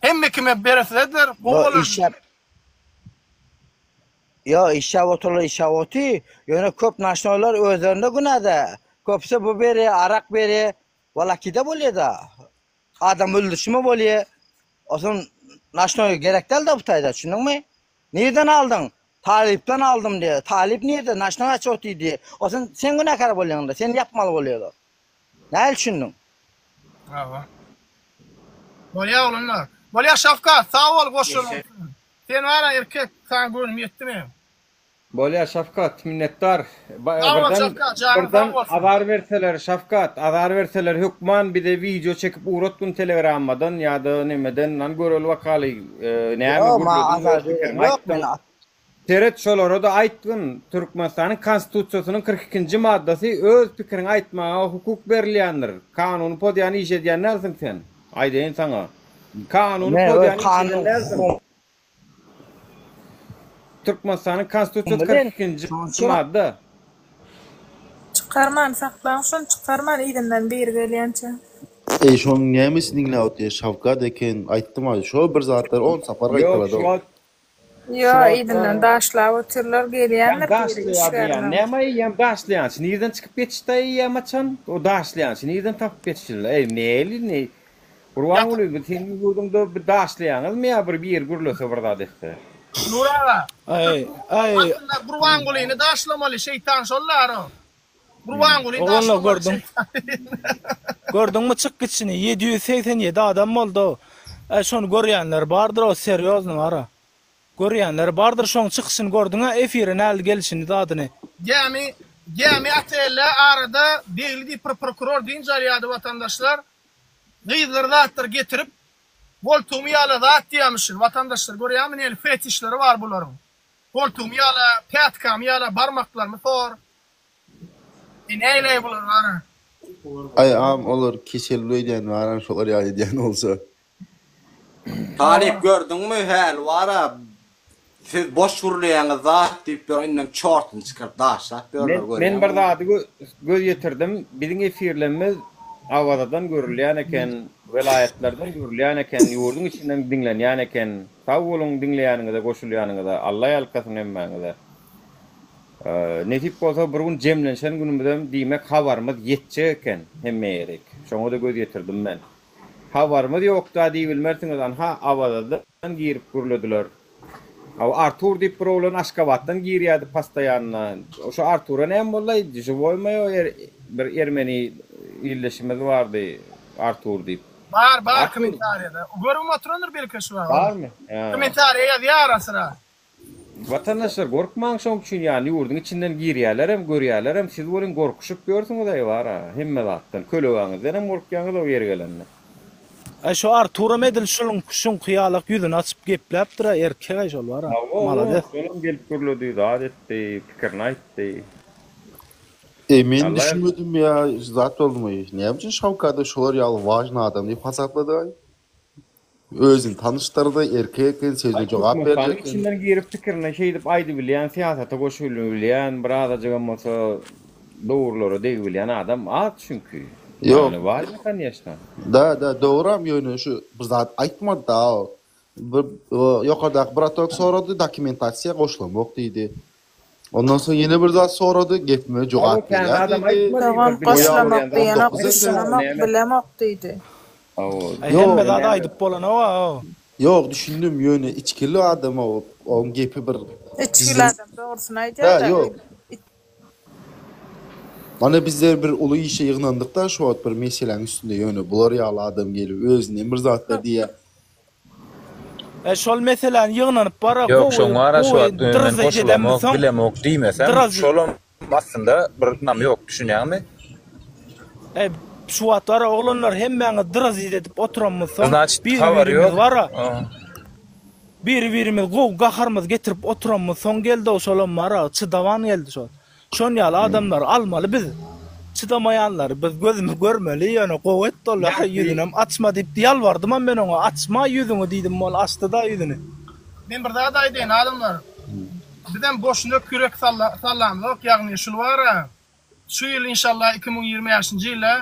Hemme kime beresizediler gowy Ýo bolardy. işläp Ýo işläp otyrlar işläp oty ýöne köp naşnoýlar özlerinde günädä köpüsi bu berýä arak berýä walakide bolýada adam öldürişme bolýa oson naşnoý gerek dälda bu taýda düşündiňmi nirden aldyň talypdan aldym diýä talyp nirde naşnoý açyp oty diýä oson sen günäkär bolýaňda seni ýapmaly bolýalar nähili düşündiň. Hawa. Bolýa oglanlar. Bolýa Şawkat, sag bol goşulanyň üçin. Sen bara erkek, saňa göwnüm ýetdi meniň. Bolýa Şawkat, minnetdar. Sag bol Birden Şawkat, janyň birden sag bolsun. azar berseler Şawkat, azar berseler hökman bize wideo çekip ugratgyn telegrammadan ýa-da nemeden lan göreli bakaly näme Ýok, maňa gürlediň azar öz pikiriňi beren ýok, men aýtdyň. Seret şolara-da aýtgyn, Türkmenistanyň Konstitusiýasynyň 42 nji maddasy öz pikiriňi aýtmaga hukuk berilýändir. Kanuny pozýan iş edýän dälsiň sen. Aýdaýyn saňa. Kanuny Men öz pozýan iş eden kanun dälsiň. hukugym Türkmenistanyň Konstitusiýasy bilen 42 nji şonuň üçin madda. Çykarman saklaň şony çykarman yzyndan biri gelýänçä. Eý şonuň nämesini diňläp otyr Şawkat eken aýtdym-aý şo bir zatlar on sapar Ýok şu gaýtalady ol. wagt Ýo, Şu wagt yzyndan daşlap otyrlar, Ýam gelýändir biri daşlaýar diýýän. işgärler. Näme eýýäm daşlaýançy nirden çykyp ýetişdi eýýäm haçan? O daşlaýançy nirden tapyp ýetişdiler? Eý, meli ne? Gurbanguly, bu seniň ýurduňda bir daşlaýaňyzmy ýa bir biri gürlese bir zat etse? Nur aga, Aý, aý. aslynda Gurbangulyny daşlamaly, şeýtan şol daro. Gurbanguly Oglanlar daşlamaly gördüň. şeýtan. Gördüňmi çyk gitşini 787 adam boldy. Äý şony görýänler bardyr o serýozny bara. Görýänler bardyr şoň çykyşyny gördüňä efire näl gelişini zadyny. Gämi Gämi otelde arada Begli diýip bir prokuror dynç alýardy watandaşlar gyzlary zatlar getirip goltugymy ýala zat diýýämişin watandaşlar görýäňmi nähili fetişleri bar bularyň goltugymy ýala pätkamy ýala barmaklarymy sor e näleý bular bara. Aý agam olar keselli öýdýän baram şolar ýaly edýän bolsa. Talyp gördüňmi häli bara siz boş gürleýäňiz zat diýip ýör indem çortyny çykaryp daşlap ýörler Men men görýäňmi. bir zady göz ýetirdim biziň efirlerimiz Awazadan görülýän eken welaýatlardan görülýän eken ýurduň içinden diňlenýän eken sag boluň diňleýäniňize goşulýanyňyza Alla ýalkasyn hemmäňize nesip bolsa bir gün jemlenşen günümizem diýmek habarymyz ýetjek eken hemme ýerik şoňada göz ýetirdim men. Habarymyz ýokda diýibilmersiňiz anha Awazadan girip gürlediler. Hawa Artur diýip bir oglan Aşgabatdan girýärdi postoýanna. Şo Artura näme boldaý žiwoýmy o bir ermeni ildeşimiz bardy Artur diýip. Bar bar Artur. kommentariýada. Görüp oturandyr belki şu wagt. Barmy? Hä. Kommentariýa ýazýar ara-syra. Watandaşlar gorkmaň şoň üçin ýany ýurduň içinden girýälerem görýälerem siz welin gorkuşyp ýörsüňiz-aý bara hemme zatdan kölegaňyzdanam gorkýaňyz o ýeri gelende. Aý şo Arturam edil şunuň şuňky ýalak ýüzüni açyp gepläpdir-a erkek-aý şol bar-a. Hawa Malades. şolam gelip gürledi zat etdi pikirini aýtdy. Eý men Alla düşünmedim ýa zat boldumy näme üçin Şawkady şolar ýaly wažny adam diýip hasapladygaý? Özüni tanyşdyrdy, erkek eken, sözüne jogap berjek Türkmenistanyň eken. içinden girip pikirini şeýdip aýdybilýän, syýasata goşulybilýän, birazajygam bolsa dogrulara degibilýän adam az çünki. Ýok. Ýagny bar konýeçna. Da, da, dogram ýöne şu bir zat aýtmady da o. Bir ýokardaky bratok sorady, dokumentasiýa goşulamok diýdi. Ondan soň ýene bir zat sorady, gepime jogap berýär diýdi. Dogam goşulamok diýenok, düşünemok, bilemok diýdi. Hemme zady aýdyp bolanok-a. Ýok, düşündim, ýöne içgili adam o, oň gepi bir Içgili adam dogrusyny aýdýar-da. Ýok. Mana bizler bir uly işe ýygnandyk-da şu wagt bir meseläň üstünde ýöne bular ýaly adam gelip özünden bir zatlar diýýär. E şol meseläni ýygnanyp bara Ýok gowy şoň bara şu gowy wagt men dyrz goşulamok edemsoň bilemok diýmesem dyrz şolam aslynda bir ynamy ýok düşünýäňmi? E şu wagt bara oglanlar hemmäňiz dyrz edip oturanmyzsoň Znaçit biri habary birimiz ýok. bara biri birimiz gowy gaharymyzy getirip oturanmyzsoň geldi şolam bara çydaman geldi şol. Şon ýaly adamlary almaly biz. Çydamaýanlary biz gözümiz görmeli ýöne gowy etdi ol aý ýüzünem açma diýip ýalbardymam men oňa açma ýüzüňi diýdim ol açdyda ýüzüni. Men bir zat aýdaýyn adamlar bizem boşuna kürek sallamzok ýagny şul bara şu ýyl inşallah 2025-nji ýylda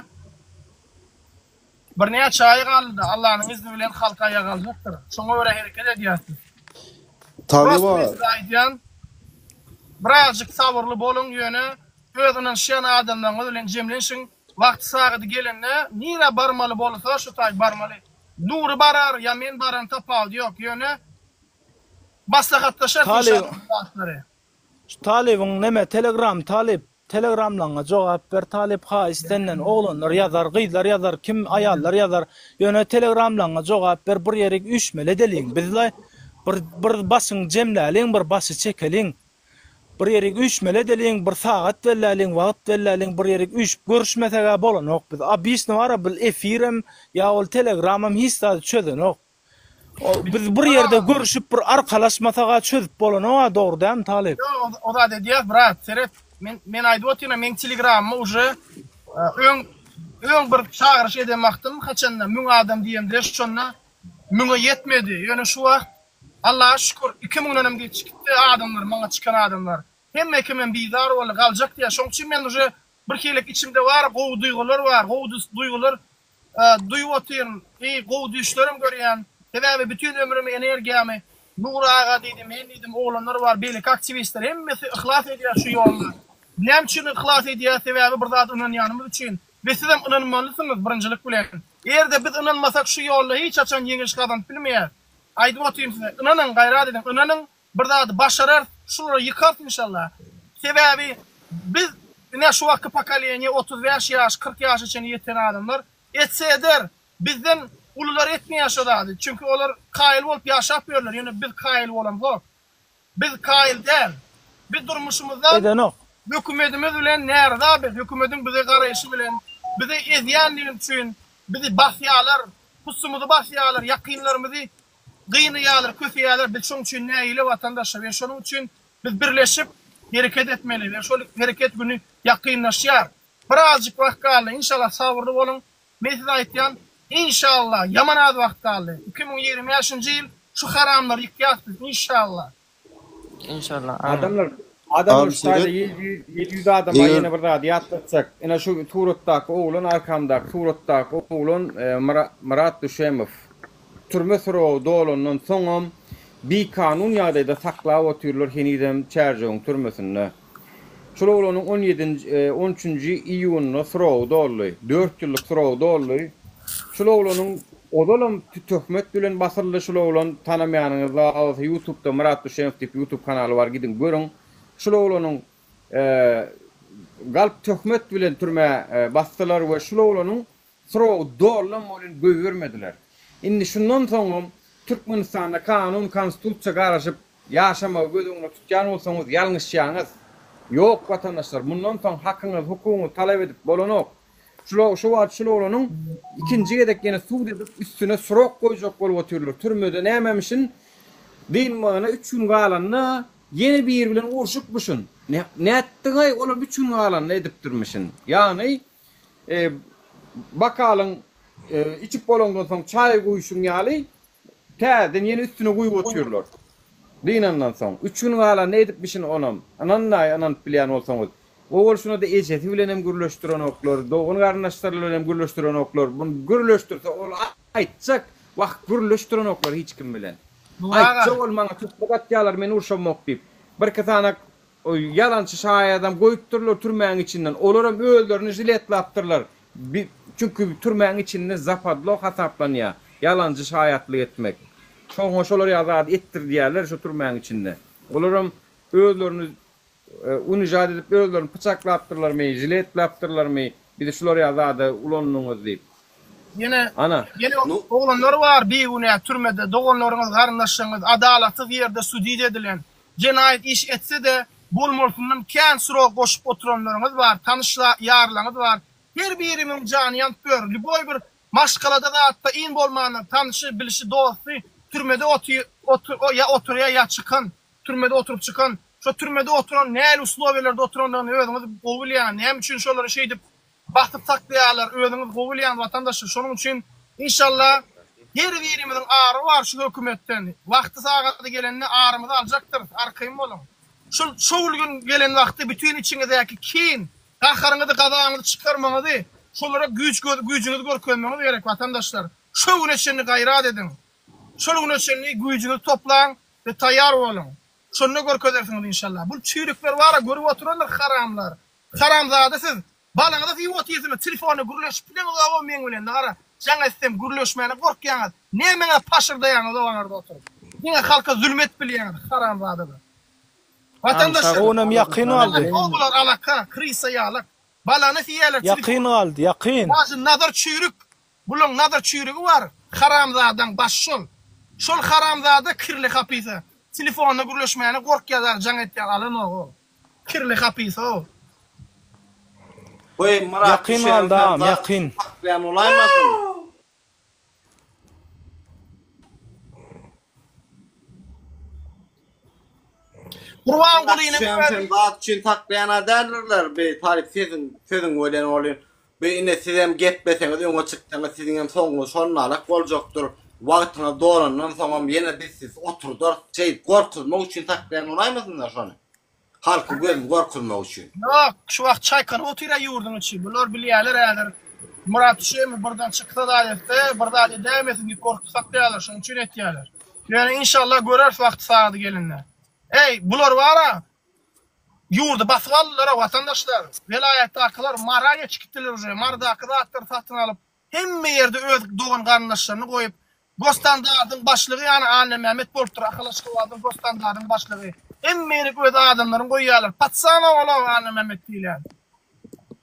Birnäçe aý galdy-da, Allanyň izni bilen halk aýaga galjakdyr. Şoňa görä hereket edýäris biz. Talyba. Prosta men size aýdýan, birazjyk sabyrly boluň, ýöne öz ynanyşýan adamlaryňyz bilen jemlenşiň, wagty-sagady gelende nirä barmaly bolsa şo taý barmaly. Nury barar ýa men bararyn tapawudy ýok, ýöne maslahatlaşarys inşallah bu zatlary. Şu talybyň neme telegram talyp telegramlaňa jogap ber talyp haýyş senden oglanlar ýazar gyzlar ýazar kim aýallar ýazar ýöne telegramlaňa jogap ber bir ýerik üýşmeli edeliň bizle bir bir başyň jemläliň bir başy çekeliň bir ýerik üýşmeli edeliň bir sagat belläliň wagt belläliň bir ýerik üýşüp görüşmesegä bolanok biz obişni bara bil efirem ýa ol telegramam hiç zady çözenok. Biz bir ýerde görüşip bir arkalaşmasaga çözüp bolanoga dogry dälmi talyp. Ýok o zat edýäs brat seret men men aýdyp otyryn meň telegramyma uje öň öň bir çagyryş eden wagtym haçanda 1000 adam diýemde şonda müňe ýetmedi ýöne şu wagt Allaha şükür 2000-denem geçip gitdi adamlar maňa çykan adamlar hemme kimem bizar boldy galjak diýýär şoň üçin men uje bir hilek içimde bar gowy duýgular bar gowy duýgular Duýup otyryn. Eý, gowy düýşlerem görýän. Sebäbi bütin ömrümi, energiýamy Nury aga diýdim, men diýdim, oglanlar bar, beýleki aktiwistler, hemmesi yhlas edýär şu ýolda. Näme üçin yhlas edýär? Sebäbi bir zada ynanýanymyz üçin. We sizem ynanmalysyňyz birinjilik bilen. Eger-de biz ynanmasak şu ýolda hiç haçan ýeňiş gazanyp bilmeýäris. Aýdyp otyryn size, ynanyň, gaýrat ediň, ynanyň, Bir zady başararys, şulary ýykarys inşallah. Sebäbi biz ine şu wagtky pokoleniýe 35 ýaş, 40 ýaşa çenli ýeten adamlar etse eder. Bizden ulular etmeýär şo zady. Çünki olar kaýyl bolup ýaşap ýörler, ýöne biz kaýyl bolamzok. Biz kaýyl däl. Biz durmuşymyzdan Edenok. hökümetimiz bilen närza biz, hökümetiň bize garaýşy bilen, bizi ezýänligi üçin bizi basýarlar, pusumyzy basýarlar, ýakynlarymyzy Gynaýarlar, köseýärler, biz şoň üçin nägile watandaşlar we şonuň üçin biz birleşip hereket etmeli we şol hereket güni ýakynlaşýar. Birazjyk wagt galdy, inşallah sabyrly boluň. Men size aýtýan, inşallah ýaman az wagt galdy. 2025-nji ýyl şu haramlary ýykýas biz, inşallah. Inşallah. Adamlar adamlar şu taýda 700 adama ýene bir zady ýatlatjak. Ine şu suratdaky oglan arkamdaky suratdaky oglan Myrat Düşemow. Türme srogy dolandan soňam bikanun ýagdaýda saklap otyrlar henizem Çärjewiň türmesinde. Şol oglanyň on ýedinji, on üçünji iýunda srogy doldy. Dört ýyllyk srogy doldy. Şul oglanyň ozalam töhmet bilen basyldy şul oglan tanamaýanyňyz bar bolsa ýutubda Myrat Düşenow diýip ýutub kanaly bar gidiň görüň. Şul oglanyň galp töhmet bilen türmä basdylar we şul oglanyň Srogy dollam welin goýbermediler. Indi şundan soňam Türkmenistanda kanun konstitusiýa garaşyp ýaşamagy göz öňünde tutýan bolsaňyz ýalňyşýaňyz. Ýok watandaşlar mundan soň hakyňyzy hukugyňyzy talap edip bolanok. Şula şu wagt şul oglanyň ikinji gezek ýene sud edip üstüne srok goýjak bolup otyrlar. Türmede nämemişin dynmagyna üç gün galanda ýene biri bilen urşupmyşyn. Nätdiňaý olam üç gün galanda edipdirmişin. Ýagny Bokalyň içip bolaňdan soň çaý guýşuň ýaly täzeden ýene üstüne guýup otyrlar. Dynandan soň. Üç gün galanda edipmişin onam. Ynandaý ynanyp bilýän bolsaňyz. Owal şunada ejesi bilenem gürleşdirenoklar, dogan-garyndaşlary bilenem gürleşdirenoklar. Muny gürleşdirse ol aýtjak. Wah, gürleşdirenoklar hiç kim bilen. Aýtjak ol maňa tutluk atýarlar, men urşamok diýip. Birki sany ýalançy şaýadam goýupdyrlar türmäň içinden. Olaram özlerini žiletlapdyrlar. Çünki türmäň içinde zapadlo hasaplanýar ýalançy şaýatlyk etmek. Şoňa şolar ýaly zady etdirdýärler şo türmäň içinde. Olaram özlerini Unižat edip özlerini pyçaklapdyrlarmy, žiletlapdyrlarmy, bizi şular ýaly zada ulandyňyz diýip. Ýene Ana. ýene oglanlar bar bigünä türmede doganlaryňyz garyndaşlaryňyz adalatsyz ýerde sudit edilen jenaýat iş etse-de bolmalysyndan kän srok goşup oturanlaryňyz bar tanyş ýarlaňyz bar her birimiň jany ýanyp ýör lýuboý bir maşgalada zatda iň bolmanda tanyşy bilişi dosty türmede otyr ýa oturýa ýa çykan Türmede oturyp çykan, şo türmede oturan nähili uslowiýalerde oturandygyny özüňiz gowy bilýäňiz. Näme üçin şolary şeýdip basyp saklaýarlar özüňiz gowy bilýäňiz watandaşlar. Şonuň üçin inşallah her birimiziň ary bar şu hökümetden. Wagty sagady gelende arymyzy aljakdyrys arkaýyn boluň. Şol şol gün gelen wagty bütin içiňizdäki kin, gaharyňyzy, gazabyňyzy çykarmaňyzy, şolara güýç güýjüňizi görkezmegiňiz gerek watandaşlar. Şo güne çenli gaýrat ediň. Şol güne çenli güýjüňizi toplaň. We taýýar boluň. Şonda görkezersiňiz inşallah. Bul çüýrükler bara görüp oturandyr haramlar. Haramzada siz. Balaňyza siýip otyrsyňyz telefonda gürleşip bileňizogo meň bilen gara jaň etsem gürleşmäne gorkýaňyz. Nämeňize paşyrdaýaňyz o aňarda oturyp. Diňe halka zulum edip bilýäňiz haramzadalar. Watandaşlar. Onam ýakyn galdy. Alaka bular alaka krysa ýalak. Balany siýýäler Ýakyn galdy ýakyn. Daže Nazar çüýrük Bulaň nazar çüýrügi bar, haramzadaň başy şol. Şol haramzada kirli hapysa. Telefonda gürleşmäne gorkýar dagy jaň etýär alanok ol. Kirli hapysa ol. Goý Myrat Ýakyn düşen galdy agam sen zat ýakyn. saklaýan bolaýmasyn. Gurbangulynyň Sen özi. zat üçin saklaýan-a däldirler bi talyp sesiň sözüň welin ol bi ine sizem gepleseňiz öňe çyksaňyz siziňem soňuňyz şonalak boljakdyr wagtyňyz dolandan soňam ýene biz sizi oturdarys şeýdip gorkuzmak üçin saklaýan bolaýmasynlar şony halkyň gözüni gorkuzmak üçin. Ýok, şu wagt çaýkanyp otyr-a ýurduň içi. Bular bilýärler häzir Myrat Düşemow birden çyksa zat etse, bir zat edäýmesin diýip gorkup saklaýarlar, şonuň üçin etýärler. Ýöne inşallah göreris wagty sagady gelende. Eý, bular bar-a, ýurdy basyp aldylar-a watandaşlar. Welaýatdakylar Mara geçip gitdiler uje. Marydaky zatlary satyn alyp, hemme ýerde öz dogan-garyndaşlaryny goýup, Gosstandardyň başlygy ýany Annamämmet bolupdyr, Ahal Aşgabadyň Gosstandardyň başlygy. Hemme ýerik öz adamlaryny goýýarlar. Patsana ol-a Annamämmet diýilýän.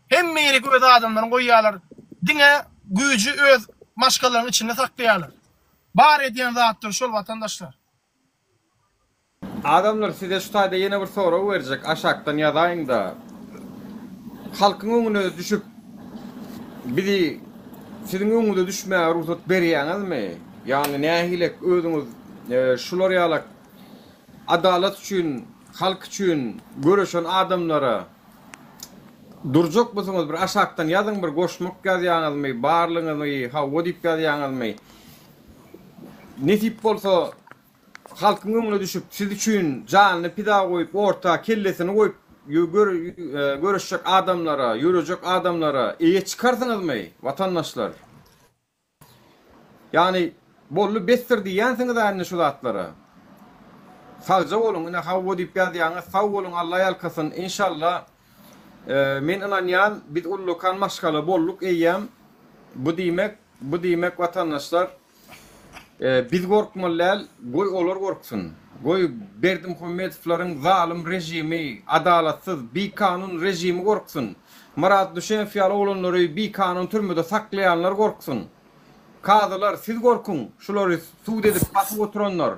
Hemme ýerik öz adamlaryny goýýarlar. Diňe güýji öz maşgalalarynyň içinde saklaýarlar. Bar edýän zatlary şol watandaşlar. Adamlar size şu taýda ýene bir sorag berjek aşakdan ýazaýyňda halkyň öňüne düşüp bizi siziň öňüňize düşmäge rugsat berýäňizmi ýagny nähilek özüňiz şular ýalak adalat üçin halk üçin göreşen adamlara durjakmysyňyz bir aşakdan ýazyň bir goşmak ýazýaňyzmy barlygyňyzy hawa diýip ýazýaňyzmy nesip bolsa Halkyň öňüne düşüp, siz üçin janyny pida goýup, orta kellesini goýup göreşjek adamlara, ýörejek adamlara eýe çykarsyňyzmy, watandaşlar? Ýagny, boldy, besdir diýýänsiňiz-ä indi şu zatlara. Sagja boluň, ine hawa diýip ýazýaňyz, sag boluň, Alla ýalkasyn, inşallah. Men ynanýan, biz ullakan maşgala bolduk eýýäm. Bu diýmek, bu diýmek watandaşlar, Biz gorkmaly däl, goý olar gorksun. Goý Berdimuhamedowlaryň zalym režimi, adalatsyz, bikanun režimi gorksun. Myrat Düşenow ýaly oglanlary bikanun türmede saklaýanlar gorksun. Kazylar siz gorkuň, şulary sud edip basyp oturanlar.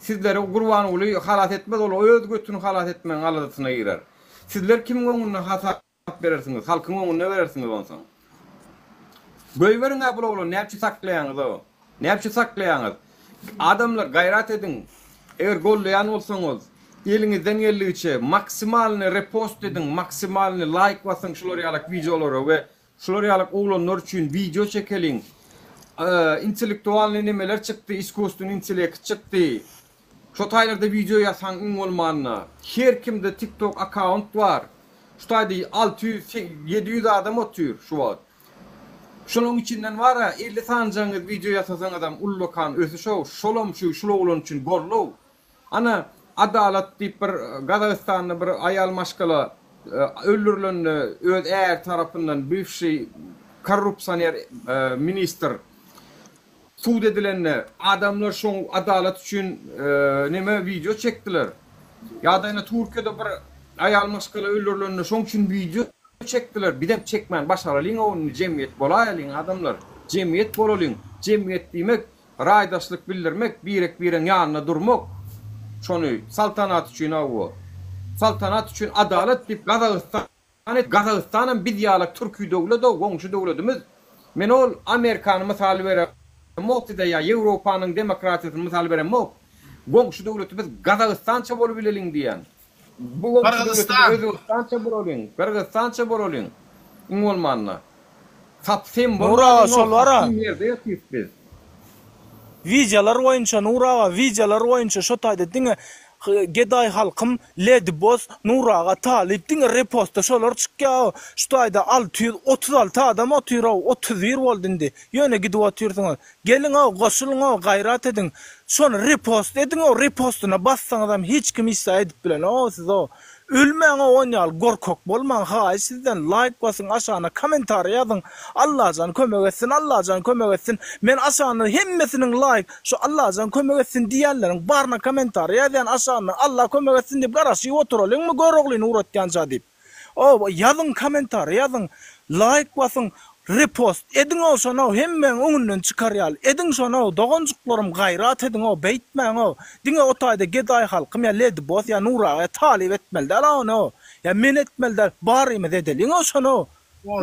Sizleri Gurbanguly halas etmez, ol öz götüni halas etmegiň aladasyna girer. Sizler kimiň öňünde hasap berersiňiz, halkyň öňünde berersiňiz onsoň. Goýberiň-ä bul oglany, näme üçin saklaýaňyz-ow? Näme üçin saklaýaňyz? Adamlar, gaýrat ediň. Eger gollaýan bolsaňyz, eliňizden geldigiçe maksimalny repost ediň, maksimalny laýk basyň şular ýalak wideolara we şular ýalak oglanlar üçin wideo çekeliň. Intellektualnyý nemeler çykdy, iskusstweniý intellekt çykdy. Şo taýlarda wideo ýasaň iň bolmanda. Her kimde tiktok akkaunt bar. Şu taýda 600 700 adam otyr şu wagt. Şolaň içinden bar-a 50 sanyjaňyz wideo ýasasaňyzam ullakan ösüş-ow, şolam şu şul oglan üçin gollow. Ana, Adalat diýip bir Gazagystanda bir aýal maşgala öldürilende öz äri tarapyndan bywşi korrupsioner ministr sud edilende adamlar şoň adalat üçin neme wideo çekdiler. Ýa-da ine Türkiýede bir aýal maşgala öldürilende şoň üçin wideo çekdiler. Bizem çekmän başaralyň-ow indi jemgyýet bolaýalyň adamlar. Jemgyýet bolalyň. Jemgyýet diýmek Raýdaşlyk bildirmek, birek-biregiň ýanynda durmak, şony Saltanat üçin hawa, Saltanat üçin adalat diýip Gazagystan et, Gazagystanam biz ýalak türki döwlet-ow, goňşy döwletimiz. Men ol Amerikany mysal beremok size ýa Ýewropanyň demokratiýasyny mysal beremok. Goňşy döwletimiz Gazagystança bolubileliň diýýän. Bu goňşy döwletimiz Özbegistança bolalyň, Gyrgyzystança bolalyň iň bolmanda. Sap sem Nur aga bolmalyň şol ol bara. sapsym ýerde ýatyrys biz. Wideolar boýunça Nur aga wideolar boýunça şo taýda diňe gedaý halkym Lady Boss Nur aga Talyp diňe repostda şolar çykýa şu taýda 636 adam otyrow 31 boldy indi ýöne gidip otyrsyňyz geliňow goşulyňow gaýrat ediň şony repost ediňow repostyna bassaňyzam hiç kim hiç zat edip bilenogow sizow Ölmäňow on ýaly gorkak bolmaň haýyş sizden laýk basyň aşagyna komentariýa ýazyň Allajan kömek etsin Allajan kömek etsin men aşagyndan hemmesiniň laýk şu Allajan kömek etsin diýýänleriň baryna komentariýa ýazýan aşagyndan Alla kömek etsin diýip garaşyp oturalyňmy Göroglyny ugratýança diýip Ow ýazyň komentariýa ýazyň laýk basyň repost ediňow şonow hemmäň öňünden çykar ýaly ediň şonow doganjyklarym gaýrat ediňow beýtmäňow diňe o taýda gedaý halkym ýa ledi boss ýa Nur aga ýa talyp etmeli däl a ony ýa men etmeli däl barymyz edeliňow şonow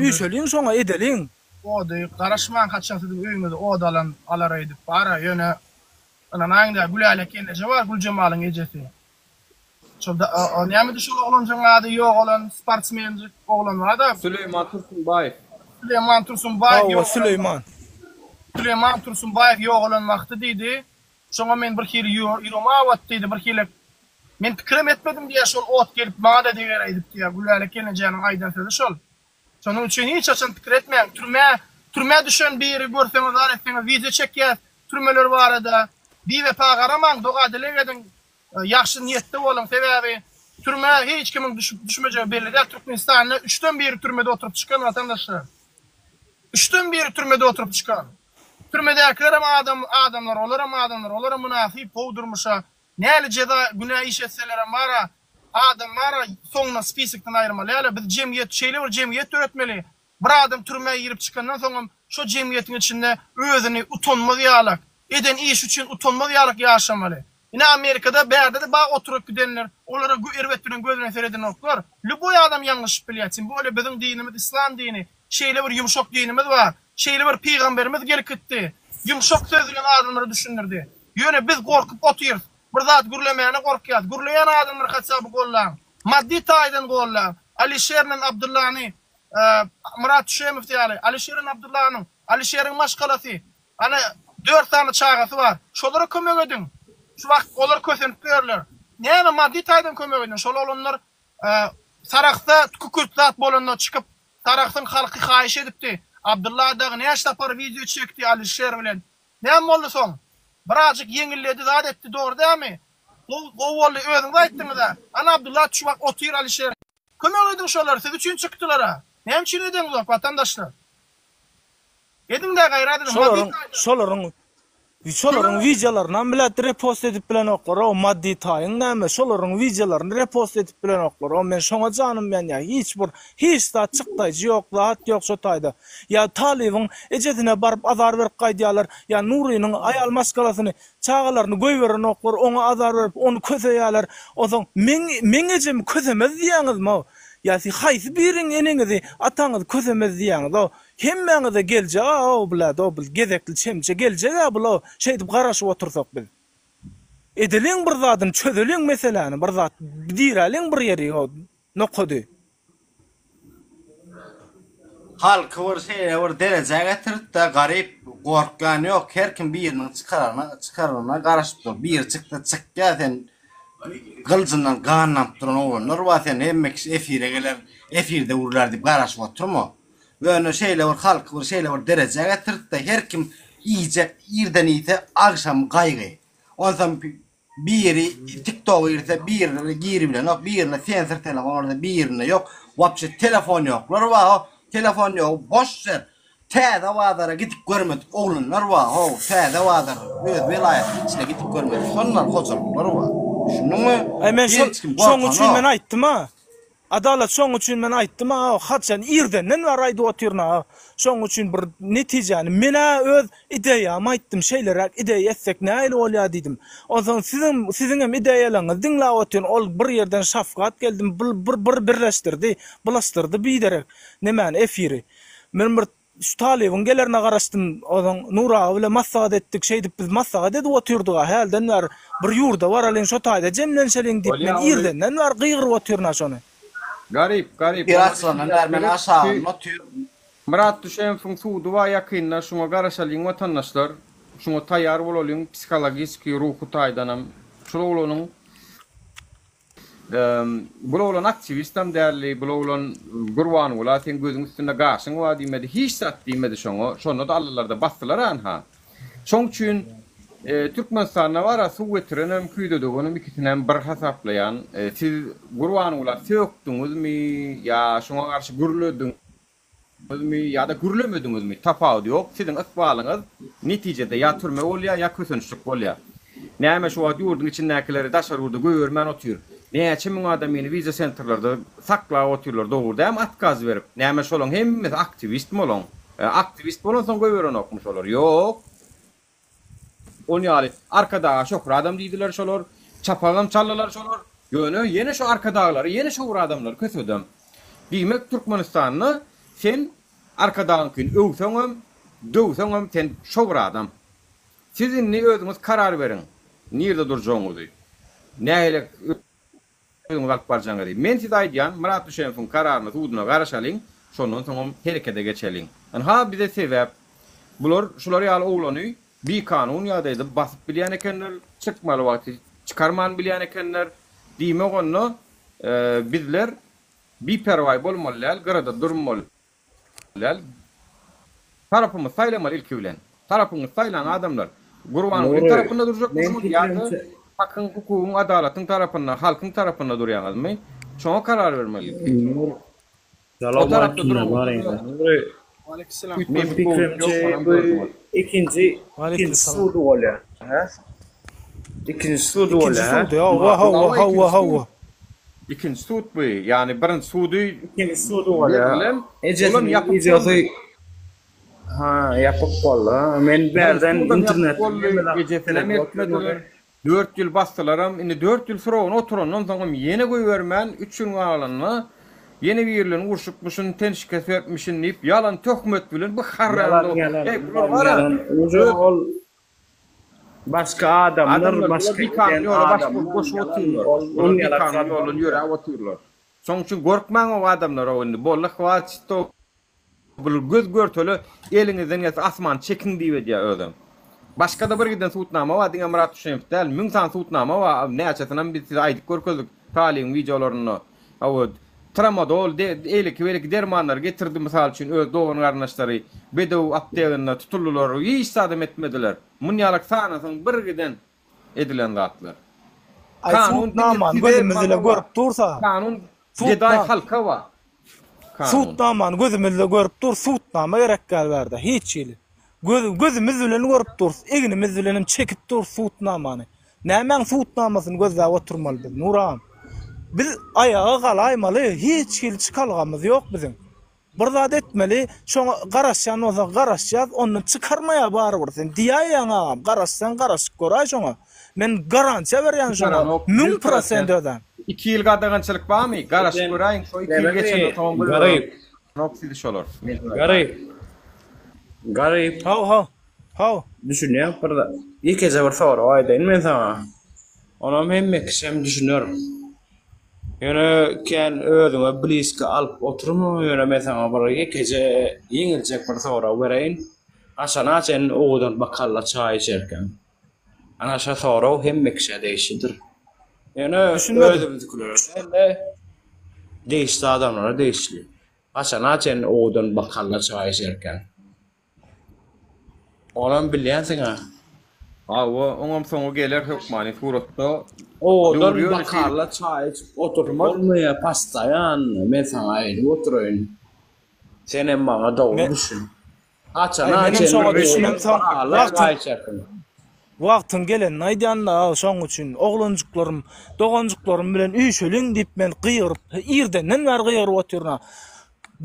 üýşeliň şoňa edeliň. Ody garaşmaň haçan siziň öýüňizi od alan alar öýdüp bara ýöne ynanaýyňda Gülälek gelneje bar Güljemalyň ejesi Şol da o nämedi şol oglanjygyň ady ýogalan sportsmenjik oglan barda. Süleýman Tursunbaýew. Süleýman Tursunbaýew Hawa ýogalan Süleýman. Süleýman Tursunbaýew ýogalan wagty diýdi. Şoňa men bir hili ýüregim awat diýdi bir hili men pikirem etmedim diýýär şol ot gelip maňa-da deger öýdüp diýýär Gülälek gelnejäniň aýdan sözi şol. Şonuň üçin hiç haçan pikir etmäň türmä türmä düşen biri görseňiz zar etseňiz wideo çekýäs türmeler barada biwepa garamaň doga dileg ediň Ýagşy niýetde boluň sebäbi türmä hiç kimiň düşüp düşmejegi belli däl Türkmenistanda üçden biri türmede oturyp çykan watandaşlar üçden biri türmede oturyp çykan türmedäkilerem adam adamlar olaram adamlar olaram mynasyp gowy durmuşa näli jeza günä iş etselerem bara adam bara soňuna spisokdan aýyrmaly ýaly biz jemgyýet şeýle bir jemgyýet döretmeli Bir adam türmä girip çykandan soňam şo jemgyýetiň içinde özüni utanmaz ýalak, eden işi üçin utanmaz ýalak ýaşamaly. Ine Amerikada bärde-de bar oturyp gidenler, olara erbet bilen göz bilen seredenoklar. Lýuboý adam ýalňyşyp bilýär. Tim bolýa biziň dinimiz islam dini. Şeýle bir ýumşak dinimiz bar. Şeýle bir pygamberimiz gelip gitdi. Ýumşak söz bilen adamlara düşündirdi. Ýöne biz gorkup otyrys. Bir zat gürlemäne gorkýas. Gürleýän adamlary haça by gollaň. Maddy taýdan gollaň. Alişer bilen Abdyllany Myrat Düşemow ýaly, Alişeriň Abdyllanyň, Alişeriň maşgalasy, ana, dört sany çagasy bar. Şolara kömek ediň. Şu wagt olar kösenip ýörler. Näme maddy taýdan kömek ediň. Şol oglanlar Sarahsda kükürt zat bolanda çykyp, Sarahsyň halky haýyş edipdi. Abdylla dagy näçe sapar wideo çekdi Alişer bilen. Näme boldy soň? Birazjyk ýeňilledi zat etdi dogry dälmi? Gowy boldy özüňiz aýtdyňyza. Ana Abdylla şu wagt otyr Alişer. Kömek ediň şolara siz üçin çykdylara näme üçin edeňzok watandaşlar ediňdä gaýrat ediň maddy Şolaryň taýdan. şolaryň şolaryň wideolarynam bilet repost edip bilenoklar-ow maddy taýyň näme şolaryň wideolaryny repost edip bilenoklar-ow men şoňa janym ýanýar hiç bir hiç zat çykdaýjy ýok zat ýok şo taýda ýa talybyň ejesine baryp azar berip gaýdýarlar ýa Nurynyň aýal maşgalasyny Çagalaryny goýberenoklar, oňa azar berip, ony köseýärler. Onsoň meň meň ejemi kösemez diýýäňizmi-ow? Ýa siz haýsy biriň eneňizi, ataňyzy kösemez diýýäňiz-ow? Hemmäňize geljeg-a-ow blät-ow bul gezekli çemçe geljeg-ä bul-ow, şeýdip garaşyp otursak biz. Edeliň bir zadyny, çözeliň meseläni, bir zat diräliň bir ýerik-ow, nokady. Halky bir şeýle bir derejä getiripdä garyp gorkýan ýok her kim biriniň çykararyna çykararyna garaşyp dur biri çyksa çykýa sen gyljyndan gan damyp duran oglanlar bar sen hemme kişi efire geler efirde gürlär diýip garaşyp oturma. Ýöne şeýle bir halky bir şeýle bir derejä getirdi-de, her kim iýjek irden iýse, agşam gaýgy. Onsoň biri TikToka girse, birine giribilenok, birinde sensor telefon bolsa, birinde ýok. Wapşe telefon ýoklar bar-ow. Telefon ýogy boş ber. Täze bazara gidip görmedik oglanlar bar how täze bazar öz welaýatyň içine gidip görmedik şonlar hojalyklar bar düşündiňmi Aý men şol hiç kim şoň üçin men gorkanok. aýtdym-a. Adalat şoň üçin men aýtdym-a haçan irdenden bäri aýdyp otyryn-a şoň üçin bir netijäni men-ä öz ideýamy aýtdym şeýleräk ideýa etsek nähili bolýa diýdim. Onsoň siziň siziňem ideýalaryňyzy diňläp otyryn ol bir ýerden Şafgat geldim bir bir bir birleşdirdi bulaşdyrdy biderek nemäni efiri. Men bir şu talybyň gelerine garaşdym. Ozaň Nur aga bilen maslahat etdik. Şeýdip biz maslahat edip otyrdyk-a hälden bäri. Bir ýurda baralyň, şo taýda jemlenşeliň diýip, men Bolýa ony. irdenden bäri gygyryp otyryn-a şony. Garyp, garyp, Bir oňa açylandan düşünmek bäri men gerek. aşagynda Şu otyryn. Myrat Düşemowyň sudy bar ýakynda, şuňa garaşalyň watandaşlar. Şuňa taýýar bolalyň psihologiski, ruhy taýdanam. Şul oglanyň Bul oglan aktiwistam däldi, bul oglan Gurbangula seň gözüň üstünde gaşyň bar diýmedi, hiç zat diýmedi şoňa, şonda-da aldylarda basdylar anha. Şoň üçin Türkmenistanda bara suw getirenem, küýze dögenem ikisinem bir hasaplaýan. Siz Gurbangula sökdüňizmi ýa şoňa garşy gürlediňizmi? Ňizmi ýa-da gürlemediňizmi, tapawudy ýok, siziň ykbalyňyz netijede ýa türme bolýar, ýa kösençlik bolýar. Näme şu wagt ýurduň içindäkileri daşary ýurda goýbermän otyr. Näçe müň adamyny wiza sentrlerde saklap otyrlar, dogry dälmi otkaz berip. Näme şolaň hemmesi aktiwistmi olaň? Aktiwist bolansoň goýberenokmy şolar? Ýok. Ol ýaly Arkadaga şöhradam diýdiler şolar, çapagam çaldylar şolar. Ýöne ýene şo Arkadaglary, ýene şo bir adamlary kösedem. Diýmek Türkmenistanda sen Arkadagyňkyny öwseňem, döwseňem sen şo bir adam. Siz indi özüňiz karar beriň, nirde durjagyňyzy. Nähili Özüňiz alyp barjaňyzy. Men size aýdýan, Myrat Düşemowyň kararyna, suduna garaşalyň, şondan soňam herekete geçeliň. Ynha bize sebäp. Bular şular ýaly oglany bikanun ýagdaýda basyp bilýän ekenler, çykmaly wagty çykarman bilýän ekenler. Diýmek onda bizler biperwaý bolmaly däl, gyrada durmaly. Däl. Tarapymyzy saýlamaly ilki bilen. Tarapyňyzy saýlaň adamlar. Gurbangulyň Nury, tarapynda meň durjakmysyňyz ýa-da pikirimçe, hakyň, hukugyň, adalatyň tarapynda, halkyň tarapynda durýaňyzmy? Şoňa karar bermeli ilki. Nur, O tarapda Salowmaleýkim duran baryňyza. bolsa-da Nury, Waleýkissalam. meň üýtgeşik gowulyk ýok, pikirimçe onam bu gördüňiz. ikinji Waleýkim ikinji salam. sudy bolýar. Hä? Ikinji sudy Ikinji bolýar, hä? sudy, hawa, Myrat. hawa, Hawa, hawa, ikinji sud. hawa. Ikinji sud bu. Ýagny birinji sudy Ikinji sudy bolýar. berlen, olam Ejesiniň ýapyk wideosy boldy. ha ýapyk boldy. Ha, men Birinji bärden sudam ýapyk internetden boldy, hemme zat ejesinem seredip otyryn eltmediler. Dört ýyl basdylaram, indi dört ýyl srogyna oturandan soňam ýene goýbermän, üç ýyl galanda ýene birilerini urşupmyşyn, ten şikes beripmişin diýip, ýalan töhmet bilen bu Ýalan, harramda, ýalan, eý, bular ýalan, bar-a, ýalan. Uje öz ol başga adamlar, Adamlar bular başga bikanun eden ýola baş adamlar goşup ýalan, otyrlar. ol Bular ol ýalak bikanun zat ýoldan ýöräp otyrlar. Şoň üçin gorkmaň o adamlara indi. Boldy hwaçit o Bular göz görtele eliňizden gelse asmany çekiň diýip edýär özem. Başgada bir giden sudnama bar diňe Myrat Düşemow däl müň sany sudnama bar näçesinem biz size aýdyp görkezdik Talybyň wideolarynda. Hawa tramadol eýleki beýleki dermanlary getirdi mysal üçin öz dogan garyndaşlary Bedew apteginde tutuldylar hiç zadam etmediler. Munýalak sanasaň bir giden edilen zatlar. Aý Kanun diňe sudnamany size gözümiz maňa ile bar. görüp dursa. Kanun gedaý halka bar. Kanun. Sudnamany gözümizle görüp dur, sudnama gerek däl bärde hiç hili. Göz, gözümiz bilen görüp durus, egnimiz bilenem çekip durus sudnamany. Nämäň sudnamasyny gözläp oturmaly biz, Nur agam. Biz aýaga galaýmaly, hiç hili çykalgamyz ýok biziň. Bir zat etmeli, şoňa garaşýan bolsak garaşýas, ondan çykarmaýar barybir sen diýäýýäň agam, garaşsaň garaşyp göräý şoňa. Men garantiýa berýän şoňa, Çykaranok, müň ýüz prosent prosent. özem. Iki ýyl gadagançylyk barmy? Garaşyp Sen göräýiň, şo iki ýyl nämemi geçenden soňam Garyp. goýberenok sizi şolar. Men size aýdaýyn. Garyp. Garyp. Haw haw. Haw. Düşünýäň bir zat. Ýekeje bir sorag aýdaýyn men saňa. Onam hemme kişem düşüner. Ýöne kän özüňe bliski alyp oturma, ýöne men saňa bir ýekeje ýeňiljek bir sorag bereýin. Haçana çenli owadan bokalla çaý içerkäň? Ana şo sorag hemme kişä degişlidir. Ýöne Düşünmedim. özümizinkilere däl-de, degişli adamlara degişli. Haçana çenli owadan bakalla çaý içerkäň? Onam bilýänsiň-ä. Hawa, oňam soňy geler hökmany suratda. Owadan Döwür ýöne şeýdip. bakalla çaý içip oturyp bolmaýar pastaýan, men saňa aýdyp oturaýyn. Senem maňa dogry Men düşün. Aý Haçana menem çenli şoňa düşünemsoň bakalla wagtyň çaý içersiň? wagtyň gelenini aýdýan-da şoň üçin oglanjyklarym, doganjyklarym bilen üýşeliň diýip men gygyryp irdenden bäri gygyryp otyryn-a.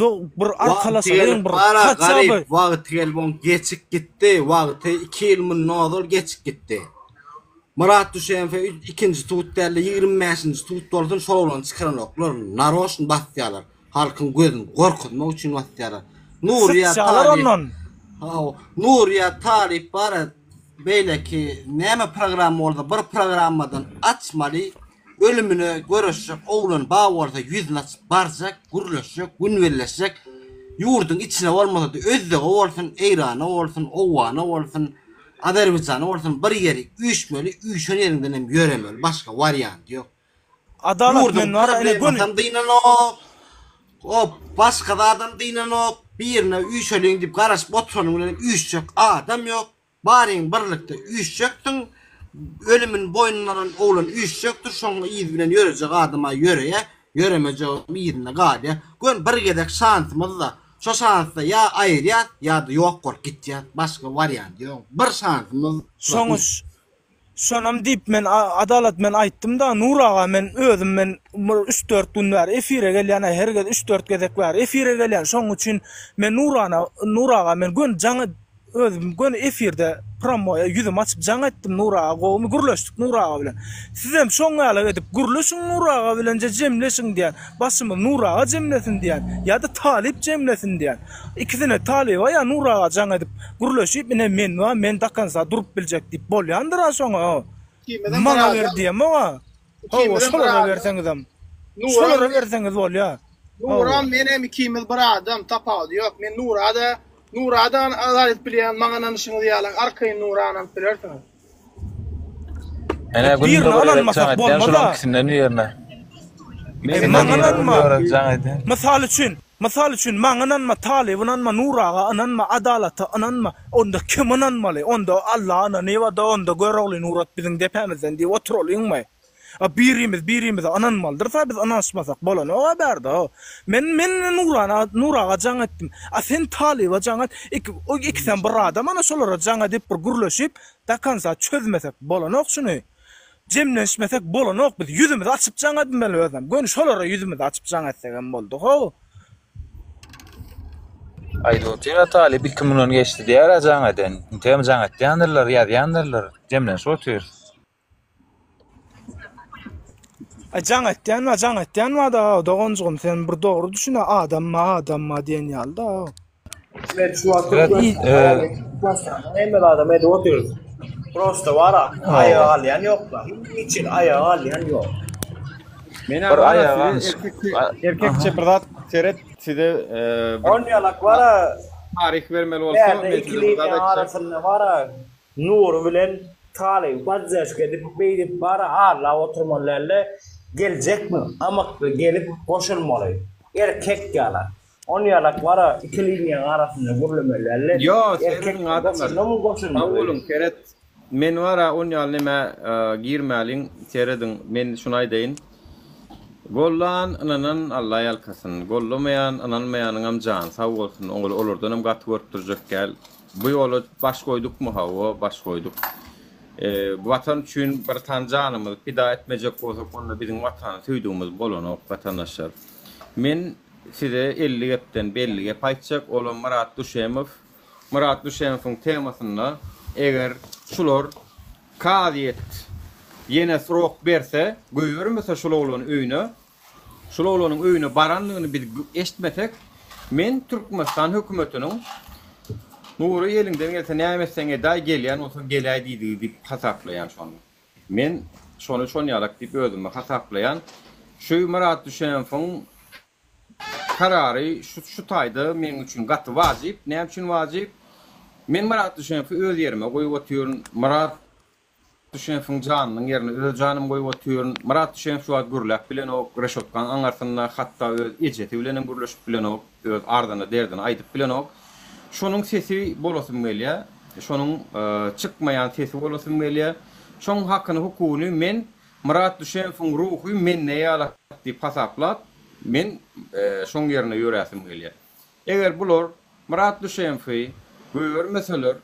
Do bir Wagty arkalaşalyň gelip bir bara haça garyp bir. wagty gelip oň geçik gitdi wagty iki ýyl mundan ozal geçik gitdi. Myrat Düşenfe ikinji tut dälde 25-nji tut bolsun şol oglany çykaranoklar naroşny basýarlar halkyň gözüni gorkuzmak üçin basýarlar. Nury ýa Syçýalar Talyp ondan. Haw Nury ýa Talyp bara beýleki näme programma bolsa bir programmadan açmaly Ölümine göreşjek oglan bar bolsa ýüzüni açyp barjak, gürleşjek, gün belleşjek. Ýurduň içine bolmasa-da Özbege bolsun, Eýrana bolsun, Owgana bolsun, Azerbaýjana bolsun bir ýeri üýşmeli, üýşen ýeriňden hem ýöremeli, başga warianty ýok. Adalat Ýurduň men bar ine göni. problemasam dynanok, o başga zadam dynanok, birine üýşeliň diýip garaşyp oturanyň bilen üýşjek adam ýok. Baryň birlikde üýşjeksiň, ölümini boýnuna alan oglan üýşjekdir, şoň yzy bilen ýörejek adam-a ýöreýä, ýöremejegem yzynda galýa. Gön bir gezek şansymyz-da, şo şansda ýa aýyrýas, ýa-da ýok bolup gitýäs, başga wariant ýok. Bir şansymyz Şoň şonam diýip men Adalat men aýtdym-da Nur aga men özüm men bir üç-dört gün bäri efire gelýän-ä her gez üç-dört gezek bäri efire gelýän şoň üçin men Nurana Nur aga men göni jaň Özüm göni efirde promoýa ýüzümi açyp jaň etdim Nur aga gowumy gürleşdik Nur aga bilen. Sizem şoň ýalak edip gürleşiň Nur aga bilenje jemleşiň diýän. Başymyz Nur aga jemlesin diýän. Ýa-da Talyp jemlesin diýän. Ikisine Talyba ýa Nur aga jaň edip gürleşip ine men bar men dakansa durup biljek diýip bolýandyra şoňa. Ikimizem bir Maňa ber adam. diýemok-a. Hawa Ikimizem bir şolara adam. berseňizem. Nuram Şolara berseňiz bolýa. Hawa. Nuram menem ikimiz bir adam tapawudy ýok. Men Nurada Nurada aýdyp bilýän maňa ynanyşyňyz ýaly arkaýyn Nura ynanyp bilersiňiz. Menä günde Birine bir gezek jaň ynanmasak etýän bolmaz-a. şolaň ikisinden birine. E İkisinden maňa birine günde ynanma. bir gezek jaň edýän. Mysal üçin, mysal üçin maňa ynanma, Talyba ynanma, Nur aga ynanma, Adalata ynanma. Onda kime ynanmaly? Onda Alla ynanyba-da onda Göroglyny ugrat biziň depämizden diýip oturalyňmy? A birimiz birimize ynanmalydyrys-a biz ynanyşmasak bolanok-a bärde. Men men Nurana Nur aga jaň etdim. A sen Talyba jaň et. Iki o ikisem bir adam ana şolara jaň edip bir gürleşip do konca çözmesek bolanok şuny. Jemlenişmesek bolanok biz ýüzümizi açyp jaň edmeli özem. Göni şolara ýüzümizi açyp jaň etsegem boldy how. Aýdyp otyr-a Talyp ilki mundan geçdi diýer-ä jaň eden. Integem jaň etýändirler, ýazýandyrlar. Jemlenişip otyrys. Aý jaň etýän bar, jaň etýän bar-da, doganjygym, sen bir dogry düşün-ä, adamma, adamma diýen ýaly-da. Men şu wagt Biraz Türkmenistanda, Türkmenistanda hemme zadam edip otyrys. Prosta bar-a, aýaga galýan ýok-da. Hiç hili aýaga galýan ýok. Men bir bara aýaga size erkekçe, erkekçe bir zat seret size e, bir Onýalak bar-a, taryh bermeli bolsa bärde men iki size bir zat liniýaň aýtjak. arasynda bar-a, Nury bilen Talyby poddežka edip beýdip bara arlap oturmaly dälde geljekmi ymykly gelip goşulmaly erkek ýala on ýalak bara iki liniýaň arasynda gürlemeli dälde Ýo erkek serediň adamlar goşuldymy sag goşulmaly. boluň seret men bara on ýaly nämä girmäliň serediň men şuny aýdaýyn gollan ynanan Alla ýalkasyn gollamaýan ynanmaýanyňam jany sag bolsun olardanam gaty görüp durjak däl Bu ýola baş goýdukmy? Hawa, baş goýduk. Watan üçin bir tan janymyzy pida etmejek bolsak, onda biziň Watany söýdügimiz bolanok, watandaşlar. Men size 50 gepden belli gep aýtjak, olam Myrat Düşemow. Myrat Düşemowyň temasynda eger şular kazyýet ýene srok berse, goýbermese şul oglany öýüne, Şul oglanyň öýüne barandygyny biz eşitmesek, men Türkmenistan hökümetiniň Nury eliňden gelse näme etseň edäý, gelýän bolsaň geläý diýdigi diýip hasaplaýan şony. Men şony şonýalak diýip özüme hasaplaýan. Şu Myrat Düşenowyň karary şu şu taýda meň üçin gaty wajyp. Näme üçin wajyp? Men Myrat Düşenowy öz ýerime goýup otyryn. Myrat. Düşenowyň janynyň ýerine öz janymy goýup otyryn. Myrat Düşenow şu wagt gürläp bilenok, reşotkaň aňarsynda hatda öz ejesi bilenem gürleşip bilenok, öz arzyny, derdini aýdyp bilenok. Şonuň sesi bolasym gelýär. Şonuň çykmaýan sesi bolasym gelýär. Şoň hakyny, hukugyny men Myrat Düşenowyň ruhy mende ýalak diýip hasaplap, men şoň ýerine ýöräsim gelýär. Eger bular Myrat Düşenowy goýbermeseler,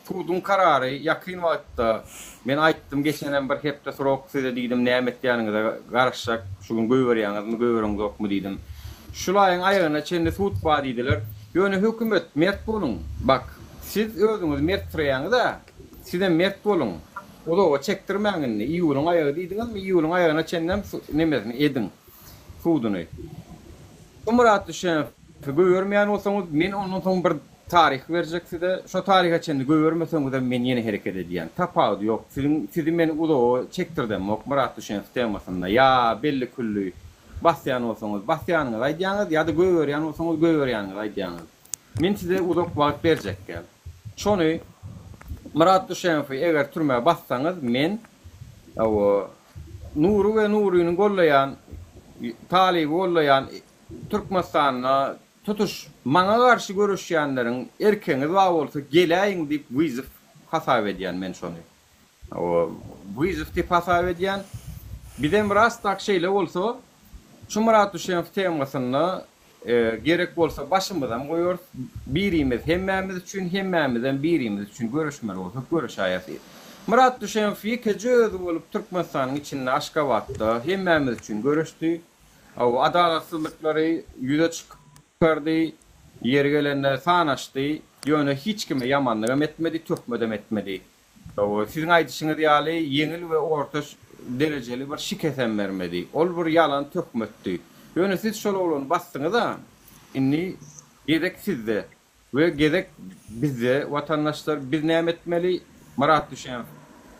Suduň karary ýakyn wagtda, men aýtdym geçenem bir hepde srok size diýdim näme etýäniňize garaşjak şu gün goýberýäňizmi goýbereňzokmy diýdim. Şul aýyň aýagyna çenli sud bar diýdiler. Ýöne hökümet mert boluň bak siz özüňiz mertsireýäňiz-ä sizem mert boluň uzaga çekdirmäň indi iýulyň aýagy diýdiňizmi iýulyň aýagyna çenlem nemesini ediň suduny. Şu Myrat Düşenowy goýbermeýän bolsaňyz men ondan soň bir Taryh berjek size, şo taryha çenli goýbermeseňizem men ýene hereket edýän. Tapawudy ýok. Siziň sizi men uzaga çekdirdemok Myrat Düşenow temasynda. Ýa belli külli basýan bolsaňyz basýanyňyzy aýdýaňyz ýa-da goýberýän bolsaňyz goýberýäniňizi aýdýaňyz. Men size uzak wagt berjek däl. Şony Myrat Düşenowy eger türmä bassaňyz men hawa Nury we Nuryny gollaýan Talyby gollaýan Türkmenistanda Tutuş maňa garşy göreşýänleriň erkeňiz bar bolsa geläýiň diýip wyzow hasap edýän men şony. Wyzow diýip hasap edýän. Bizem rast tak şeýle bolsa şu Myrat Düşenow temasynda gerek bolsa başymyzam goýarys. Birimiz hemmämiz üçin, hemmämizem birimiz üçin göreşmeli bolsak göreşäýeris. Myrat Düşenow ýekeje özi bolup Türkmenistanyň içinde Aşgabatda hemmämiz üçin göreşdi. Hawa, adalatsyzlyklary ýüze çykardy, ýeri gelende sanaşdy, ýöne hiç kime ýamanlygam etmedi, töhmedem etmedi. Hawa, siziň aýdyşyňyz ýaly, ýeňil we orta derejeli bir şikesem bermedi. Ol bir ýalan töhmetdi. Ýöne siz şol oglany basdyňyz-a, indi gezek sizde. We gezek bizde watandaşlar biz näme etmeli Myrat Düşenow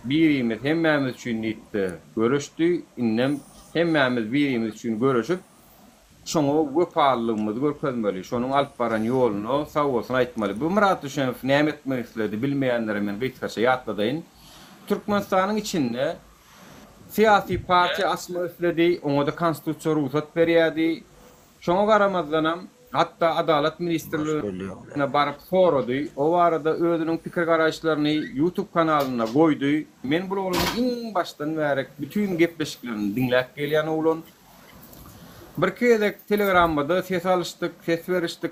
birimiz hemmämiz üçin diýipdi göreşdi indem hemmämiz birimiz üçin göreşip şoňa wepalylygymyzy görkezmeli şonuň alyp baran ýoluna sag bolsun aýtmaly bu Myrat Düşenow näme etmek isledi bilmeýänlere men gysgaça ýatladaýyn Türkmenistanyň içinde syýasy partiýa açmak isledi oňada konstitusiýa rugsat berýärdi Şoňa garamazdanam, hatda Adalat ministrligine baryp sorady, o barada özüniň pikir-garaýyşlaryny YouTube kanalynda goýdy. Men bul oglanyň iň başdan bäri bütin gepleşiklerini diňläp gelýän oglan. Birki gezek Telegramda ses alyşdyk, ses berişdik,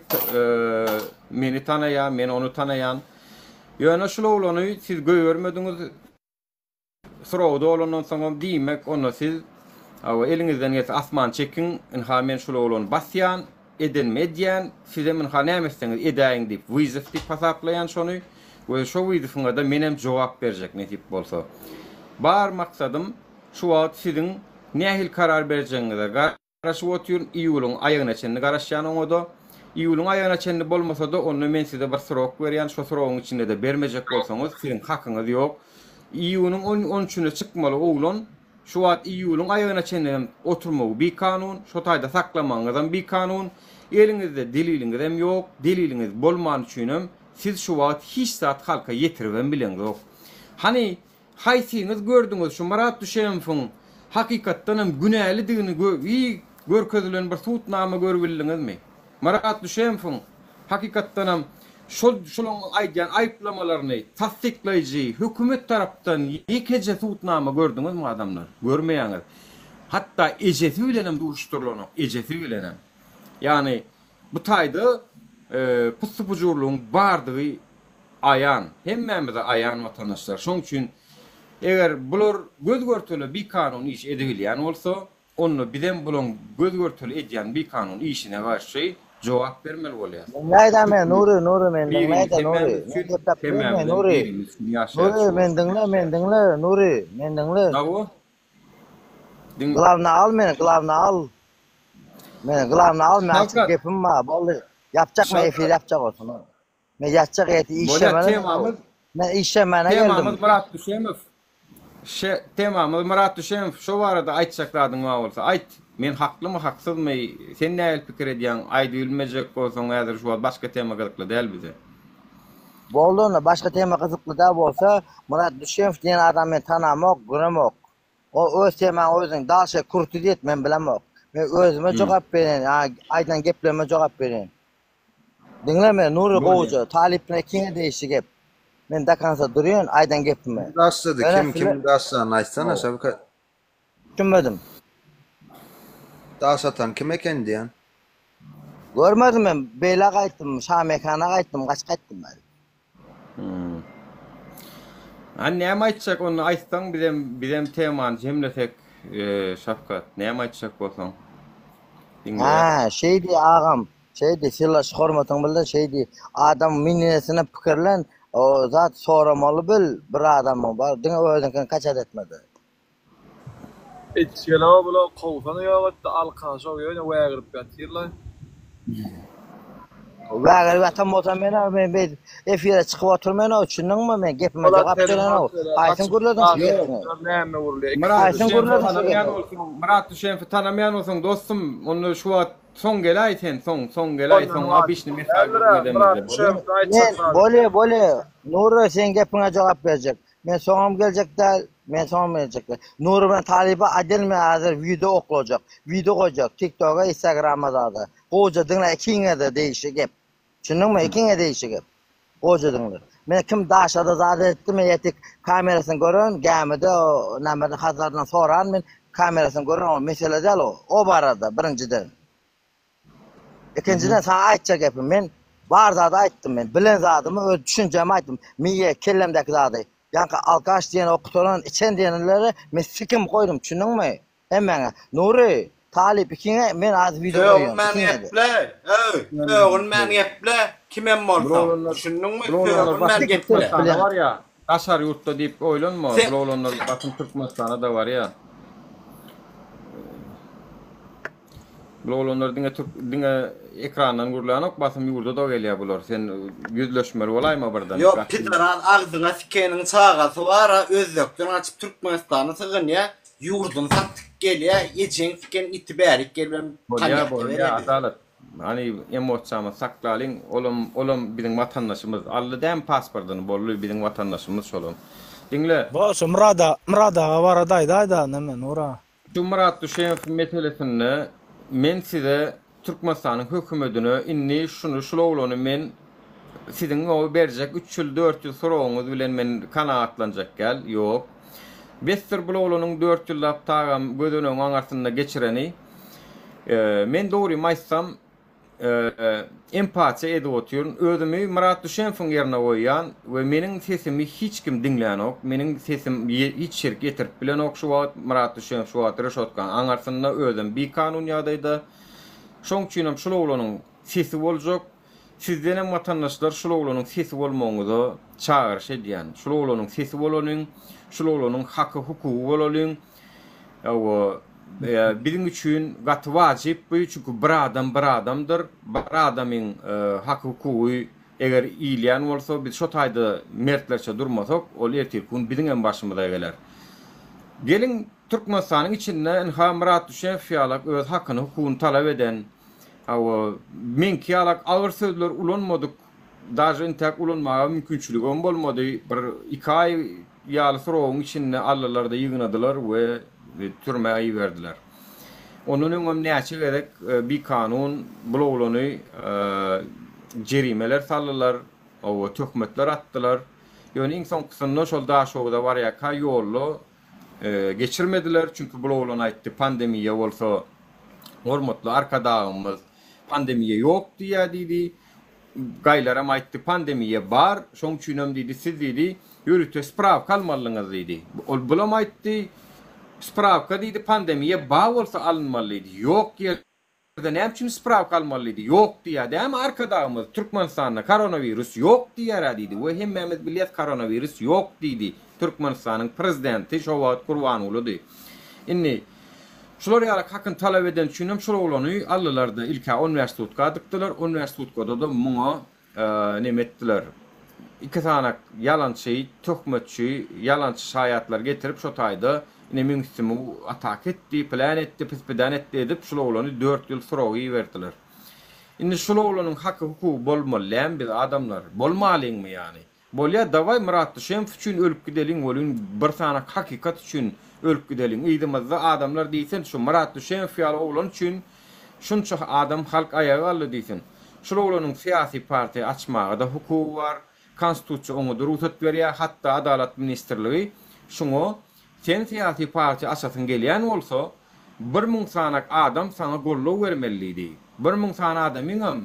meni tanaýar, men ony tanaýan. Ýöne şul oglany siz goýbermediňiz. Surawy dolandan soňam diýmek onda siz hawa eliňizden gelse asman çekiň ynha men şul oglany basýan edenimi edýän sizem ynha näme etseňiz edäýiň diýip wyzow diýip hasaplaýan şony we şo wyzowyňada menem jogap berjek nesip bolsa. Bar maksadym şu wagt siziň nähili karar berjegiňize Garaşyp otyryn iýulyň aýagyna çenli garaşýan oňada. Iýulyň aýagyna çenli bolmasada onda men size bir srok berýän şo srogyň içindede bermejek bolsaňyz siziň hakyňyz ýok. Iýunyň on on üçüne çykmaly oglan şu wagt iýulyň aýagyna çenli hem oturmagy bikanun şo taýda saklamagyňyzam bikanun eliňizde deliliňizem ýok deliliňiz bolmany üçinem siz şu wagt hiç zat halka ýetiribem bileňzok. Hany Haýsyňyz gördüňiz şu Myrat Düşemowyň hakykatdanam günälidigini i görkezilen bir sudnama görübildiňizmi? Myrat Düşemowyň hakykatdanam şol şolaň aýdýan aýyplamalaryny tassyklaýjy hökümet tarapdan ýekeje sudnama gördüňizmi adamlar? Görmeýäňiz. Hatda ejesi bilenem duşdurylanok, ejesi bilenem. Ýagny bu taýda pyssy-pujurlygyň bardygy Aýan, hemmämize aýan watandaşlar. Şoň üçin eger bular göz-görtele bikanun iş edibilýän bolsa, onda bizem bulaň göz-görtele edýän bikanun işine garşy jogap bermeli bolýas. Diňläýdä men Nury Nury men Birimiz diňläýdä Nury hemmämiz men üçin, gepläp bilmen hemmämizem Nury birimiz üçin ýaşaýas Nury şu men wagt. diňle men diňle Nury men diňle. Hawa. Diň. Glawny al meni glawny al. Meni glawny al men açyk Şawkat. gepim bar boldy. Ýapjak men efir Şawkat. ýapjak olsun. Men ýatjak ýeti Bolýar işlemeli. temamyz Men işlemäne geldim. Temamyz Myrat Düşemow. Şe temamyz Myrat Düşemow şo barada aýtjak zadyň bar bolsa aýt. Men haklymy haksyzmy sen nähili pikir edýäň aýdybilmejek bolsaň häzir şu wagt başga tema gyzykly däl bize. Boldy onda başga tema gyzykly däl bolsa Myrat Düşemow diýen adamy men tanamok, göremok. O öz temaňy özüň dalşe krutit et men bilemok. Men özüme jogap bereýin, aýdan geplerime jogap bereýin. Diňle meni Nury gowuja, talyp bilen ikiňe degişli gep. Men do konca durýan aýdan gepime. Kim daşlady, kim kim daşlanyny aýtsana Şawkat. Düşünmedim. Daş atan kim eken diýen. Görmedim men, beýle gaýtdym, Şamekana gaýtdym, gaç gaýtdym ben. Hmm. A näme aýtjak onda aýtsaň bizem bizem temany jemlesek e, Şafkat näme aýtjak bolsaň diňleýäs. Ha, şeý diý agam, şeý diý, sylaş hormatyň bildir, şeý diý. Adam minesine pikirlen, o zat soramaly bil bir adamyň bar, diňe özüňkini kaçat etmede. Içgilä bula kowsana ýok etdi alkaşow ýöne wägirip ýatyrlaý. Wägirip ýatan bolsam men men beýdip efire çykyp oturmanow düşündiňmi men gepime jogap berenow haýsyny gürlediň şu gepiňi Myrat haýsyny Düşenfi gürlediň şu tanamaýan gepiňi. bolsaň Myrat Düşenfi tanamaýan bolsaň dostum onda şu wagt soň geläý sen soň soň geläý soň obiçny mesaj edemizde bolýamy. Men bolýa bolýa Nury seň gepiňe jogap berjek Men soňam geljek däl, men soňam geljek däl. Nury bilen Talyba odel men hazir wideo oklajak. Wideo goýjak tiktoga, instagrama zada. Gowja diňle ikiňede degişli gep. Düşündiňmi? Ikiňe degişli gep. Gowja diňle. Men kim daşada zat etdi men ýetik kamerasyny gören gämide o nämede Hazardan soran men kamerasyny gören o mesele däl o. O barada birinjiden. Ikinjiden saňa aýtjak gepim men bar zady aýtdym men bilen zadymy öz düşünjämi aýtdym miýe kellemdäki zady ýaňky alkaş diýen o gutaran içen diýenlere men sikim goýdum düşündiňmi hemmäňe Nury Talyp ikiňe men az wideo goýýan Sögünmän ikiňede. geple öý sögünmän geple kimem bolsaň düşündiňmi sögünmän geple. Türkmenistana barýa daşary ýurtda diýip oýlanma bul oglanlar basym Türkmenistana-da barýa. Bul oglanlar diňe türk diňe ekrandan gürlänok basym ýurda-da gelýär bular. Sen ýüzleşmeli bolaýma birden. Ýok pidaraz agzyňa sikeniň çagasy bara özbekden gaçyp türkmenistana sygynýa ýurduny satyp gelýä ejeň siken iti bärik gelibem Bolýa kalýak bolýa berýä bize. Adalat. Hany emosiýamyzy saklalyň olam olam biziň watandaşymyz. Aldy dämi pasportyny boldy biziň watandaşymyz şolam. Diňle. Bo şo Murada Murad aga barada aýdaýda neme Nura. Şu Myrat Düşemow meselesinde men size Türkmenistanyň hökümedine indi şuny şul oglany men siziň o berjek üç ýyl dört ýyl soragyňyz bilen men kanagatlanjak däl ýok besdir bul oglanyň dört ýyllap tagam gözenegiň aňarsynda geçireni men dogrymy aýtsam Empatiýa edip otyryn. Özümi Myrat Düşenowyň ýerine goýýan we meniň sesimi hiç kim diňlänok. Meniň sesim hiç ýerik ýetirip bilenok şu wagt. Myrat Düşenow şu wagt reşotkanyň aňarsynda, özem bikanun ýagdaýda. Şoň üçinem şul oglanyň sesi boljak. Sizdenem watandaşlar şul oglanyň sesi bolmagyňyza çagyryş edýän. Şul oglanyň sesi bolalyň, şul oglanyň haky hukugy bolalyň. Hawa, biziň üçin gaty wajyp bu, çünki bir adam bir adamdyr. Bir adamyň hak-hukugy eger iýilýän bolsa, biz şo taýda mertlerçe durmasak, ol ertirki gün biziň hem başymyza geler. Geliň, Türkmenistanyň içinde ynha Myrat Düşenow ýalak öz hakyny, hukugyny talap eden, hawa, meňki ýalak agyr sözler ulanmadyk, daže intäk ulanmaga mümkinçiligem bolmady, bir iki aý Ýaly suragyň içinde aldylar-da ýygnadylar we türmä iberdiler. Ondan öňem näçe gezek bikanun bul oglany jerimeler saldylar, oba töhmetler atdylar. Ýöne iň soňkusynda şol Daşoguza barýarka ýolda geçirmediler, çünki bul oglan aýtdy pandemiýa bolsa hormatly Arkadagymyz pandemiýa ýok diýýär diýdi. Gaýlaram aýtdy, pandemiýa bar, şoň üçinem diýdi, siz diýdi, ýörite sprawka almalyňyz diýdi. Ol bulam aýtdy, sprawka diýdi, pandemiýa bar bolsa alynmaly diýdi. Ýok ýerde näme üçin sprawka almaly diýdi. Ýok diýýär dämi Arkadagymyz, Türkmenistanda koronawirus ýok diýýär-ä diýdi we hemmämiz bilýäs koronawirus ýok diýdi. Türkmenistanyň prezidenti şo wagt Gurbangulydy. Indi şular ýaly hakyny talap eden üçinem şol oglany aldylar-da ilk-ä on bäş sutka dykdylar, on bäş sutkada-da muňa neme etdiler, iki sanak ýalançy, töhmetçi, ýalançy şaýatlar getirip şo taýda ine meň üstüme ataka etdi, pylän etdi, pis-pidän etdi edip şul oglany dört ýyl suraga iberdiler. Indi şul oglanyň haky hukugy bolmaly dämi biz adamlar? Bolmalyňmy ýany? Bolýa dawaý Myrat Düşemow üçin ölüp gideliň welin bir sany hakykat üçin ölüp gideliň yzymyzda adamlar diýsin şu Myrat Düşemow ýaly oglan üçin şunça adam halk aýaga galdy diýsin. Şul oglanyň syýasy partiýa açmagada hukugy bar konstitusiýa oňada rugsat berýä hatda adalat ministrligi şuňa sen syýasy partiýa açasyň gelýän bolsa 1000 sanak adam saňa goldaw bermeli diýdi. 1000 sany adamyňam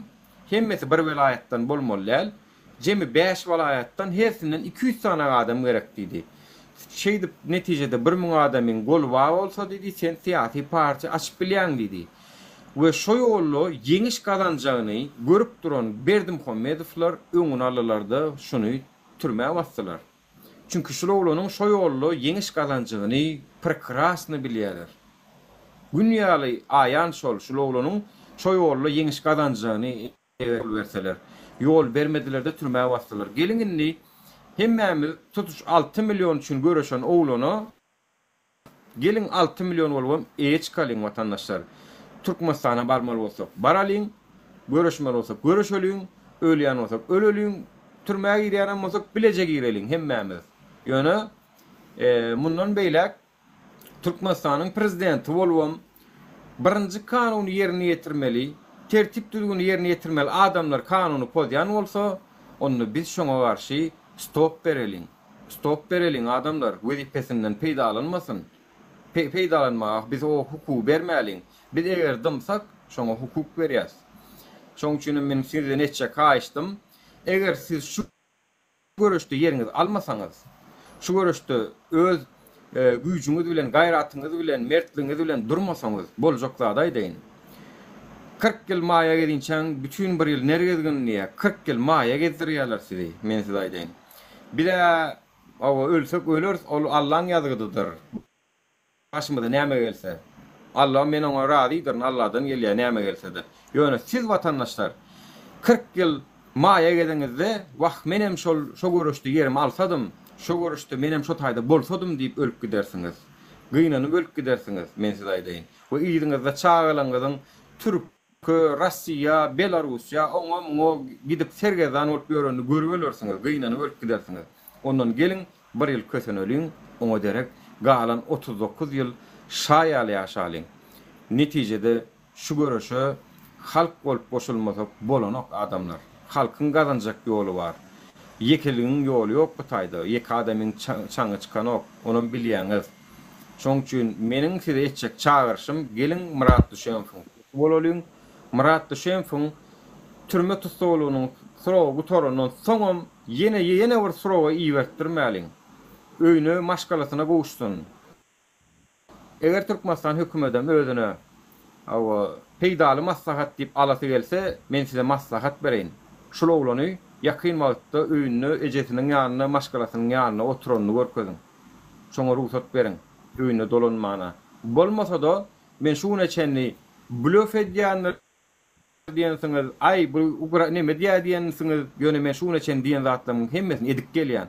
hemmesi bir welaýatdan bolmaly däl Jemi bäş welaýatdan hersinden 200 sany adam gerek diýdi. Şeýdip, netijede 1000 adamyň goly bar bolsa diýdi, sen syýasy partiýa açyp bilýäň diýdi. We şo ýolda ýeňiş gazanjagyny görüp duran Berdimuhamedowlar öňüni aldylarda şuny türmä basdylar. Çünki şul oglanyň şo ýolda ýeňiş gazanjygyny prekrasno bilýäler. Gün ýaly aýan şol, şul oglanyň şo ýolda ýeňiş gazanjagyny Eger ýol berseler. Ýol bermediler-de türmä basdylar. Geliň indi hemmämiz tutuş 6 million üçin göreşen oglana geliň 6 million bolubam eýe çykalyň watandaşlar. Türkmenistana barmaly bolsak baralyň, göreşmeli bolsak göreşeliň, ölýän bolsak öleliň, türmä girýänem bolsak bileje gireliň hemmämiz. Ýöne mundan beýläk Türkmenistanyň Prezidenti bolubam birinji kanuny ýerine ýetirmeli, tertip-düzgüni ýerine ýetirmeli adamlar kanuny pozýan bolsa, onda biz şoňa garşy stop bereliň. Stop bereliň adamlar wezipesinden peýdalanmasyn. Peýdalanmaga biz o hukugy bermäliň. Biz eger dymsak, şoňa hukuk berýäs. Şoň üçinem meniň sizden etjek haýyşdym, eger siz şu göreşde ýeriňizi almasaňyz, şu göreşde öz güýjüňiz bilen, gaýratyňyz bilen, mertligiňiz bilen durmasaňyz, boljak zady aýdaýyn. 40 ýyl maýa gezinçäň bütin bir ýyl ner gezgin diýýär. 40 ýyl maýa gezdirýärler sizi, men size aýdaýyn. Biz-ä, hawa, ölsek öleris, ol Allaň ýazgydydyr. Başymyza näme gelse, Alla men oňa razydyryn, Alladan gelýär näme gelse-de. Ýöne siz watandaşlar 40 ýyl maýa gezeňizde, wah menem şol şo göreşde ýerimi alsadym, şo göreşde menem şo taýda bolsadym diýip ölüp gidersiňiz. Gynanyp ölüp gidersiňiz, men size aýdaýyn. We yzyňyzda çagalaňyzyň türk, Rossiýa, Belarussiýa, oňa-muňa gidip sergezdan bolup ýörenini görüp ölersiňiz, gynanyp ölüp gidersiňiz. Ondan geliň, bir ýyl köseneliň, oňa derek galan 39 ýyl şa ýaly ýaşalyň. Netijede şu göreşe halk bolup goşulmasak bolanok adamlar. Halkyň gazanjak ýoly bar. Ýekeligiň ýoly ýok bu taýda, ýeke adamyň çaňy çykanok, onam bilýäňiz. Şoň üçin meniň size etjek çagyryşym geliň Myrat Düşemowyň sesi bolalyň. Myrat Düşemowyň türme tussaglygynyň srogy gutarandan soňam ýene ýene bir sroga ibertdirmäliň. Öýüne maşgalasyna gowuşsyn. Eger Türkmenistan hökümedem özüne hawa peýdaly maslahat diýip alasy gelse men size maslahat bereýin. Şul oglany ýakyn wagtda öýünde ejesiniň ýanynda maşgalasynyň ýanynda oturanyny görkeziň. Şoňa rugsat beriň öýüne dolanmana. Bolmasa-da men şu güne çenli blöf edýändir diýensiňiz, aý bu ugra neme diýýär diýensiňiz, ýöne men şu güne çenli diýen zatlarymyň hemmesini edip gelýän.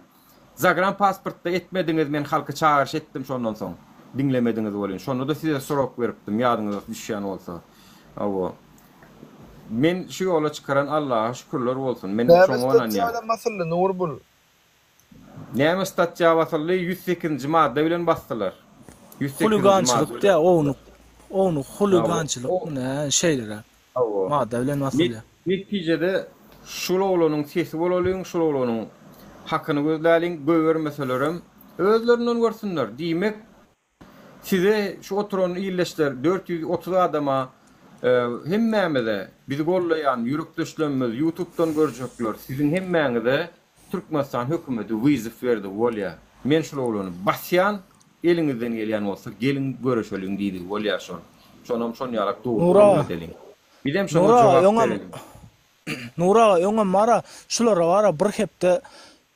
Zagran pasportda etmediňiz men halky çagyryş etdim şondan soň. Diňlemediňiz welin. Şonda-da size srok beripdim ýadyňyza düşýän bolsa. Hawa. Men şu ýola çykaran Allaha şükürler bolsun. Men Näme şoňa ynanýan. statýa bilen basyldy Nurbul? Näme statýa basyldy? 108-nji madda bilen basdylar. 108-nji madda Huligançylyk bilen. diýä ownuk ownuk Hawa. huligançylyk nä şeýleräk Hawa. madda bilen basylýar. Netijede şul oglanyň sesi bolalyň, şul oglanyň hakyny gözläliň, goýbermeselerem özlerinden görsünler. Diýmek, Size şu oturan ildeşler 430 adama hemmämize bizi gollaýan ýürekdeşlerimiz ýutubdan görjekler siziň hemmäňize Türkmenistan hökümeti wyzow berdi bolýa men şul oglany basýan eliňizden gelýän bolsa geliň göreşeliň diýdigi bolýa şol şonam şon ýalak dogry Nura kabul edeliň bizem şoňa Nura jogap öňem bereliň. Nura öňem bara şulara bara bir hepde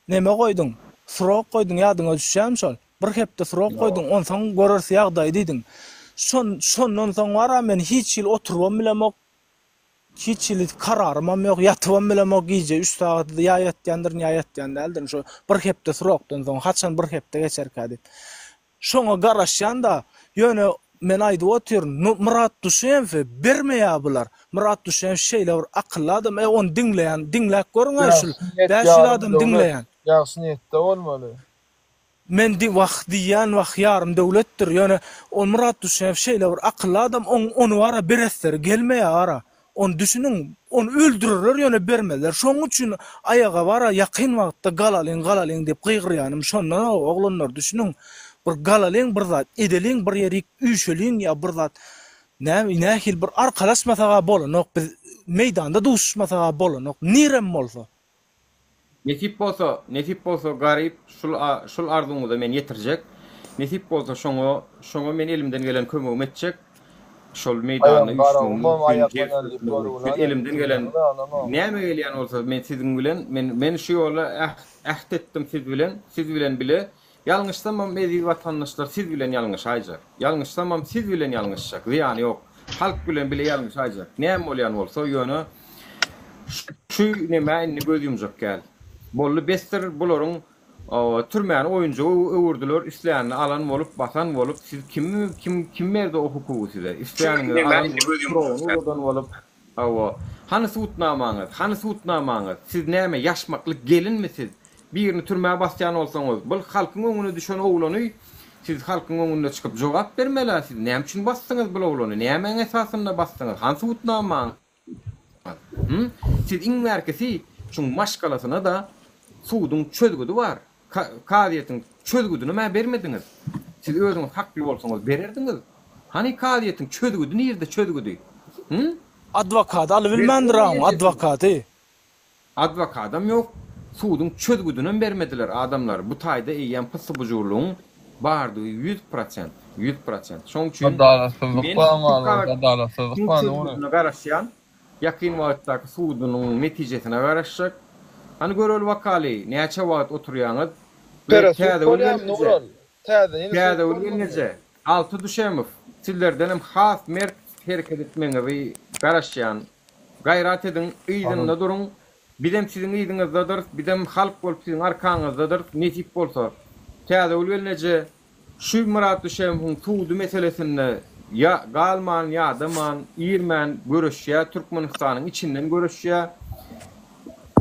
neme goýduň srok goýduň ýadyňa düşýämi şol Bir hepde srok goýduň, onsoň göreris ýagdaýy diýdiň. Şon, şondan soň bar-a men hiç hili oturybam bilemok, hiç hili kararymam ýok, ýatybam bilemok gije üç sagat ýa ýatýandyryn, ýa ýatýan däldirin şo bir hepde srokdan soň haçan bir hepde geçerkä diýip. Şoňa garaşýan-da, ýöne. Men aýdyp otyryn, Myrat Duşenfi bermeýär bular. Myrat Duşenf şeýle bir akylly adam, e ony diňleýän, diňläp görüň-ä şul 500 adam diňleýän. Ýagşy niýetde bolmaly. Men di wah diýýän wah ýarym döwletdir, ýöne ol Myrat Duşenf şeýle bir akylly adam, oň ony bara beresleri gelmeýär bara. Ony düşüniň, ony öldürerler ýöne bermezler. Şoň üçin aýaga bara ýakyn wagtda galalyň galalyň diýip gygyrýanym şondan oglanlar düşüniň. Bir galalyň bir zat edeliň bir ýerik üýşeliň ýa bir zat näme nähili bir arkalaşmasaga bolanok biz meýdanda duşuşmasaga bolanok nirem bolsa. Nesip bolsa, nesip bolsa Garyp şul şul arzuwyňyza men ýetirjek. Nesip bolsa şoňa şoňa men elimden gelen kömegimi etjek. Şol meýdanda üýşmegiňiz üçin, jebis ötmegiňiz üçin elimden gelen näme gelýän bolsa men siziň bilen men men şu ýola äht etdim siz bilen, siz bilen bile Ýalňyşsamam eziz watandaşlar siz bilen ýalňyşaýjak. Ýalňyşsamam siz bilen ýalňyşjak. Zyýany ýok. Halk bilen bile ýalňyşaýjak. Näme bolýan bolsa ýöne şu nemä indi göz ýumjak däl. Boldy besdir bularyň türmäni oýunjaga öwürdiler islänini alan bolup basan bolup siz kim kim kim berdi o hukugy size isläniňizi alan bolup suragyny uzadan bolup Hawa. Hany sudnamaňyz? Hany sudnamaňyz? Siz näme, ýaşmaklyk gelinmi siz? Birini türmä basýan bolsaňyz, bul halkyň öňüne düşen oglany siz halkyň öňünde çykyp jogap bermeli-ä siz näme üçin basdyňyz bul oglany? Nämäň esasynda basdyňyz? Hany sudnamaňyz? Hum? Siz iň bärkisi şuň maşgalasyna-da suduň çözgüdi bar. Kazyýetiň çözgüdinem-ä bermediňiz. Siz özüňiz hakly bolsaňyz bererdiňiz. Hany kazyýetiň çözgüdi nirde çözgüdi? Hü? Adwokady alybilmändir aň adwokady. Adwokadam ýok, suduň çözgüdinem bermediler adamlar bu taýda eýýäm pyssy-bujurlygyň bardygy 100%, 100%. Şoň üçin Adalatsyzlyk men bar maňa adalatsyzlyk şu bar Nury. çözgüdine garaşýan. Ýakyn wagtdaky sudunyň netijesine garaşjak. Hany göreli bakaly, näçe wagt oturýaňyz? We Pere sud Täzegül bolýamy gelneje, Nural? Täze ýene sud Täzegül bolmaly. gelneje, Alty Düşemow, sizlerdenem has mert hereket etmegiňizi garaşýan. Gaýrat ediň, yzynda duruň. Bizem siziň yzyňyzdadyrys, bizem halk bolup siziň arkaňyzdadyrys, nesip bolsa. Täzegül gelneje, Şu Myrat Düşemowyň sudy meselesinde ýa galman, ýadaman, irmän göreşýär, Türkmenistanyň içinden göreşýär.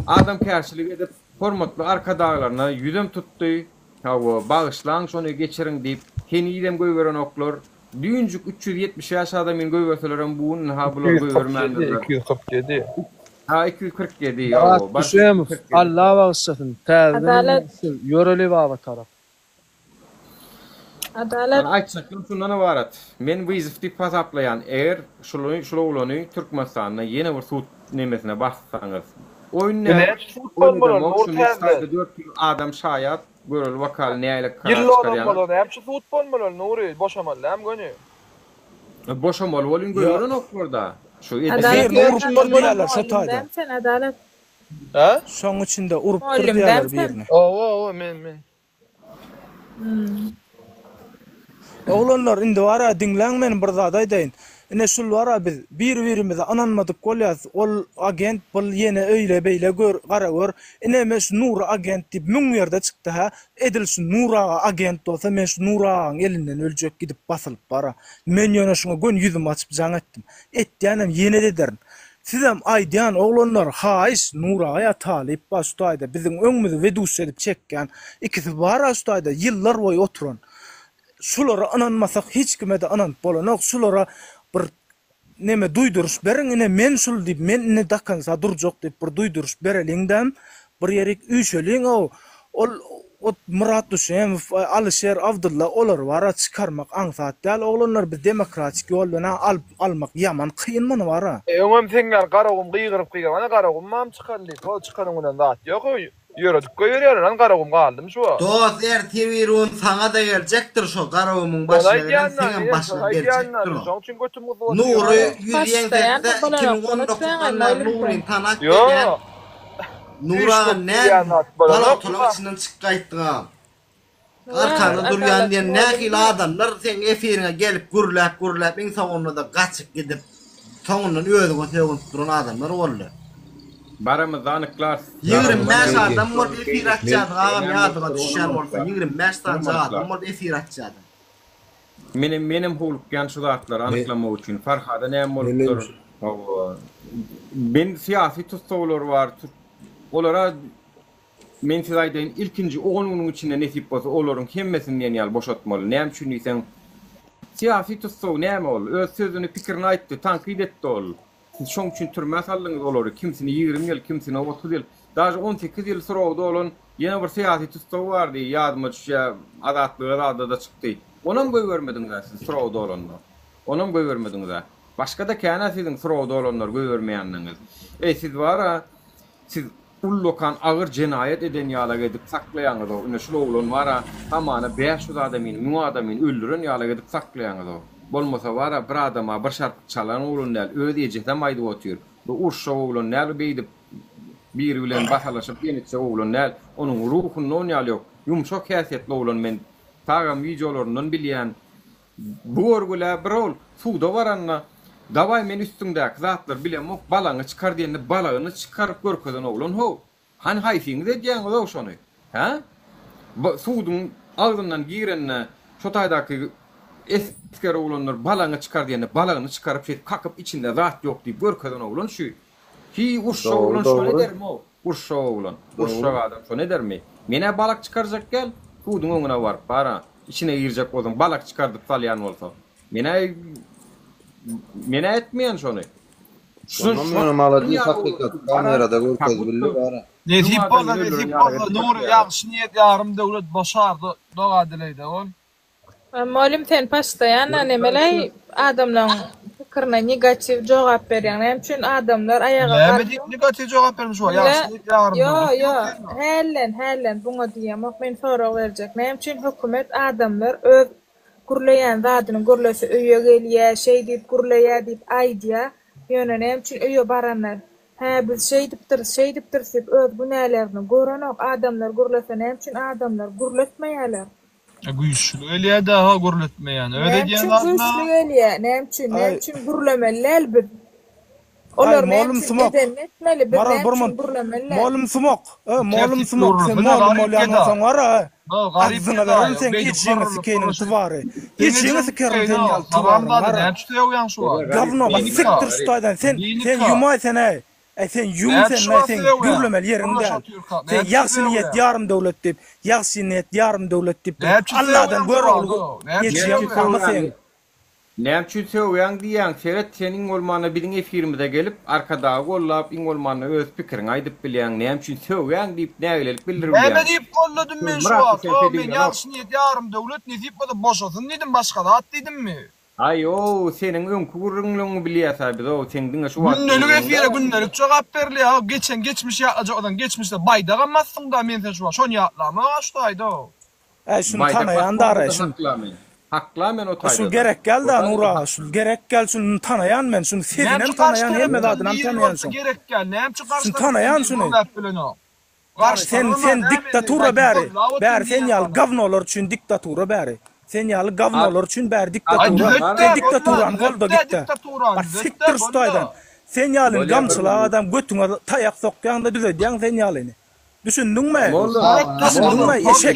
Adamkärçilik edip, hormatly Arkadaglaryna ýüzem tutdy. Hawa, bagyşlaň şony, geçiriň diýip, henizem goýberenoklar. Düýnjük 375 adamyny goýberselerem bu gün ynha bular 247, goýbermändirler. 247. Ha, 247, hawa, Myrat baş Düşemow, 247. Alla bagyşlasyn, täzeden Adalat. ýöreli baba tarap. Adalat. Ýöne aýtjaklarym şundan ybarat. Men wyzow diýip hasaplaýan, eger şuly şul oglany Türkmenistanda ýene bir sud nemesine bassaňyz. Oýun Bu däl, näçe sud oýun bolmaly edemok, Nur şuny täzeden? taýda 400 adam şaýat, göreli wakaly nähili karar Ýyl dolan çykarýaňyz. bolsa näme üçin sud bolmaly Nury? Boşamaly dämi göni? Boşamaly bolyn goýberenoklar-da. Şu edil Adalat Birini sen urupdyr diýýärler şo mugallym taýda. dämi sen Adalat? Hä? Şoň içinde urupdyr Mugallym diýýärler dämi sen? birini. Owa owa men men. Oglanlar indi bara diňläň meni bir zat aýdaýyn. Ine şul bara biz bir birimize ynanmadyk bolýas. Ol agent bul ýene öýle beýle gör gara gör. Ine men şu Nury agent diýip müň ýerde çykdy hä. Edil şu Nury aga agent bolsa men şu Nury agaň elinden öljek gidip basylyp bara. Men ýöne şuňa göni ýüzümi açyp jaň etdim. Etýänem ýene-de ederin. Sizem aýdýan oglanlar haýyş Nur aga ýa Talyp bar şu taýda biziň öňümizi weduşi edip çekýän ikisi bara şu taýda ýyllar boýy oturan şulara ynanmasak hiç kimede ynanyp bolanok şulara bir neme duýduryş beriň ine men şul diýip men ine dakonsa durjak diýip bir duýduryş bereliňdäm bir ýerik üýşeliň ow Ol ot Myrat Düşemow, Alyşer Abdylla olary bara çykarmak aňsat däl oglanlar biz demokratik ýol bilen alyp almak ýaman kyn muny bara. E öňem seň ýaly Garagum gygyryp gygyryp ana Garagumam çykaly diýip hol çykanyň bilen zat ýok ýöredip goýberýärler ana Garagum galdymy şu wagt. Dos ertir birigün saňada geljekdir şo Garagumyň Şony başyna gelen aýdýan da seňem men başyna şony aýdýan da geljekdir men o. şoň üçin götüm gysyp otyr Nury hala. ýüz Başlaýan ýeňsetse 2019-dan bäri Nuryny tanap gelýän Ýok. Nury aga Üýşmek näme diýýän zat bolanok palawtalaň içinden çykyp gaýtdyňam. Nury aga Arkaňda durýan adalat diýen nähili mugallym adamlar seň efiriňe gelip gürläp gürläp iň soňunda-da gaçyp gidip soňundan özüňe sögünip duran adamlar boldy. Baramyzda anyklarys. 25 Garaguma adam bolup efir näme açýardyň agam bolupdyr ýadyňa onam düşýän bolsa anyklarys. 25 Onam sanyja adam anyklarys. bolup efir açýardyň. Menem menem howlukýan şu zatlary anyklamak üçin. Farhada näme bolupdyr? Hawa. Men syýasy tussaglar bar. Olara men size aýdaýyn, ilkinji on günüň içinde nesip bolsa olaryň hemmesini diýen ýaly boşatmaly. Näme üçin diýseň, syýasy tussag näme ol? Öz sözüni, pikirini aýtdy, tankyt etdi ol. Siz şoň üçin türmä saldyňyz olary, kimsini 20 ýyl, kimsini 30 ýyl, daže 18 ýyl srogda bolan ýene bir syýasy tussag bardy, ýadyma düşýär, Azatlyga zada-da çykdy. Onam goýbermediňiz-ä siz srogda bolanda. Onam goýbermediňiz-ä. Başga-da kän-ä siziň srogda bolanlary goýbermeýänligiňiz. Eý, siz bar-a, siz ullakan agyr jenaýat eden ýalak edip saklaýaňyz-ow. Ine, şul oglan bar-a, hamana 500 adamyny, 1000 adamyny öldüren ýalak edip saklaýaňyz-ow. Bolmasa bar-a, bir adama bir şarpyk çalan oglan däl, öz ejesem aýdyp otyr. Bu uruşjak oglan däl, beýdip biri bilen basalaşyp ýenitjek oglan däl. Onuň ruhunda on ýaly ýok. Ýumşak häsiýetli oglan men tagam wideolaryndan bilýän. Bu görgülä bir ol suda baranda Dawaý men üstüňdäki zatlary bilemok balaňy çykar diýende balagyny çykaryp görkezen oglan how. Hany haýsyňyz edýäňizow şony? Hä? Bu suduň agzyndan girende şo taýdaky esger oglanlar balaňy çykar diýende balagyny çykaryp şeýdip kakyp içinde zat ýok diýip görkezen oglan şu. Hiý urşak Dogry oglan şony dogry. edermi-ow? Urşak oglan. Dogry. Urşak adam şony edermi? Men-ä balak çykarjak gel, suduň öňüne baryp bar-a, içine girjek bolsaň balak çykardyp salýan bolsa. Men-ä men-ä etmeýän şony. Şu Şondan şo ýöne malades ýaly hakykat oglan bar-a, kamerada как görkezip budto bildi bar-a. müň Nesip adamyny bolsa öldüren nesip ýaly bolsa edip Nury saklaýarlar. ýagşy niýet ýarym döwlet boşar doga dileýde bol. Molim sen postoýanno nemeleý adamlaň pikirine negatiw jogap berýäň näme üçin adamlar aýaga Näme galdyň diýip negatiw jogap bermiş o diňle ýagşy niýet ýarym ýo döwlet ýo diýip otyryn. hälden hälden buňa diýemok men sorag berjek näme üçin hökümet adamlar öz gürleýän zadyny gürlese öýe gelýä şeý diýip gürleýä diýip aýdýa ýöne näme üçin öýe baranda hä biz şeýdipdiris şeýdipdiris diýip öz günälerini görenok adamlar gürlese näme üçin adamlar gürletmeýäler. Güýçli gelýä-dä ho gürletmeýän. Öz Näme edýän üçin zadyna. güýçli gelýä? Näme üçin? Näme Aý. üçin gürlemeli däl biz? Aý, Olar näme molum üçin sumak. edenini etmeli, biz Maral näme bir üçin mun. gürlemeli däl? Molum sumak. E, molum Tertipli sumak. Sen gürlesene molum garyp bolýan geda. bolsaň war-a. Ho garyp Agzyňa geda. bererin seň Beýdip ejeňi hyrrylyp sikeýiniň gürleşip. tywary. Seň Ejeňi ejeň sikerin sen sikeýin-ow. ýaly tywaryň Haramzada war-a. näme üçin sögýäň şu wagt? Gawno, bak Binika. sikdir şu taýdan. Sen, sen Binika. ýumaý sen-äý. Äý sen ýum Näme sen şu mäý wagt seň sögýäň? gürlemeli ýeriň Gürleş däl. otyrka. Sen Näme üçin ýagşy niýet sögýäň? ýarym döwlet diýip, ýagşy niýet ýarym döwlet diýip Näme durup üçin Alladan sögýäň gör şu ogul wagt-ow? Näme üçin ejeň sögýäň? tamy seň. Näme üçin sögýäň diýýäň seret sen iň bolmanda biziň efirimize gelip Arkadagy gollap iň bolmanda öz pikiriňi aýdyp bilýäň näme üçin sögýäň diýip nägilelik bildirip Näme bilýäň. diýip golladym men şu Myrat wagt? sen O men diňlenok. ýagşy niýet ýarym döwlet nesip bolsa boşasyn diýdim başga zat diýdimmi? Aý-ow, seniň öňki gürrüňleňňi bilýäs-ä biz-ow, seň diňe şu wagtky Gündelik gürrüňiň efire däl. gündelik jogap berilýär-ow, geçen geçmiş ýatlajak bolsaň geçmişde baýdagam basdyň-da men sen şu wagt şony ýatlamok-a şu taýda-ow. Äý şuny Baýdak tanaýan daraý basmamda-da şuny. hakla men. Hakla men o Şul taýda-da. gerek gel O da taýda-da Nury aga hak. şul gerek gel şuny tanaýan men şuny Näme sesinem üçin garşy tanaýan hemme tarapdan zadynam biri tanaýan bolsa şuň. gerek gel, näme üçin garşy Şuny tarapdan tanaýan biri şuny. gürläp bilenok. Bäri sen sen diktatura bäri bäri sen ýaly gawnolar üçin diktatura bäri sen ýaly gawnolar üçin bäri diktatura sen diktaturany golda gitde bar sikdir şu taýdan sen ýalyny gamçylap adam götüňe taýak sokýaňda düzedýäň sen ýalyny düşündiňmi düşündiňmi eşek.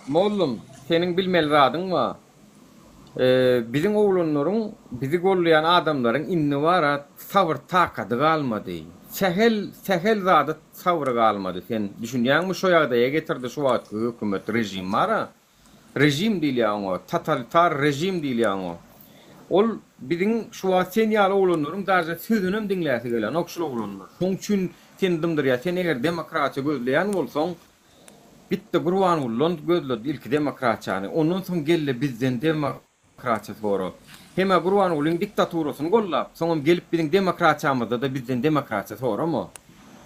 Mollum seniň bilmeli zadyň bar Biziň oglanlaryň, bizi gollaýan adamlaryň indi bara sabyr takady galmady. Sähel, sähel zada sabry galmady. Sen düşünýäňmi şo ýagdaýa getirdi şu wagtky hökümet, režim bara. Režim diýilýär oňa, totalitar režim diýilýär oňa. Ol biziň şu wagt sen ýaly oglanlaryň daže sözünem diňläsi gelenok şul oglanlar. Şoň üçin seni dymdyrýar. Sen eger demokratiýa gözleýän bolsaň, Gitdi Gurbangulydan gözledi ilki demokratiýany, ondan soň geldi bizden demokratiýa sora. Hemä Gurbangulyň diktaturasyny gollap, soňam gelip biziň demokratiýamyzda-da bizden demokratiýa sorama.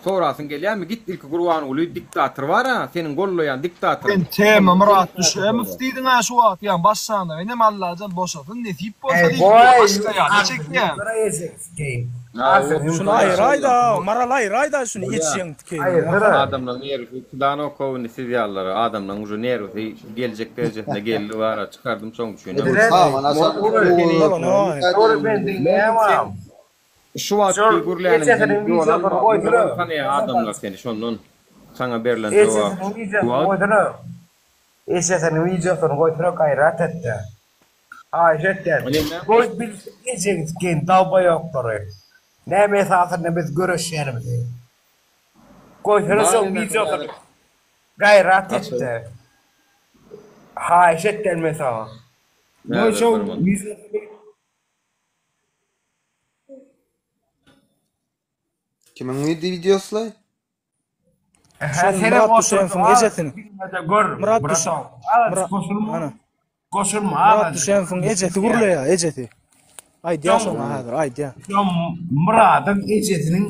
Sorasyň gelýärmi git ilki Gurbanguly diktator bar-a, seniň gollaýan diktatoryň. Sen tema Myrat Düşemow diýdiň-ä şu wagt ýa başlanda menem Allajan boşasyn nesip bolsa Eý diýdim goý başga ýana agzyny çekýäň. ýumsana ejek sikeýin. Agzyny Şuny ýumsana. aýyraýda Maral aýyraýda şuny ejeň tikeýini. Aýyrsana. Adamlaň nerwisi çydanok-ow indi siz ýalylara adamlaň uje nerwisi geljek derejesine geldi bara çykardym şoň üçinem. Nury men diňleýämam. Şu wagtky Şol gürläniňden ejesiniň ýol wideosyny alma goýsana. ozal tanaýar adamlar seni şondan saňa berlen jogap Ejesiniň wideosyny goýsana. Ejesiniň wideosyny goýsana gaýrat etde. Haýyş etýän. Goý bilsin ejeňi sikeýin dalbaýoklary. Näme esasynda biz göreşýänimizi. Goýsana şoň wideosyny. Gaýrat etde. Haýyş etýän men saňa. Goý şoň wideosyny. Kimiň wideosy? Şol Myrat Düşenowyň ejesini. Myrat Düşen. Goşulma. Goşulma. Myrat Düşenowyň ejesi gürleýär, ejesi. Aýdýar şoňa häzir, aýdýar. Şo Myradyň ejesiniň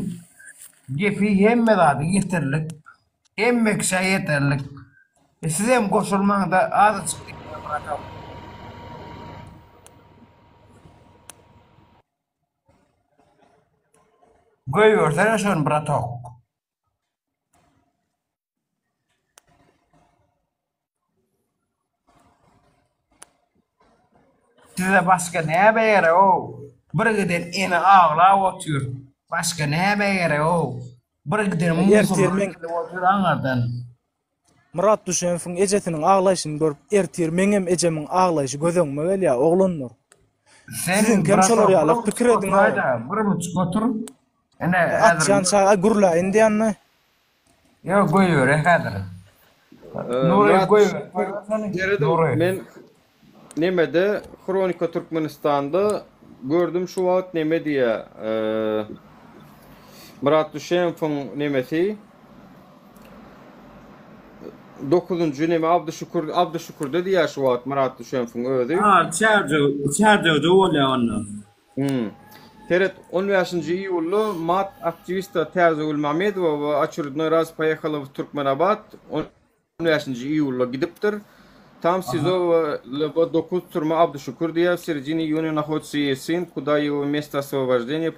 gepi hemme zady ýeterlik. Hemme kişä ýeterlik. E, sizem goşulmaňda azajyk Myrat Goýbersene şony bratok. Size başga näme gerek-ow? Bir giden ene aglap otyr. Başga näme gerek-ow? Bir giden Ertir musulman men gelip otyr aňardan. Myrat Düşenowyň ejesiniň aglaýşyny görüp ertir meňem ejemiň aglaýşy göz öňüme gelýär oglanlar. Sen Siziňkem şolar bratok bir ýalak pikir muçuk ediň oturaýda, bir muçuk otur. Ene häzir Atjan çaga gürläýin diýende. Ýok goýbere häzir. Nury Myrat goýber, goýbersene. Serediň Nury. men nemede Hronika Türkmenistanda gördüm şu wagt neme diýýä Myrat Düşemowyň nemesi dokuzynjy neme Abdyşükür Abdyşükürde diýýä şu wagt Myrat Düşemowyň özi. Ha, Çärjew, Çärjewde bolýa onda. Hmm. Seret, on bäşinji iýulda mat aktiwista Täzegül Mamedowa we oçerednoý raz poýehala w Türkmenabat, on bäşinji iýulda gidipdir. Tam SIZO we LB dokuz türme Abduşukur diýýär, w seredine iýunya nahodится ýeý syn, kuda ýego wmesto oswoboždeniýa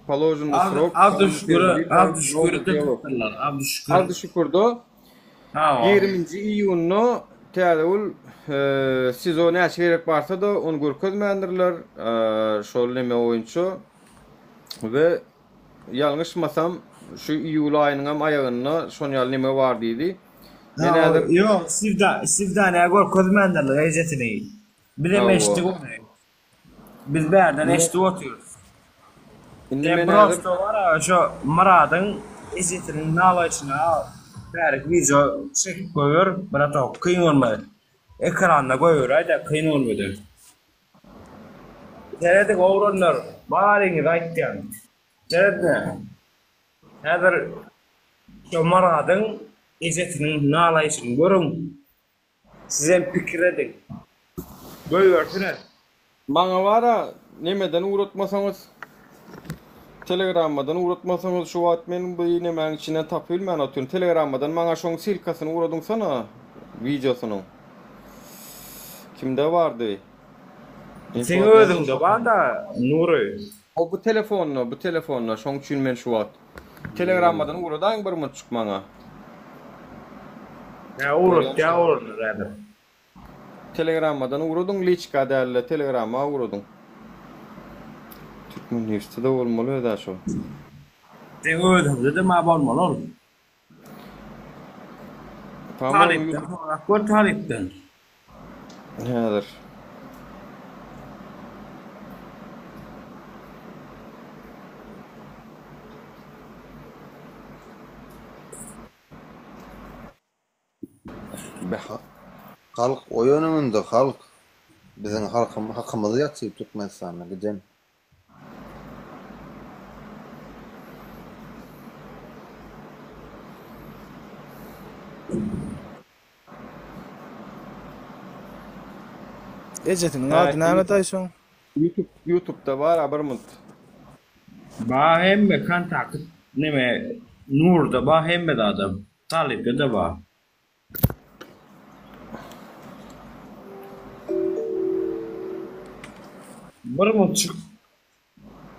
položennyý srok Abduşüküre, Abduşükürde tutdurlar, Abduşükür. Abduşukurda Ýigriminji iýunda Täzegül SIZO näçe gezek barsa-da, ony görkezmändirler şol neme boýunça we ýalňyşmasam, şu iýul aýynyňam aýagynda şon ýaly neme bar diýdi. Men häzir. Ýok, swidaniýa görkezmändirler ejesini. Bizem eşitdik ony. Biz bärden eşidip otyrys. Indi Sen men häzir. prosto bar-a şo Myradyň ejesiniň nalaýşyna bärik wideo çekip goýber bratok kyn bolmaz. Ekranda goýberäýdä kyn bolmady. Serediň oglanlar baryňyzy aýtýan. Serediň. Häzir şo Myradyň ejesiniň nalaýşyny görüň. Sizem pikir ediň. Goýbersene. Maňa bara nemeden ugratmasaňyz telegrammadan ugratmasaňyz şu wagt men bu nemäň içinden tapybilmän otyryn telegrammadan maňa şoň silkasyny ugradyňsana wideosynyň kimde bardy Seň özüňde barda Nury. O bu telefonda bu telefonda şoň üçin men şu wagt Telegrammadan ugradaýyň bir munçuk maňa. Hä ugratýa oglanlar häzir. Telegrammadan ugradyň liçka dälde telegramma ugradyň. Türkmen newsde bolmaly özä şol. Seň özüňde-de ma bolmaly ol. Talypdan sorap gör talypdan. Häzir. Beh. Halk oýanyň indi halk. Biziň halkym hakymyz ýatyr Türkmenistanda giden. Ejesiniň ady näme daýy şoň? Youtube Youtubeda bar a bir munt. Ba hemme kontakt neme Nurda ba hemme zadam Talypda-da ba. Bir munt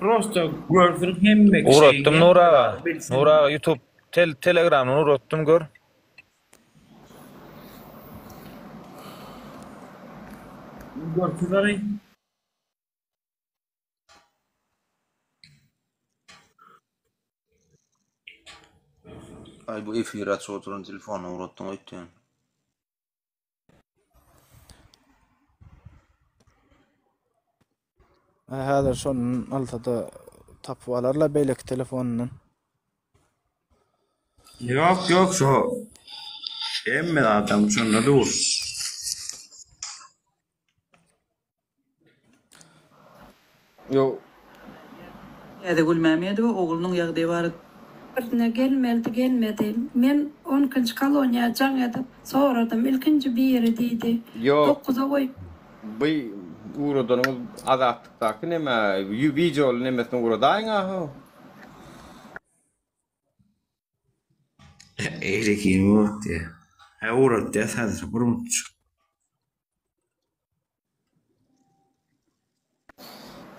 prosta görsün hemme kişi Ugratdym Nur aga. bilsin. Nur aga YouTube tel telegramdan ugratdym gör. Görkezeri. Ay bu efir açyp oturan telefonyna ugratdyň öýtýän. Häzir şondan alsa-da tapyp alarlar beýleki telefonundan. Ýok ýok şo hemme zadam şonda dur. Ýok. Täzegül Mämmedowa oglunyň ýagdaýy barada. Birine gelmelidi gelmedi. Men on ikinji koloniýa jaň edip soradym ilkinji biri diýdi. Ýok. Dokuza goýup. By ugradanyňyz Azatlykdaky neme wideoly nemesini ugradaýyň aho. Eýlekini ugratýa. Hä ugratýas häzir bir minutjyk.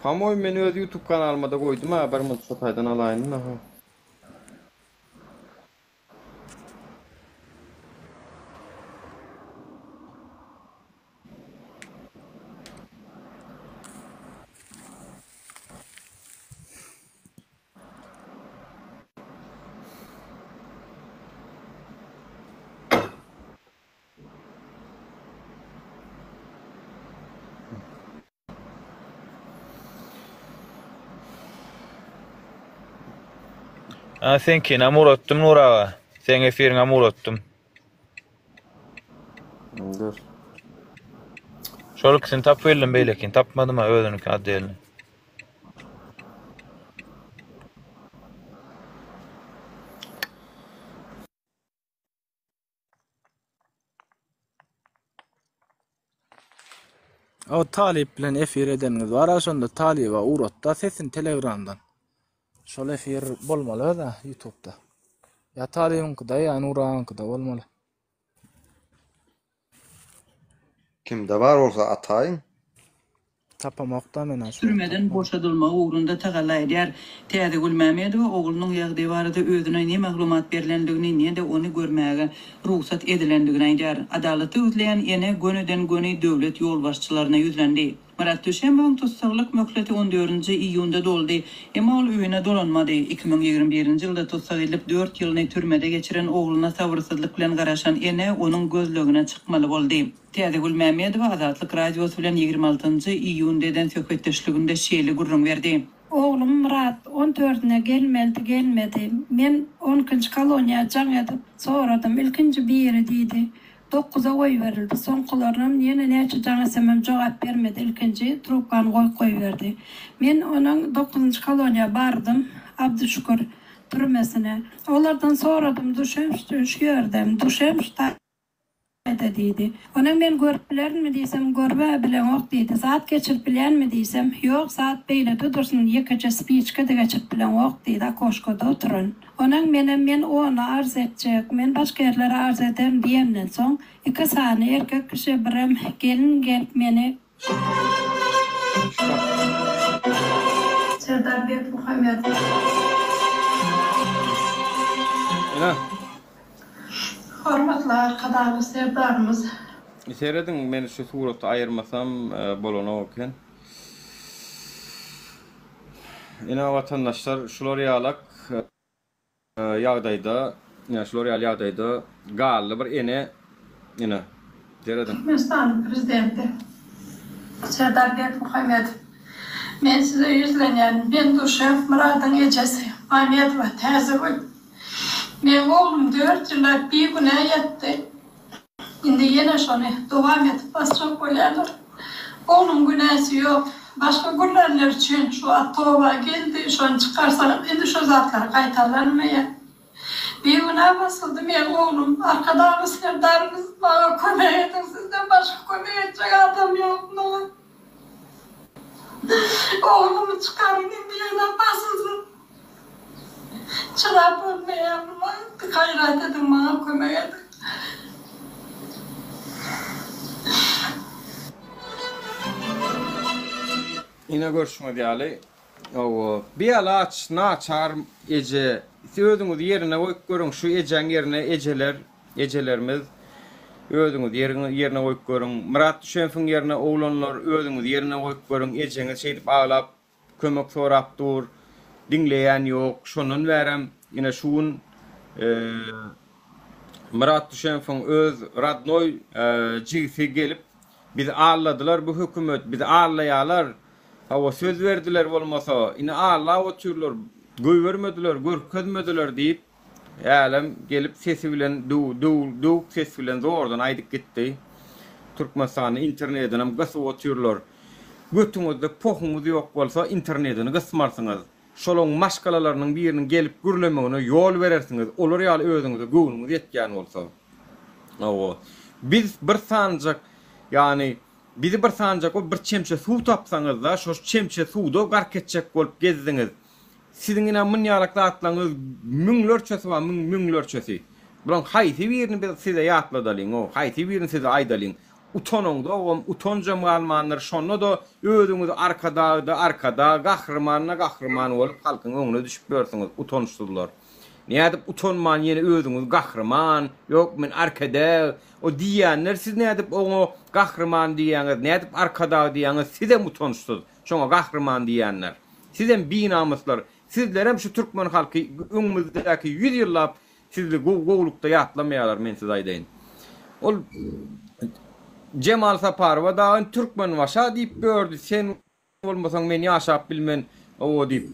Pamoý men öz youtube kanalymada goýdum a bir minut şo taýdan alaýyn aha. Ha seňkinäm ugratdym Nur aga. Seň efiriňem ugratdym. Dur. Şol ikisini tapyp bildim, beýlekini tapmadym ha özüniňki otdelny. O talyp bilen efir edeniňiz bar-a şonda talyba ugratda sesini telegramdan. Şol efir bolmaly öz-ä ýutubda. Ýa talybyňkyda ýa Nuragyňkyda bolmaly. Kimde bar bolsa ataýyň. Tapamokda men-ä şu wagt Türmeden tapmadym. boşadylmagy ugrunda tagalla edýär. Täzegül Mämedowa oglunyň ýagdaýy barada özüne ne maglumat berlendigini, ne-de ony görmäge rugsat edilendigini aýdýar. Adalaty gözleýän ene gönüden-göni döwlet ýolbaşçylaryna ýüzlendi. Myrat Düşemowyň tussaglyk möhleti on dördünji iýunda doldy. Emma ol öýüne dolanmady. 2021-nji ýylda tussag edilip, dört ýylyny türmede geçiren ogluna sabyrsyzlyk bilen garaşan ene onuň gözlegine çykmaly boldy. Täzegül Mämmedowa Azatlyk Radiosy bilen 26-njy iýunda eden söhbetdeşliginde şeýle gürrüň berdi. Oglum Myrat on dördüne gelmelidi, gelmedi. Men on ikinji koloniýa jaň edip, soradym. Ilkinji biri diýdi. Dokuza goýberildi. Soňkularynam ýene näçe jaň etsemem jogap bermedi. Ilkinji trubkany goýup goýberdi. Men onuň dokuzynjy koloniýa bardym. Abduşükür türmesine. Olardan soradym, Duşem şu ýerde. Duşem şu taýda diýdi. Onuň men görüp bilerinmi diýsem, görüb-ä bileňok diýdi. Zat geçirip bilýänmi diýsem, ýok, zat beýlede dursun, ýekeje spiçka-da geçirip bileňok diýdi, okoşkada oturan. Onuň menem men ona arz etjek, men başga ýerlere arz ederin diýemden soň, iki sany erkek kişi birem gelin gelip meni Serdar Berdimuhamedow. Ine. Hormatly Arkadagly Serdarymyz. Serediň men şu suraty aýyrmasam bolanok eken. Ine watandaşlar şular ýalak ýagdaýda ine şular ýaly ýagdaýda galdy bir ene ine serediň. Türkmenistanyň Prezidenti Serdar Berdimuhamedow men size ýüzlenýän men Duşew Myradyň ejesi Mamedowa Täzegül meň oglum dört ýyllap bigünä ýatdy. Indi ýene şony dowam edip basjak bolýarlar. Ogluň günäsi ýok. Başga gürlänler üçin şu wagt toba geldi, şony çykarsaňyz indi şo zatlar gaýtalanmaýar. Bigünä basyldy meň oglum. Arkadagly Serdarymyz maňa kömek ediň sizden başga kömek etjek adam ýok maňa. Oglumy çykaryň indi ýene basylsyn. Çydap bolmaýar muňa. Gaýrat ediň maňa kömek ediň. Ine görşüňiz ýaly hawa bialaç naçar eje siz özüňizi ýerine goýup görüň şu ejäň ýerine ejeler ejelerimiz özüňizi ýerine goýup görüň Myrat Düşenowyň ýerine oglanlar özüňizi ýerine goýup görüň ejeňiz şeýdip aglap Kömek sorap dur, diňleýän ýok. Şondan bärem ine şu gün Myrat Düşenowyň öz radnoý jigisi gelip, bizi aldadylar bu hökümet, bizi aldaýarlar. Hawa, söz berdiler bolmasa, indi aldap otyrlar, goýbermediler, görkezmediler diýip, hälem gelip sesi bilen döwük ses bilen zordan aýdyp gitdi. Türkmenistanda internedinem gysyp otyrlar. Götüňizde pohuňyz ýok bolsa internedini gysmarsyňyz. Şolaň maşgalalarynyň biriniň gelip gürlemegine ýol berersiňiz, olar ýaly özüňize göwnüňiz ýetýän bolsa. Hawa. Biz bir sanyjak, ýagny bizi bir sanyjak bolup bir çemçe suw tapsaňyzda, şo çemçe suwda gark etjek bolup gezdiňiz. Siziň ine munýalak zatlaryňyz müňlerçesi bar, müň müňlerçesi. Bulaň haýsy birini biz size ýatladalyň-ow, haýsy birini size aýdalyň. Utanaňzogam, utanjam galmandyr, şonda-da özüňizi Arkadagda Arkadag, Gahrymanda Gahryman bolup halkyň öňüne düşüp ýörsüňiz, utançsyzlar. Nädip utanman ýene özüňizi Gahryman, ýok men Arkadag, o diýýänler siz nädip oňa Gahryman diýýäňiz, nädip Arkadag diýýäňiz, sizem utançsyz, şoňa Gahryman diýýänler. Sizem binamyslar, sizlerem şu türkmen halky öňümizdäki ýüz ýyllap Sizi gowy gowulykda ýatlamaýarlar men size aýdaýyn. Ol Jemal Saparowa dagy Türkmenbaşa diýip ýördi sen bolmasaň men ýaşap bilmen owo diýip.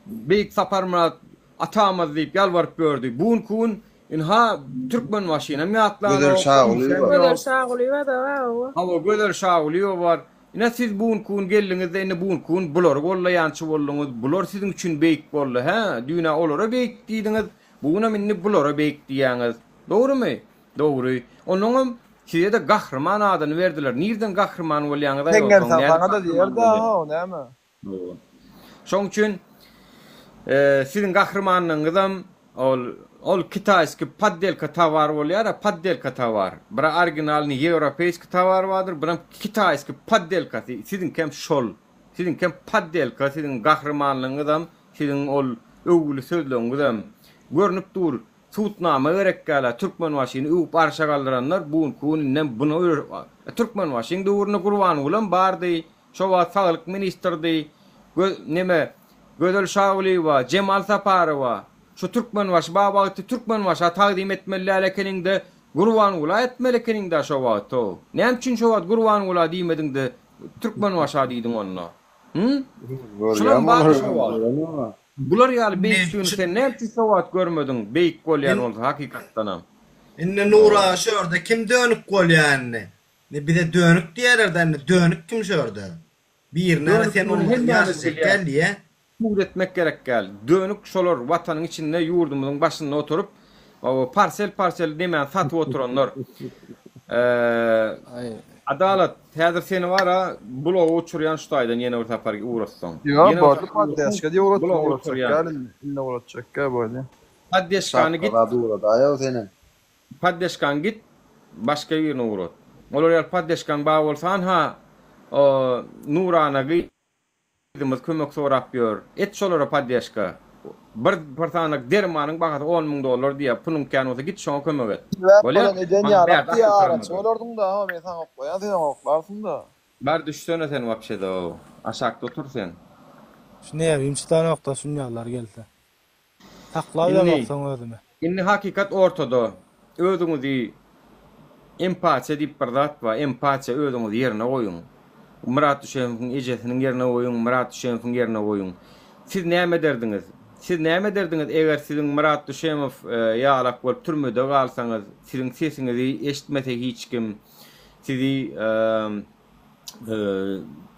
Beýik Saparmyrat atamyz diýip ýalbaryp ýördi. Bu günki gün ynha Türkmenbaşynam Gözel ýatlanok, Şagulyýewa. Gözel Şagulyýewa da bar owo. Hawa Gözel Şagulyýewa bar. Ine siz bu günki gün geldiňizde indi bu günki gün bulary gollaýançy bolduňyz. Bular siziň üçin beýik boldy hä? Düýn-ä olara beýik diýdiňiz. Bu günem indi bulara beýik diýýäňiz. Dogrymy? Dogry. Onnoňam size-de gahryman adyny berdiler. Nirden gahryman bolýaňyz-aý Sen onsoň? gelseň Nädip saňa-da gahryman diýer-dä, bolýaň? how, näme? Hawa. Şoň üçin siziň gahrymanlygyňyzam ol ol kitaýski poddelka towar bolýar-a, poddelka towar. Bir-ä originalnyý ýewropeýski towar bardyr, birem kitaýski poddelkasy. Siziňkem şol. Siziňkem poddelka, siziň gahrymanlygyňyzam Siziň ol öwgüli sözleňňizem görnüp dur, sudnama gerekgälä Türkmenbaşyny öwüp arşa galdyranlar bu günki gün indem buny Türkmenbaşyň döwründe Gurbangulam bardy, şo wagt saglyk ministrdi, gö neme Gözel Şagulyýewa, Jemal Saparowa, şu Türkmenbaşy ba wagty Türkmenbaşa tagzym etmeli däl ekeniňde Gurbangula etmeli ekeniňdä şo wagt-ow. Näme üçin şo wagt Gurbangula diýmediňde Türkmenbaşa diýdiň onda? Hı? Şulam Görýäň bardy olary şo wagt. göreniň-ä. Bular ýaly beýik Indi şuny sen näme üçin şo wagt görmediň? Beýik bolýan In, bolsa hakykatdanam. indi Nura şu ýerde kim dönük bolýa indi? Indi bize dönük diýerler-dä indi dönük kim şu ýerde? Birine Dönük sen muny bolmasaň hemmämiz ýaşajak bilýäs. däl diýä. Subut etmek gerek däl. Dönük şolar watanyň içinde ýurdumyzyň başynda oturyp parsel parsel nemäni satyp oturanlar. Adalat häzir seni bara bloga uçurýan şu taýdan ýene bir sapar ugratsaň. Ýok Ýene bir boldy sapar poddeşka diýip ugratdym bloga ugratjak uçurýan. däl indi indi ugratjak gel boldy. Poddeşkany git. Şapka zat ugradaýow senem. Poddeşkaň git başga birine ugrat. Olar ýaly poddeşkaň bar bolsa anha Nurana gyz Gyzymyz kömek sorap ýör. Et şolara poddeşka. Bir bir sanyk dermanyň bahasy 10 mün dollar diýýär. Puluň kän bolsa git şoňa kömek et. Sebäp Bolýa? bolan eden Maňa ýarak bärde diýýär akyl araçy çykarma. bolardyňda ha men saňa oklaýan sen oňa oklarsyňda. Bar düşsene sen wapşedo. Aşakda otur sen. Şu näbim çydanokda şunýalar gelse. Saklap Indi, ýaňoksaň özümi. indi hakykat ortada. Özüňizi empatiýa diýip bir zat bar. Empatiýa özüňizi ýerine goýuň. Myrat Düşemowyň ejesiniň ýerine goýuň, Myrat Düşemowyň ýerine goýuň. Siz näme ederdiňiz? Siz näme ederdiňiz eger siziň Myrat Düşemow ýalak bolup türmede galsaňyz, siziň sesiňizi eşitmese hiç kim, sizi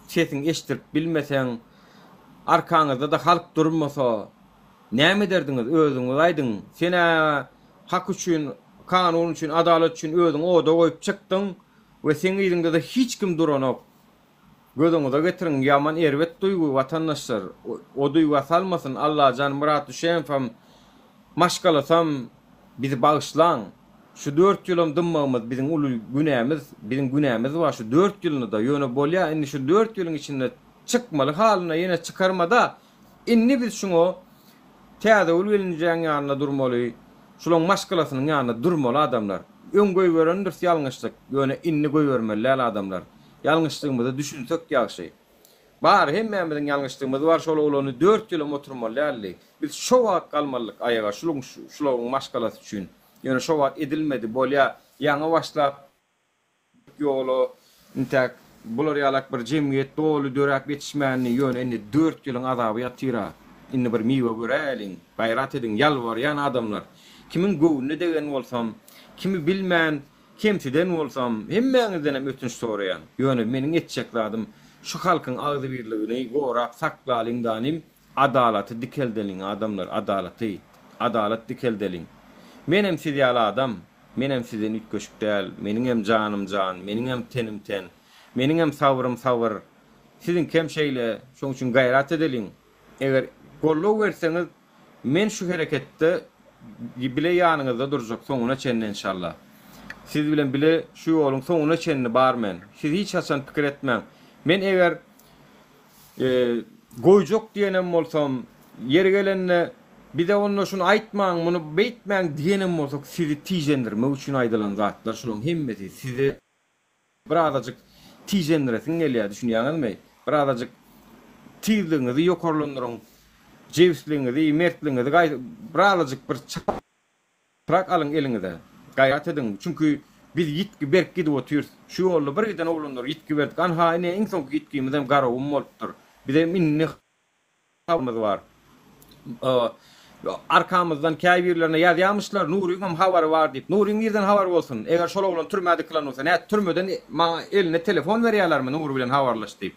sesiňi eşitdirip bilmeseň, arkaňyzda-da halk durmasa, näme ederdiňiz, özüňiz aýdyň. Sen-ä hak üçin, kanun üçin, adalat üçin özüňi oda goýup çykdyň we seň yzyňda-da hiç kim duranok. Göz öňüňize getiriň, ýaman erbet duýgy, watandaşlar. O duýga salmasyn Allajan Myrat Düşemowam, maşgalasam bizi bagyşlaň. Şu dört ýylam dymmagymyz biziň uly günämiz, biziň günämiz bar şu dört ýylynda-da, ýöne bolýa indi şu dört ýylyň içinde çykmaly halyna ýene çykarmada, indi biz şuňa Täzegül gelinjäň ýanynda durmaly, şulaň maşgalasynyň ýanynda durmaly adamlar. Öň goýberendiris ýalňyşlyk, ýöne indi goýbermeli däl adamlar. Ýalňyşlygymyza düşünsek ýagşy. Bar hemmämiziň ýalňyşlygymyz bar şol oglany dört ýylam oturmaly däldi. Biz şo wagt galmalydyk aýaga şuluň şulagyň maşgalasy üçin. Ýöne şo wagt edilmedi bolýa ýaňy başlap ýola intäk. bular ýalak bir jemgyýet doly döräp ýetişmändi, ýöne indi dört ýylyň azaby ýatyr-a. Indi bir miwe göräýeliň. Gaýrat ediň, ýalbarýan adamlar. Kimiň göwnüne degen bolsam, kimi bilmän kemsiden bolsam, hemmäňizdenem ötünç soraýan. Ýöne meniň etjek zadym şu halkyň agzybirligini gorap saklalyň danym, Adalaty dikeldeliň adamlar adalaty adalat dikeldeliň menem siz ýaly adam menem sizden üýtgeşik däl meniňem janym jan meniňem tenim ten meniňem sabrym sabyr siziňkem şeýle şoň üçin gaýrat edeliň eger goldaw berseňiz men şu hereketde bile ýanyňyzda durjak soňuna çenli enşalla siz bilen bile şu ýoluň soňuna çenli bar men siz hiç haçan pikir etmäň men eger Goýjak diýenem bolsam, ýeri gelende, bize onda şuny aýtmaň, muny beýtmäň diýenem bolsak, sizi tijendirmek üçin aýdylan zatlar şularyň hemmesi. Size birazajyk tijendiresiň gelýär, düşünýäňizmi? Birazajyk tizligiňizi ýokarlandyryň, jebisligiňizi, mertligiňizi birazajyk bir Trak alyň eliňize. Gaýrat ediň. Çünki biz ýitgi berk gidip otyrys. Şu ýolda bir giden oglanlara ýitgi berdik. Anha ine iň soňky ýitgimizem Garagum bolupdyr. Bizem indi habarymyz bar. Arkamyzdan käbirlerine ýazýamyşlar Nuryňam habary bar diýip. Nuryň nirden habary bolsun? Eger şol oglan türmä dykylan bolsa nädip türmeden maňa eline telefon berýälermi Nury bilen habarlaş diýip.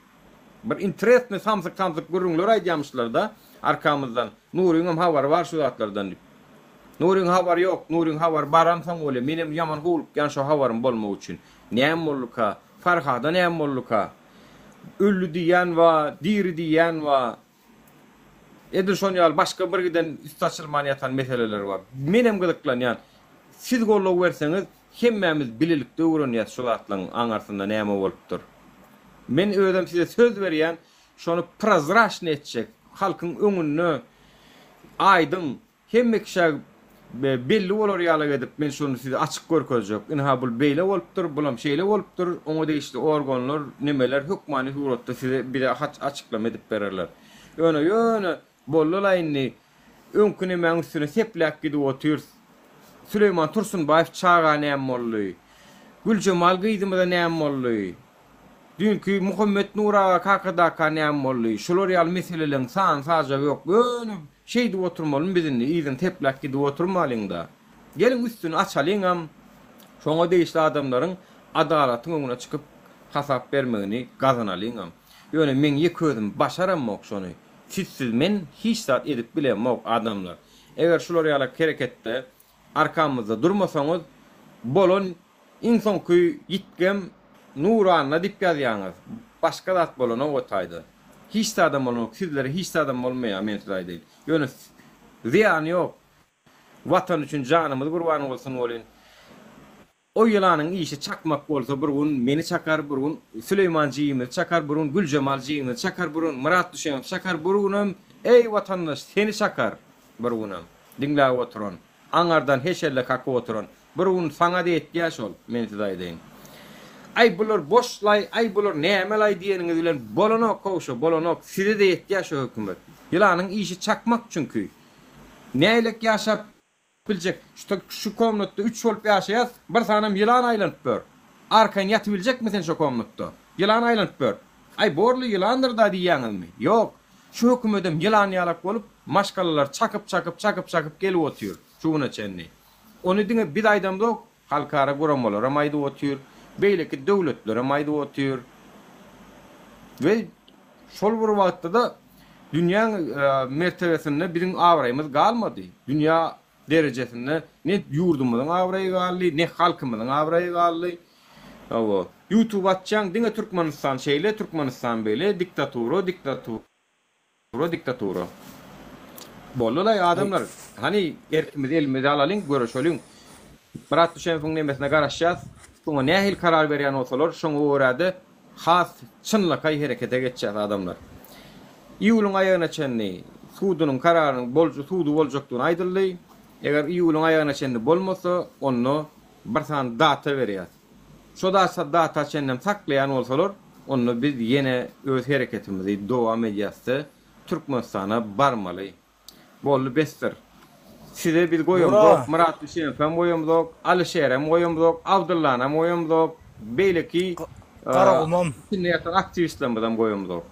Bir interesnyý samsyk samsyk gürrüňler aýdýamyşlarda arkamyzdan. Nuryňam habary bar şu zatlardan diýip. Nuryň habary ýok, Nuryň habary baransoň bolýa. Menem ýaman howlukýan şo habarym bolmak üçin. Näme bolduka? Farhada näme bolduka? Öldi diýýän ba, diri diýýän ba. Edil şon ýaly başga bir giden üsti açylman ýatan meseleler bar. Menem gyzyklanýan. Siz goldaw berseňiz, hemmämiz bilelikde öwrenýäs şu zatlaryň aňarsynda näme bolupdyr. Men özem size söz berýän, şony prozraçnyý etjek, halkyň öňünde aýdyň, hemme kişä belli bolar ýalak edip men şony size açyk görkezjek. Ynha bul beýle bolupdyr, bulam şeýle bolupdyr, oňa degişli organlar, nemeler hökmany suratda size bize açyklama edip bererler. Ýöne ýöne boldy-la indi öňki nemäň üstüne sepläp gidip otyrys. Süleýman Tursunbaýew çaga näme boldy? Güljemal gyzymyza näme boldy? Düýnki Muhammet Nur aga kakadaka näme boldy? Şular ýaly meseleleň sany sajagy ýok. Ýöne şeýdip oturmalymy biz indi yzyny sepläp gidip oturmalyňda. Geliň üstüni açalyňam şoňa degişli adamlaryň adalatyň öňüne çykyp hasap bermegini gazanalyňam. Ýöne meň ýeke özüm başaramok şony. Sizsiz men hiç zat edip bilemok adamlar. Eger şular ýalak hereketde arkamyzda durmasaňyz bolan Iň soňky ýitgem Nuranna diýip ýazýaňyz. Başga zat bolanok o taýda. Hiç zadam bolanok. Sizlere hiç zadam bolmaýar men size aýdaýyn. Ýöne zyýany ýok. Watan üçin janymyz gurban bolsun welin o ýylanyň işi çakmak bolsa bir gün meni çakar bir gün Süleýman jigimizi çakar bir gün Güljemal jigimizi çakar bir gün Myrat Düşemow çakar bir günem eý watandaş seni çakar bir günem diňläp oturan aňardan heşelle kakyp oturan Bir gün saňada etýä şol, men size aýdaýyn. Aý bular boşlaý, aý bular nämelaý diýeniňiz bilen bolanok how şo, bolanok, size-de ýetýä şo hökümet. Ýylanyň işi çakmak çünki. Näýlek ýaşap biljek, şu şu komnatda üç bolup ýaşaýas, bir sanam ýylan aýlanyp ýör. Arkaýyn ýatybiljekmi sen şo komnatda? Ýylan aýlanyp ýör. Aý borly ýylandyr-da diýýäňizmi? Ýok. Şu hökümedem ýylan ýalak bolup, maşgalalary çakyp-çakyp, çakyp-çakyp gelip otyr şu güne çenli. Ony diňe biz aýdamzok, halkara guramalaram aýdyp otyr, beýleki döwletlerem aýdyp otyr. We şol bir wagtda-da dünýäň mertebesinde biziň abraýymyz galmady. Dünýä derejesinde ne ýurdumyzyň abraýy galdy, ne halkymyzyň abraýy galdy. Hawa, YouTube açýaň diňe Türkmenistan şeýle, Türkmenistan beýle, diktatura, diktatura. Diktatura diktatura. Boldy-laý adamlar. Hany erkimizi elimize alalyň, göreşeliň. Myrat Düşenowyň nemesine garaşýas. Şoňa nähili karar berýän bolsalar, şoňa görä-de has çynlakaý herekete geçýäs adamlar. Iýulyň aýagyna çenli sudunyň kararynyň bolj sudy boljakdygyny aýdyldy. Eger iýulyň aýagyna çenli bolmasa, onda bir sany data berýäs. Şo data çenlem saklaýan bolsalar, onda biz ýene öz hereketimizi dowam edýäsde Türkmenistana barmaly. Boldy besdir. Size biz goýamzok, Myrat Düşenowam goýamzok, Alyşerem goýamzok, Abdullanam goýamzok, beýleki. Garagumam. Içinde ýatan aktiwistlerimizem goýamyzok.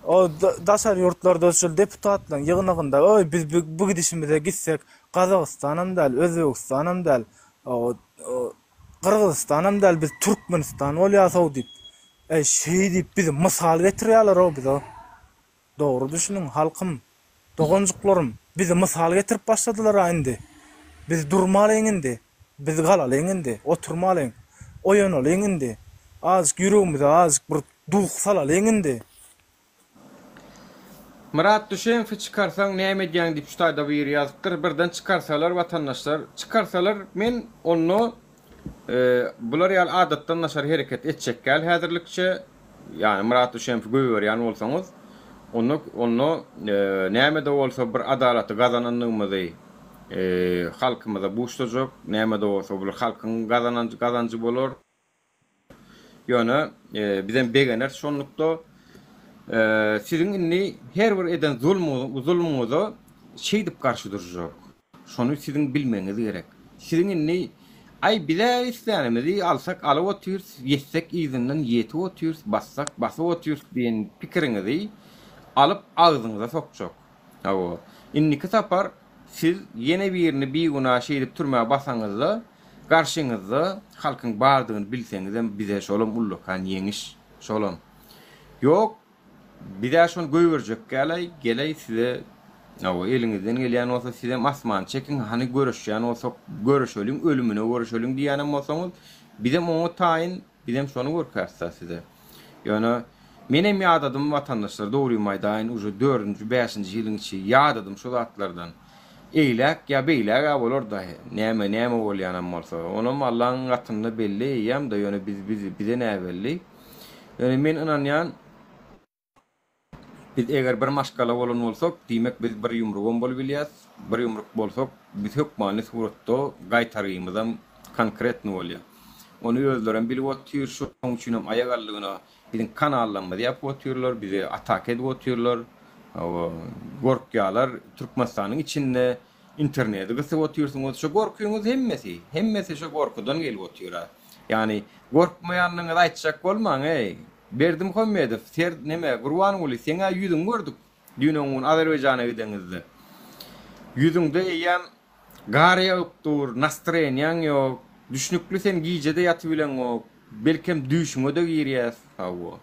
O daşary ýurtlarda şol deputatlaryň ýygnagynda oý biz bu gidişimize gitsek Gazagystanam däl, Özbegistanam däl, Gyrgyzystanam däl biz Türkmenistan bolýasow diýip, äý şeý diýip bizi mysal getirýälerow bize. Dogry düşüniň halkym, doganjyklarym bizi mysal getirip başladylara indi. Biz durmalyň indi, biz galalyň indi, oturmalyň. Oýanalyň indi. Azjyk ýüregimize azjyk bir duh salalyň indi. Myrat Düşemowy çykarsaň näme edýäň diýip şu taýda biri ýazypdyr. Birden çykarsalar watandaşlar çykarsalar men onda bular ýaly adatdan daşary hereket etjek däl häzirlikçe. Ýagny Myrat Düşemowy goýberýän bolsaňyz onda onda näme-de bolsa bir adalaty gazanandygymyzy halkymyza buşlajak, näme-de bolsa bular halkyň gazanan gazanjy bolar. Ýöne bizem begeneris şonlukda. Siziň indi her bir eden zulmuňyza şeýdip garşy durjak. Şony siziň bilmegiňiz gerek. Siziň indi aý bizä islänimizi alsak alyp otyrys, ýetsek yzyndan ýetip otyrys, bassak basyp otyrys diýen pikiriňizi alyp agzyňyza sokjak. Hawa. Indiki sapar siz ýene birini bigünä şeýdip türmä basaňyzda Garşyňyzda halkyň bardygyny bilseňizem bize şolam ullakan ýeňiş şolam. Ýok bizä şony goýberjekgälaý geleý size hawa eliňizden gelýän bolsa sizem asmany çekiň hany göreşýän bolsak göreşeliň ölümine göreşeliň diýýänem bolsaňyz bizem oňa taýyn Bizem şony görkäsda size. Ýöne menem ýadadym watandaşlar dogrymy aýdaýyn uje dördünji bäşinji ýylyň içi ýadadym şu zatlardan. Eýläk ýa beýlägä bolarda näme näme bolýanam bolsa. Onam Allaň gatynda belli eýýämde ýöne biz biz bize näbelli. Ýöne men ynanýan Biz eger bir maşgala bolan bolsak, diýmek biz bir ýumrugam bolubilýäs. Bir ýumruk bolsak, biz hökmany suratda gaýtargymyzam konkretny bolýar. Ony özlerem bilip otyr, şoň üçinem aýagallygyna biziň kanallarymyzy ýapyp otyrlar, bizi ataka edip otyrlar. Hawa, gorkýarlar. Türkmenistanyň içinde interneti gysyp otyrsyňyz. Şo gorkyňyz hemmesi, hemmesi şo gorkudan gelip otyr-a. Ýagny gorkmaýanlygyňyzy aýtjak bolmaň-eý. Berdimuhamedow, ser, neme, Gurbanguly, seň-ä ýüzüňi gördük düýn-öňňun Azerbaýjana gideňizde. Ýüzüňde eýýäm gar ýagyp dur, nastroýeniýaň ýok. Düşnükli sen gije-de ýatybileňok. Belkem düýşüňe-de girýäs. Hawa.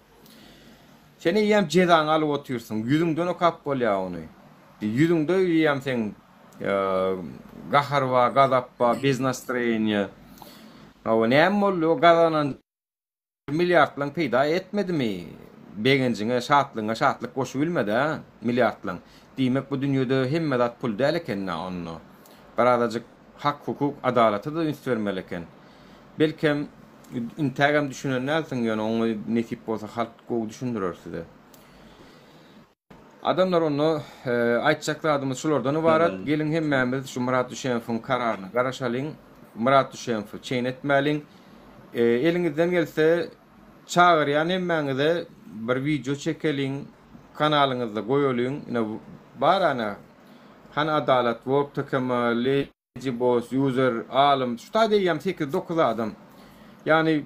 Sen eýýäm jezaňy alyp otyrsyň. Ýüzüňden okap bolýar ony. Ýüzüňde eýýäm seň gahar bar, gazap bar, bez nastroýeniýa. Hawa, näme boldy o gazanan Milliardlaň peýda etmedimi? Begenjiňe, şatlygyňa şatlyk goşubilmedi-ä milliardlaň. Diýmek bu dünýede hemme zat pul däl eken-dä onda. Birazajyk hak-hukuk, adalata-da üns bermeli eken. Belkem, intägem düşünen dälsiň, ýöne oňa nesip bolsa halk gowy düşündirer size. Adamlar onda aýtjak zadymyz şulardan ybarat. Geliň hemmämiz şu Myrat Düşenowyň kararyna garaşalyň. Myrat Düşenowy çeýn etmäliň. Eliňizden gelse çagyrýan hemmäňize bir wideo çekeliň, kanalyňyzda goýalyň. Ine bar ana Hany Adalat, Work TKM, Lazy Boss, User, Alym, şu taýda eýýäm sekiz-dokuz adam. Ýagny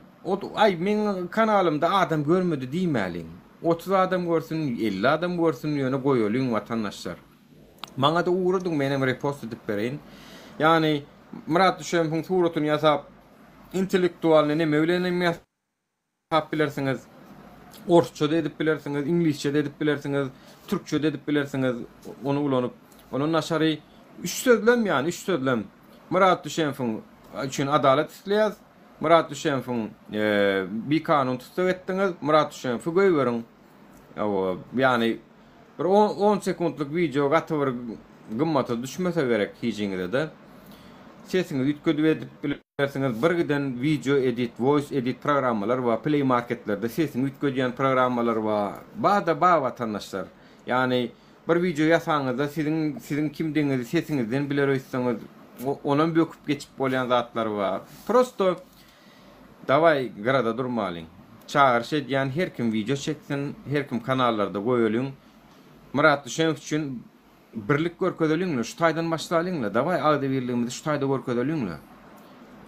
aý meň kanalymda adam görmedi diýmäliň. 30 adam görsün, 50 adam görsün, ýöne goýalyň watandaşlar. Maňa-da ugradyň, menem repost edip bereýin. Ýagny Myrat Düşemowyň suratyny ýasap, intellektualny neme bilenem ýasap bilersiňiz. Orsça-da edip bilersiňiz, iňlisçe-de edip bilersiňiz, türkçe-de edip bilersiňiz ony ulanyp. Ondan daşary üç sözlem ýagny üç sözlem Myrat Düşemowyň üçin adalat isleýäs. Myrat Düşemowyň bikanun tussag etdiňiz. Myrat Düşemowy goýberiň. Hawa, ýagny bir on sekuntlyk wideo gaty bir gymmata düşmese gerek hijiňize-de. Sesiňizi üýtgedip edip bilersiňiz. Bir giden wideo edit, voice edit programmalar bar. Play marketlerde sesiňi üýtgedýän programmalar bar. Bar-da bar watandaşlar. Ýagny Bir wideo ýasaňyzda siziň siziň kimdigiňizi sesiňizden biler öýtseňiz onam böküp geçip bolýan zatlar bar. Prosto dawaý gyrada durmalyň. Çagyryş edýän her kim wideo çeksin, her kim kanallarda goýalyň. Myrat Düşenow üçin birlik görkezeliňle, şu taýdan başlalyňla, dawaý agzybirligimizi şu taýda görkezeliňle.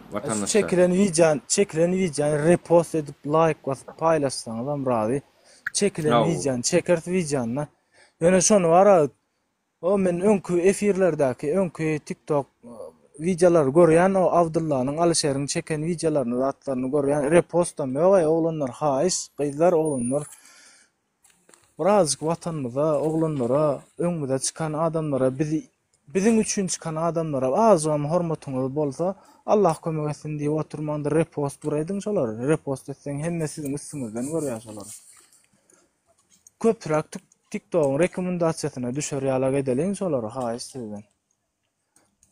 Şu watandaşlar. çekilen wideony, çekilen wideony repost edip laýk basyp paýlaşsaňyzam razy. Çekilen Hawa. wideony çekeris wideony. Ýöne şony bara o men öňki efirlerdäki öňki TikTok wideolary görýän o Abdyllanyň Alyşeriň çeken wideolaryny zatlaryny görýän repostam ýok eý oglanlar haýyş gyzlar oglanlar Birazjyk watanymyza, oglanlara, öňümize çykan adamlara, bizi biziň üçin çykan adamlara azjygam hormatyňyz bolsa, Allah kömek etsin diýip oturmanda repost bir ediň şolary. Repost etseň hemme siziň üstüňizden görýär şolary. Köpräk TikTogyň rekomendasiýasyna düşer ýalak edeliň şolary haýyş sizden.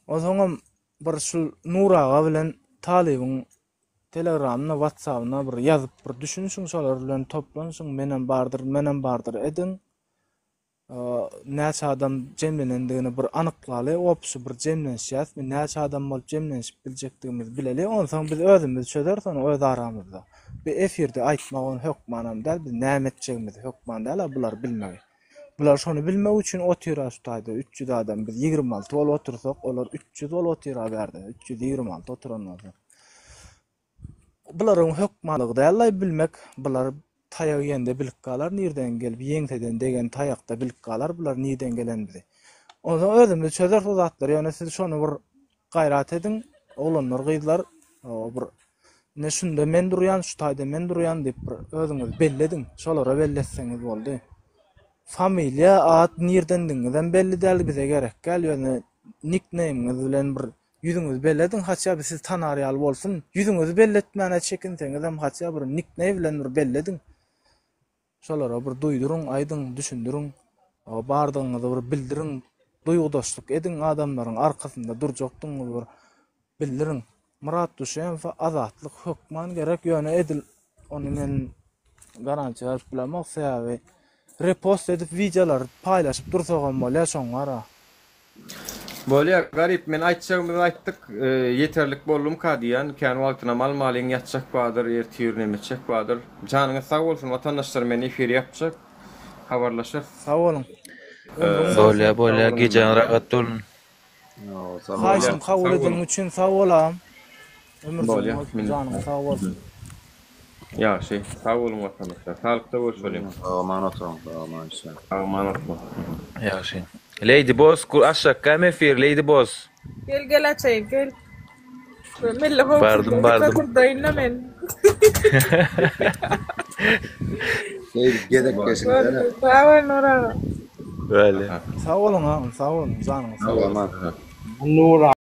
Onsoňam bir şul Nur aga bilen Talybyň Telegramyna whatsabyna bir ýazyp bir düşünşiň şolar bilen toplanyşyň menem bardyr menem bardyr ediň näçe adam jemlenendigini bir anyklaly opşy bir jemlenişýäsmi näçe adam bolup jemlenişip biljekdigimizi bileli onsoň biz özümiz çözeris ony öz aramyzda bu efirde aýtmak ony hökmanam däl biz näme etjegimizi hökman däl bulary bilmegi bular şony bilmek üçin otyra şu taýda 300 adam biz 26 bolup otursak olar 300 bolup otyra bärde 326 oturan bolsa Bularyň hökmanlygy däl-laý bilmek, bular taýak iýende bilip galar nirden gelip, ýeňseden degen taýakda bilip galar bular nirden gelenimizi. Onsoň özümiz çözeris o zatlary, ýöne siz şony bir gaýrat ediň, oglanlar, gyzlar, bir ine şunda men durýan, şu taýda men durýan diýip bir özüňizi belli ediň, şolara belli etseňiz boldy. Familiýa, at, nirdendigiňizem belli däl, bize gerek däl, ýöne nikneýmiňiz bilen bir Ýüzüňizi belli ediň haçja bir sizi tanar ýaly bolsun. Ýüzüňizi belli etmäne çekinseňizem haçja bir nikneý bilen bir belli ediň. Şolara bir duýduryň, aýdyň, düşündiriň. Bardygyňyzy bir bildiriň. Duýgudaşlyk ediň adamlaryň arkasynda durjakdygyňyzy bir bildiriň. Myrat Duşemowa azatlyk hökman gerek ýöne edil ony men garantiýa berip bilemok sebäbi repost edip wideolary paýlaşyp dursagam bolýar şoň gara. Bolýar Garyp men aýtjagymyzy aýtdyk ýeterlik boldumyka diýýän kän wagtynam almalyň ýatjak bardyr ertir neme etjek bardyr janyňyz sag bolsun watandaşlar men efiri ýapjak habarlaşarys. Sag boluň. Ömrüň bolsun. Bolýa bolýa gijäň rahat bolsun. Haýyşymy kabul edeniň üçin sag bol agam. Ömürjigim Bolýa bolsun, janyň sag bolsun. Ýagşy. Sag boluň watandaşlar. Saglykda görüşeliň. Sag aman oturyň, sag aman işläň. Sag aman oturyň. Ýagşy. Lady Boss açjakgam efir Lady Boss. Gel gel açaýyn gel. Milli Bardym howpsuzlygy bardym. dikatyrdaýyn-da men. Şeýdip gezek geçirsene. Sag bol Nur aga. Bolýa. Sag boluň agam, sag boluň, janyňyz sag Sag bolsun. aman. Nur.